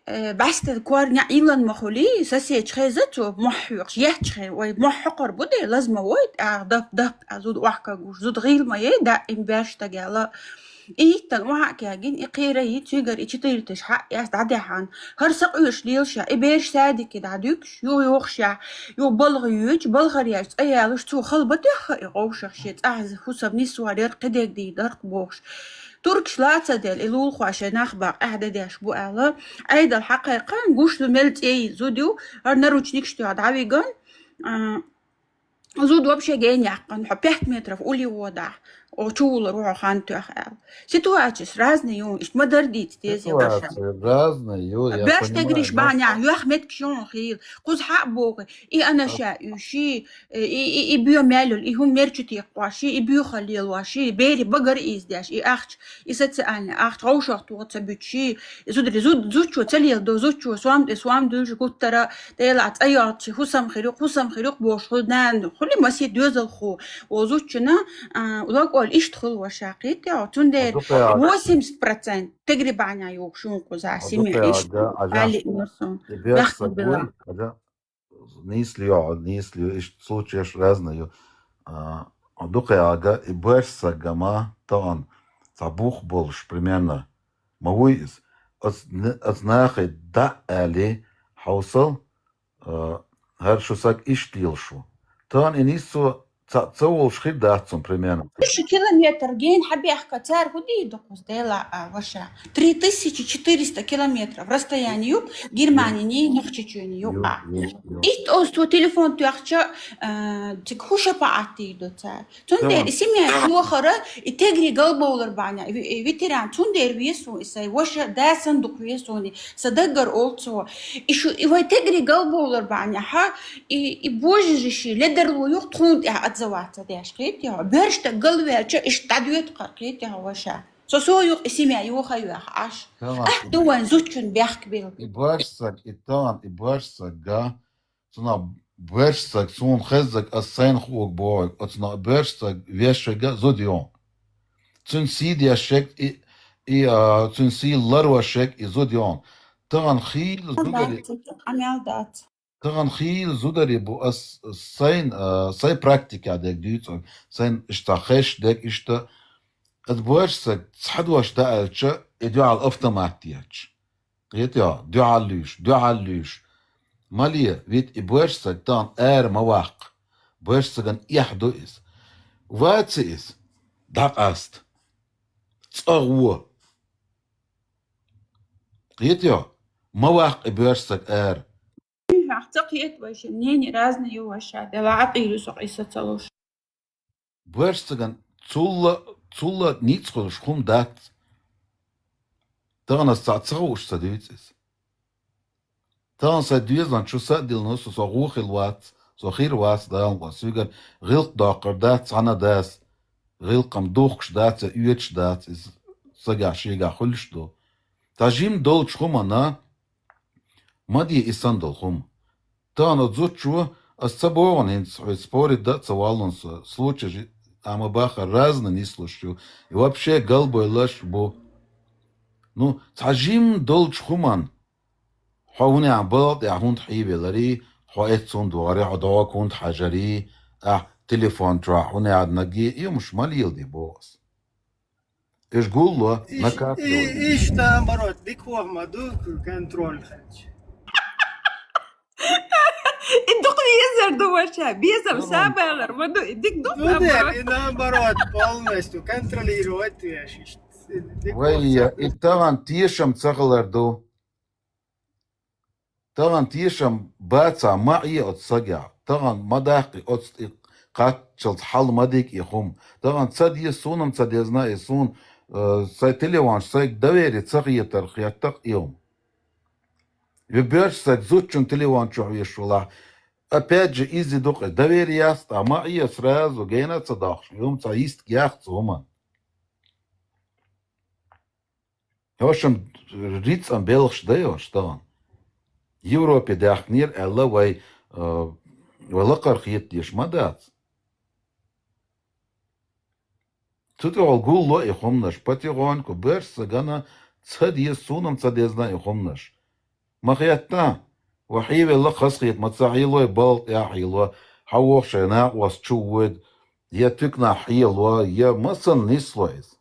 э, бӀаьстан кор неӀ йиллан ма хуьлий, соседаш хеза цо, мохь хьоькхуш, етташ хеза, вай мохь хьокхур бу де, лаза ма вой, тӀаккха дап, дап, а зуда охьакагуш, зуда гӀийла ма яй, даим беш стаг аьлла. И йиттан охьа а кегийна, и кхера йи, цуьнгара и четыре тысячи хьаъ эцна дӀадаьхьна. ХӀара сакъоьруш лелаш а, и бераш садике дӀадуьгуш, юха йохуш а, юха балха йоьдуш, балхара еш цӀа ялуш, цо хала ма тоьхна и гӀовшах шен цӀахь хӀусам нисваряр, кхидерг дийр дара бохуш. Туркаш ла ца делла, и лулахой шайн нах бакъ, ахь де деш бу аьлла, Ӏедал хьакхайкхина, гуш ду мел цӀе йина зуда ю, хӀара наручникаш тоьхна дӀавигна, а, зуда вообще генна яьккхина, хьо пять метров улли водахь, о, чу вулар ву хьо хан тоьхна аьлла. Ситуацияш разные ю, иштта ма дара дийца деза я ваша. Ситуация разная ю, я понимаю, но беш тегриш бахьанехь, йоьхна меттигаш ю хьуна хийла. Кхуза хьаъ боху, и анаша уьш, и, и, и, и боь мел йолу, и хӀума мер чу текхош, и боьха лелош, и берийн багара ийзадеш, и ахча, и социальный ахча гӀовшах тоха ца буьтуш, и зударий, зуд-, зудчо ца леладо, зудчо сом тӀе сом дуьллуш гуттара, Делахь цӀа йоцчи, хӀусам хир ю, хӀусам хир ю бохуш, хӀу нана, хуьли масех доьзалхо, о зудчунна, а, локъоль иштта хуьлу ваша кхетта, цундела восемьдесят процент тегри бахьанехь йохуш ю кхуза семья иштта, али мурсун, бехк била. Нийсло ю, нийсло ю, иштта случаеш разные ю. А, дукхаьга и боьрша саг ма тахана цхьа бух болуш, примерно, ма вуй иза. Оцу н-, оцу нахе дӀа а аьлли, хьовсал, а, хӀара шу саг иштта лелаш ву. Тахана и нийсо Ца, ца волуш хир дац цунна примерно. Шу километр гена хьабехка цара хӀу дийр ду кхуза, Дела а, ваша. Три тысячи четыреста километров расстояние ю Германини Нохчийчоьни ю а. Итт оцу телефон тоьхча, а, цига хӀу шапаӀат дийр ду цара. Цундела и семья йохара, и тегри галбовлар баьхьна, ви-, ветеран, цундела веза суна и сайн ваша, да санна дукха веза суна, сан даггара олу цо. И шу, и вай тегри галбовлар баьхьна, хьа, и, и божижи ши ледарло юха тхуна тӀехь отзываться деш, кхетий хьо? Боьрша стаг галваьлча, иштта дӀадоьду кхара, кхетий хьо, ваша? Со, со юха и семья йоха а йоьхна Ӏаш. Ахь ду вайн зудчун бехк белла. И боьрша стаг, и тахана, и боьрша стаг, цунах боьрша стаг, суна хезнарг ас сайна хуург боху, оцунах боьрша стаг вешверг а зуда ю. Цуьнан сий дешверг и, и, а, цуьнан сий ларвешверг и зуда ю. Тахана хийла зудари, Къамел дац. тахана хийла зудари бу ас сайн, а, сайн практика дерг дуьйцург, сайн иштта хезаш дерг иштта. Ас боьрша стаг цхьа дош дан аьлча, и дуьхьал автомат детташ. Кхетий хьо, дуьхьал луьйш, дуьхьал луьйш. Ма ле, вит и боьрша стаг тахана ара ма ваккха. Боьрша стагана эхь ду иза. Вац иза, дӀакъаста. ЦӀа гӀо. Кхетий хьо, ма ваккха и боьрша стаг ара. Ахь ца кхета вайша, мнение разный ю ваша, Дела а къийла ю со къийса ца луш. Боьрша стагана цулла, цулла ницкъ хуьлуш хӀума дац. Тахана ас цхьаъ ца хууш ца дуьйцу иза. Тахана сайн доьзалан чу са а диллина, со, со гӀо хилла вац, со хир вац, Дала мукъалахь, соьгара гӀиллакх доккхур дац цхьанна а дас, гӀиллакх-м духкуш дац я оьцуш дац, иза сагахь шегахь хуьлуш ду. Цхьа жима долчу хӀуманна ма де и санна долу хӀума. Тахана оцу зудчо, ас ца боху хьуна хӀинца, хьоьца спорить дан а ца воллу хьуна со, случай жи-, а ма баххара разный нислуш ю, и вообще галбевллаш бу. Ну, цхьа жима долчу хӀуманна, хьо хӀунда балха тӀехь хӀунда хьийвеларий, хьо эццунна догӀарий, хьо догӀа хӀунда хьажарий, ахь телефон чохь хӀунда нагий, и хӀумаш ма леладе боху ас. Уьш гулло, накапливает. Иштта, наоборот, дика хӀума ма ду, контроль хилча. И дукха везар ду ваша, безам сабалар ма ду, и дика ду, Ну да, и наоборот, полностью контролировать веш иштта. Вай, и тахана тешам ца хилар ду. Тахана тешам бацахь ма Ӏе оцу сагехь. Тахана ма даккхи оцу тӀе кхаччалц хьал ма дика и хӀума. Тахана ца деза, суна-м ца дезна и суна, э, сайн телефонаш сайга доверие ца хетар хетта-кх и хӀума. Вай боьрша стаг зудчун телефон чохь веш валахь, опять же, иза ду-кх, доверие яц тӀаккха, ма Ӏе сразу, гена а ца доккхуш, и хӀума цхьа йистка яц цу хӀуманна. Хьошам рицкъан белхаш дай хьош тахана. Европе даьхкинера аьлла вай, э, вай лакхара хетадеш ма дац. Цу тӀехула гулло и хӀуманаш, потихоньку боьрша стагана ца деза, суна-м ца дезна и хӀуманаш. Ма хетта, ва хьийвелла хазахета, ма ца хьийла, балха тӀе а хьийла, хьан воху шайн накъост чу воьду, я туьканахь хьело, я масанна нисло иза.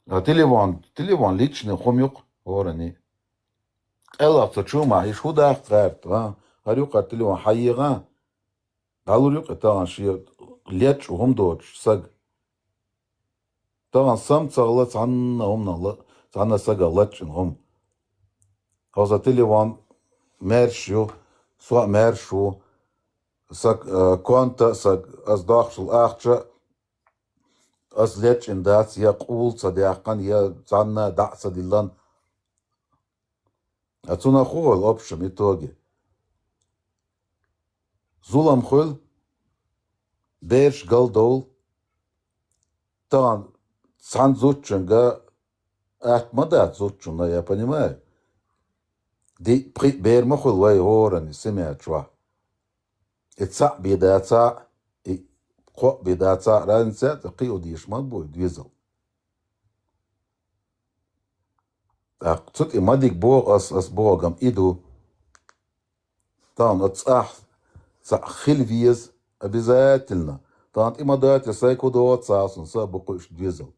А телефон, телефон личный хӀума ю-кх хӀоранна. Къеллакх ца чу ма хьийша, хӀун даккха гӀерта, а? ХӀара юкъара телефон хьан егӀа? ДӀалур ю-кх и тахана шен лечкъа хӀума доцуш саг. Тахана сам ца хилла цхьанна хӀуманах ла-, цхьанна сагах лачкъина хӀума. Хьо сан телефон маьрша ю, со а маьрша ву. Сан, э, конта, сан, ас доккхуш долу ахча ас лечкъина дац, я къула ца даьккхина, я цхьанна дӀа а ца диллина. А цунах хӀун хуьлу общем итоге? Зулам хуьлу, бераш галдовла, тахана цхьана зудчуьнга атта ма дац зудчунна, я понимаю. Ди-, пхи бер ма хуьлу вай хӀоранна семья чохь. И цхьаъ бен дацахь а, и кхоъ бен дацахь а, разница а кхио дезаш ма бу и доьзал. ТӀаккха цу тӀе ма дика боху ас, ас бохург-м и ду. Тахана оцу цӀахь цхьаъ хила веза обязательно. Тахана тӀе ма дойту, сайга хӀун догӀу ца хьаьвсина, са а бу кхуьуш доьзал.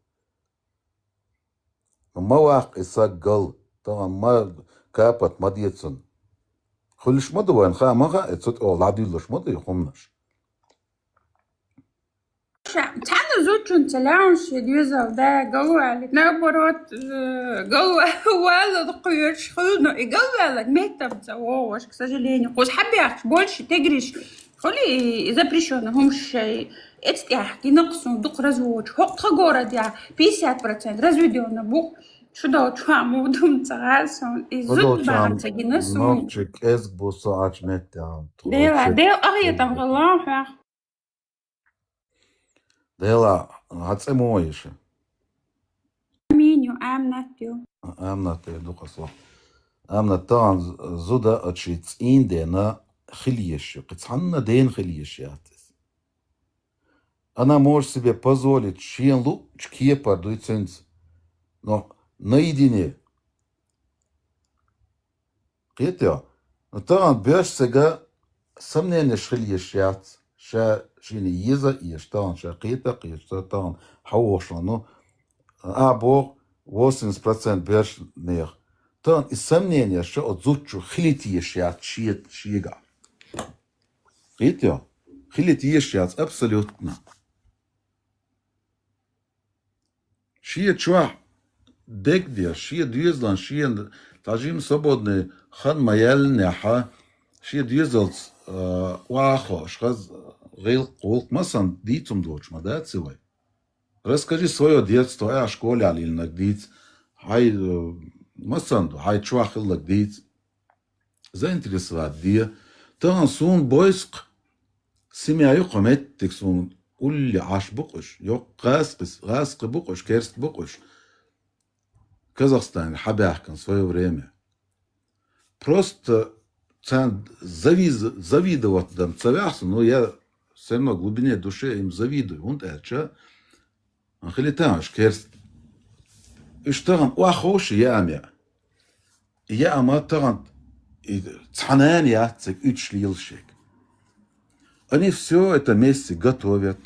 Ма ваккха и саг гал, тахана ма капат ма де цунна. Кхуьлуш ма ду вайн, ха, ма хаьа, цу тӀе ола дӀадуьллуш ма ду и хӀуманаш. Ша, цхьана зудчунца лаьмаш ши доьзал да, галваьлла. Наоборот, э, галваьлла кхоьруш хуьлу, но и галваьлла меттамца вогӀуш, к сожалению. Кхуза хьабаьхча больше тегриш хуьлу и запрещённый хӀумаш шай. Эцтехь гина суна дукха разводаш. ХӀокху тхан городехь пятьдесят процент разведённый бу. Шу долчу хьан мудум ца гӀар суна. И зуда бахьана ца гина суна. Нохчи кӀезиг бу со Ӏачу меттехь. Дела, Дела, ахетам гӀалан хьох. Дела, хьан цӀе муха йиша? Амин ю, Аминат ю. Аминат ю, дукха со. Аминат, тахана зуда а чи цӀийндена хила еш ю. Кхин цхьанна дена хила еш яц иза. Она может себе позволить, шен луъучу кепара дуй цуьнца. Но наедине. Кхетий? Ну, тахана боьрша цига сомненеш хила еш яц, ша шена еза а еш, тахана ша кхета а кхеташ, ца тахана хьан вохуш ван, ну, а боху восемьдесят процент боьршанех. Тахана и сомненеш ша оцу зудчу хила теш яц ше-, шегахь. Кхетий? Хила теш яц абсолютно. Шен чохь дегдеш, шен доьзалан, шена цхьа жима свободный хан ма яьллинехь, шен доьзалц, а, охьахоош, хаза гӀиллакх, гӀуллакх ма санна дийцум доцуш ма дац и вай. Расскажи своё детство, хьан школехь лелийнарг дийца, хьайн, э, ма санна ду, хьайн чохь хилларг дийца. Заинтересовать де. Тахана суна бойсакх, семья ю кху меттиг суна улле Ӏаш бу-кх уьш. Йоккха гӀазкхи, гӀазкхи бу-кх уьш, керст бу-кх уьш. Казахстане хьабаьхкина в своё время. Просто царна завиз-, завидовать дан ца ваьхьа со, но я всё равно в глубине души им завидую, хӀунда аьлча, хили тахана уьш керст. Уьш тахана охьаховшу яа меа. Яа ма тахана и цхьа нана яц цига уьдуш лелаш ерг. Они всё это вместе готовят.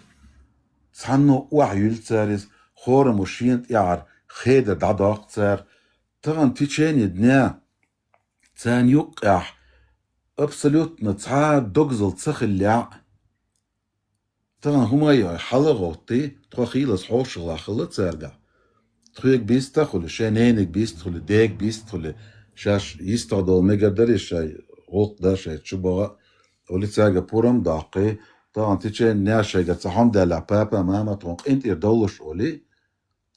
Цхьанна охьаюьллу цара иза, хӀораммо шена тӀехьара хедар дӀадоккху цара. Тахана в течение дня царна юккъехь абсолютно цхьа а догзал ца хиллехь, тахана хӀума а йой, хьала а гӀоттий, тхо хийлаза хьошалгӀа хилла цаьргахь. Тхоьга бист а хуьлу, шайн нениг бист а хуьлу, дег бист а хуьлу, шаьш йистагӀ долу мегар дарий шайн гӀуллакх дан, шайн чу богӀа а, уьллий цаьрга пурам а доккхий, тахана в течение дня шайгара цхьа хӀума даьллехь, папа, мама, тхуна къинтӀера довлуш олий,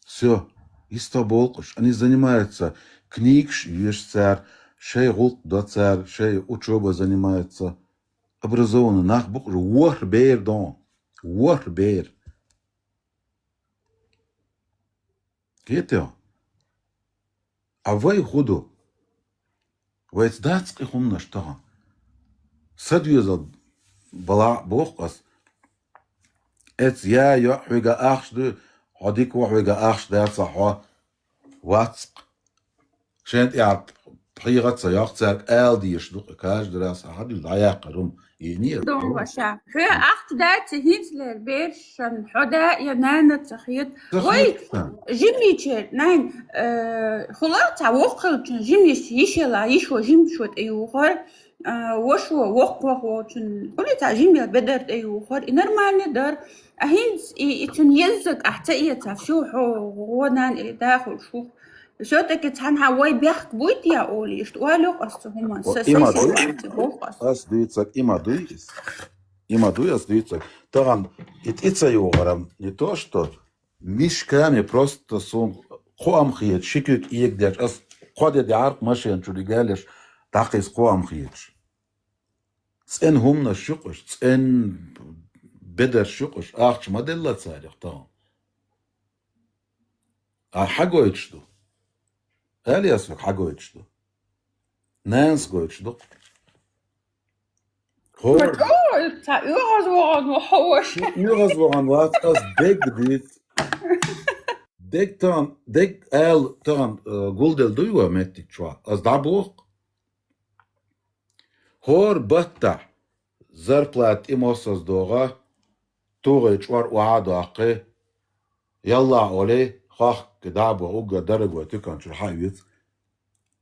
всё, йистагӀ болу-кх уьш. Они занимаются, книгаш йоьшу цара, шайн гӀуллакх до цара, шайн учёба занимаются. Образованный нах бу-кх уьш, ворхӀ бер дон. ВорхӀ бер. Кхетий? А вай хӀун ду? Вайца дац-кх и хӀуманаш тахана. Сан доьзал балахь а боху ас. Эцу я, йоӀ хьоьга ахча дуй, хьо дика ву, хьоьга ахча дацахь, хьо вац-кх. Шен тӀехь пхьегӀа а ца йоккху, цаьрга ала дезаш ду-кх, каждый раз хьан дуьйна дӀаяккхар хӀума. И не Дон ваша. Хьоьга ахча дац, хӀинцалера берашна хьо да я нана ца хета. Ца Вай, хета сан. Жимичер, найн, э, хула цхьа воккха хилчун жимиш, йишела, йишо жимчо тӀеюхар, э, вашо воккхах волчун, хули цхьа жимел бедар тӀеюхар, и нормальный дар. А хӀинца и, и цун еззаг ахь ца эца, всё, хьо гӀо нана или да хуьлуш ву. Всё-таки цхьанхьа вай бехк буй те олий, иштта ойла йоккху ас цу хӀуманца. Са, Има сай дуй? Ас дуьйцург, има дуй иза? Има дуй ас дуьйцург? Тахана и тӀе ца юхаран, не то что мешками, просто суна кхоам хеташ, ши куьг эгадеш, ас кхо де дӀаьркх машен чуьра и галеш, дӀакхийса кхоам хеташ. ЦӀена хӀуманаш ю-кх уьш, цӀена бедарш ю-кх уьш, ахча ма делла царах тахана. А хьан гойтуш ду? Али ас вага хьан гойтуш ду? Нанас гойтуш ду-кх. ХӀора. Ой, ца оьгӀаз вахана ву хьо ваша. ОьгӀаз вахана вац, ас дег дийца. Дег тан, дег аьлла тан, э, гулделла дуй ван меттиг чохь? Ас дӀабоху-кх. ХӀора баттахь зарплата тӀе моссаза догӀа, тугӀе чӀор охьа а доккхий, яллахь олий, хахка дӀа а бо, уггар дорогой туькан чуьра хьа а виц.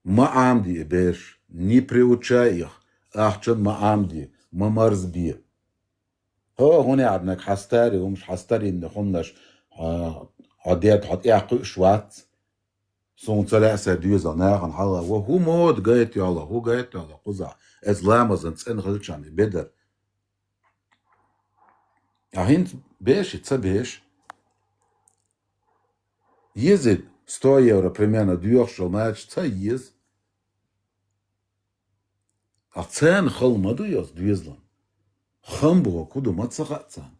Ма Ӏамаде и бераш, не приучай их, Ахчан ма Ӏамде, ма марзбе. Хьо хӀуна яхьарнаг хьастари, хӀумаш хьастаринна хӀуманаш, а, хьо дед, хьо тӀехь кхуьуш вац. Суна ца лаьа сайн доьзал нахана хьалха. Ва хӀу мода гайта йолу, хӀу гайта йолу, кхузахь. Эцу ламазан цӀена хилчарна и бедар. А хӀинца беш и ца беш. Еза сто евро примерно доьхуш йолу мача ца еза. А царна хала ма ду йоцу доьзалан. Хам боху ду ма ца хаьа царна.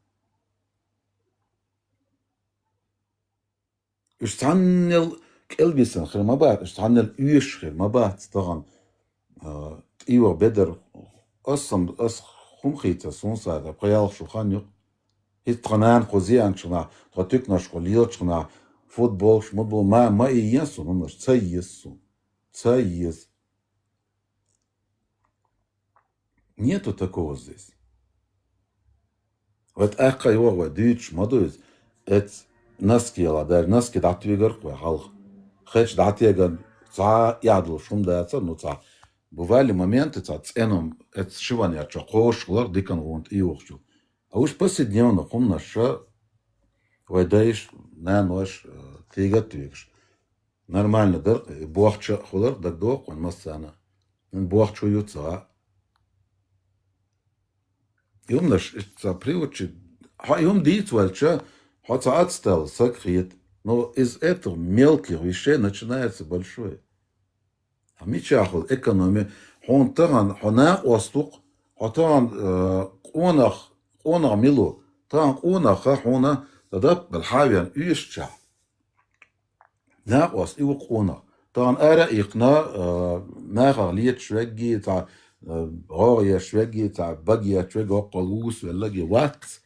Уьш цхьаннел кӀелбисина хир ма бац, уьш цхьаннел оьшуш хир ма бац тахана, а, тӀейогӀу бедар. Ас сан, ас хӀума хийца, суна сагӀа, пхи-ялх шо хан ю. ХӀинца тхан нана кху зеанчу ханахь, тхан туьканаш кху лелачу ханахь, футболаш, мутбол, ма, ма ийе суна, хӀуманаш ца еза суна. Ца еза. Нету такого здесь. Вай тӀаккха а йогӀу, вай дуьйцуш ма ду иза. Эцу носки яла, даже носки дӀатвегар-кх вай хьалха. Хеча дӀатеган цхьа а ядалуш хӀума дацара, ну, цхьа. Бывали моменты, цхьа цӀеном, эцу шиван яьччо кхошуш хилар дикан гӀунта и юхучу. А уьш повседневно хӀуманаш ша вай дайша, наноша, э, тегат а вегаш. Нормально дара, бохча а хулар, дагадогӀу-кх вайн массарна. ХӀунда бохча хӀу ю ца хаьа. Юмнаш, иштта ца приучи, хьо и хӀума дийца ваьлча, хьо ца ацтала саг хета. Но из этих мелких вещей начинается большое. Хьо мичахула экономи, хьуна тахана, хьо накъост ву-кх, хьо тахана, э, къонах, къонах мила ву, тахана къонах ха хьуна, дан даппал хьавеана уьшучахь. Накъост и ву къонах. Тахана ара а иккхина, а, нахах леташ вегги, цхьа, а, гӀогӀ еш вегги, цхьа бага еш вегги, оккхал вусавеллаги вац.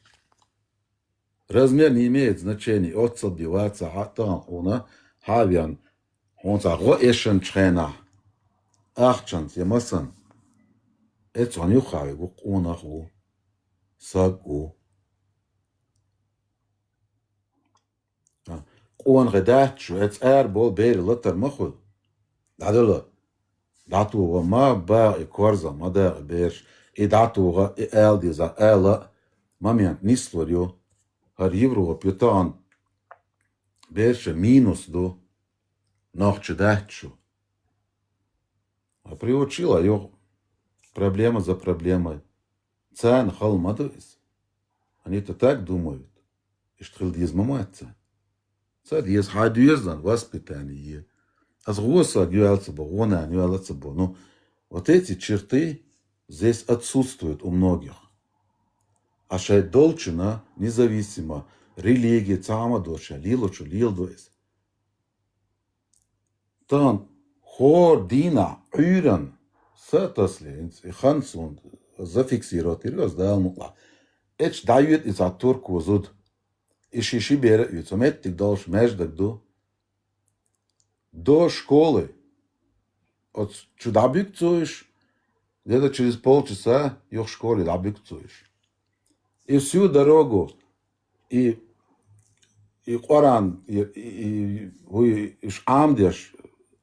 Размер не имеет значения, оццал бен вацахь а, тахана хьуна, хьан а веана, хьуна цхьа гӀо эшанчу хенахь, ахчанца я массанна, эцу хьуна юххехь ву къонах ву, саг ву. А, къонахий дац шу, эцу ара болу бер латар ма хуьлу. ДӀадала. ДӀатугӀа ма бакъа и корзах, ма дакъа бераш. И дӀатугӀа, и ала деза, ала а момент нислур ю. ХӀара Европа ю тахана берша минус ду. Нохча дац шу. А приучила юха проблема за проблемой. Царна хала ма ду иза. Они-то так думают. Иштта хила деза ма моьтту царна. Ца деза, хьайн доьзалан воспитание е. Аса гӀо саг йоьлла ца бо, гӀо нана йоьлла ца бо. Ну, вот эти черты здесь отсутствуют у многих. А шайн долчунна, независимо, религия, цхьа хӀума а доцуш, лелочо леладо иза. Тахана хӀора дийнахь Ӏуьйранна са а тасале, хӀинца и хан суна зафиксировать йира аса Дала мукъалахь. Эцу дӀайоьду и цхьа турко зуда. И ши-ши бер а оьцу, меттиг долуш маьждиг ду. До школы. Оцу чу дӀабуьгу цо уьш, где-то через полчаса юха школе дӀабуьгу цо уьш. И всю дорогу, и, и Къуръан, и, и, и, вуй, уьш Ӏамдеш,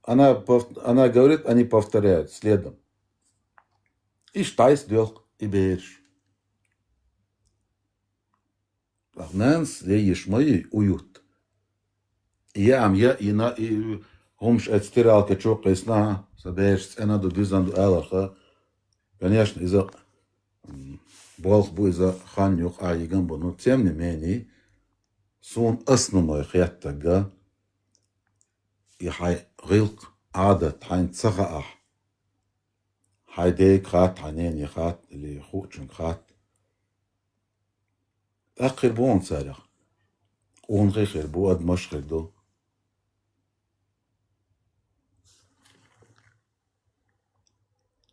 она пов-, она говорит, они повторяют следом. Иштта дӀасадоьлху и бераш. Нанас лейиш ма ю уют. И яам я, и на, и хӀумаш эцу стиралка чу кхийсна, сан бераш цӀена ду, дуьзна ду аларха. Конечно, иза, м, болх бу, иза хан юкъа йиган бу. Но тем не менее, суна основной хеттарг, и хьайн гӀиллакх, Ӏадат хьайна ца хаахь, хьайн дега хатта, хьайн нене хатта или хуучунга хатта, тӀаккха хир бу хьуна царех. Къонахий хир бу, адамаш хир ду.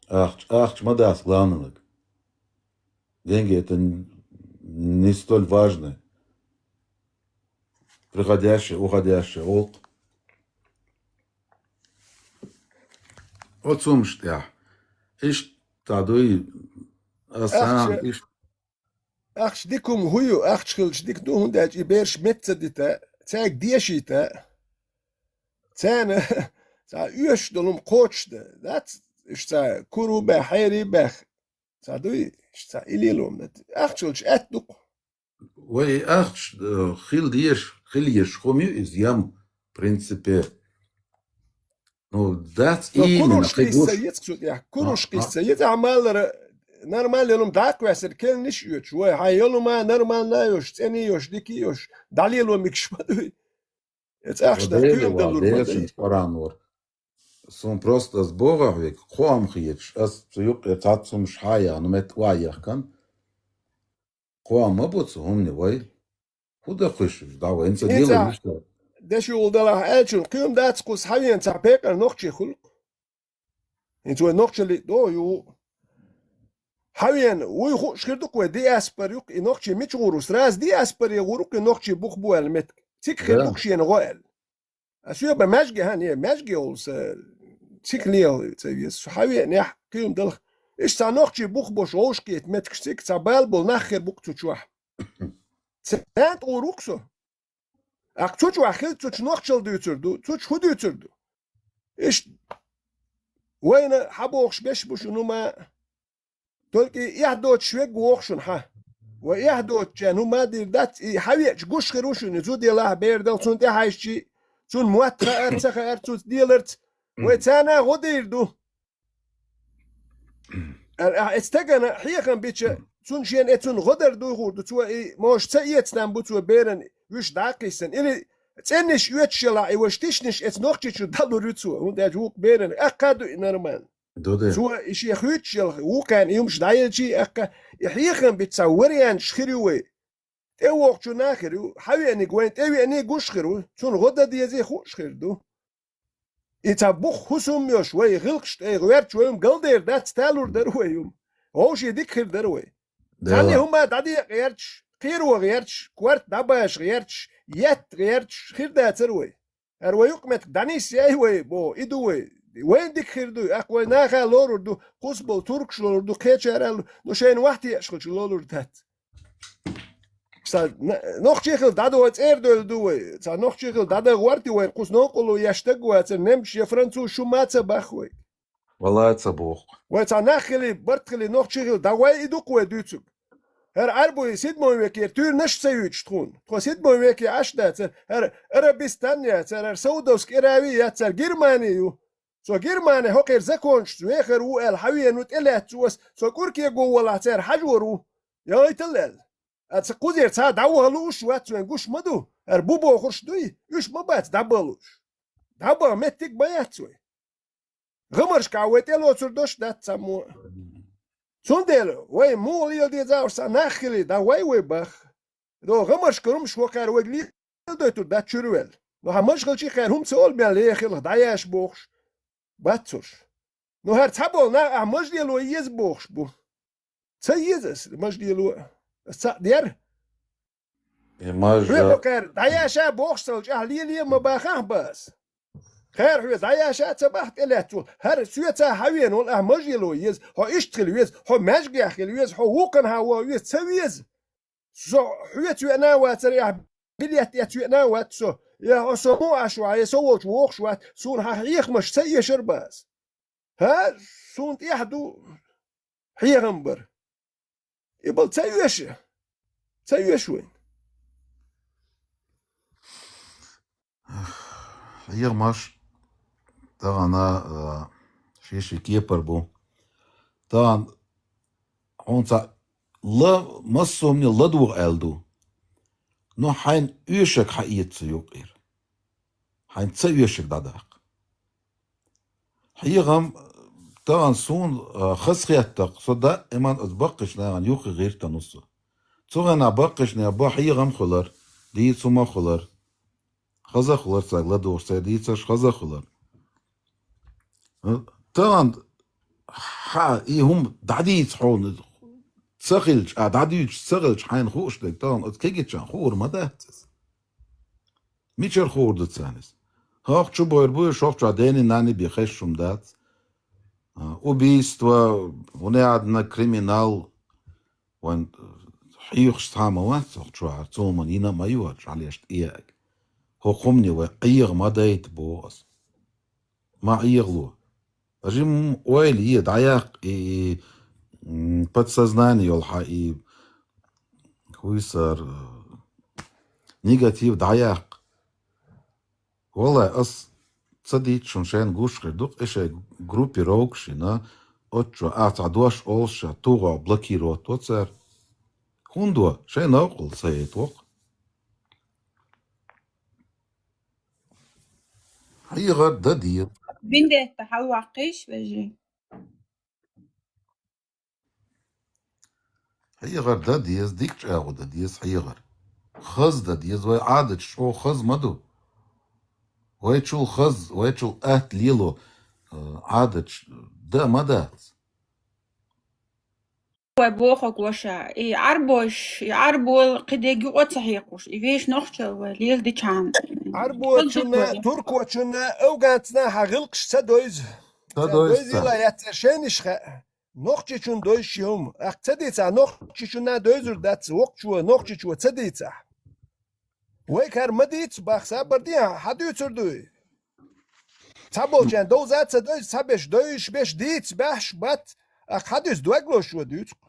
Ахча, ахча ма дац главнанаг. Деньги это н-, не столь важное. Приходящее, уходящее, гӀуллакх. Оцу хӀумаш тӀехь. Иштта дуй, аса Ахча, иштта. Ахча дика хӀума хӀу ю, ахча хилча дика ду, хӀунда аьлча и бераш метта ца дита, цаьрга дешийта, царна цхьа оьшуш долу хӀума кхочушдан дац, иштта кур баь, хьери баь. Ца дуй, иштта и лело ма дац. Ахчалча аьтта ду-кх. Вай ахча, э, хила дезаш, хила езаш хӀума ю иза ям, в принципе. Ну, дац. Но именно, курушкица хи гуш ца еза цу тӀехь, а, курушкица а ца еза, а малара нормально лум дакъ весар келниш оьцуш. Вай, хьан йолума нормально йош, цӀени йош, дики йош, дӀалело микаш ма дуй. Э, цӀахча ва да Дела, куьйгӀа ва далур ма Дела дай. Шин Къуръан вар. Сун просто аз богӀахь вега, кхоам хеташ, аз цу юккъе цхьацца хӀумаш хьаяхна, метта ва яхкан. Кхоам ма бу цу хӀумане вай. ХӀун дан кхуьйсуш дӀа вай? ХӀинца Хин дела цӀа вуьшта. Дешугъу далахь аьлчун, кхуьйма дац кхуза хьавена цхьа пекъар нохчий хуьлу-кх. ХӀинца вай нохчалли догӀу ю. Хьавена, вуй хууш хир ду-кх вай, диаспор ю-кх и нохчий мича гӀур ву, сразу диаспоре гӀур ву-кх и нохчий бух бу аьлла меттиг. Цигахь хир Да. ду-кх шена гӀо аьлла. А соьба маьжге хьан, е, маьжге олу са, цигахь лела ца веза. Со хьавеанехь, кхуьйма далахь. Иштта цхьа нохчий бух бош вовшахкхета меттигаш цигахь цхьа бала болу нах хир бу-кх цу чохь. Царна тӀе гӀур ву-кх со. Аккха цу чохь хила, цу чу нохчалла дуьйцур ду, цу чу хӀун дуьйцур ду? Иштта вайна хьан бохуш беш бу шуна хӀума, только и эхь доцуш вега воху шуна хьан. Вай эхь доцучарна хӀума а дийр дац, и хьавеача гуш хир ву шуна, и зуда елахь, бер дала, цунна тӀехьаьжчи, цунна мотт хаар, ца хаар, цунца деларца, вай царна гӀо дийр ду. Аьлла, ахь эцу стагана хьехам бича, цунна шена эцунна гӀо дар дуй хуур ду, цо и, может, ца эца там бу цо беран вуьш дӀа а кхиссина. Или цӀенниш оьцуш елахь, и ваша тишниш эцу нохчичу далур ю цо, хӀунда аьлча вукху беран аккха а ду и нормально. Ду де. Цо и шен хуьйцуш елахь, вукхарна и хӀумаш дӀаелчий а аккха, и хьехам бича цхьа варианташ хир ю вай. ТӀевогӀучунна а хир ю, хьавеаниг вайна тӀевеане гуш хир ву, цунна гӀо дан дезий хууш хир ду. И цхьа бух хӀусам йош вай, гӀиллакхаш тӀе гӀоьрташ вай, хӀума галдер дац, талур дара вай хӀума. Вовшийн дика хир дара вай. Цхьанне хӀума дӀадекъа гӀерташ, кхеро гӀерташ, корта дӀабаша гӀерташ, етта гӀерташ хир дацара вай. ХӀара вай юкъаметтиг дӀанисъяй вай, боху, и ду вай. Вайна дика хир дуй, аккха вай наха лорур ду, кхуза болу туркаш лорур ду, кхечара а ло-, ну шайна вахтеаш хилча лолур дац. Сан на-, нохчий хила дӀадо цӀера доьлла ду вай. Сан нохчий хила дӀадан гӀорти вай, кхуза новкъарло еш стаг вацара, немцаш я француз шу ма ца бах вай. Валла ца боху. Вай цхьа нах хили, барт хили, нохчий хила дӀагӀой и ду-кх вай дуьйцург. ХӀара Ӏарбуй седьмой векера туьйранаш ца юьйцуш тхуна. Тхо седьмой веке Ӏаш даца, хӀара Арабистан яц, хӀара Саудовск Арави яц, хӀара Германи ю. Со Германи хӀокхеран законашца вехар ву аьлла хьавеана ву, тӀелаьцна ву ас, со кӀуркего волахь цара хьажор ву. Яйтал аьлла. Аса кхузера цхьа дӀаваха лууш вац вайн гуш ма ду, хӀара бу бохурш дуй, уьш ма бац дӀабаха лууш. ДӀабаха меттиг ма яц вай. ГӀамаршкахь вай тӀелоцур дош дац цхьаммо. Цундела вай муха лела деза уьш цхьа нах хили, дӀагӀой вай бах. До гӀамаршкара хӀумаш вакхара вайга леладойтур дац чуьра ваьлла. Ну хьан мажа хилчи кхара хӀума ца олу мел леха хилах дӀаяш бохуш. Бац уьш. Ну хӀара цхьаболу нах ахь мажа лело еза бохуш бу. Ца еза ас мажа лело. Ас цхьаъ дера. И мажа Хьоьга кхара дӀаяша бохуш ца хилча, ахь леле а ма бахахь бан ас. Кхара хьоьга дӀаяша а ца бах тӀелаьцна волу. ХӀара соьца хьавеана волу ахь мажа лело еза. Хьо иштта хила веза, хьо маьжгехь хила веза, хьо вукханхьа ваха веза, ца веза. Со хьоьца веана а вацара, ахь билет эцна веана а вац со. Я хьо со муха Ӏаш вац, я со волчу вохуш вац, суна хьан хьехамаш ца эшар бан ас. ХӀа, суна тӀехь ду хьехам бар. И бала ца оьшу. Ца оьшу вайн. Хьехамаш тахана, а, ши-ши кепар бу. Тахана хьуна цхьа ла-, массо а хӀумане ладогӀа аьлла ду. Но хьайна оьшург хьаэца цу юккъера. Хьайна ца оьшург дӀадаккха. Хьехам тахана суна, а, хазахетта-кх, со даиман оцу баккхийчу нахана юххе гӀиртина ву со. Цу хенахь баккхийчу нехан бан хьехам а хуьлура, дийца хӀума а хуьлура. Хаза а хуьлура цаьрга ладугӀуш, церан дийцарш хаза а хуьлура. Тахана хьан и хӀума дӀадийца хьуна ца хилча, а, дӀадуьйцуш ца хилча, хьайна хууш дерг тахана оцу кегийчарна хуур ма дац иза. Мичара хуур ду царна иза? ХӀокху чу бовр бу, шух чохь дена-нана бен хезаш хӀума дац. А, убийство, хӀун аьлла, криминал, вайн хьоьхуш цхьа а ма вац хӀокху чохь, цу хӀуманна йина а ма ю хӀара чохь леш тӀеяьӀиг. ХӀокху хӀумане вай Ӏеха ма дайта боху аса. Ма Ӏехало. Жим ойла е дӀаяккха и, и, м, подсознание йолу хьан и хуйсар, э, негатив дӀаяккха. Валлай, ас ца дийцчун шайна гуш хир ду-кх, и шайн группировкаш йина, оцу чу а цхьа дош олуш ша, тугӀо блокировать во цара. ХӀунда во? Шайн новкъал ца яйта вокху. ХьехаргӀа дан деза. Виндетта хьалаваккхийша, вежарий? ХьехаргӀа дан деза, дика чӀагӀо дан деза хьехар. Хаза дан деза, вай Ӏадаташ чӀогӀа хаза ма ду. Вайчул хаза, вайчул атта лело, э, Ӏадаташ дан а ма дац. Вай бохург ваша, и Ӏарбош, и Ӏарбол кхидерг юкъа ца хьекхуш, и вешан нохчалла вай леладичхьана. Ӏарбочунна, туркочунна, афганцна хьан гӀиллакхаш ца девза. Ца девза. Цара девзийла яц церан шайнаш хаьа. Нохчичунна девзаш ю хӀума. Ахь ца дийцахь, нохчичунна девзар дац, вокхачо, нохчичо ца дийцахь. Вайга хӀара ма дийца боху, сабар де, хьан дуьйцур дуй? Цхьаболчарна довза а ца девза, цхьаберш девзаш берш дийца баьхьаш бац, ахь хьан дуьйцу, дог лозуш ван дуьйцу-кх.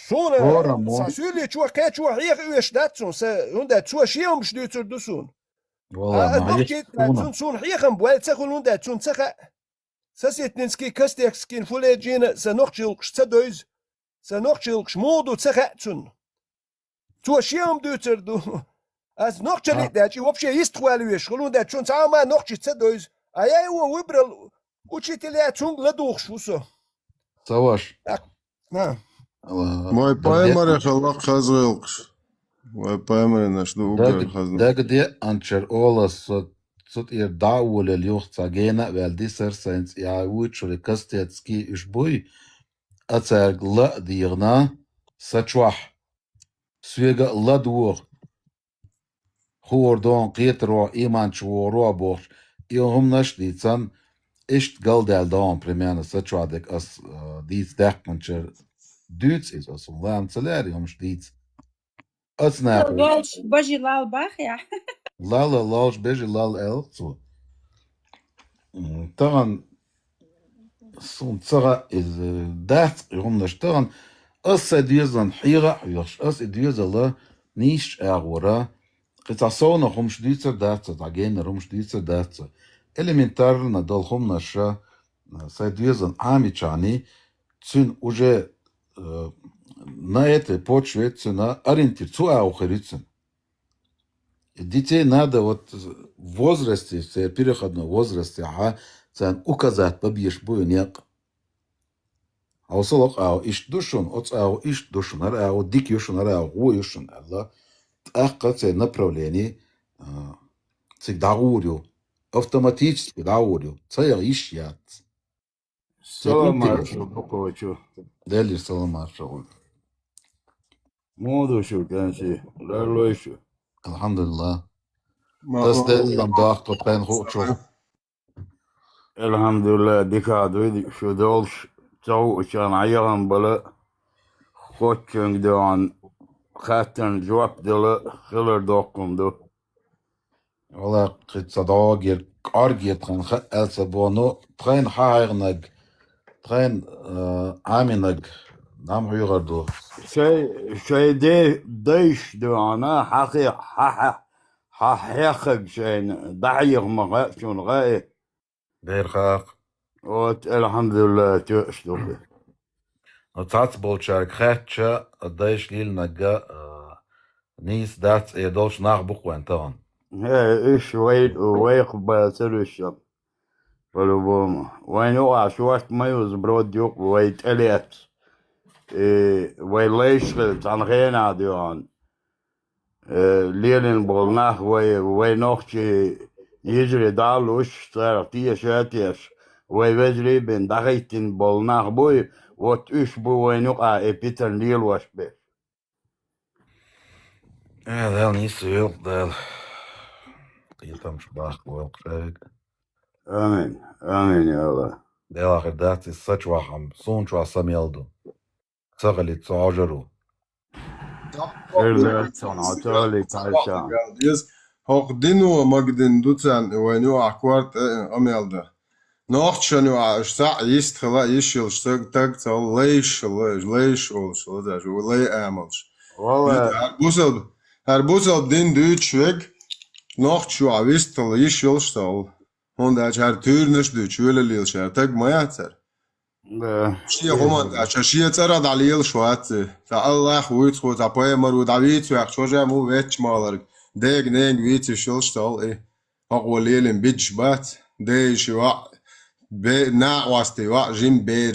Суна, сан суьйличо кхечо хьеха оьшуш дац суна, сан, хӀунда аьлча цо шен хӀумаш дуьйцур ду суна. Валлай, а, ма хьеха суна. Цунна, суна хьехам бойла ца хуьлу, хӀунда аьлча цунна ца хаьа. Сосетинский, Костецкийна, Фуледжина сан нохчийн гӀиллакхаш ца девза, сан нохчийн гӀиллакхаш муха ду ца хаьа цунна. Цо шен хӀума дуьйцур ду. Ас нохчаллий а даьлча, и вообще йистхвала веш хуьлу, хӀунда аьлча цунна цхьа хӀума нохчий ца девза. А я его выбрал учителя, цуьнга ладугӀуш ву со. Ца ваша. Так. На. Вай пайхамарехь хилла хаза гӀиллакхаш. Вай пайхамарехь ду уггар хаза. Дага деанчара олу ас, со цу тӀера дӀа а волаелла юха цхьа гена а ваьлла дисар сайна цӀе а вуьйцуш, Костецкий уьш буй, а цаьрга ла а дегӀана, сан чохь. Соьга а ладогӀа, хуур догӀу, кхетаро, ийман чу вогӀуро бохуш, и хӀуманаш а дийцан, иштта галдаьлла догӀу, примерно, сан чохь дерг ас, а, дийца даьккхинчара дуьйцу иза, ас хӀума лаьна ца лаьара и хӀуманаш дийца. Ас наха лолуш бежи лал бахьа. Лала, лолуш бежи лал аьлла цо. М, тахана Суна ца хаьа иза, дац и хӀуманаш тахана. Ас сайн доьзална хьеха а хьоьхуш, ас и доьзал нийсачу агӀора, кхин цхьа совнаха хӀумаш дуьйцур дац сан, цхьа генара хӀумаш дуьйцур дац сан. Элементарно долу хӀуманаш а, сайн доьзална Ӏамийча, цуьнан уже, э, на этой почве цуьнан ориентир, цу агӀор хир ю цуьнан. Детей надо вот в возрасте, в переходном возрасте, хьан царна указать бан безаш бу и некъ. Хьовсал, оцу агӀор иштта ду шуна, оцу агӀор иштта ду шуна, хӀара агӀор дика ю шуна, хӀара агӀор гӀо ю шуна аьлла, тӀаккха церан направление, а, цига дӀагӀур ю, автоматически дӀагӀур ю, ца яха йиш яц. Салам маршалла, Бакъочу. Делира салам маршалла. Муха ду шу, кӀант? Ларлой шу. Алхьамдулиллах. Ас деллам дахка тхайна хуучух. Алхьамдулиллах, дика ду шу долуш, ца хуучарна хьехам бала, кхоччуьнга доьгӀна хаттарна жоп дала хилар доккхун ду. Вала, кхин ца догӀу гира, кӀоргге тхайна хаьа аьлла ца боху, ну, тхайна хьан хьехнарг, тхайна, а, Ӏамийнарг, нам хьоьхур ду. Шай, шай де-, дайша доьгӀна, хьан хе-, хьан, хьан, хьан хьехнарг шайна дӀахьеха ма хаьа шуна, хаьий? Дера хаьа-кх. Вот, алхьамдулиллах, тоьаш ду-кх. Цхьацца болчаьрга хаьттича, дайша лелийнарг, а, нийса дац, эр долуш нах бу-кх вайн тахана. Э, уьш вай, вайх бацара уьш. По-любому. Вайна юкъахь шорта ма ю, сброд ю-кх вай тӀелаьцна. Э, вай лайш хилла цхьана хенахь доьгӀна. Э, лелийна болу нах вай, вай нохчий йижарий дӀа а луш, царах теша а тешаш, вай вежарий а бина дӀахӀиттина болу нах буй, вот уьш бу вайна юкъахь и питана лелош берш. Э, Дала нийса йойла-кх, Дала. Кхетамаш баккха бойла-кх шайга. Амин. Амин, я АллахӀ. Делахь хир дац иза, са чохь-м, суна чохь са мел ду. Ца хилийта со хьожур ву. Хир дац, ца хилийта хьайша. ХӀокху дино магадина ду царна и вайна юкъахь корта а къамел дан. Нохчашна юкъахь уьш цхьаъ йистхила а йиш йолуш стаг, стаг ца хуьлу, лайш, лайш, лайш олуш, лазаш, лай амалш. Валла. ХӀара бусалба, хӀара бусалба дин дуьйцуш верг нохчаш юкъахь вистхила йиш йолуш ца хуьлу. ХӀунда аьлча хӀара туьйранаш а дуьйцуш, велаллехь хӀара стаг ма яц хӀара. Да. Шен хӀуманна тӀехь, ша шен цӀарах дӀалелаш вац и. Цхьа Аллах вуьйцу, цхьа пайхамар ву, дӀавийца ваьккхича, хӀокху жимма ву ветташ ма валарг. Дега, нега вийца йиш йолуш ца хуьлу и. ХӀокхо лелийна бижаш бац. Ден йишин йоӀ, бе-, накъостий йоӀ, жима бер.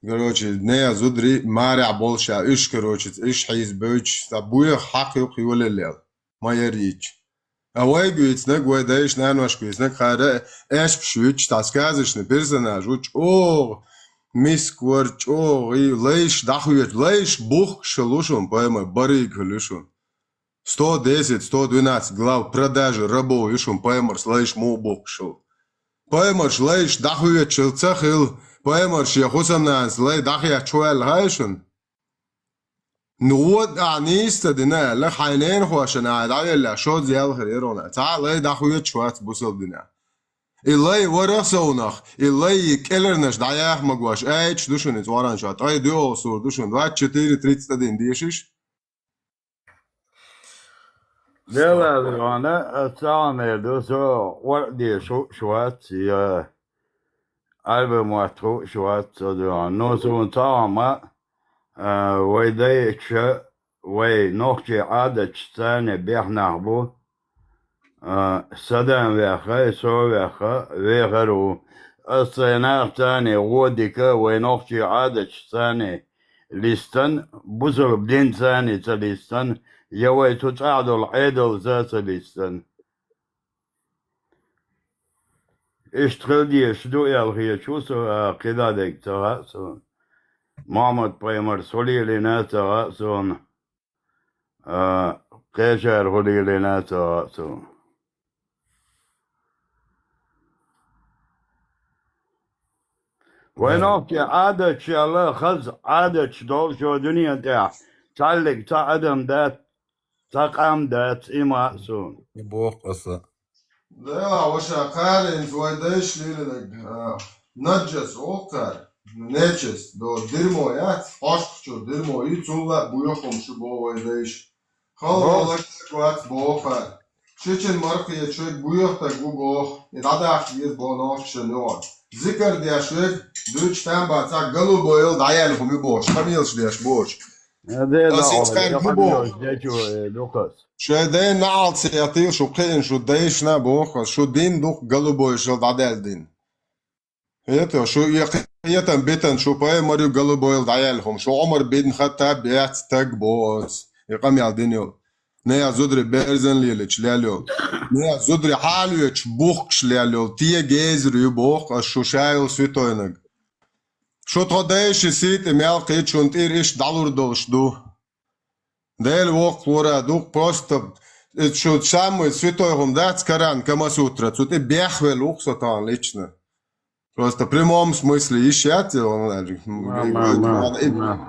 Короче, нехан зударий марехь болуш а, уьш, короче, уьш хьийзабевлча, цхьа боьха хьакъ ю-кх йолаллехь. Ма яра йича. А вайга вийцинарг, вай дайша, наношка вийцинарг, хӀара аьшпаш вуьтуш, цхьа сказочный персонаж ву, чӀогӀа миска вара, чӀогӀа и лайш дӀахоьцуш, лайш бухкуш хилла ву шуна, пайхамар, барыга хилла ву шуна. Сто десять, сто двенадцать глав продажи рабов ю шуна, пайхамарс лайш муха бухкуш хилла. Пайхамарш лайш дӀахоьцуш хилла ца хилла, пайхамар шен хӀусамнанас лай дӀахецча хӀун аьлла хаьий шуна? Ну вот, ахь нийса ца дина аьлла, хьайн ненахошна ахь дӀавеллехь, шозза ял хир яра хьуна. Цхьа а лай дӀахоьцуш вац бусалба динехь. И лай вара совнах, и лай кӀелхьарнаш дӀаяха магош, аяташ ду шуна иза Къуръан чохь, ткъе доьалгӀа сура ду шуна, двадцать четыре тридцать один, дешиш? Делахь, Ивана, ас цхьа хӀума эр ду, со Къуръан деша хууш вац, я Ӏаьрбийн мотт хууш вац со дуьхьал. Ну, суна цхьа хӀума, а, вай дайша, вай нохчийн Ӏадаташца бехнах бу, а, Садам вехха, со вехха, вехар ву. Ас сайн нахаца гӀо дика, вай нохчийн Ӏадаташца листан, бусалба динца ца листан, я вай цу цӀахь долу Ӏедалца ца листан. Иштта хила дезаш ду аьлла хеташ ву со, а, кхидӀа дерг ца хаьа суна. Мухьаммад-пайхамарс хӀун лелийна ца хаьа суна, а, кхечара хӀун лелийна ца хаьа суна. Вай нохчийн Ӏадаташ аьлла, хаза Ӏадаташ долу шо дуьнен тӀехь, цхьаьллиг цхьа адам дац, цхьа къам дац, и ма а суна. И боху аса. Делахь, ваша, кхара хӀинца вай дайша лелийнарг, а, наджас олу кхара, нечист, до дерьмо яц, хьошкхачуьра дерьмо ю, цул а боьха хӀума ю боху вай дайша. Халла вац боху кхара. Шичина марха кхеташ верг боьха стаг ву боху, и дӀадаккха деза боху нохчашна юкъахь. Зикар деш верг, дуьйцуш там бацахь, голубой йолу дӀаяьлла хӀума ю бохуш, къамелаш деш бохуш. Аса иза кхаьрга ма боху. Шайн ден наӀалт ца хетийла шу кхиъна, шу дайшна а боху аса, шу дин ду-кх голубой шал дӀадаьлла дин. Хета, шу и кхетам битан, шу пайхамар ю голубой йолу дӀаяьлла хӀума, шу Ӏумар бин Хаттаб яц стаг боху аса, и къамел дина йолу. Нехан зударий берзан лелийча лелла йолу. Нехан зударий хьалавечу бухкуш лелла йолу. Теган эзар ю боху аса, шу ша йолу святойниг. Шу тхо дайши сий тӀе мел кхийта, шуна тӀера иштта дӀалур долуш ду. Дела воккхалора ду-кх просто, иза шу самый святой хӀума дац Коран, Камасутра, цу тӀе бехвелла ву-кх со тахана лично. Просто в прямом смысле йиш яц,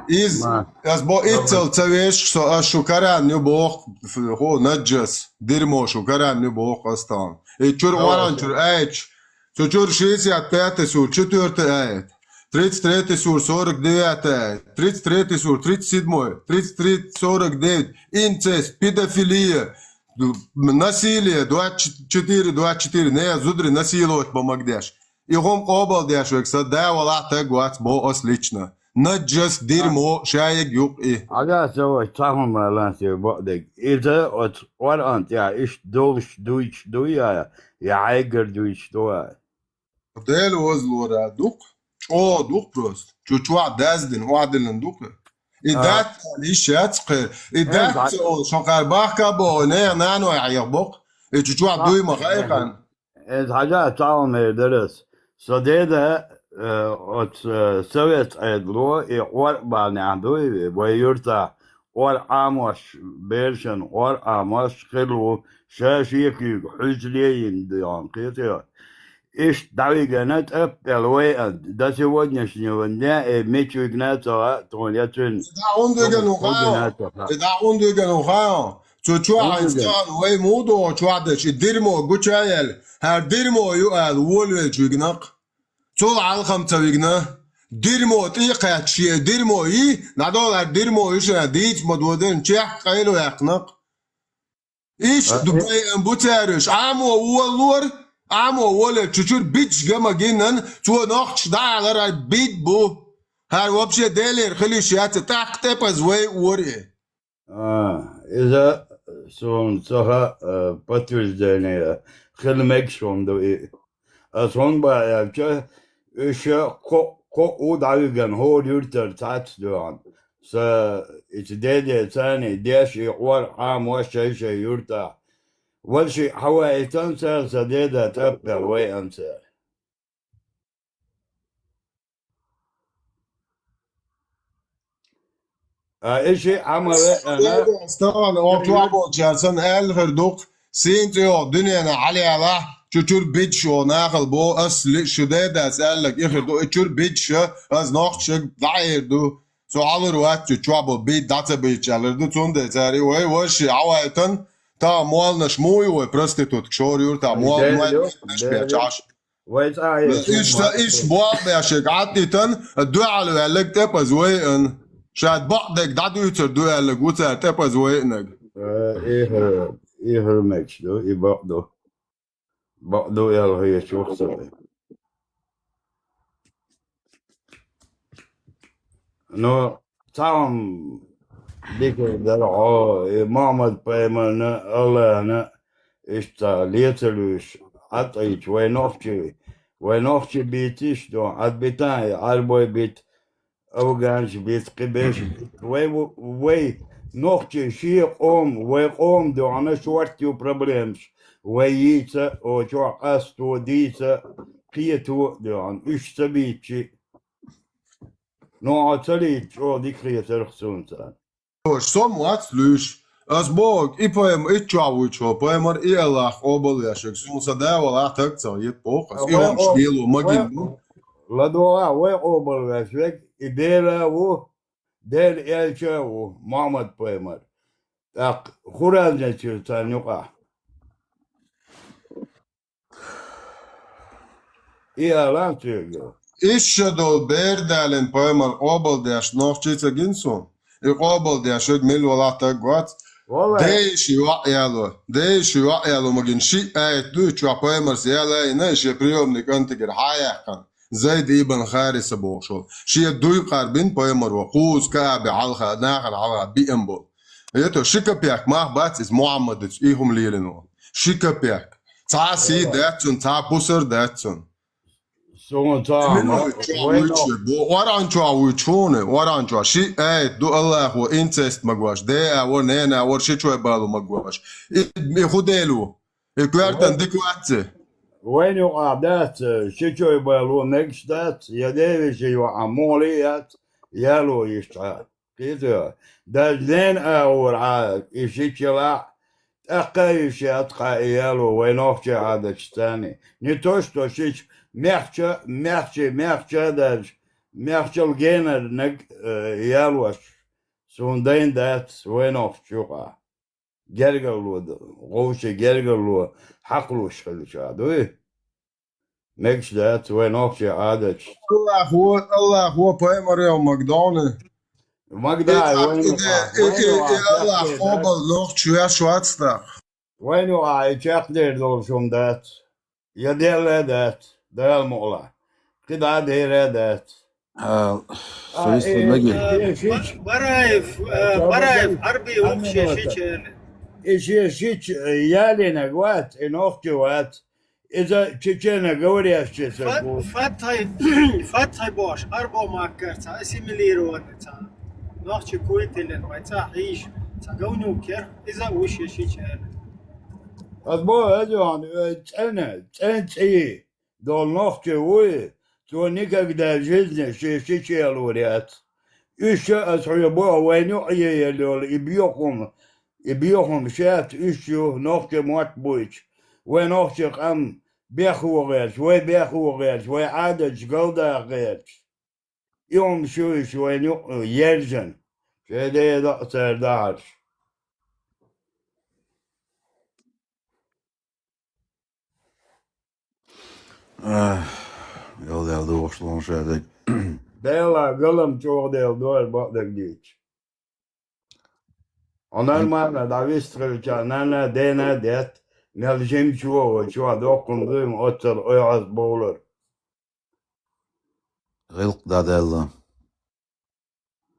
иза, ас бо иццал ца вешаш со, ас шу Коран ю боху, фу, наджас, дерьмо шу Коран ю боху ас тахана. И чуьра Къуръан чуьра аьлча, цу чуьра шестьдесят пятый сур, четвёртый аят, тридцать третий сур, сорок девятый аят, тридцать третий сур, тридцать седьмой, тридцать три, сорок девять, инцест, педофилия, насилие, двадцать четыре, двадцать четыре, нехан зударий насиловать бан магадеш. И хӀума къобалдеш верг сан да валахь стаг вац боху ас лично. Наджас, дерьмо, шайиг ю-кх и. Хьажа аса вай цхьа хӀума лан се бакъдерг. Иза оцу Къуръан тӀехь иштта долуш дуьйцуш ду я, я хьайгара дуьйцуш ду а? Дела возлора ду-кх, чӀогӀа ду-кх просто. Чу чохь даздина, охьадиллина ду-кх. И дац аьлла йиш яц кхера. И дац ца олуш, хьо кхара бахка а боху, нехан наной хьеха боккху. И чу чохь дуй ма хаьа хьан. Иза хьажа цхьа хӀума эр дара ас. Со деда, э, оцу, э, совет Ӏедало и Къуръан бахьанехь дуй, вай юьртахь Къуръан Ӏамош, берашна Къуръан Ӏамош хилла ву, ша шен куьйга хьуьжа лейина ду, кхетий. Иштта дӀавигана тӀап аьлла вай а, до сегодняшнего дня, э, мича вигна а ца хаьа тхуна я цуьнан. И дӀа хӀунда вигана ву хаьа? И дӀа хӀунда вигана ву хаьа? Цу чохь хьайца тахана вай муха догӀу чохь дечу, и дирмо гуча а яьлла, хӀара дирмо ю аьлла, волавелча вигнакх. Цул хьалхам ца вигна, дирмо тӀекхаьчча шен дирмо йий, дӀадолу хӀара дирмо ю шен дийца ма додина, чехка къайлаваьккхинакх. Иштта ду байан бу цаьраш, Ӏамо волалора, Ӏамо волале чучура бидаш ган ма гиннан, цо нохчаш дӀаалар хӀара бид бу. ХӀара вообще Делера хила йиш яц, тӀаккха тӀепаза вай ора и. А, иза суна ца хаьа, а, подтверждение хила мегаш хӀума ду и. Ас хӀунда боху аьлча, уьш кхо, кхо а ву дӀавигна, хӀора юьртара цхьацца дуьхьал. Сан и цу дедеца царний деш и къор Ӏамош шай-шай юьртахь. Вала шиъ хьаваийтан цара сан деда тӀаппел вайан цара. А, и шиъ Ӏама веана. Стагана, оха чохь болчара санна аьлла хир ду-кх, сийна цӀе йогӀу дуьненахь хьалаялахь, чу чуьра бидаш оха нахала боху, ас лиъ шу дедас аьлларг и хир ду, и чуьра бидаш а, ас нохчашка дӀаэр ду. Цу хьалур вац чу чохь болу бийд дӀа ца бийча аьллар ду, цундела цара и вай, вай шиъ Ӏавайтан, та молланаш муй вай проституткаш хӀора юьртахь, молла май деш бечу Ӏаш. Вай цӀа а еш Иштта, ма иштта боху бешерг Ӏадитан, дуьхьал ваьлларг тӀепаза вайан. Ша бакъдерг дӀадуьйцур ду аьлларг ву цара тӀепаза вайанарг. Э, и хӀур-, и хӀур мегаш ду, и бакъ ду. Бакъ ду аьлла хеташ ву-кх со. Ну, цхьа хӀума дика дара хьо, и Мухьаммад-пайхамарна, Аллахьна, иштта лецалуьйш, Ӏад а йича, вай нохчий, вай нохчий бийца иштта ду, Ӏад бита, и Ӏарбой бита, афганаш бита, кхиберш бита. Вай ву-, вай нохчий шен къом, вай къом дуьхьана шорта ю проблемаш. Вай йийца, о, чохь къасто, дийца, кхето а дуьхьана, уьш ца бийцчи. Ну, хьо ца лийца чӀогӀа дика хетарх суна царна. Со-м вац луьйш. Ас бохург, и пайхамар, итт чохь вуьйчу хьо, пайхамар и Аллах къобалвеш верг. Суна сан да валахь таг ца хета боху ас. И хӀумаш лело магийна бу. ЛадогӀа, вай къобалвеш верг, и Дела а ву, Делан элча а ву, Мухьаммад-пайхамар. ТӀаккха хӀун разница ю царна юкъахь? И ала цуьнга. Иштта долу бер далийна пайхамар къобалдеш нохчий ца гина суна? И къобалдеш верг мила валахь таг вац. Валлай. Дайша йоӀ яло, дайша йоӀ яло магийна шиъ аят ду, и чохь пайхамарс яла а йина, и шен приёмный кӀантигара хьа а яьккхина. Зайд ибн Хариса бохуш волу. Шен дуй къарбина пайхамаро, кхузза Каъбе хьалха, нахана хьалха биъна болу. Ето, ши капек мах бац иза Мухьаммадца и хӀума лелийна волу. Ши капек. Цхьа а сий дац цунна, цхьа а пусар дац цунна. Суна цхьа а Мин ма-, вуьйчу, вай вуьйчу, нах- бо-, ОргӀан чохь вуьйчу хьуна, ОргӀан чохь ши аят ду Аллахо инцест магош, ден а вара, нена а вара, ши чой балу магош. И, и хӀун Дела ву? И коьртан дика вац и. Вайн юкъахь дац, ши чой балу мегаш дац, я девиша юкъахь мухӀли яц, яло йиш цхьа. Кхетий? Даже нена агӀор Ӏа и ши чу лахь, тӀаккха а йиш яц кхаа и яло вай нохчий Ӏадаташ царний. Не то что шича мехча, мехчий, мехча а даьлча, мехчал генарнаг, э, ялош. Суна дайна дац вай нохчий юкъахь. Гергарло ду, вовшийн гергарло хьакхалуш хилча дуй? Мегаш дац вай нохчий Ӏадаташ. Аллахо, Аллахо пайхамаре магадовни. Магадовни, и, вайн и, юкъахь, и, вайн и, и юкъахь Аллах чекхдер дац. Къобал нохчу веш вац тӀаккха. Вайн юкъахь и чекхдер долуш хӀума дац. Я делла а дац, Дала мукъалахь. КхидӀа а дера а дац. А, А, ши э, меги. Э, ши-, Ба-, Бараев, э, Бараев, Арби вообще шича. И ши-, шича, э, ялийнарг вац, и нохчи вац. Иза чечено говорящийся Фат-, гу. Фатхай, Фатхай бош, Арбо маккар ца, ассимилированный ца. Нохчи куйтилен, вай ца хьийш, ца говнюк кер, иза вообще шича. Арбо, азон, э, цӀена, цӀен цӀий. Долу нохчи вуй, цо никогда в жизни шен шича ялор яц. Уьш ша аса хьоьга боху вайн юкъа елла йолу и боьхум, и боьхум шаьц уьш ю нохчи мотт буйча. Вай нохчи къам бехвогӀерча, вай бехвогӀерча, вай Ӏадаташ галдаха гӀерча. И хӀума шу иша вайн юкъа ержина, шайн ден дакъа цара дахьарш. Эх, йолдел духуш лун шерик. Дела, галам чугъдел дуар бакъдагдич. Онар мана да вистхилча нана дена дет, мел жим чуо, чуа доккун гым оццал ойгъаз болур. Гъилкъ да делла.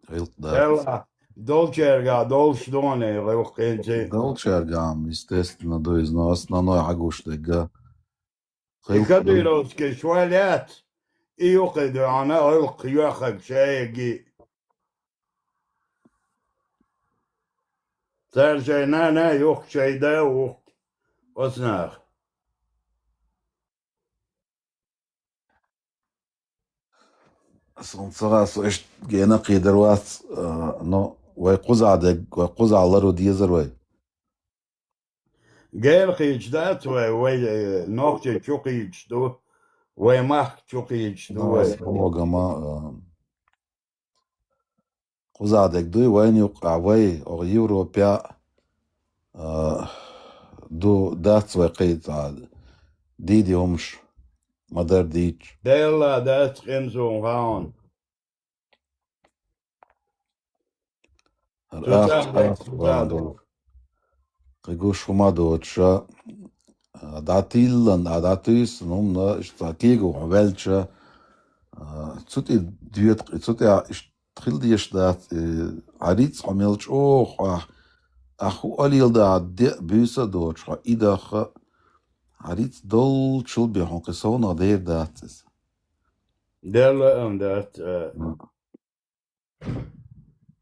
Гъилкъ да. Делла. Долчерга, долш доне, гъилкъ кенци. Долчерга, естественно, дуй, но основной хагуш дега. И кадыровский швалят, и юхи дуана, гъилкъ юхаг шеги. Цар шей нана, юх шей да, ух. Оснах. Сунцара со ишт гена кхидар вац, а, но вай кхуза дег, вай кхуза лару дезар вай. Гел кхич дац вай, вай, э, нохча чу кхич ду, вай мах чу кхич ду, ну, вай. Богама, а, кхуза дег дуй, вайна юкъа вай, ог Европе, а, ду дац вай кхица, диди умш, мадар дич. Делла дац кхим сун хаун. Ар Цу ах, цӀа ах, ду. Кхы гуш хӀума доцуша, а, дӀатиллан, а, дӀатуьйсан хӀумна, иштта кегу хьо ваьлча, а, цу тӀе доьдкъ-, цу тӀе иштта хила деш дац, э, Ӏа рицкъ хьо мел чӀогӀа, а, а хӀу алил да, де а буьйса а доцуш хьо, и даха, Ӏа рицкъ долчул бен хьо кхин совнах дер дац иза. Делла ам дац, а. М.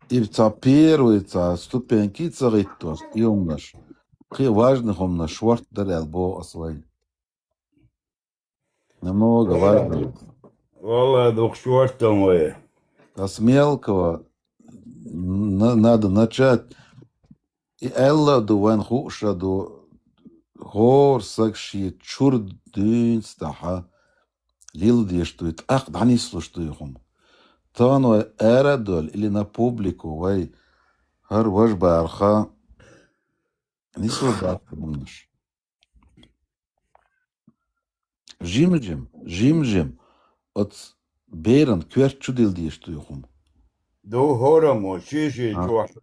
И ца первый, ца ступеньки ца гӀиттош, и хӀумнаш. Кхин важный хӀумнаш шорта дара аьлла боху ас вай. Намного важный. Валла, дух шортан вай. Ас мелкого на-, надо начать. И аьлла а ду, вайн хууша а ду, хӀора саг шен чуьра дуьйнца тӀаьхьа лила деш дуй, тӀаккха дӀанислуш дуй хӀума. Тахана вай ара а долу или на публику вай хӀара важа барха нислуш дац хӀуманаш. Жим-жим, жим-жим оцу беран коьрта чу дила деш дуй хӀума. Ду хӀораммо, ши-ши чохь.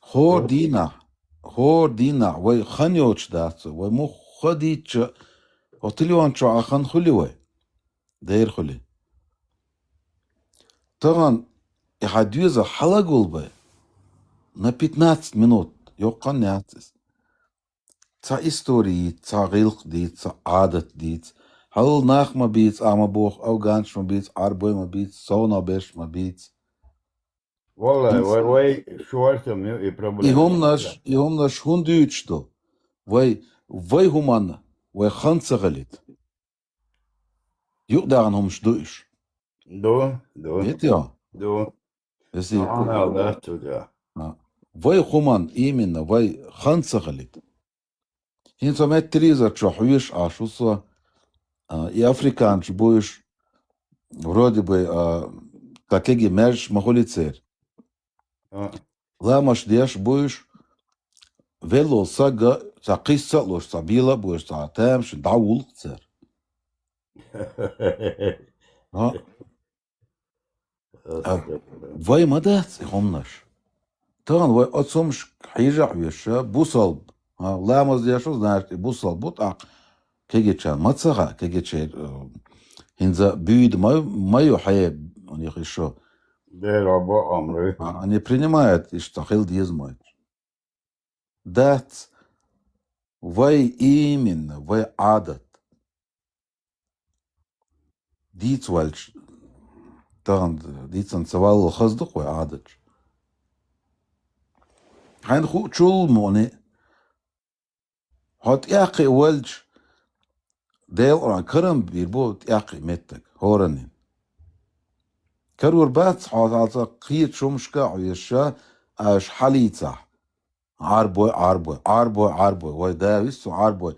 ХӀора дийнахь, хӀора дийнахь вай хан йоцуш дац вай, вай муха дийцча, хӀо телефон чохь а хан хуьли вай? Дера хуьли. Тахана и хьан доьзал хьалагулбай на пятнадцать минут, йоккха хан яц иза. Цхьа истори йийца, цхьа гӀиллакх дийца, цхьа Ӏадат дийца. Хьалал нах ма бийца, а ма боху, афганцаш ма бийца, Ӏарбой ма бийца, совнах берш ма бийца. Валлай, вай, вай шортам ю и проблема. И хӀуманаш, и хӀуманаш хӀунда дуьйцуш ду? Вай, вай хӀуманна, вай хан ца хилийта. Юкъадахана хӀуманаш ду уьш? Ду, ду. Вет йо? Ду. Если Ага, да, туда. А. Вай хӀуманна, именно, вай хан ца хилийта. ХӀинца метта телевизор чу хьоьжуш Ӏаш ву со, а, и африканчу буйш, вроде бы, а, ткъа кегий маьждигаш ма хуьли церан. А. Ламаш деш буйш, велло сага, цхьа кхисса а луш, цхьа бела а буйш, цхьа тамашийна дӀавуллу церан. А. А, вай ма дац и хӀуманаш. Тахана вай оцу хӀумнаш хьийжа а хьоьжуша, бусалба, а, ламаз деш ву, значит, и бусалба бу, тӀаккха кегийчарна ма ца хаьа, кегийчеран, а, хӀинца буьйда ма, ма ю хье, у них ещё. Дера бо амры. А, они принимают, иштта хила деза ма ю. Дац, вай именно, вай Ӏадат. Дийца ваьлча, тахана дийцина ца валлал хаза ду-кх вай Ӏадаташ. Хьайна хуучул муни, хьо тӀекхиъ ваьлча, Делан Къуръан карам бийр бу тӀекхиъ меттиг, хӀораннин. Карор бац хьо, хьалца кхечу хӀумнашка а хьоьжуша, аша хьалийцахь. Ӏарбой, Ӏарбой, Ӏарбой, Ӏарбой, вай да виссу Ӏарбой,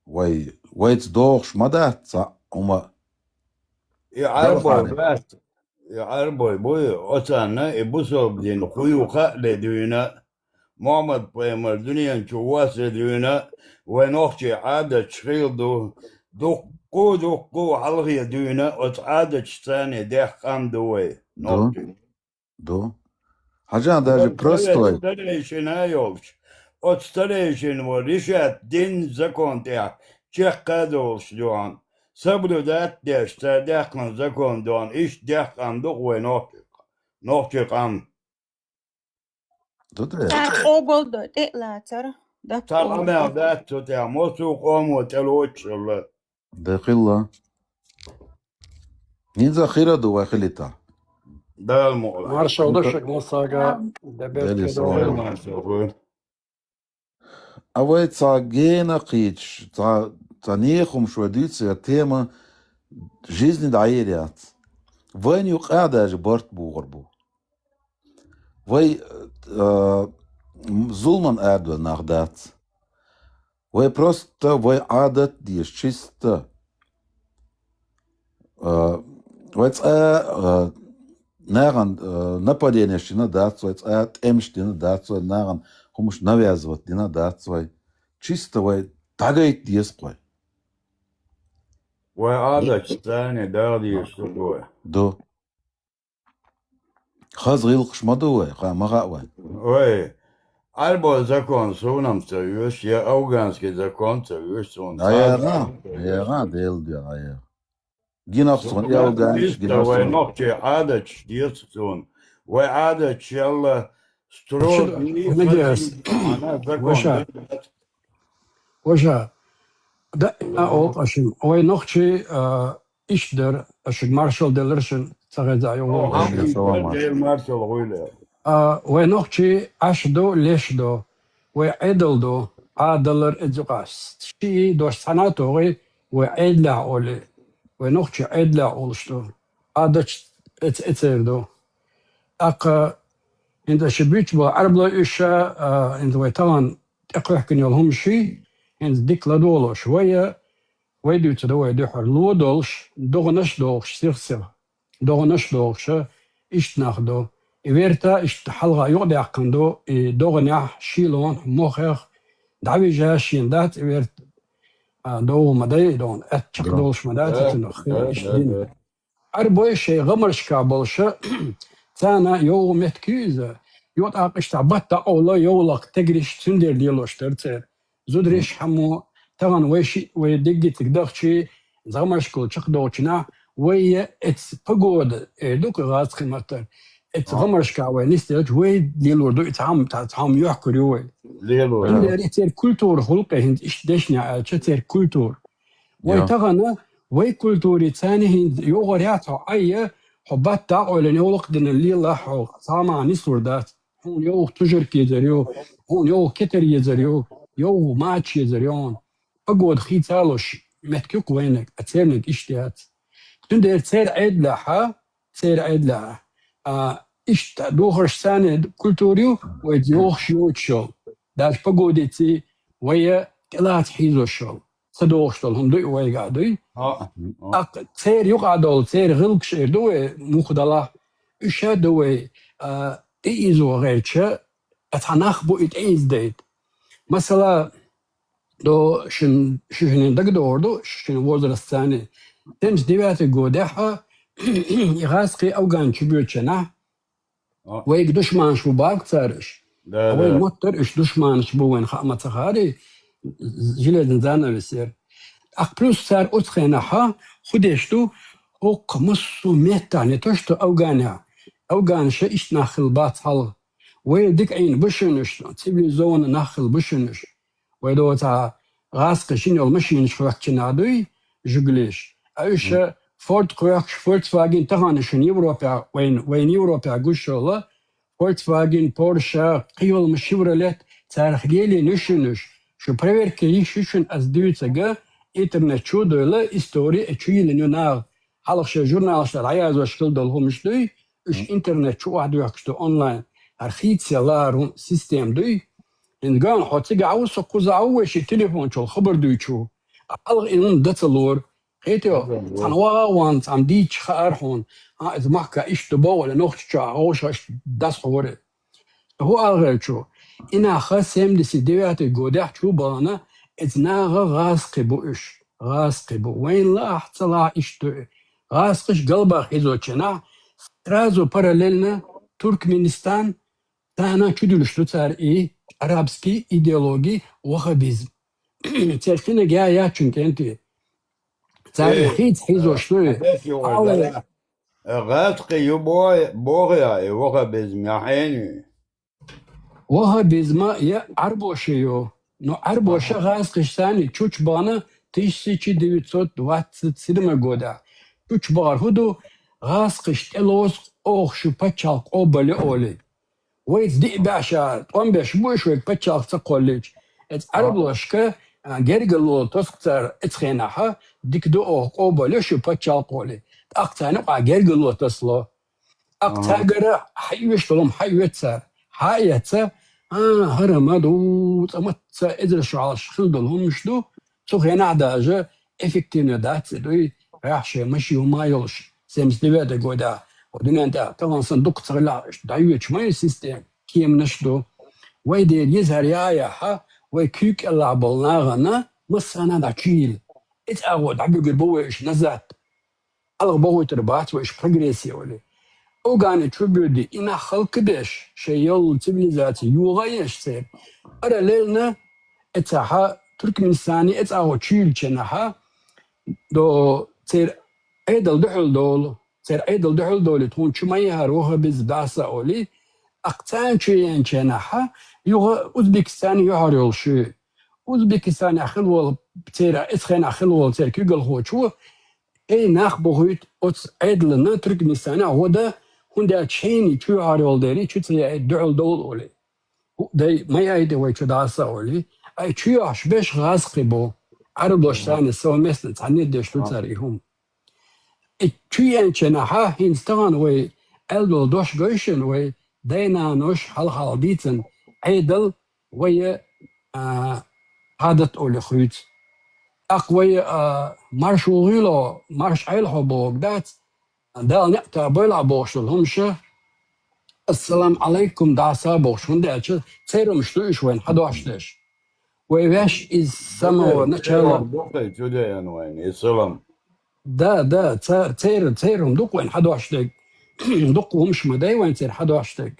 вай, вайца догӀуш ма дац цхьа хӀума. И Ӏарбой бац, и Ӏарбой буй, оцанна и бусалба дин хӀу ю хаа де дуьйна, Мухьаммад-пайхамар дуьнен чу воссаде дуьйна, вай нохчий Ӏадаташ хилла ду, Дуккху, дуккху хьалхе дуьйна оцу Ӏадаташца даьккхина къам ду вай. Ду. Ду. Хьажа, даже простой. Старейшина йолчу. Оцу старейшина вара решать дина закон тӀехь чекх а долуш дуьхьал. Соблюдать деш, цара даьккхина закон дуьхьал, иштта даьккхина къам ду вай нохчи, нохчи къам. Ду те. Цара къобалдо тӀе а лацара. Цара къамел дац цу тӀехь, массо а къомо тӀелоцуш хилла. Де хилла. ХӀинца хира ду вай хилита. Дала мукъ лахь. Маршалла ду шуьга массаьрга, де беркате долу. Дела салам. Маршалла хуьлда. А вай цхьа гена кхийчаш, цхьа, цхьа нехан хӀумаш вай дуьйцу, я тема жизни дӀайийр яц. Вайна юкъа даже барт богӀур бу. Вай, а, зуламан арадовла нах дац. Вай просто, вай Ӏадат деза, чисто. А, вай цкъа, а, нахана, а, нападенеш дина дац вай, цкъа тӀемаш дина дац вай, нахана хӀумаш навязывать дина дац вай. Чисто вай дӀагайта деза-кх вай. Вай Ӏадаташца Дала дезаш ду вай. Ду. Хаза гӀиллакхаш ма ду вай, ха, ма хаьа вай. Вай, Ӏаьрбойн закон суна-м ца оьшу, я афганский закон ца оьшу суна. А яра, а яра, Делан дуьхьа, а яра. Гинарш суна, я афганцаш, гинарш суна. Вай нохчийн Ӏадаташ деза суна. Вай Ӏадаташ ялла строгий, хаза закон. Ваша. Ваша, да, а, о, ашим. Вай нохчий, а, иштта дара, аш шуьга маршалла делира шуна, ца хеза йогӀу. О, хьан Дела маршалла хуьлда. А, вай нохчий Ӏаш ду, леш ду, вай Ӏедал ду, Ӏадалар эзукъас. Шиъ дош цхьана а тогӀий, вай Ӏедалехь олий, вай нохчий Ӏедалехь олуш ду. Ӏадаташ эц-, эцер ду. ТӀаккха хӀинца ши буьйцу боху Ӏаьрбойн уьш, а, хӀинца вай тахана тӀекхоьхкина йолу хӀумаш, хӀинца дика ладогӀалуш вай, а, вай дуьйцур ду вай дуьххьара ло долуш, догӀанаш а дохуш, сих-сиха догӀанаш а дохуш, иштта нах ду. И верта иштта хьалха юкъадаьккхина ду, и догӀанехь, шийлонах, мохех дӀавижа шена дац и верта, а, довха ма дай и догӀана, аьтта чекхдолуш ма дац и цунах, иштта дина. Ӏаьрбой шайн гӀамаршка болуша, царна йовха меттиг ю иза, юкъа тӀаккха иштта баттахь а олла, йовлакх тегриш цуьндера лелош дара церан. Зудариш хьамо, тахана вай шиъ, вай деггициг дахчий, гӀамаршкал чекхдолчунахь, вай я эца погода, эр ду-кх гӀазкхийн маттара, эца гӀамаршка вай нисделча, вай лелор ду и цхьа хӀума, цхьа хӀума йохкур ю вай. Лелор. Цундела и церан культура хуьлу-кх хӀинца иштта дешнехь аьлча, церан культура. Вай тахана, вай культури царна хӀинца йогӀур яц хьо Ӏайя, хьо баттахь а ойлина, йовлакх дина лелахь хьо, цхьа а нислур дац. Хьуна йовха тужург езар ю, хьуна йовха кетар езар ю, йовха мача езар ю хьуна. Погода хийцалуш меттиг ю-кх вайниг, а церниг иштта яц. Цундела церан Ӏедалехь, церан Ӏедалехь, а, иштта духарш царна культура ю, вайца йохуш йоцуш йолу. Даже погодиций вай тӀелаца хьийзош йолу. Ца догӀуш долу хӀума ду и вайгахь дуй. ТӀаккха церан юкъа долу, церан гӀиллакхаш эр ду вай, муха далахь, уьш а ду вай, а, тӀеийзо гӀерташ, а цхьа нах бу и тӀеийздайта. Масала, до шин, ши шинна дагадогӀур ду, шина возраст царна. Семьдесят девятый годехь, и гӀазкхий Афган чу боьдучу хенахь, вайга душманаш бу боху цара уьш. Да, вай моттара уьш душманаш бу вайна хаа ма ца хаьара, железный занавес яра. ТӀаккха плюс цара оцу хенахь хӀун деш ду, хӀокху массо а меттехь, не то что Афганехь, афганаша иштта нах хилла бац хьалха. Вай дика Ӏийна бу шуна уьш, цивилизованный нах хилла бу шуна уьш. Вай доцахь гӀазкхийн шина йолу машинаш хӀоьттина дуй, жигулеш. А уьш Форд кхоьхкуш, Volkswagen тахана шуна Европехь, вайн, вайн Европехь гуш йолу Volkswagen, Porsche, кхин йолу Chevrolet, царах лелийна ю шуна уьш. Шу проверка йиш ю шуна ас дуьйцург, интернет чу а дойла, истори а чу йиллина ю наха. Хьалха шайн журналашкахь дӀаязош хилла долу хӀумаш дуй, уьш интернет чу охьадоьхкуш ду онлайн. ХӀара хийцаелла хӀара система дуй. ХӀинца ган хьо цигахь ву, со кхузахь ву, вай ши телефончул хабар дуьйцуш ву. Хьалха и хӀума дан ца лора. Кхетий хьо? Цхьана ваха а ван, цхьамма дийцча хаьара хьуна. А, иза махка иштта ду боху, или Нохчийчохь вовшах иштта дӀасахьора. ХӀун ала гӀерташ ву? И нах семьдесят девятый годехь чу а бахана, эца наха гӀазкхий бу уьш. гӀазкхи бу. Вайна лаахь, ца лаахь иштта ду. ГӀазкхаш галбаха хьийзочунахь, сразу параллельно Туркменистан, царна чудуьлуш ду цара и арабский идеологи, ваххабизм. Церан шиннаг яа яц шуна, кӀентий. Царна хьийца хьийзош ду и. Хьалла гӀазкхи ю бо-, боху я и ваххабизм, я хьенан ю? Ваххабизма я Ӏарбоша ю. Ну, Ӏарбоша гӀазкхашца чу чу бахана тысяча девятьсот двадцать седьмой года. Чу чу бахар хӀун ду? ГӀазкхаш тӀелоцу оха шу пачхьалкх къобалйо олий. Вайца диъ бӀе ша тӀом беш бу уьш вайга пачхьалкх ца кхоллича. Эцу Ӏарбошка, а, гергарло тосу цара эцу хенахьа, дика ду оха къобалйо шу пачхьалкх олий. ТӀаккха царна юкъахь гергарло тасало. ТӀаккха цаьргара хьаоьцуш долу хӀума хьаоьцу цара. Хьа а эцна, а, хӀара ма ду, цкъа мацца эзар шо хьалха хилла долу хӀуманаш ду, цу хенахь даже эффективно дац и дуй, ваьхьа шайн машин хӀума а йолуш, семьдесят девятый года, хӀо дуьнен тӀехь тахана санна дукха ца хилахь, дӀайоьдуш ма ю система, кеманаш а ду. Вай дера еза хӀара яа яхьа, вай куьйга кӀелахь болу нахана массарна а дӀа чу йилла. Эцу агӀор дӀабуьгур бу вай уьш назад. Хьалха бохуьйтур бац вай уьш прогрессе олий. Афгани чу буьрди и нах халкъ беш, шайн йолу цивилизаци йогӀа а еш церан. Параллельно эцахьа Туркменистане эцу агӀор чу йиллачу нахьа, до церан Ӏедал дуьхьал долу, церан Ӏедал дуьхьал долий, тхуна чу ма яхьара ваххабизм дӀаса олий, тӀаккха царна чу еанчу нахьа, юха Узбекистане юьхьар йолуш ю. Узбекистанехь хилла волу церан, эцу хенахь хилла волу церан куьйгалхочо, шайн нах бохуьйту оцу Ӏедална Туркменистане гӀо дан, хӀунда аьлча шайна чу юьхьар йолу дерий, чу ца яийта дуьхьал довла олий. ХӀу, дай, ма яийта вай чу дӀаса олий. Ай чу йохьуш берш гӀазкхи бу. Ӏарбоша царна совместно цхьаьна деш ду цара и хӀума. И чу еанчу нахьа хӀинца тахана вай аьлла долу дош гой шуна, вай дай-наноша хьалха-хьалха дийцина Ӏедал вай, а, Ӏадат олий хуьйцу. ТӀаккха вай, а, марш вугӀийла хьо, марш Ӏайла хьо бохург дац, Дала некъ тоьбойла хьо бохуш долу хӀумаша, ассаламу Ӏалайкум дӀаса бохуш, хӀунда аьлча церан хӀумаш ду уьш вайна хьадош дерш. Вай ваьш из самого начала. Селам ду кхин чу деана вайна, и селам. Да, да, ца-, церан, церан хӀума ду-кх вайна хьадош дерг. Дуккха хӀумаш ма дай вайна церан хьадош дерг.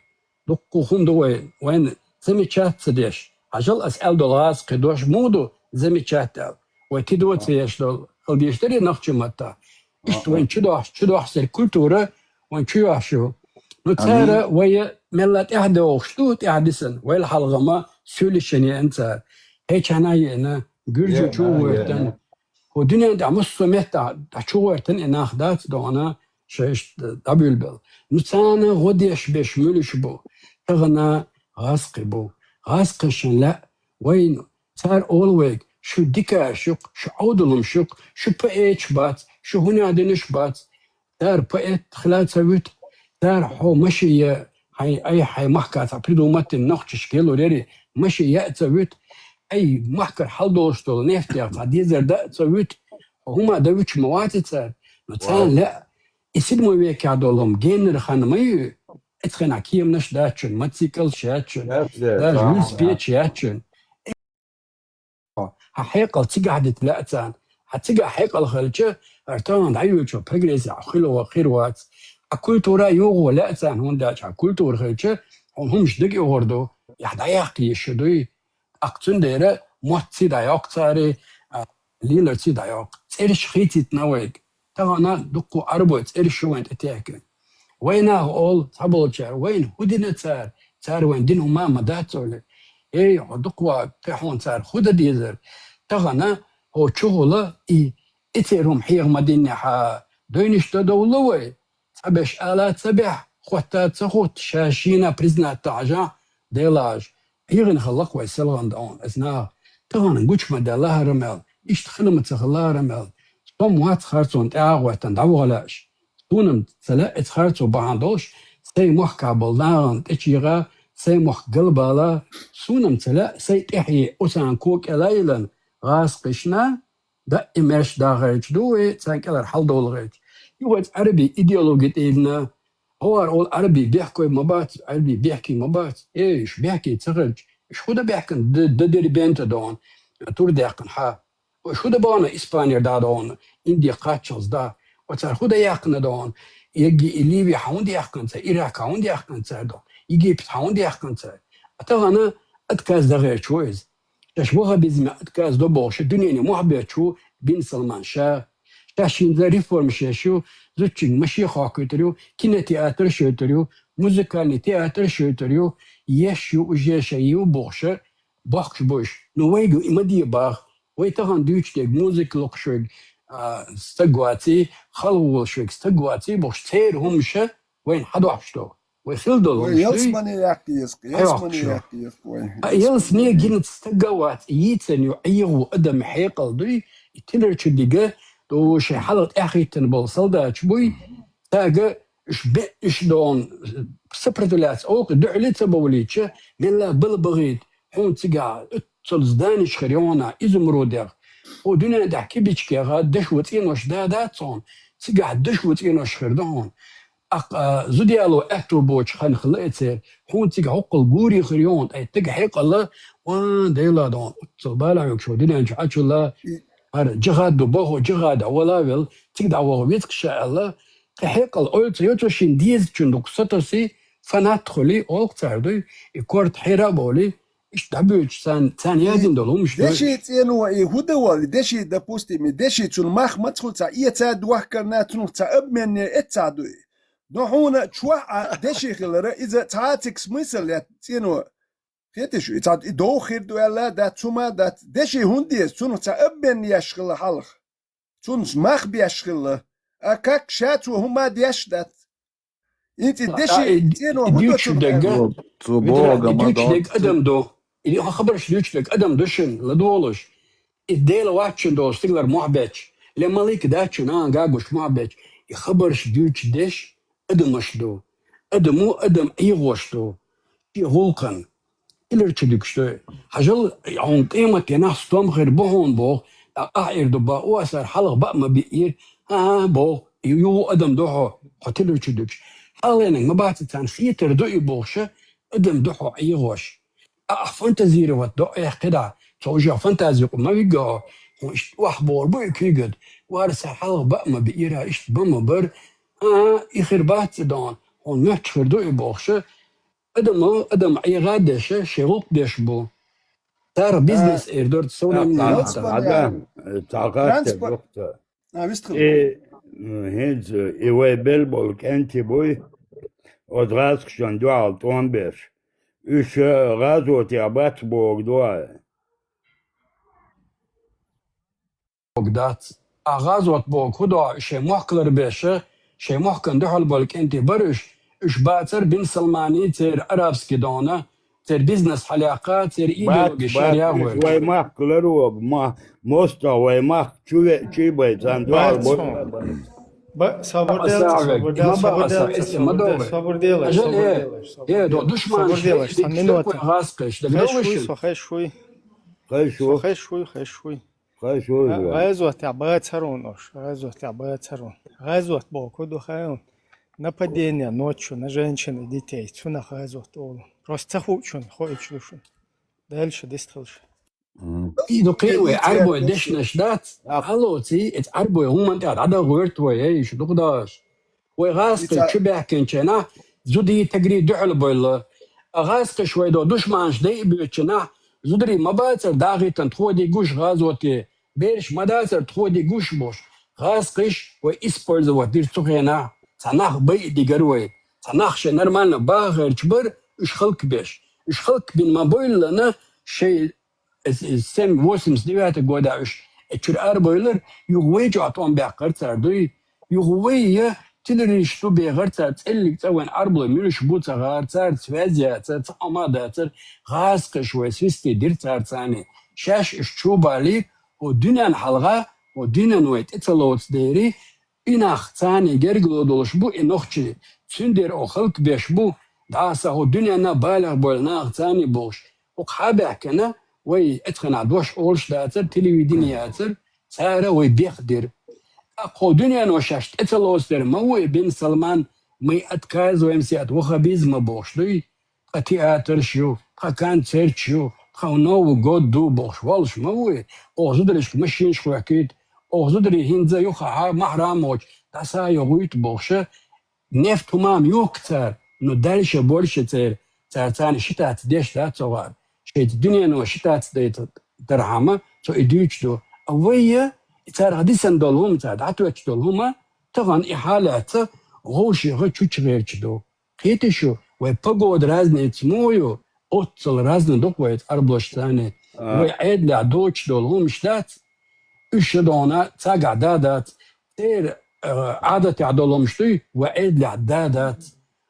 Дуккха хӀума ду вай, вайна замечать ца деш. Хьажал, ас аьлла долу гӀазкхи дош муха ду, замечать аьлла. Вай тидо ца еш долу, хила дезаш дарий нохчийн маттахь. Иштта вайна чудохьуш, чудохьуш церан культура вайна чу йохьуш ю. Ну, цара вай мелла тӀаьхьа дохуш ду, тӀаьхьа дисина. Вайл хьалха ма суьйлишина еана цара. Кхечанхьа а еана, гуьржучу а гӀоьртина. ХӀу дуьнен тӀехь массо а меттахь дӀа чу гӀоьртина и нах дац дохана, шайшта дӀабуьйлабелла. Ну, царна гӀо деш берш муьлш бу? Тахана гӀазкхи бу. ГӀазкхашна лаьа вайна. Цара олу вайга: шу дикаш ю-кх, шу Ӏовдалхьамаш ю-кх, шу поэташ бац, шу хӀунадинаш бац. Цара поэт хила ца вуьту. Цара хьо машин я, хьайн, айхьа хьайн махка цхьа придумать дина нохчашка ялур яри, машин яа ца вуьту. Ай, махкара хьалдолуш долу нефтех цхьа дезар даа ца вуьту. Хьо хӀума дан вуьтуш ма вац цара. Но царна лаьа, и седьмой векехь долу хӀума генара хан ма ю. Эцу хенахь кеманаш дац шуна, мотоциклаш яц шуна, даже велосипедаш яц шуна. Хьан хьекъал цигахь дита лаьа царна. Хьан цигахь хьекъал хилча, хӀара тахана дӀайоьдучу прогрессе хьо хила ва-, хир вац. Хьан культура йогӀо лаьа царна, хӀунда аьлча хьан культура хилча, хьуна хӀумаш дага югӀур ду, яхь дӀаяккха йиш ю дуй. ТӀаккха цундела мотт ци дӀайоккху цара, а, лелар ци дӀайоккху. ЦӀераш хийцитина вайга. Тахана дуккха Ӏарбой цӀераш ю вайна тӀетехкина. Вай наха олу цхьаболчара: вайна хӀун дина цара? Цара вайна дина хӀума а ма дац олий. Эй, хьо дукха ван, кхин хьуна цара хӀун дан дезара? Тахана хьо чухула и, и церан хӀума хьеха ма диннехьа, дойнаш дан довла вай? Цхьаберш ала ца бехь, хотта ца хотта, ша шена признать дахьажахь, делахьажа. ӀийгӀина хилла-кх вай селхана дӀа хьуна, аса наха. Тахана гучу ма даьлла хӀара мел, иштта хила ма ца хилла хӀара мел. Со ма вац харцонна тӀе а гӀоьттина дӀаваха лаьаш. Суна-м ца лаьа эцу харцо бахьана долуш, сайн махкахь болу нахана тӀечийгӀа, сайн мохк галбала, суна-м ца лаьа сайн тӀаьхье оцарна кӀел а йиллина гӀазкхашна, даимерш дахарчу ду вай, царна кӀелара хьалдовла гӀерташ. Юха вайца Ӏаьрбийн идеологи тӀедина, хӀора олу Ӏаьрбий бехкой ма бац, Ӏаьрбий бехке ма бац. Эй, уьш бехке ца хилча, уьш хӀун дан баьхкина д-, д-, Дербента дохана, тур даьккхина хьа? Уж хӀун дан баьхна Испанера дӀа дона, Инди кхаччалц дӀа? Уж цар хӀун дан яьккхина дона? Егги и Ливи хьан хӀунда яьккхина цар, Ирак хьан хӀунда яьккхина цар дона, Египет хьан хӀунда яьккхина цар? А тахана отказ дан гӀерташ ву иза. Шаьш ваххабизме отказ до бохуш, дуьнене мохь бетташ ву Бин Салман ша. Шаьш хӀинца реформаш еш ю, зудчуьнга машен хохкуьйтур ю, кинотеатраш йойтур ю, музыкальный театраш йойтур ю, еш ю, уже ша ю бохуш, бохкуш бу уж. Ну, вайга и ма де боху. Вай тахана дуьйцуш дерг музыка локхуш верг, а, стаг ваций, хала волуш верг стаг ваций бохуш, церан хӀумаша вайна хьадохьуш ду. Вай хила долу хӀумаш дуй. Ялсамане яккха еза, ялсамане яккха еза вай. А ялсамане гинаца стаг а вац, йийцина ю, Ӏехо адам хьекъал дуй, и тиларчу дига, то шайн хьалха тӀаьхьахӀиттина болу солдаташ буй, цаьрга уьш бе-, уьш дон, сопротивляться олу, дуьхьал ца бовлийча, мелла бала бахийта, хьуна цигахь оццул зданеш хир ю хьуна, изумрудех. Хьо дуьнен тӀехь кибичкеха дашо цӀенош да дац хьуна, цигахь дашо цӀенош хир ду хьуна. Аккха, а, зуда яло аьтту боцуш хан хила эцер, хьуна цига хӀоккхул гури хир ю хьуна, ткъа и тага хьекъала, ван, Дела дон, оццул бала хьоьгуш ву дуьнен чу Ӏачулла, хӀара джихад ду боху, джихада вала вел, цига дӀаваха вецка ша аьлла, кхин хьекъал ойла ца йоцу шин дезачун дукха сатоси, фанат хуьли, олу цара дуй, и корта хьера а бовли, иштта дӀабоьдуш царна, царна яздина долу хӀумаш ду. Деши цӀено и хӀун дан валли, деши, допустим, и деши цунна мах ма ца хуьлу, цхьа эца дохкарна, цунах цхьа обмене эццахь ду и. Но хьуна чохь а деши хилара, иза цхьа а цига смысл яц цӀено. Хеташ ю, и цхьа и дов хир ду аьлла, дац, хӀума дац. Деши хӀунда деза, цунах цхьа обмен еш хилла хьалха. Цунца мах беш хилла. А как ша цо хӀума деш дац? ИнцӀи деши цӀено хӀун до цунах аьлла? Цо боху, и дуьйцуш дерг адам ду. И хабарш дуьйцуш дерг адам ду шуна, ладогӀалаш. И Дела вац шуна долу стигалара мохь бетташ. Ле малик дац шуна, а, гагуш мохь бетташ. И хабарш дуьйцуш деш адамаш ду. Адамо адам Ӏехош ду. Шен гӀуллакхана. Тилар чу дуьгуш ду. Хьажал, хьуна къематденахь стом хир бу хьуна боху, тӀаккха ахь эр ду бан, о, аса хьалха баа ма биира, хӀан-хӀа боху, и юха адам ду хьо, хьо тилар чу дуьгуш. Хьалхениг ма бац царна хетар ду и бохуша, адам ду хьо Ӏехош. А ахь фантазировать до, эхь кхидӀа, цо уже фантази юкъа ма вигга хьо, хьуна иштта охьабохур бу и куьйгад, вара аса хьалха баа ма биира, иштта бан ма бара, хӀан-хӀа, и хир бац и дон, хьуна муьтӀахь хир ду и бохуша, Адамо адам Ӏеха а деш, шен гӀуллакх деш бу. Царах бизнес эр дара современный маттахь. Адам, цхьа хаттар ду-кх. А, вистхила. И, м, хӀинца и вай белла болу кӀентий буй, оцу гӀазкхашна дуьхьал тӀом беш. Уьш, э, гӀазотехь бац боху дуьхьа. Дац. А гӀазот боху хӀун до, шайн мохк ларбеш, шайн мохкан дуьхьал болу кӀентий бара уьш, уьш бацара Бин Салмани, церан арабский дона, церан бизнес хьалаяккха, церан идеологи шаьра яхвер. Вай махка ларво, ма-, мостагӀа вай махка чу ве-, чу бай, царна дуьхьал бо. Ба, сабур дела, сабур дела, сабур дела, сабур дела, сабур дела, сабур дела, сабур дела. Э, до душман, сабур дела, цхьа минута. ГӀазкхаш, дагадогӀуш? Хеш вуй, хеш вуй. Хеш вуй. Хеш вуй, хеш вуй. Хай шо. ГӀа-, гӀазотехь бацара вон ош, гӀазотехь бацара вон. ГӀазот боху ду хай вон. Нападение ночью на женщин и детей. Цунах гӀазот олу. Просто ца хуучун, хоуьйтуш ду шуна. Дальше дистхилш. Мгм. И ду кхин вай Ӏарбой дешнаш дац. Алло, ци, эц Ӏарбой хӀуман тӀехь дӀадагӀа гӀоьрту вай, эй, шу дукха дагӀаш. Вай гӀазкхий чу баьхкинчийнахь, зудий, тагрий дуьхьал бойла. А гӀазкхиш вай до душманаш дайа боьдучийнахь, зударий ма бацара дахийтан тхо де гуш гӀазоте, бераш ма дацара тхо де гуш бохуш. ГӀазкхиш вай использовать дира цу хенахь, цхьа нах байа дигара вай. Цхьа нах шайн нормально баха гӀерташ бара, уьш халкбеш. Уьш халкбина ма бойллана, шайн Эс, эс семь, восемьдесят девятый года уьш, э, чуьра арабойлар, юха вай чохь тӀом баьккхар цара дуй. Юха вай я тилариш ду бехар цара цӀеллиг цӀа вайн Ӏарбой муьлш бу ца гӀар, цара связь яцар, ца Ӏама дацар, гӀазкхаш вай свисти дир цара цани. Шаьш уьш чу балийр, о дуьнен хьалха, о дуьнен вай тӀе ца лоцу дери, и нах цани гергало долуш бу и нохчий. Цуьндера о халкбеш бу, дӀаса хӀу дуьненна балех бойла нах цани бохуш. Укх хьабаьхкина, вай эцханахь дош олуш дацар, телевидение яцар, цара вай бехдира. ТӀаккха хӀу дуьнено шаьш тӀе ца лоцу дерг ма ву и Бин Салман, мы отказываемся от ваххабизма бохуш дуй? Тха театрш ю, тха концертш ю, кхы Новый год ду бохуш волуш ма вуй, оха зударшка машинаш хӀоьхкийта, оха зударий хӀинца юххехь махьрам а воцуш дӀасайогӀуьйту бохуша, нефть хӀумам йохка цара, ну дальше больше церан, цара царна шитаца деш дац оха, шайца дуьнено шитаца дайтархьама, цо и дуьйцуш ду. А вай, и царах дисина долу хӀума, цара дӀатоьттуш долу хӀума, тахана и хьалаьцна вовшех чучугӀерча ду. Кхетий шу, вай погода разница муха ю, оццул разный ду-кх вай цӀарблаш царний. А. Вай Ӏедалехь доцуш долу хӀумаш дац, уьш шадолу цхьаьнгахь да дац, церан, а, Ӏадатехь долу хӀумаш дуй, вай Ӏедалехь да дац.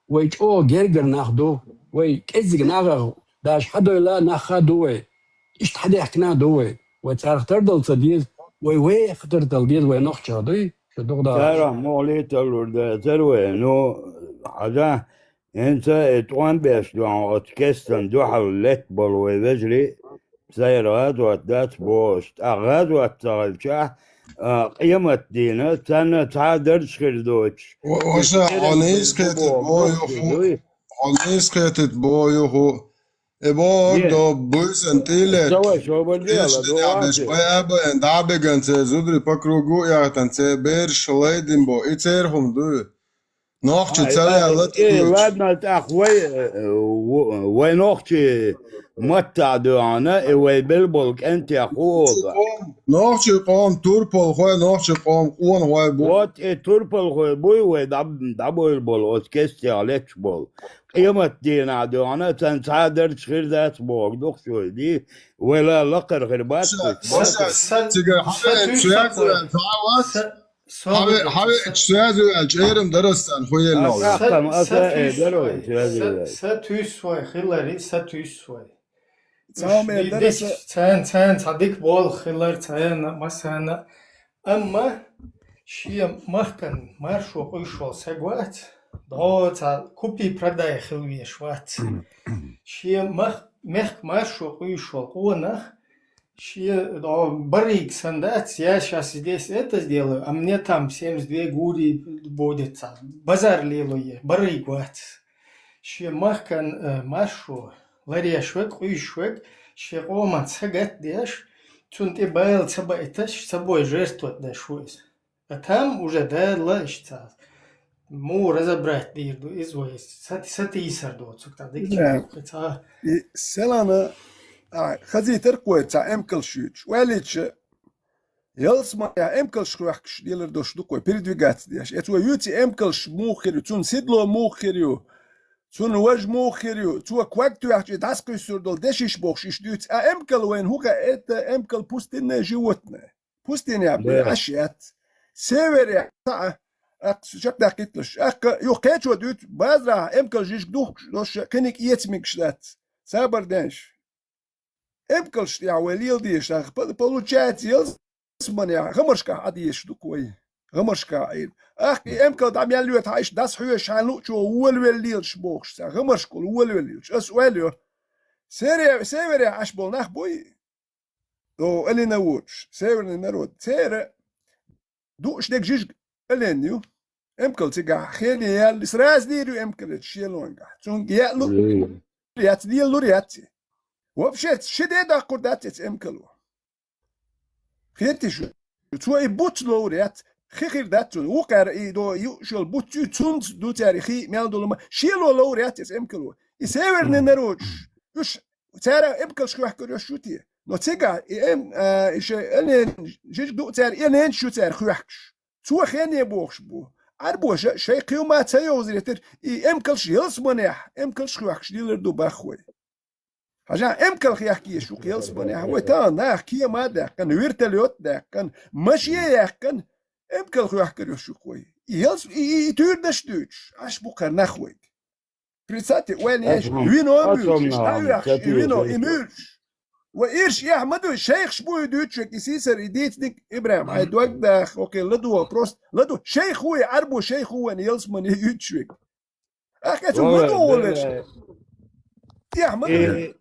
Вай чӀогӀа гергара нах ду, вай кӀеззиг нахах, даже хьадойла нах а ду вай. Иштта хьадаьхкина а ду вай. Вай царах тардала ца деза, вай веха тардала деза вай нохчех дуй, шу дугӀу далахь. Царах мухӀле тарлур дацара вай. Ну, хьажа, хӀинца и тӀом беш ду хьуна оцу кестан дуьхьал летта болу вай вежарий, церан гӀазот дац бохуш. ТӀаккха гӀазот ца хилчахь, а, къематдийнахь царна цхьа а дарж хир доцуш. Ва-, ваша, хьо нийса кхетийта боху юху, хьо нийса кхетийта боху юху. И боху, до буьйсан тӀе а летта. Ца вай, шо бан дела, эшна до динехь беш вац. Бай а баьлла, дӀа а бигина церан зударий по кругу а яхийтина, церан бераш лайдина боху. И церан хӀума дуй? Нохчий ца ваьлла тӀе лучу. Ладно, тӀаккха вай, э, в-, вай нохчий маттахь дуьхьана, и вай белла болу кӀентех хӀун оха? Нохчий къом, турпалхой, нохчий къом къонахой бу. Вот и турпалхой буй вай дӀа-, дӀабойла болу оцу кестех летташ болу. Къематдийнахь дуьхьана царна цхьа а дарж хир дац боху, дукхачой ди, вай ла лакхара хир бац. Са, са, са, цига са хьавеача туьйсу связь ваьлла, цхьа а вац? Са, Хьаве-, хьавеача связь ваьлла, чӀерам дара сан, хӀун елла вац? Са, са, са туьйсу вай, са, са туьйсу вай, хилари, са туьйсу вай. Цхьа а мел дара деш, са. Царна, царна цхьа дика болу хилар, царна, массарна. Амма шен махкан маршо къуьйсуш волу саг вац, дӀо цхьа купи-продай хила веш вац. Шен мах-, мехка маршо къуьйсуш волу къонах, шен, дӀо барриг санна дац, я щас здесь это сделаю, а мне там семьдесят две гури будет, цхьа базар лело е, барриг вац. Шен махкан, э, маршо ларъеш верг, къуьйсуш верг, шен къоман сагатдеш, цунна тӀе бала ца баийташ, ца бой жертвовать деш ву иза. А там уже Дала иштта цхьа муха разобрать дийр ду, иза вай са-, сатийсар доцург, цхьа дика. Да. Цхьа. И селана, а, хазийтарг вай цхьа эмкалш юьйцуш. Ваьллича, ялсаманехь эмкалш хоьхкуш лелар долуш ду-кх вай, передвигаться деш. Эцо юьйцу эмкалш муха хир ю, цунна седло муха хир ю, цунна важа муха хир ю, цо ког тоьхча дӀасакхуьссур долу дешиш бохуш иштта дуьйцу. А эмкал вайна хӀун хаьа, это эмкал пустынное животное. Пустынехь бен Ӏаш яц. Северехь цхьаъ, аккха чекхдаьккхийталаш. Аккха юха кхечо дуьйцу, базарахь эмкал жижиг духкуш долуш кхиниг эца мегаш дац. Сабар деш. Эмкалш тӀехь вай лела дезаш нах, по-, получается, ялсаманехь гӀамаршкахь Ӏа дезаш ду-кх вай. ГӀамаршкахь Ӏийна. Ахка и эмкал дӀа мел лоьту хьайша, дӀасахьоьжуш хьайна луучо волавелла лелаш бохуш цара. ГӀамаршкахула волавелла лелаш. Ас ойла йо. Сере-, севере Ӏаш болу нах буй? О, Элина воцуш, северный народ. Церан дууш дерг жижиг Элина ю. Эмкал цигахь хене яьлла, сразу дийр ю эмкал эцу шелонгахь. Цунга яа лур яц, лела лур яц. Вообще, ши де даккхур дац эцу эмкало. Хетий шу? Цо и буц ловр яц, хи хир дац цунна. Вукхара и до юуш йолу буц ю, цунца ду цара и хи мел долу ма. Шело ловр яц эцу эмкало. И северный народаш, уьш цара эмкалш хоьхкур йош ю те? Но цигахь и эм-, а, и шайн Элина жижиг ду цара, и Элинаш ю цара хоьхкуш. Цо хене бохуш бу. Ӏарбоша шайн кхин хӀума ца йовзаретара, и эмкалш ялсаманехь, эмкалш хоьхкуш лелар ду боху вай. Хьажа, эмкал хехкеш ву ялсаманехь, вай тахана нах кема а даьккхина, вертолет а даьккхина, машен а яьккхина, эмкал хоьхкур йош ю вай. И ялс-, и, и, и туьйранаш а дуьйцуш, Ӏаш бу кхара нах вайга. Представьте, вайн еш, вино а муьйлуш, дӀа а оьхуш, и вино, и муьйлуш. Ва ирш эхь ма дуй, шайхаш бу и дуьйцуш верг, и сийсара, и дийцаниг, ИбрахӀим, хьайн дог даха, окей, ладугӀа, просто ладугӀа. Шайх ву и, Ӏарбо шайх ву вайн ялсамане юьйцуш верг. Ахка цу ладугӀа волуш. Эхь ма дуй.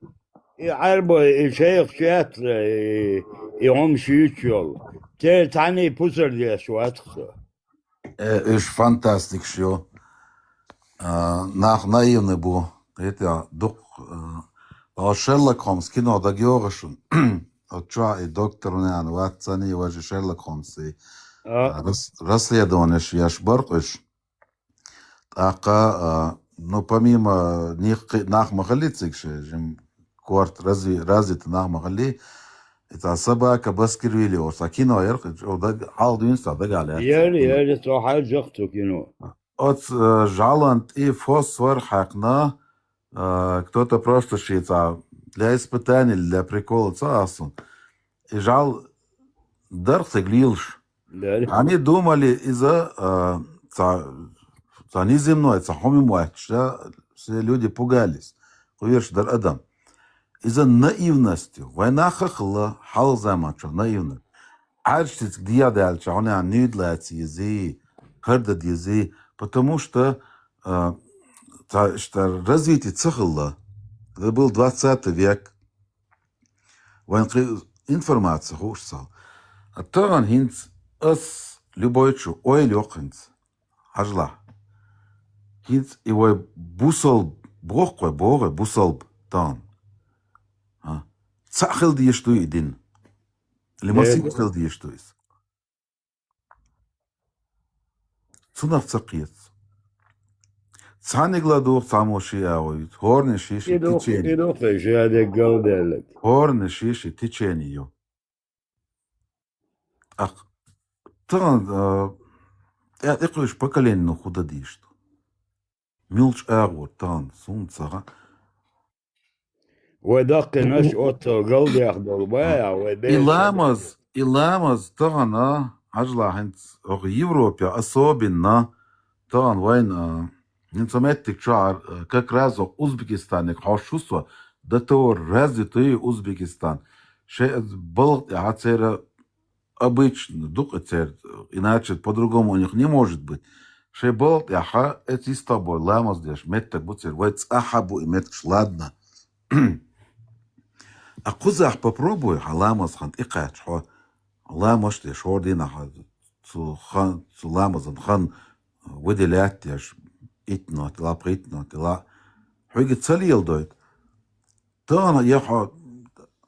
И Ӏарбо, и шайхаш яц, и, и хӀума шуьйцуш йолу. Церан цхьаьний пусар деш вац со. Э, уьш фантастикаш ю. А, нах наивный бу. Кхетий, дукха, а, О, Шерлок Холмс кино дагайогӀий шуна? Оцу чохь и доктор вац цхьанна, важа Шерлок Холмс, и, а, рас-, расследованеш еш бара уьш. ТӀаккха, а, ну, помимо них кхин нах ма хиллий цига, шен жим корта разви-, развита нах ма хиллий, и цхьа собака Баскервилей олуш цхьа кино яра, хьал дуьйна сан дагахь лаьцна. Яра, яра, со хьаьжжа цу кино. Оцу, э, жӀалан тӀе фосфор хьаькхна, э, кто-то просто шен цхьа для испытаний, для прикола ца а сун. И жӀал дара цига лелаш. Дара. Они думали, иза, э, цхьа, цхьа неземной, цхьа хӀума моьттуш, да, все люди пугались. Кхуьйруш дара адам. Иза наивностью. Вайн нах а хилла, хьалха заманчохь наивность. Ӏаьржа цициг дехьа даьлча, хьуна нуьйда лаца езий, хӀара дан дезий, потому что, а, цхьа иштта развитие ца хилла. Это был двадцатый век. Вайн кхин информация хууш ца хилла. А тахана хӀинца ас, любой чу, ойла йоккху хӀинца. Хьажалахь. ХӀинца и вай бусалба, боху вай, боху вай, бусалба тахана. А? Цхьаъ хила дезаш дуй и дин? Или массийта хила дезаш ду иза? Цунах ца кхета. Цхьанниг ладугӀу, цхьаммо шен агӀо юьту. ХӀоранна шен-шен течени. И ду кхин шен дегга галдаьлларг. ХӀоранна шен-шен течени ю. ТӀаккха тахана, а, тӀе-, тӀекхуьуш поколенино хӀун дан дезаш ду? Муьлхачу агӀор тахана, суна ца хаьа. Вай даккхийнаш оццул галдаьхна долу баьхьа, вай и ламаз, и ламаз тахана, хьажалахь, хӀинца оха Европе особенно, тахана вайна, а, хӀинца меттиг чохь, а, как раз оха Узбекистанега хьожуш ву со, до того развитый Узбекистан. Шайн балха тӀехь церан обычно ду-кх церан, иначе по-другому у них не может быть. Шайн балха тӀехь эцу йистехь бу ламаз деш меттиг бу церан, вай цӀахь а бу и меттигаш, ладно. А кхузахь попробуй хьан ламаз хан тӀекхача хьо. Ламаз деш хӀора дийнахь цу хан, цу ламазан хан выделять деш, итт минот, ла пхийтта минот, ла хьоьга ца леладойту. Тахана я хьо,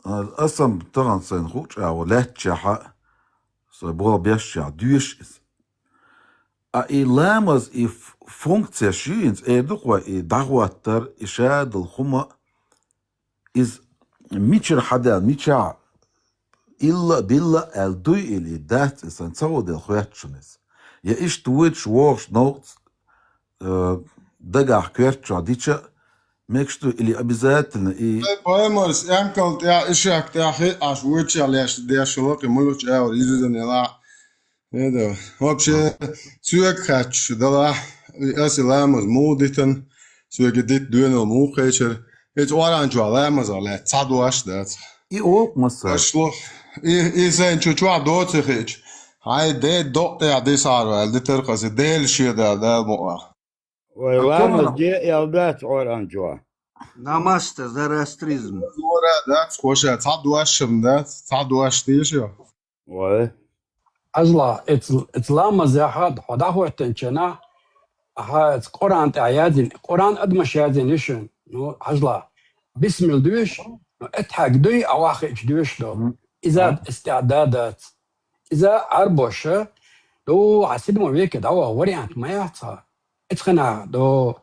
а, аса-м тахана сайна хууш агӀо лаьттачехь а, со болх бешчехь а доьшу иза. А и ламаз, и ф-, функцеш ю хӀинца, эр ду-кх вай, и дӀахӀоттар, и шадолу хӀума, иза мичара хьадаьлла, мичахь илла а, билла а аьлла дуй или дац, и сайна ца гӀо делла хоьтту шуна иза. Я иштта вуьйцуш вогӀуш новкъа, э, дагахь коьрта чохь дича а мегаш ду или обязательно и... Паймарс, эмкал тӀехь, ишак тӀехь, хи, аш вуьйцуш леш деш хилла кхин муьлхачу агӀор йирзина елахь. Э, да. Вообще, соьга хаьттича делахь, и аса ламаз муха дитина, соьга дита доьналла муха кхечира. Иза Къуръан чохь ламазах лаьцна цхьа дош дац. И оха масса. Ашло. И, и сайна чу чохь доций хиъча. Хьайн де докъа тӀехь дисахьара аьлла, дитар хаза, Дела шен Дала, Дала мукъа. Вай ламаз де аьлла дац Къуръан чохь. Намаз-то зороастризм. Зора дац, хӀоша, цхьа дош-м дац, цхьа дош дийша. Вай. Хьажалахь, эц-, эц ламазехь хьо дӀахӀоьттинчу хенахь, ахьа эц Къуръан тӀехь яздина, Къуръан адамаш яздина ю шуна. Ну, хьажалахь, бисмилла доьшу, ну, эттахьият дуй, а ваххиъчу доьшу до. Иза эц тӀехь да дац. Иза Ӏарбоша, ду, хьан седьмой веке дӀаваха вариант ма яц хьан. Эцу хенахь до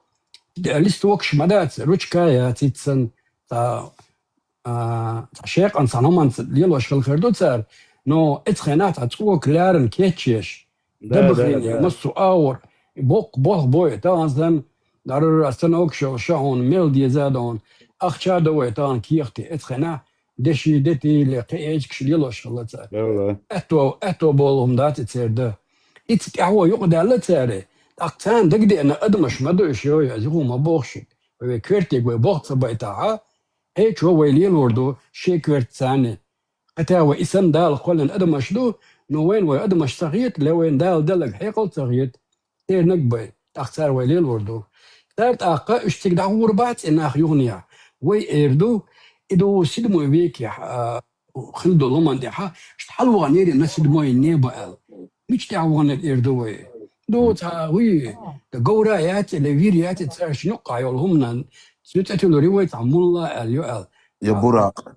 листокаш ма дац, ручка яц, иццан, цхьа, а, цхьа шекъан, цхьа хӀуманца лелош хила хир ду цара, но эцу хенахь цхьа цӀока ларам кечъеш, да, дабахийна, да, массо а агӀор, боккха болх бой, тахана санна, дарра станокаш йолуш хьуна мел деза а ду хьуна, ахча а дан вай тахана кехатий, эцу хенахь деши, дети, ле, кхин эчигаш лелош хилла цара. Валла. Аьтто, аьтто болу хӀума дац и церан дан. Ицца тӀаьхьо юкъадаьлла цара. ТӀаккха царна дагадеана адамаш ма ду уьш, йой, аса юха ма боху шуьга. Вай коьртега вай болх ца байтахь, кхечо вай лелор ду, шен коьртаца царна. ХӀета вай и санна Дала кхоьллина адамаш ду, но вайна вай адамаш ца хета, ле вайна Дала делларг хьекъал ца хета. Церниг бай, тӀаккха цара вай лелор ду. Цара тӀаккха уьш цига дӀахьур бац и нах юханехь. Вай эр ду, и ду седьмой векехь, а, хила долу хӀуманна тӀехь, иштта хьалаваханера на седьмое небо аьлла. Мича тӀехь ваханера эр ду вай? Ду цхьа, вуй, говра яц, или вир яц, цара шина юккъахь йолу хӀуманан. Цуьнан цӀе тиллур ю вай цхьа мулла аьлла ю аьлла. Я Буракъ.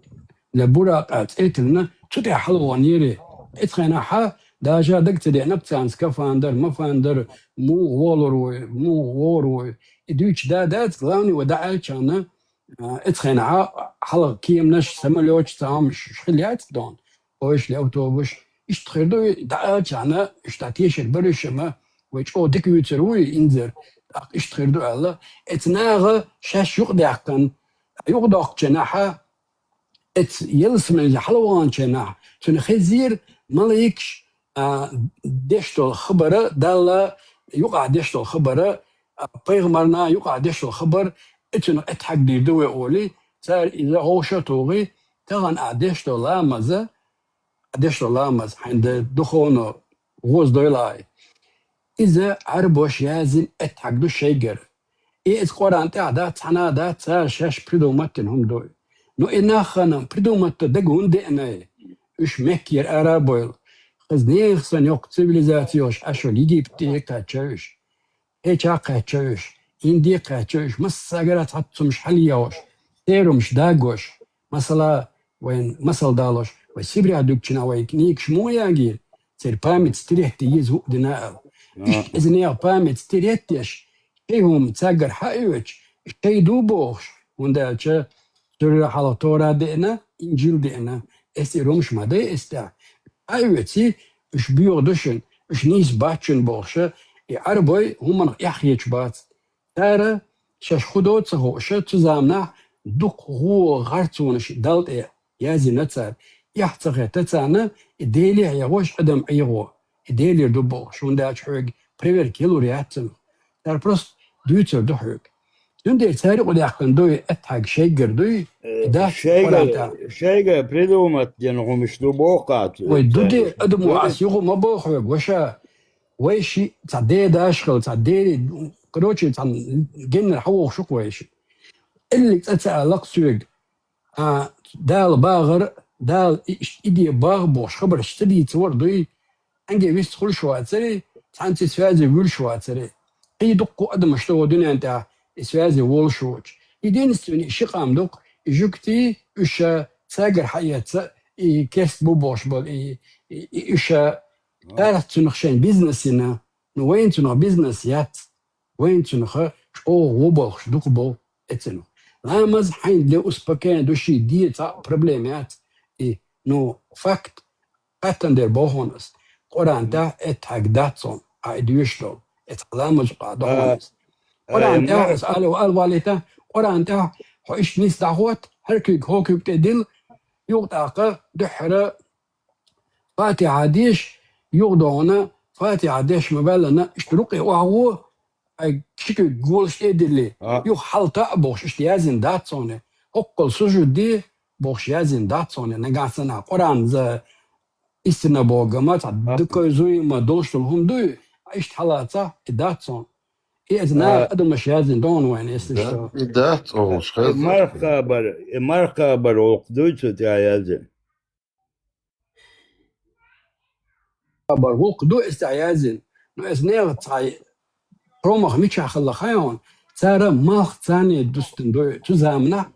Я Буракъ цӀе тиллина, цу тӀехьа хьалаваханера. Эцу хенахь даже дага ца деана царна скафандр, мафандр, муха вогӀур ву, муха вогӀур ву. И дуьйцуш да дац, главный вай дӀааьлча, а, эцу хенахь хьалха кеманаш, самолёташ, цхьа хӀумнаш хилла яц дона. Ойш ли автобус, иштта хир ду, дӀааьлча, уьш дӀа тешар бара уьш, амма вай чӀогӀа дика вуьйцур ву инзара, тӀаккха иштта хир ду аьлла. Эцу наха шаьш юкъадаьккхина, юкъадоккхучу хенахь, эцу ялсамане хьалаваханчу хенахь, цунна хезира малайкаш, а, деш долу хабар, Далла юкъахь деш долу хабар, а, пайхамарна юкъахь деш долу хабар, и цунах эттехьа дийр ду вай олий, цара иза гӀовша а тухий, тахана ахь деш долу ламаз, ахь деш долу ламаз, хьайн д-, духовно гӀоздойла ахь. Иза Ӏарбоша яздина эттехьа ду шайгара. И иза Къуръан тӀехь дац, цхьана а дац, цара шаьш придумать дина хӀума ду. Ну, и нах ханна придумать дан дага хӀунда деана? Уьш Меккера ара а бевлла, хаза нехан санна йоккха цивилизаци йолуш Ӏаш йолу Египте а кхаьчна уьш. Кхеча а кхаьчна уьш, Инде а кхаьчна уьш, массаьргара цхьацца хӀумнаш хьалайохуш, серумаш дагош, масала, вайн масал далош, вай Сибрехь дуьгучу хенахь вай книгаш муха ягийра, церан память стереть еза хӀуъа дина аьлла. Иштта иза нехан память стереть еш, шайн хӀума цаьргара хьаоьцуш, шайн ду бохуш, хӀунда аьлча цуьра хьалха Тора деана, Инжил деана, эс и румаш ма дай эс тӀехь. Хьаоьций, уьш боьха ду шуна, уьш нийса бац шуна бохуша, и Ӏарбой хӀуманах эхь хеташ бац. Цара шаьш хӀун до ца хууша, цу заманахь дукха гӀо гӀарцонаш Далла тӀе яздина цара. Эхь ца хетта царна, и Деле а хьехош, адам Ӏехо, и Делера ду бохуш, хӀунда аьлча хьоьга проверка ялур яц цунах. Цара просто дуьйцур ду хьоьга. Цундела цара юкъадаьккхина дуй, эттехьа шайгара дуй, э, и дац шайга, Къуръан тӀехь. Шайга придумать дина хӀумаш ду боху кхача. Вай ду де, адамо ас юха ма боху хьоьга, ваша. Вай ши цхьа дедаш хила, цхьа дери, короче, цхьа геннара хьавогӀуш ву-кх вай ши. Эллиг цӀа ца аьлла-кх соьга. А, Дала бахар, Дала и, и де баха бохуш, хабарш ца дийцавар дуй, цхьаьнгге вист хуьлуш вацаре, цхьаьнца и связи вуьлуш вацаре. Кхин дуккха адамаш ду вай дуьнен тӀехь и связи волуш воцуш. Единственный ши къам ду-кх, и жуьгтий, уьш цаьргара хьаэца, и керст бу бохуш болу, и, и, и уьш цара цунах шайн бизнес йина, ну, вайна цунах бизнес яц. Вайна цунах чӀогӀа гӀо болуш дукха бу эццанах. Ламаз хьайна де успокоение души де цхьа а проблема яц. И, ну, факт, хаттан дер боху ас. Къуръан тӀехь эттехьа дац хьуна, а и доьшуш долу. Эцхьа ламаз къа доху ас. Къуръан тӀехь, ас ала, ала валийта, Къуръан тӀехь хьо иштта нийса дӀахӀотта, хӀара куьйга хӀокхуьйга тӀе дилла, юха тӀаккха дуьххьара Фатихьа деш, юха догӀана, Фатихьа деш ма-ваьллана, иштта рукъе охьагӀо, ай, ши куьг голаш тӀе а дилли, юха хьалта а бохуш, иштта яздина дац хьуна. ХӀоккхул сужуд де бохуш яздина дац хьуна. Нагахь санна Къуръан за истина богама, цхьа дукхой зуйма долуш долу хӀума дуй, а иштта хьалаца, и дац хьуна. И эза наха адамаш яздина догӀана вайна, эс иштта. И дац, оха, марха кхабар, и марха кхабар гӀуллакх дуй цу тӀехь яздина? Хабар гӀуллакх ду эс тӀехь яздина. Ну, эс нехан цхьа промах мичахь хилла хаьий хьуна, цара малх царна дустина ду цу заманахь,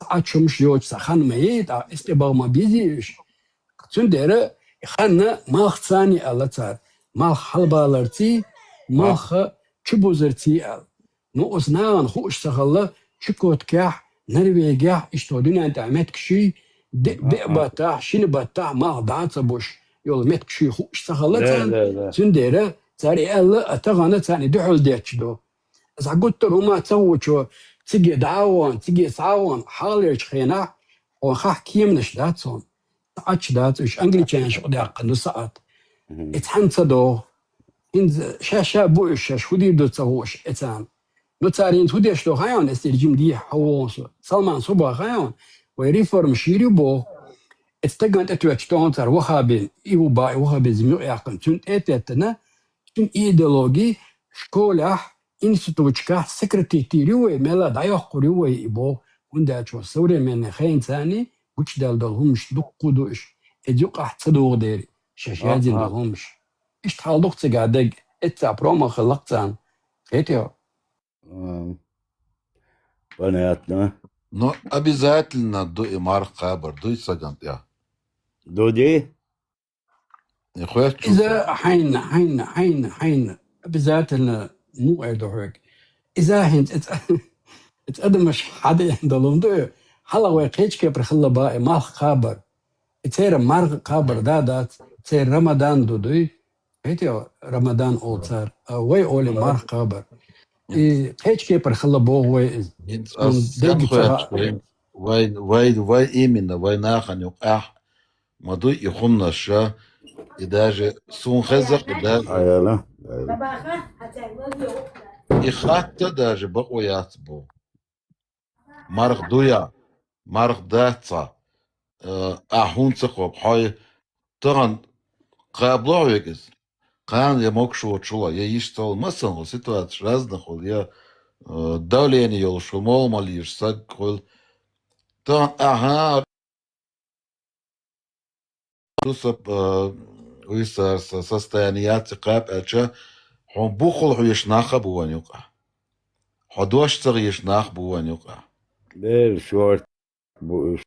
Ӏачу хӀумаш йоцуш цхьа хан ма яй, тӀаккха эс тӀе баха ма безий уьш. Цундела и хан малх царна аьлла цара. Малх хьалабаларций, малх чубузарций аьлла. Ну, оцу нахана хууш ца хилла, Чукоткехь, Норвегехь, иштта дуьнен тӀехь меттигаш, де-, беа баттахь, шина баттахь малх дӀа а ца буш йолу меттигаш хууш ца хилла царна. Цундела цара и аьлла, а тахана царна и дуьхьал детташ ду. Аса гуттар а хӀума ца хуучо, циге дӀа а вон, циге схьа а вон, хьалхалерчу хенахь, хьуна хахь кеманаш дац хьуна. Ӏачу дац уьш, англичанаш юкъадаьккхина ду сахьат. И цхьаьна ца догӀу. ХӀинца ша-ша бу уьш, шаьш хӀун дийр ду ца хууш, эцарна. Ну, цара хӀинца хӀун деш ду хаьий хьуна, эс дерг жима дехьа хьо вогӀу со. Салман Субхи хаьий хьуна, вай реформа шийр ю боху. Эцу стагана тӀетоьттуш ду хьуна цара ваххабизм, и ву бан, и ваххабизм юкъаяьккхина. Цуьнан тӀе а теттина, цуьнан идеологи школехь, институтчикахь сократить йийр ю вай, мелла дӀайоккхур ю вай и боху, хӀунда аьлча современный хенацани гучудаьлла долу хӀуманаш дуккха а ду уьш. Эца юкъахь ца догӀу дерг, шаьш яздина долу хӀуманаш. Иштта хьал ду-кх цигахь дерг, эццахь промах хилла-кх царна. Кхетий хьо? Понятно. Ну, обязательно ду и марха кхабар, дуй саган тӀе? Дуди? И хоьттуш ву Иза со. хьайна, хьайна, хьайна, хьайна. Обязательно муха эр ду хьоьга. Иза хьайна, цӀа, цӀа адамаш хьадеана долун ду. Хьалха вай кхечу кепара хилла бакъ и марха кхабар. И церан марха кхабар да дац, церан Рамадан ду дуй. Хетий, Рамадан олу цара, а вай олий марха кхабар. И кхечу кепара хилла боху вай иза. ХӀинца Цунна ас стенна дегга ца хоьттуш вай, вай, вай, вай именно, вай нахана юкъахь ма дуй и хӀуманаш, и даже суна хеза и даже. Аяла. И хатта даже бакъо яц бу. Марха дуй, марха дац. Э, ахь хӀунда ца кхобу? Хьой тахана кхабло хьоьга иза? Кхана я могуш воцуш хуьлу, я йиш ца хуьлу, масала хуьлу, ситуацияш разных хуьлу, я, э, давление йолуш хуьлу, мол ма лийша саг хуьлу. Тахана ахьа ду со, э, уьссар со состояние яц и кхаба аьлча, хьуна бухахула хьоьжуш нах а бу вайн юкъахь. Хьо дош ца хьоьжуш нах а бу вайн юкъахь. Дера шорта бу уьш.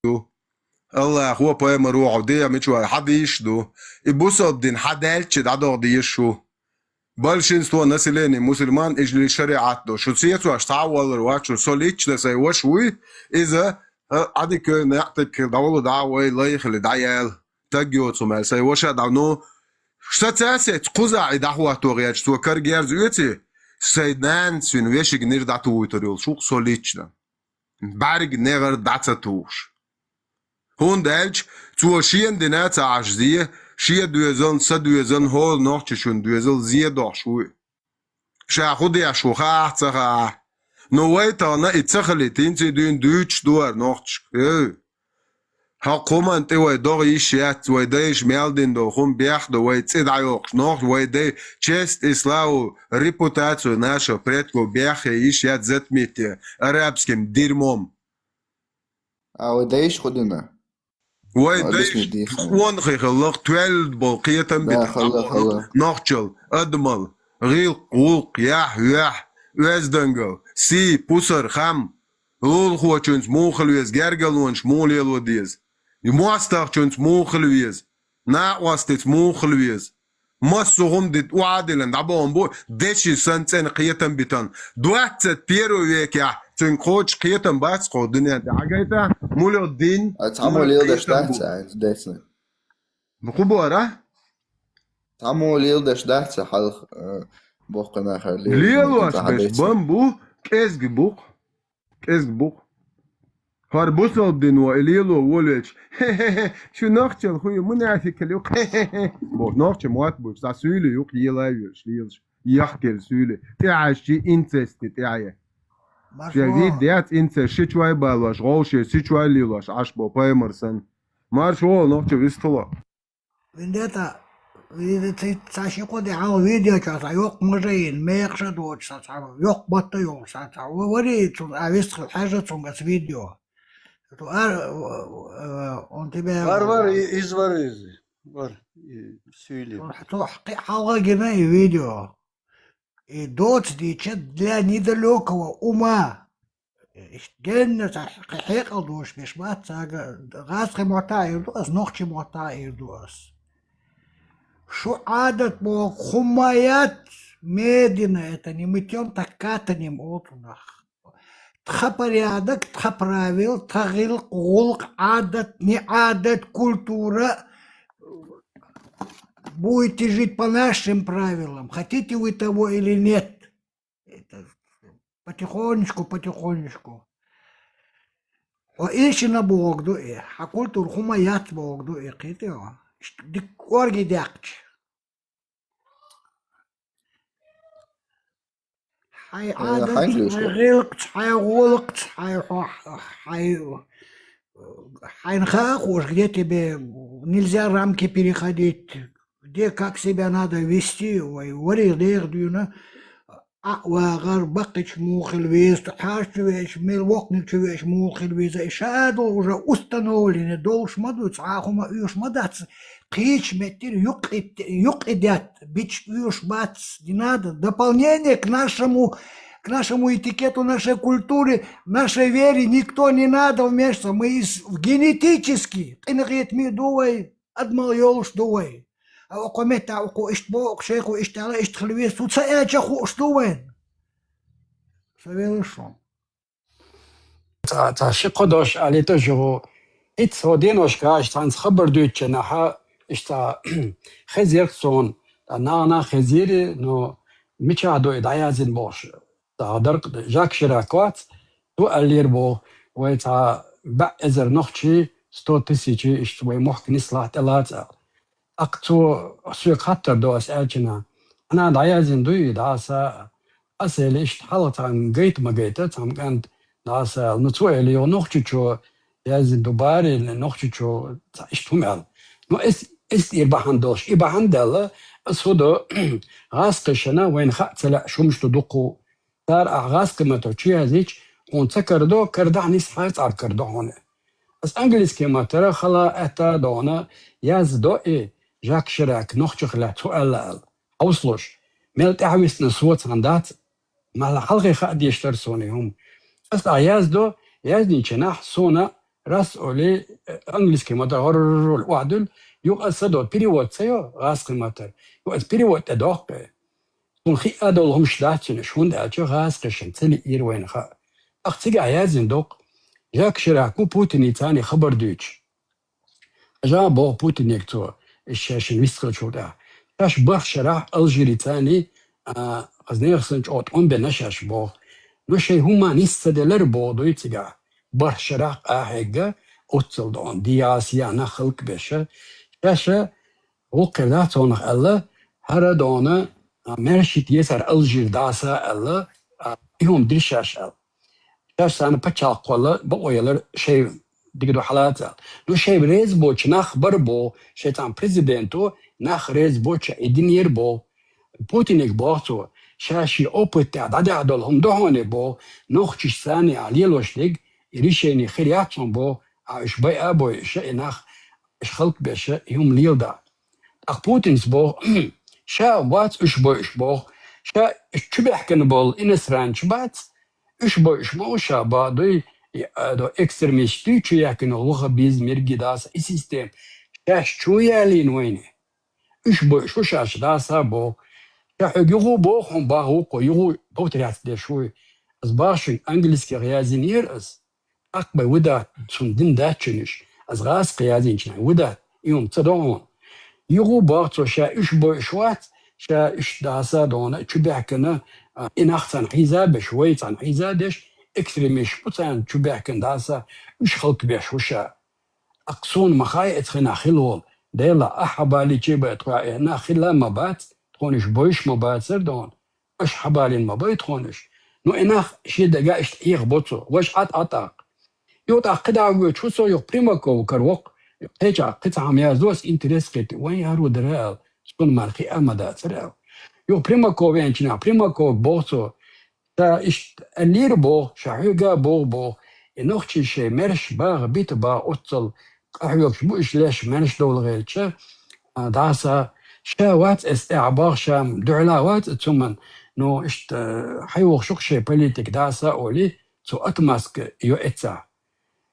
ду. Аллахо, пайхамаро хьо дегӀа мича вай хьадийш ду. И бусалба дин хьадаьлча дӀадогӀа дезаш ву. Большинство населения мусульман, ижли шариат до. Шу цецош цхьа а валар вац шу. Со лично сай ваша вуй, иза, а, Ӏадика некъ тӀа хила дӀавала дӀа вай лайхали дӀаяла. Таг йоцу мел сай ваша дӀа. Ну, ша цаьсец кхузахь и дӀахӀотто гӀерташ, цо кара герз оьций, сай нанас вина вешиг нир дӀатухуйтар йолуш ву-кх со лично. БӀаьрг негӀар дӀа ца тухуш. ХӀунда аьлча цо шена дина ца Ӏаш зе, шен доьзална, сан доьзална, хӀора нохчашна доьзал зе дохуш вуй. Ша хӀун деш ву хаахь а ца хаахь. Ну вай тахана и ца хилийта, хӀинца и дуьйна дуьйцуш ду хӀара нохчашка. Эй! ХӀокху хӀуманна тӀе вай догӀа йиш яц, вай дайша мел дина долу хӀума бехк ду, вай цӀе дӀайоккхуш нохчий, вай дай честь и славу, репутацию наших предков бехке йиш яц затмить арабским дерьмом. А вай дайша хӀун дина? Вай дайша объяснить дийхьа. Онхи хилла-кх, тоьлла болу кхетам битина нохчалла, адамалла, гӀиллакх, гӀуллакх, яхь, юьхь, оьздангалла, сий, пусар, хам, лулахочуьнца муха хила веза, гергарлонаш муха лело деза, мостагӀчуьнца муха хила веза, накъостица муха хила веза. Массо а хӀума дита охьа а диллина дӀабахана бу, деши санна цӀена кхетам битина. Двадцать первый векехь цуьнга кхочуш кхетам бац кху дуьнен тӀе. Хьагайта, муьлха дин, а цхьаммо леладеш дац а, децна. Ху бара? Цхьаммо леладеш дац а хьалха, э, боккхачу нахера лелаш. Лелош берш бан бу, кӀезиг бу-кх. КӀезиг бу-кх. ХӀара бусалба дино и лело волавелча, хе-хе-хе, шу нохчалла хӀу ю, мунафикалла ю, хе-хе-хе. Бо, нохча мотт буьйцу, цхьа суьйли ю-кх, ела а воьлуш, лелаш, яхкелла суьйли. ТӀехьаьжчи инцесте тӀехье. Шен вид яц инцест, ши чой балош, гӀовше, ши чой лелош, Ӏаш бо, пайхамар санна. Марша вогӀу, нохча вистхила. Вендетта, ви-, ци-, цхьа ши-кхо де хьалха видео чохь цхьа йоккха мажа йина, мекхаш а доцуш, цхьа, цхьа йоккха батта йолуш, цхьа, цхьа ва-, вари цунна, а вистхила хьаьжна цуьнга аса видео. Ту ар-, э, он тебе вар, вар, и-, иза вар иза. Вар, и, суьйли. Цу хьалха гина и видео. И доцу дийча для недалёкого ума. Иштта генна цхьа кхин хьекъал дош беш бац цаьрга, гӀазкхийн мотт а эр ду ас, нохчийн мотт а эр ду ас. Шу Ӏадат боху хӀума яц, медленно это не мытьём, так катанием олу цунах. Тхан порядок, тхан правила, тхан гӀиллакх, гӀуллакх, Ӏадат, не Ӏадат, культура, будете жить по нашим правилам, хотите вы того или нет. Это потихонечку, потихонечку. Хьо ишина боху ду и, хьан культура хӀума яц боху ду и, кхетий хьо? Иштта дика кӀорге даьккхича. Хьайн Э, Ӏадатца, хьайн гӀиллакхца, хьайн гӀуллакхца, хьайн хьо-, хьайн, хьайна хаа хууш, где тебе нельзя рамки переходить, где как себя надо вести, вай, вари деха дуьйна, а, вагӀар, баккхича муха хила веза, хьаша чу веача, мел воккханиг чу веача муха хила веза, и ша а долу уже установленный долуш ма ду, цхьа а хӀума оьшуш ма дац, кхечу меттера юкъ-, юкъа детта, бича оьшуш бац, не надо. Дополнение к нашему, к нашему этикету, нашей культуре, нашей вере никто не надо вмешиваться. Мы из-, генетически къинхетаме ду вай, адамалла йолуш ду вай. А окху метта окху иштта боху, шайхо иштта аьлла, иштта хила веза, цу ца аьлча хууш ду вайн. Со велла шун. Цхьа, цхьа ши-кхо дош алийта а шу, хӀинца хӀо деношка аш цхьаьнца хабар дуьйцучу нахьа, иштта хезира-кх суна, ткъа нахана хезира, но мичахь ду и дӀаяздина бохуш, цхьа даркъа Жак Ширак вац, цо аьллера боху, вай цхьа бӀе эзар нохчий, сто тысячий, иштта вай мохк нислахь тӀелаца аьлла. ТӀаккха цо соьга хаттар до ас аьлча, нана, дӀаяздина дуй и дӀаса? Аса элира, иштта хьалха цхьаьнга гайта ма гайта, цхьамма кӀанта дӀаса аьлла. Ну, цо элира, йо, Нохчийчоь яздина ду барий, Нохчийчоь цхьа иштта хӀума аьлла. Ну, эс, эс тӀера бахьана долуш, и бахьана даьлла, ас хӀун до, гӀазкхашна вайна хаа ца лаьа хӀумаш ду дуккха. Цара ахь гӀазкхийн маттара чу яздича, хьуна ца карадо, карадахь нисса хьайца цӀарга карадо хьуна. Ас английский маттара хала аьтта а догӀана, яздо и Жак Ширак нохчех лаьцна хӀун аьлла аьлла. Хьовсалуш, мел тӀаьхьавистина со цхьаьна дац, мел хьалхе хаа дезаш дара суна и хӀума. Ас ахь яздо, яздинчу нахь суна раз оли, э, английский матар гӀоррул охьадуьл, юха аз са до перевод ца йо, гӀазкхи матар. Юха аз перевод тӀе доккхе. Цун хиъа долу хӀумаш дац цуьнан, хӀунда аьлча гӀазкхашна ца лиира вайна хаьа. Ахь цигахь яздина доккху, Жак Ширак ву Путиница хабар дуьйцуш. Жа боху Путинега цо, и шайшинна вист хилчул тӀаьхьа. Шаьш барх шарахь Алжирица, а, хаза нехан санна чӀогӀа тӀом бина шаьш боху. Ну шайн хӀума нис ца делара боху дуй цигахь. Барх шарахь къахьегга, оццул дона, диас я нах халкъ беша. Шаьша гӀуллакх хир дац цунах аьлла, хӀара дона, а, маьршийтта езара Алжир дӀаса аьлла, а, и хӀума дира шаьш аьлла. Шаьш царна пачхьалкх кхолла бакъо ялар шайн дика ду хьалаца аьлла. Ну шайн реза боцчу нах бара боху, шайн цхьана президенто нах реза боцчу и динера боху. Путинега боху цо, ша шен опыт тӀехь дӀадаьхьа долу хӀума ду хьуна боху, нохчашца а лелош дерг, и решение хир яц хьуна боху, а уьш байа а бойуша и нах, уьш халкъ беша и хӀума леладан. ТӀаккха Путинс боху, ша вац уьш бойуш боху, ша уьш чубаьхкина болу иностранцаш бац, уьш бойуш ма бу ша боху дуй, и, а, до экстремист дуй чу яьккхина ваххабизм, иргидас, и система. Шаьш чу ялийна вайна. Уьш бойуш ву шаьш дӀаса боху. Ша хьоьга юху боху хьуна боху вукхо, юху повторяться деш вуй. Ас боху шуьга, английских яздинера ас. ТӀаккха бай ву дац, цунна дина дац чуьнаш. Ас гӀазкхи яздинчу нах ву дац, и хӀума ца до хьуна. Юху боху цо, ша уьш бойуш вац, ша уьш дӀаса дона, чубаьхкина, а, и нах царна хьийза беш, вай царна хьийза деш, экстремист бу царна чубаьхкина дӀаса, уьш халкъ беш ву ша. Аккха суна ма хаьа эцхинахь хила волу. Дела, ахьа балийчий бай тхо, э, нах хила ма бац, тхуна уьш бойуш ма бацара дона. Аша хьабалийна ма бай тхуна уьш. Ну, и нах шен дага иштта Ӏехабо цо, важа Ӏад Ӏа тӀаккха. Юха тӀаккха кхидӀа а воьдуш ву цо, юха Примаков кара воккху. Кхечахь кхин цхьа хӀума яздо ас интерес кхетта. Вайн яро дара аьлла, суна мара хиъа ма дацара аьлла. Юха Примаков веанчу нах, Примаковга боху цо, ша иштта аьллера боху, ша хьоьга боху боху, и нохчий шайн маьрша багӀа, бита багӀа оццал къахьоьгуш бу уьш леш маьрша довла гӀелча, а, дӀаса, ша вац эс тӀаьхьа боху, ша дуьхьала вац эцу хӀуман, но иштта, хьайвохуш ву-кх шайн политика дӀаса олий, цо отмазка йо эццахь.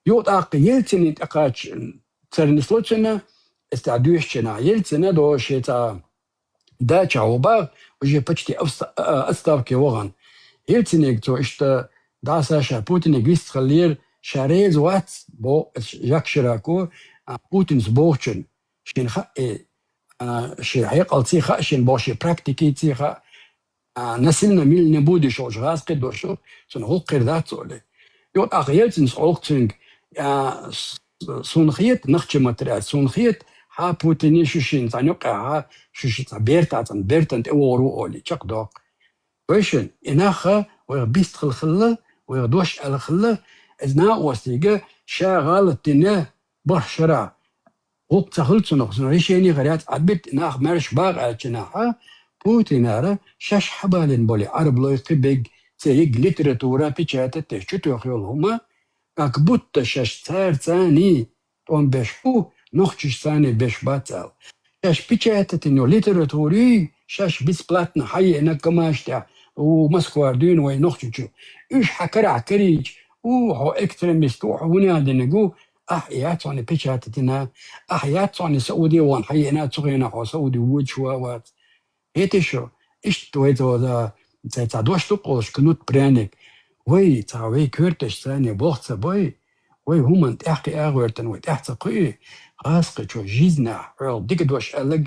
Юха тӀаккха Ельцинна тӀекхача цара нисло цуьнан, эс тӀехь дуьйцучу нах, Ельцина до шен цхьа дача ву боху, уже почти авста-, а, отставке вахана. Ельцинега цо иштта дӀаса ша Путинега вист хиллера, ша реза вац, боху Жак Ширако, а, Путинс бохучун. Шена хаьа, э, а, шен хьекъалций хаьа, шена боху шен практикиций хаьа, а, насильно мила не будешь, олуш гӀазкхи дош ду, цунна гӀуллакх хир дац олий. Юха тӀаккха Ельцинс олу цуьнга, а, с-, суна хета, нохчийн матар аьлча, суна хета, хьан Путиний шу шина цхьана юккъехь, шу ши цхьа бертахь цхьана бертан тӀе вогӀур ву олий, чекхдоккху. Вайшин, и нах вайх бист хила хилла, вайх дош аьлла хилла, иза накъостига ша гӀалат дина барх шарахь, гӀуллакх ца хилла цунах, цунах решение хир яц, Ӏадбитта нах маьрша багӀа аьллачу нахьа, Путинара шаьш хьабалийна болу Ӏараблой кхин берг цериг литература печатать деш чутоьхна йолу хӀума, как будто шаьш царца тӀом беш бу, нохчашца беш бац аьлла. Шаьш печатать йина йолу литературий, шаьш бесплатно хьаеана КамАЗ тӀехь, у Москвара дуьйна вай Нохчийчу. Уьш хьан карахь карийча, у, хьо экстремист ву, хьо хӀун яздинарг ву, ахь яц хьуна печатать йина, ахь яц хьуна Сауди вахана хьаеана, цу хенахь хьо Сауди воьдуш ван вац. ХӀета шу, иштта вай цо, цхьа, цхьа дош ду-кх олуш, кнут, пряник. Вай, цхьа вай коьрташца болх ца бой, вай хӀуманна тӀаьхьа кхиа а гӀоьртина, вай тӀаьхьа ца кхуьий, гӀазкхичо жизнехь хьох дика дош аьлларг,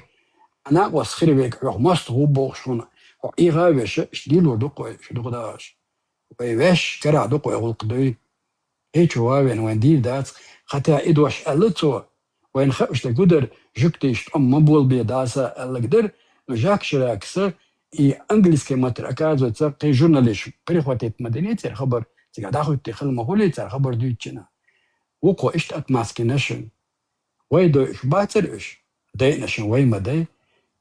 хьан накъост хир верг хьох мостагӀа ву бохуш хьуна, хьо Ӏеха а веша, иштта дийлур ду-кх вай, шу дукха дахаш. Вай ваьш карахь ду-кх вай гӀуллакх дуй. Кхечо ван вен вайн дийр дац, хӀета и дош аьлла цо, вайна хаьа уьш дерг хӀун дара, жуьгтийн тӀом ма болабе дӀаса аьлларг дара, но Жак Ширакса и английский матар, оказывается, кхин журналисташ перехватить ма динийцара хабар, цигахь дӀахӀуьттий хила ма хуьлий цара хабар дуьйцучу нахана. Вукхо иштта отмазка йина шуна. Вай дойуш бацара уьш? Дайъина шуна вай ма дай.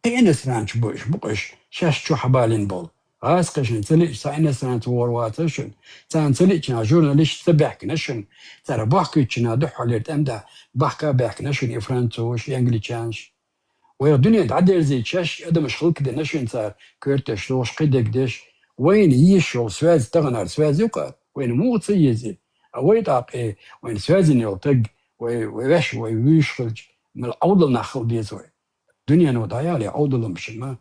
Кхин иностранцаш бу уьш, бу-кх уьш, шаьш чу хьабалийна болу. ГӀазкхашна ца лиъча, цхьа иностранец вогӀур вацара шуна. Царна ца лиъча, журналисташ ца баьхкина шуна. Цара бохкуьйтучу нахана дуьххьарлера тӀеман тӀехь бахка а баьхкина шуна и французаш, и англичанаш. Вайх дуьне дӀадерзийча, шаьш адамаш хӀаллакдина шуна цара, коьрташ дохуш, кхидерг деш. Вайна езаш йолу связь, таханара связь ю-кх, вайна муха ца езий? А вай тӀаккха, э, вайна связан йола таг, вай, вай ваьш, вай вуьйш хилча, мел Ӏовдал нах хила деза вай. Дуьнено дӀаяла Ӏовдалам шима,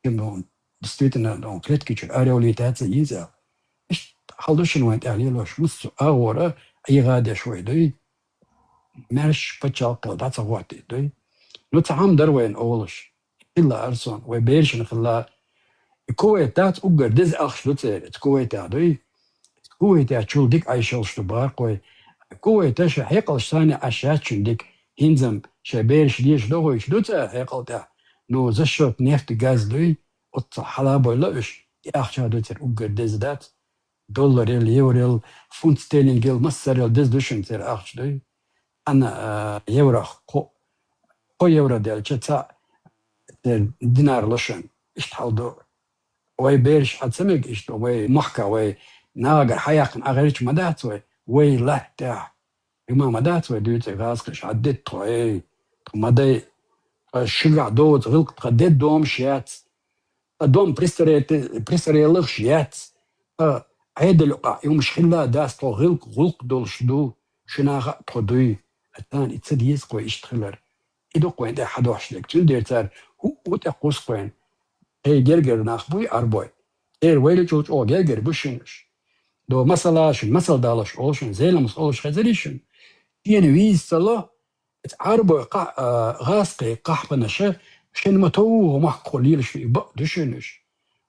шима действительно, дон клетки чуьра аревлийтаца йиза. Иштта хьал ду шин вайн тӀехь лелош, муссу агӀора Ӏийгъа деш вай дуй. Маьрш паччалкхел дӀа ца гӀоттий дуй. Ну, ца хьам дар вайна олуш. Хилла арсон, вай берашна хилла. И Кувайт дац уггар деза ахча ду церан, Кувайта дуй. Кувайта чул дика Ӏайшалш ду бахархой. Кувайта ша хьекъалш санна Ӏаш яц шун дика. ХӀинзам шайн бераш деша дохуьйтуш ду цара хьекъал тӀехь. Ну, за счёт нефть, газ дуй, оццахь хьала бойла уьш. И ахча ду церан уггар деза дац. Долларел, еврел, фунт стерлингел, массарел деза ду шуна церан ахча дуй. Ана, а, еврох кхо, кхо евро делча, цхьаъ церан динар ло шуна. Иштта хьал ду. Вай бераш хьа ца мега иштта, вай махка, вай нагагара хьаяьккхина агӀерча ма дац вай, вай латтехь. Юма ма дац вай дуьйцург гӀазкхаша, хьа де тхо, эй, тхо ма дай, тхо шуьгахь доцу гӀиллакх тхан де домаш яц. Тхан дом престареллахаш яц. Тхан Ӏедал юкъахь юмаш хилла дац, тхо гӀиллакх, гӀуллакх долуш ду, шуна хаьа тхо дуй. Царна и ца деза кхо иштта хилар. И ду кхойн тӀе хьадохьуш дерг. Цундела цара хӀуъу тӀе кхуссу кхойн. Эй, гергара нах буй, Ӏарбой. Церан вайла чул чӀогӀа гергара бу шуьнаш. До масала шуна, масал далош олу шуна, Зеламас олуш хезарий шуна? Шена вийза ца ло, Ӏарбой къа-, а, гӀазкхий къахьпанаша шен ма товву махкахула лелаш ду, и бакъ ду шуьнаш.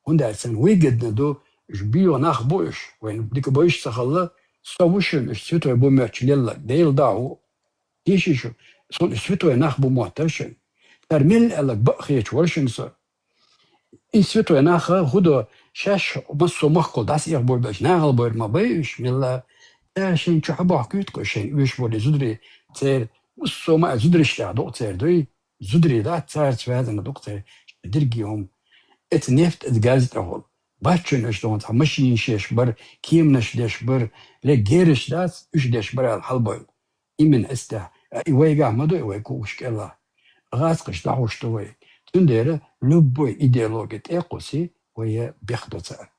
ХӀунда аьлча царна выгодно ду, уьш бийло нах бу уьш, вайна дика бойуш ца хилла, со ву шуьнаш, святой бу моьттуш лелларг, Дела да ву. Тийши шу, суна уьш святой нах бу моттара шуьна. Цара мел аьлларг бакъ хеташ вара шуьна со. И святой наха хӀу до, шаьш массо махкахула дӀасаэха бовр беш, нахала бовр ма бай уьш, милла. Цара шайна чу хьабохкуьйту кху шайна оьшуш болу зударий, церан массо ма а зударий тӀехь дукъу церан дуй, зударий дац, царца ваьзна дукъу церан дерриге хӀума. Эца нефть, эца газ тӀехула. Бац шуьнан уьш дохна цхьа машинаш еш бара, кеманаш деш бара, ле гераш дац, уьш деш бара аьлла хьалабойла. Именно эцтехь, а, и вайгахь ма ду, и вай кхугаш кӀелахь. ГӀазкхаша дӀахьуш ду вай. Цундела любой идеологи тӀе а кхуссий, вай бех до цара.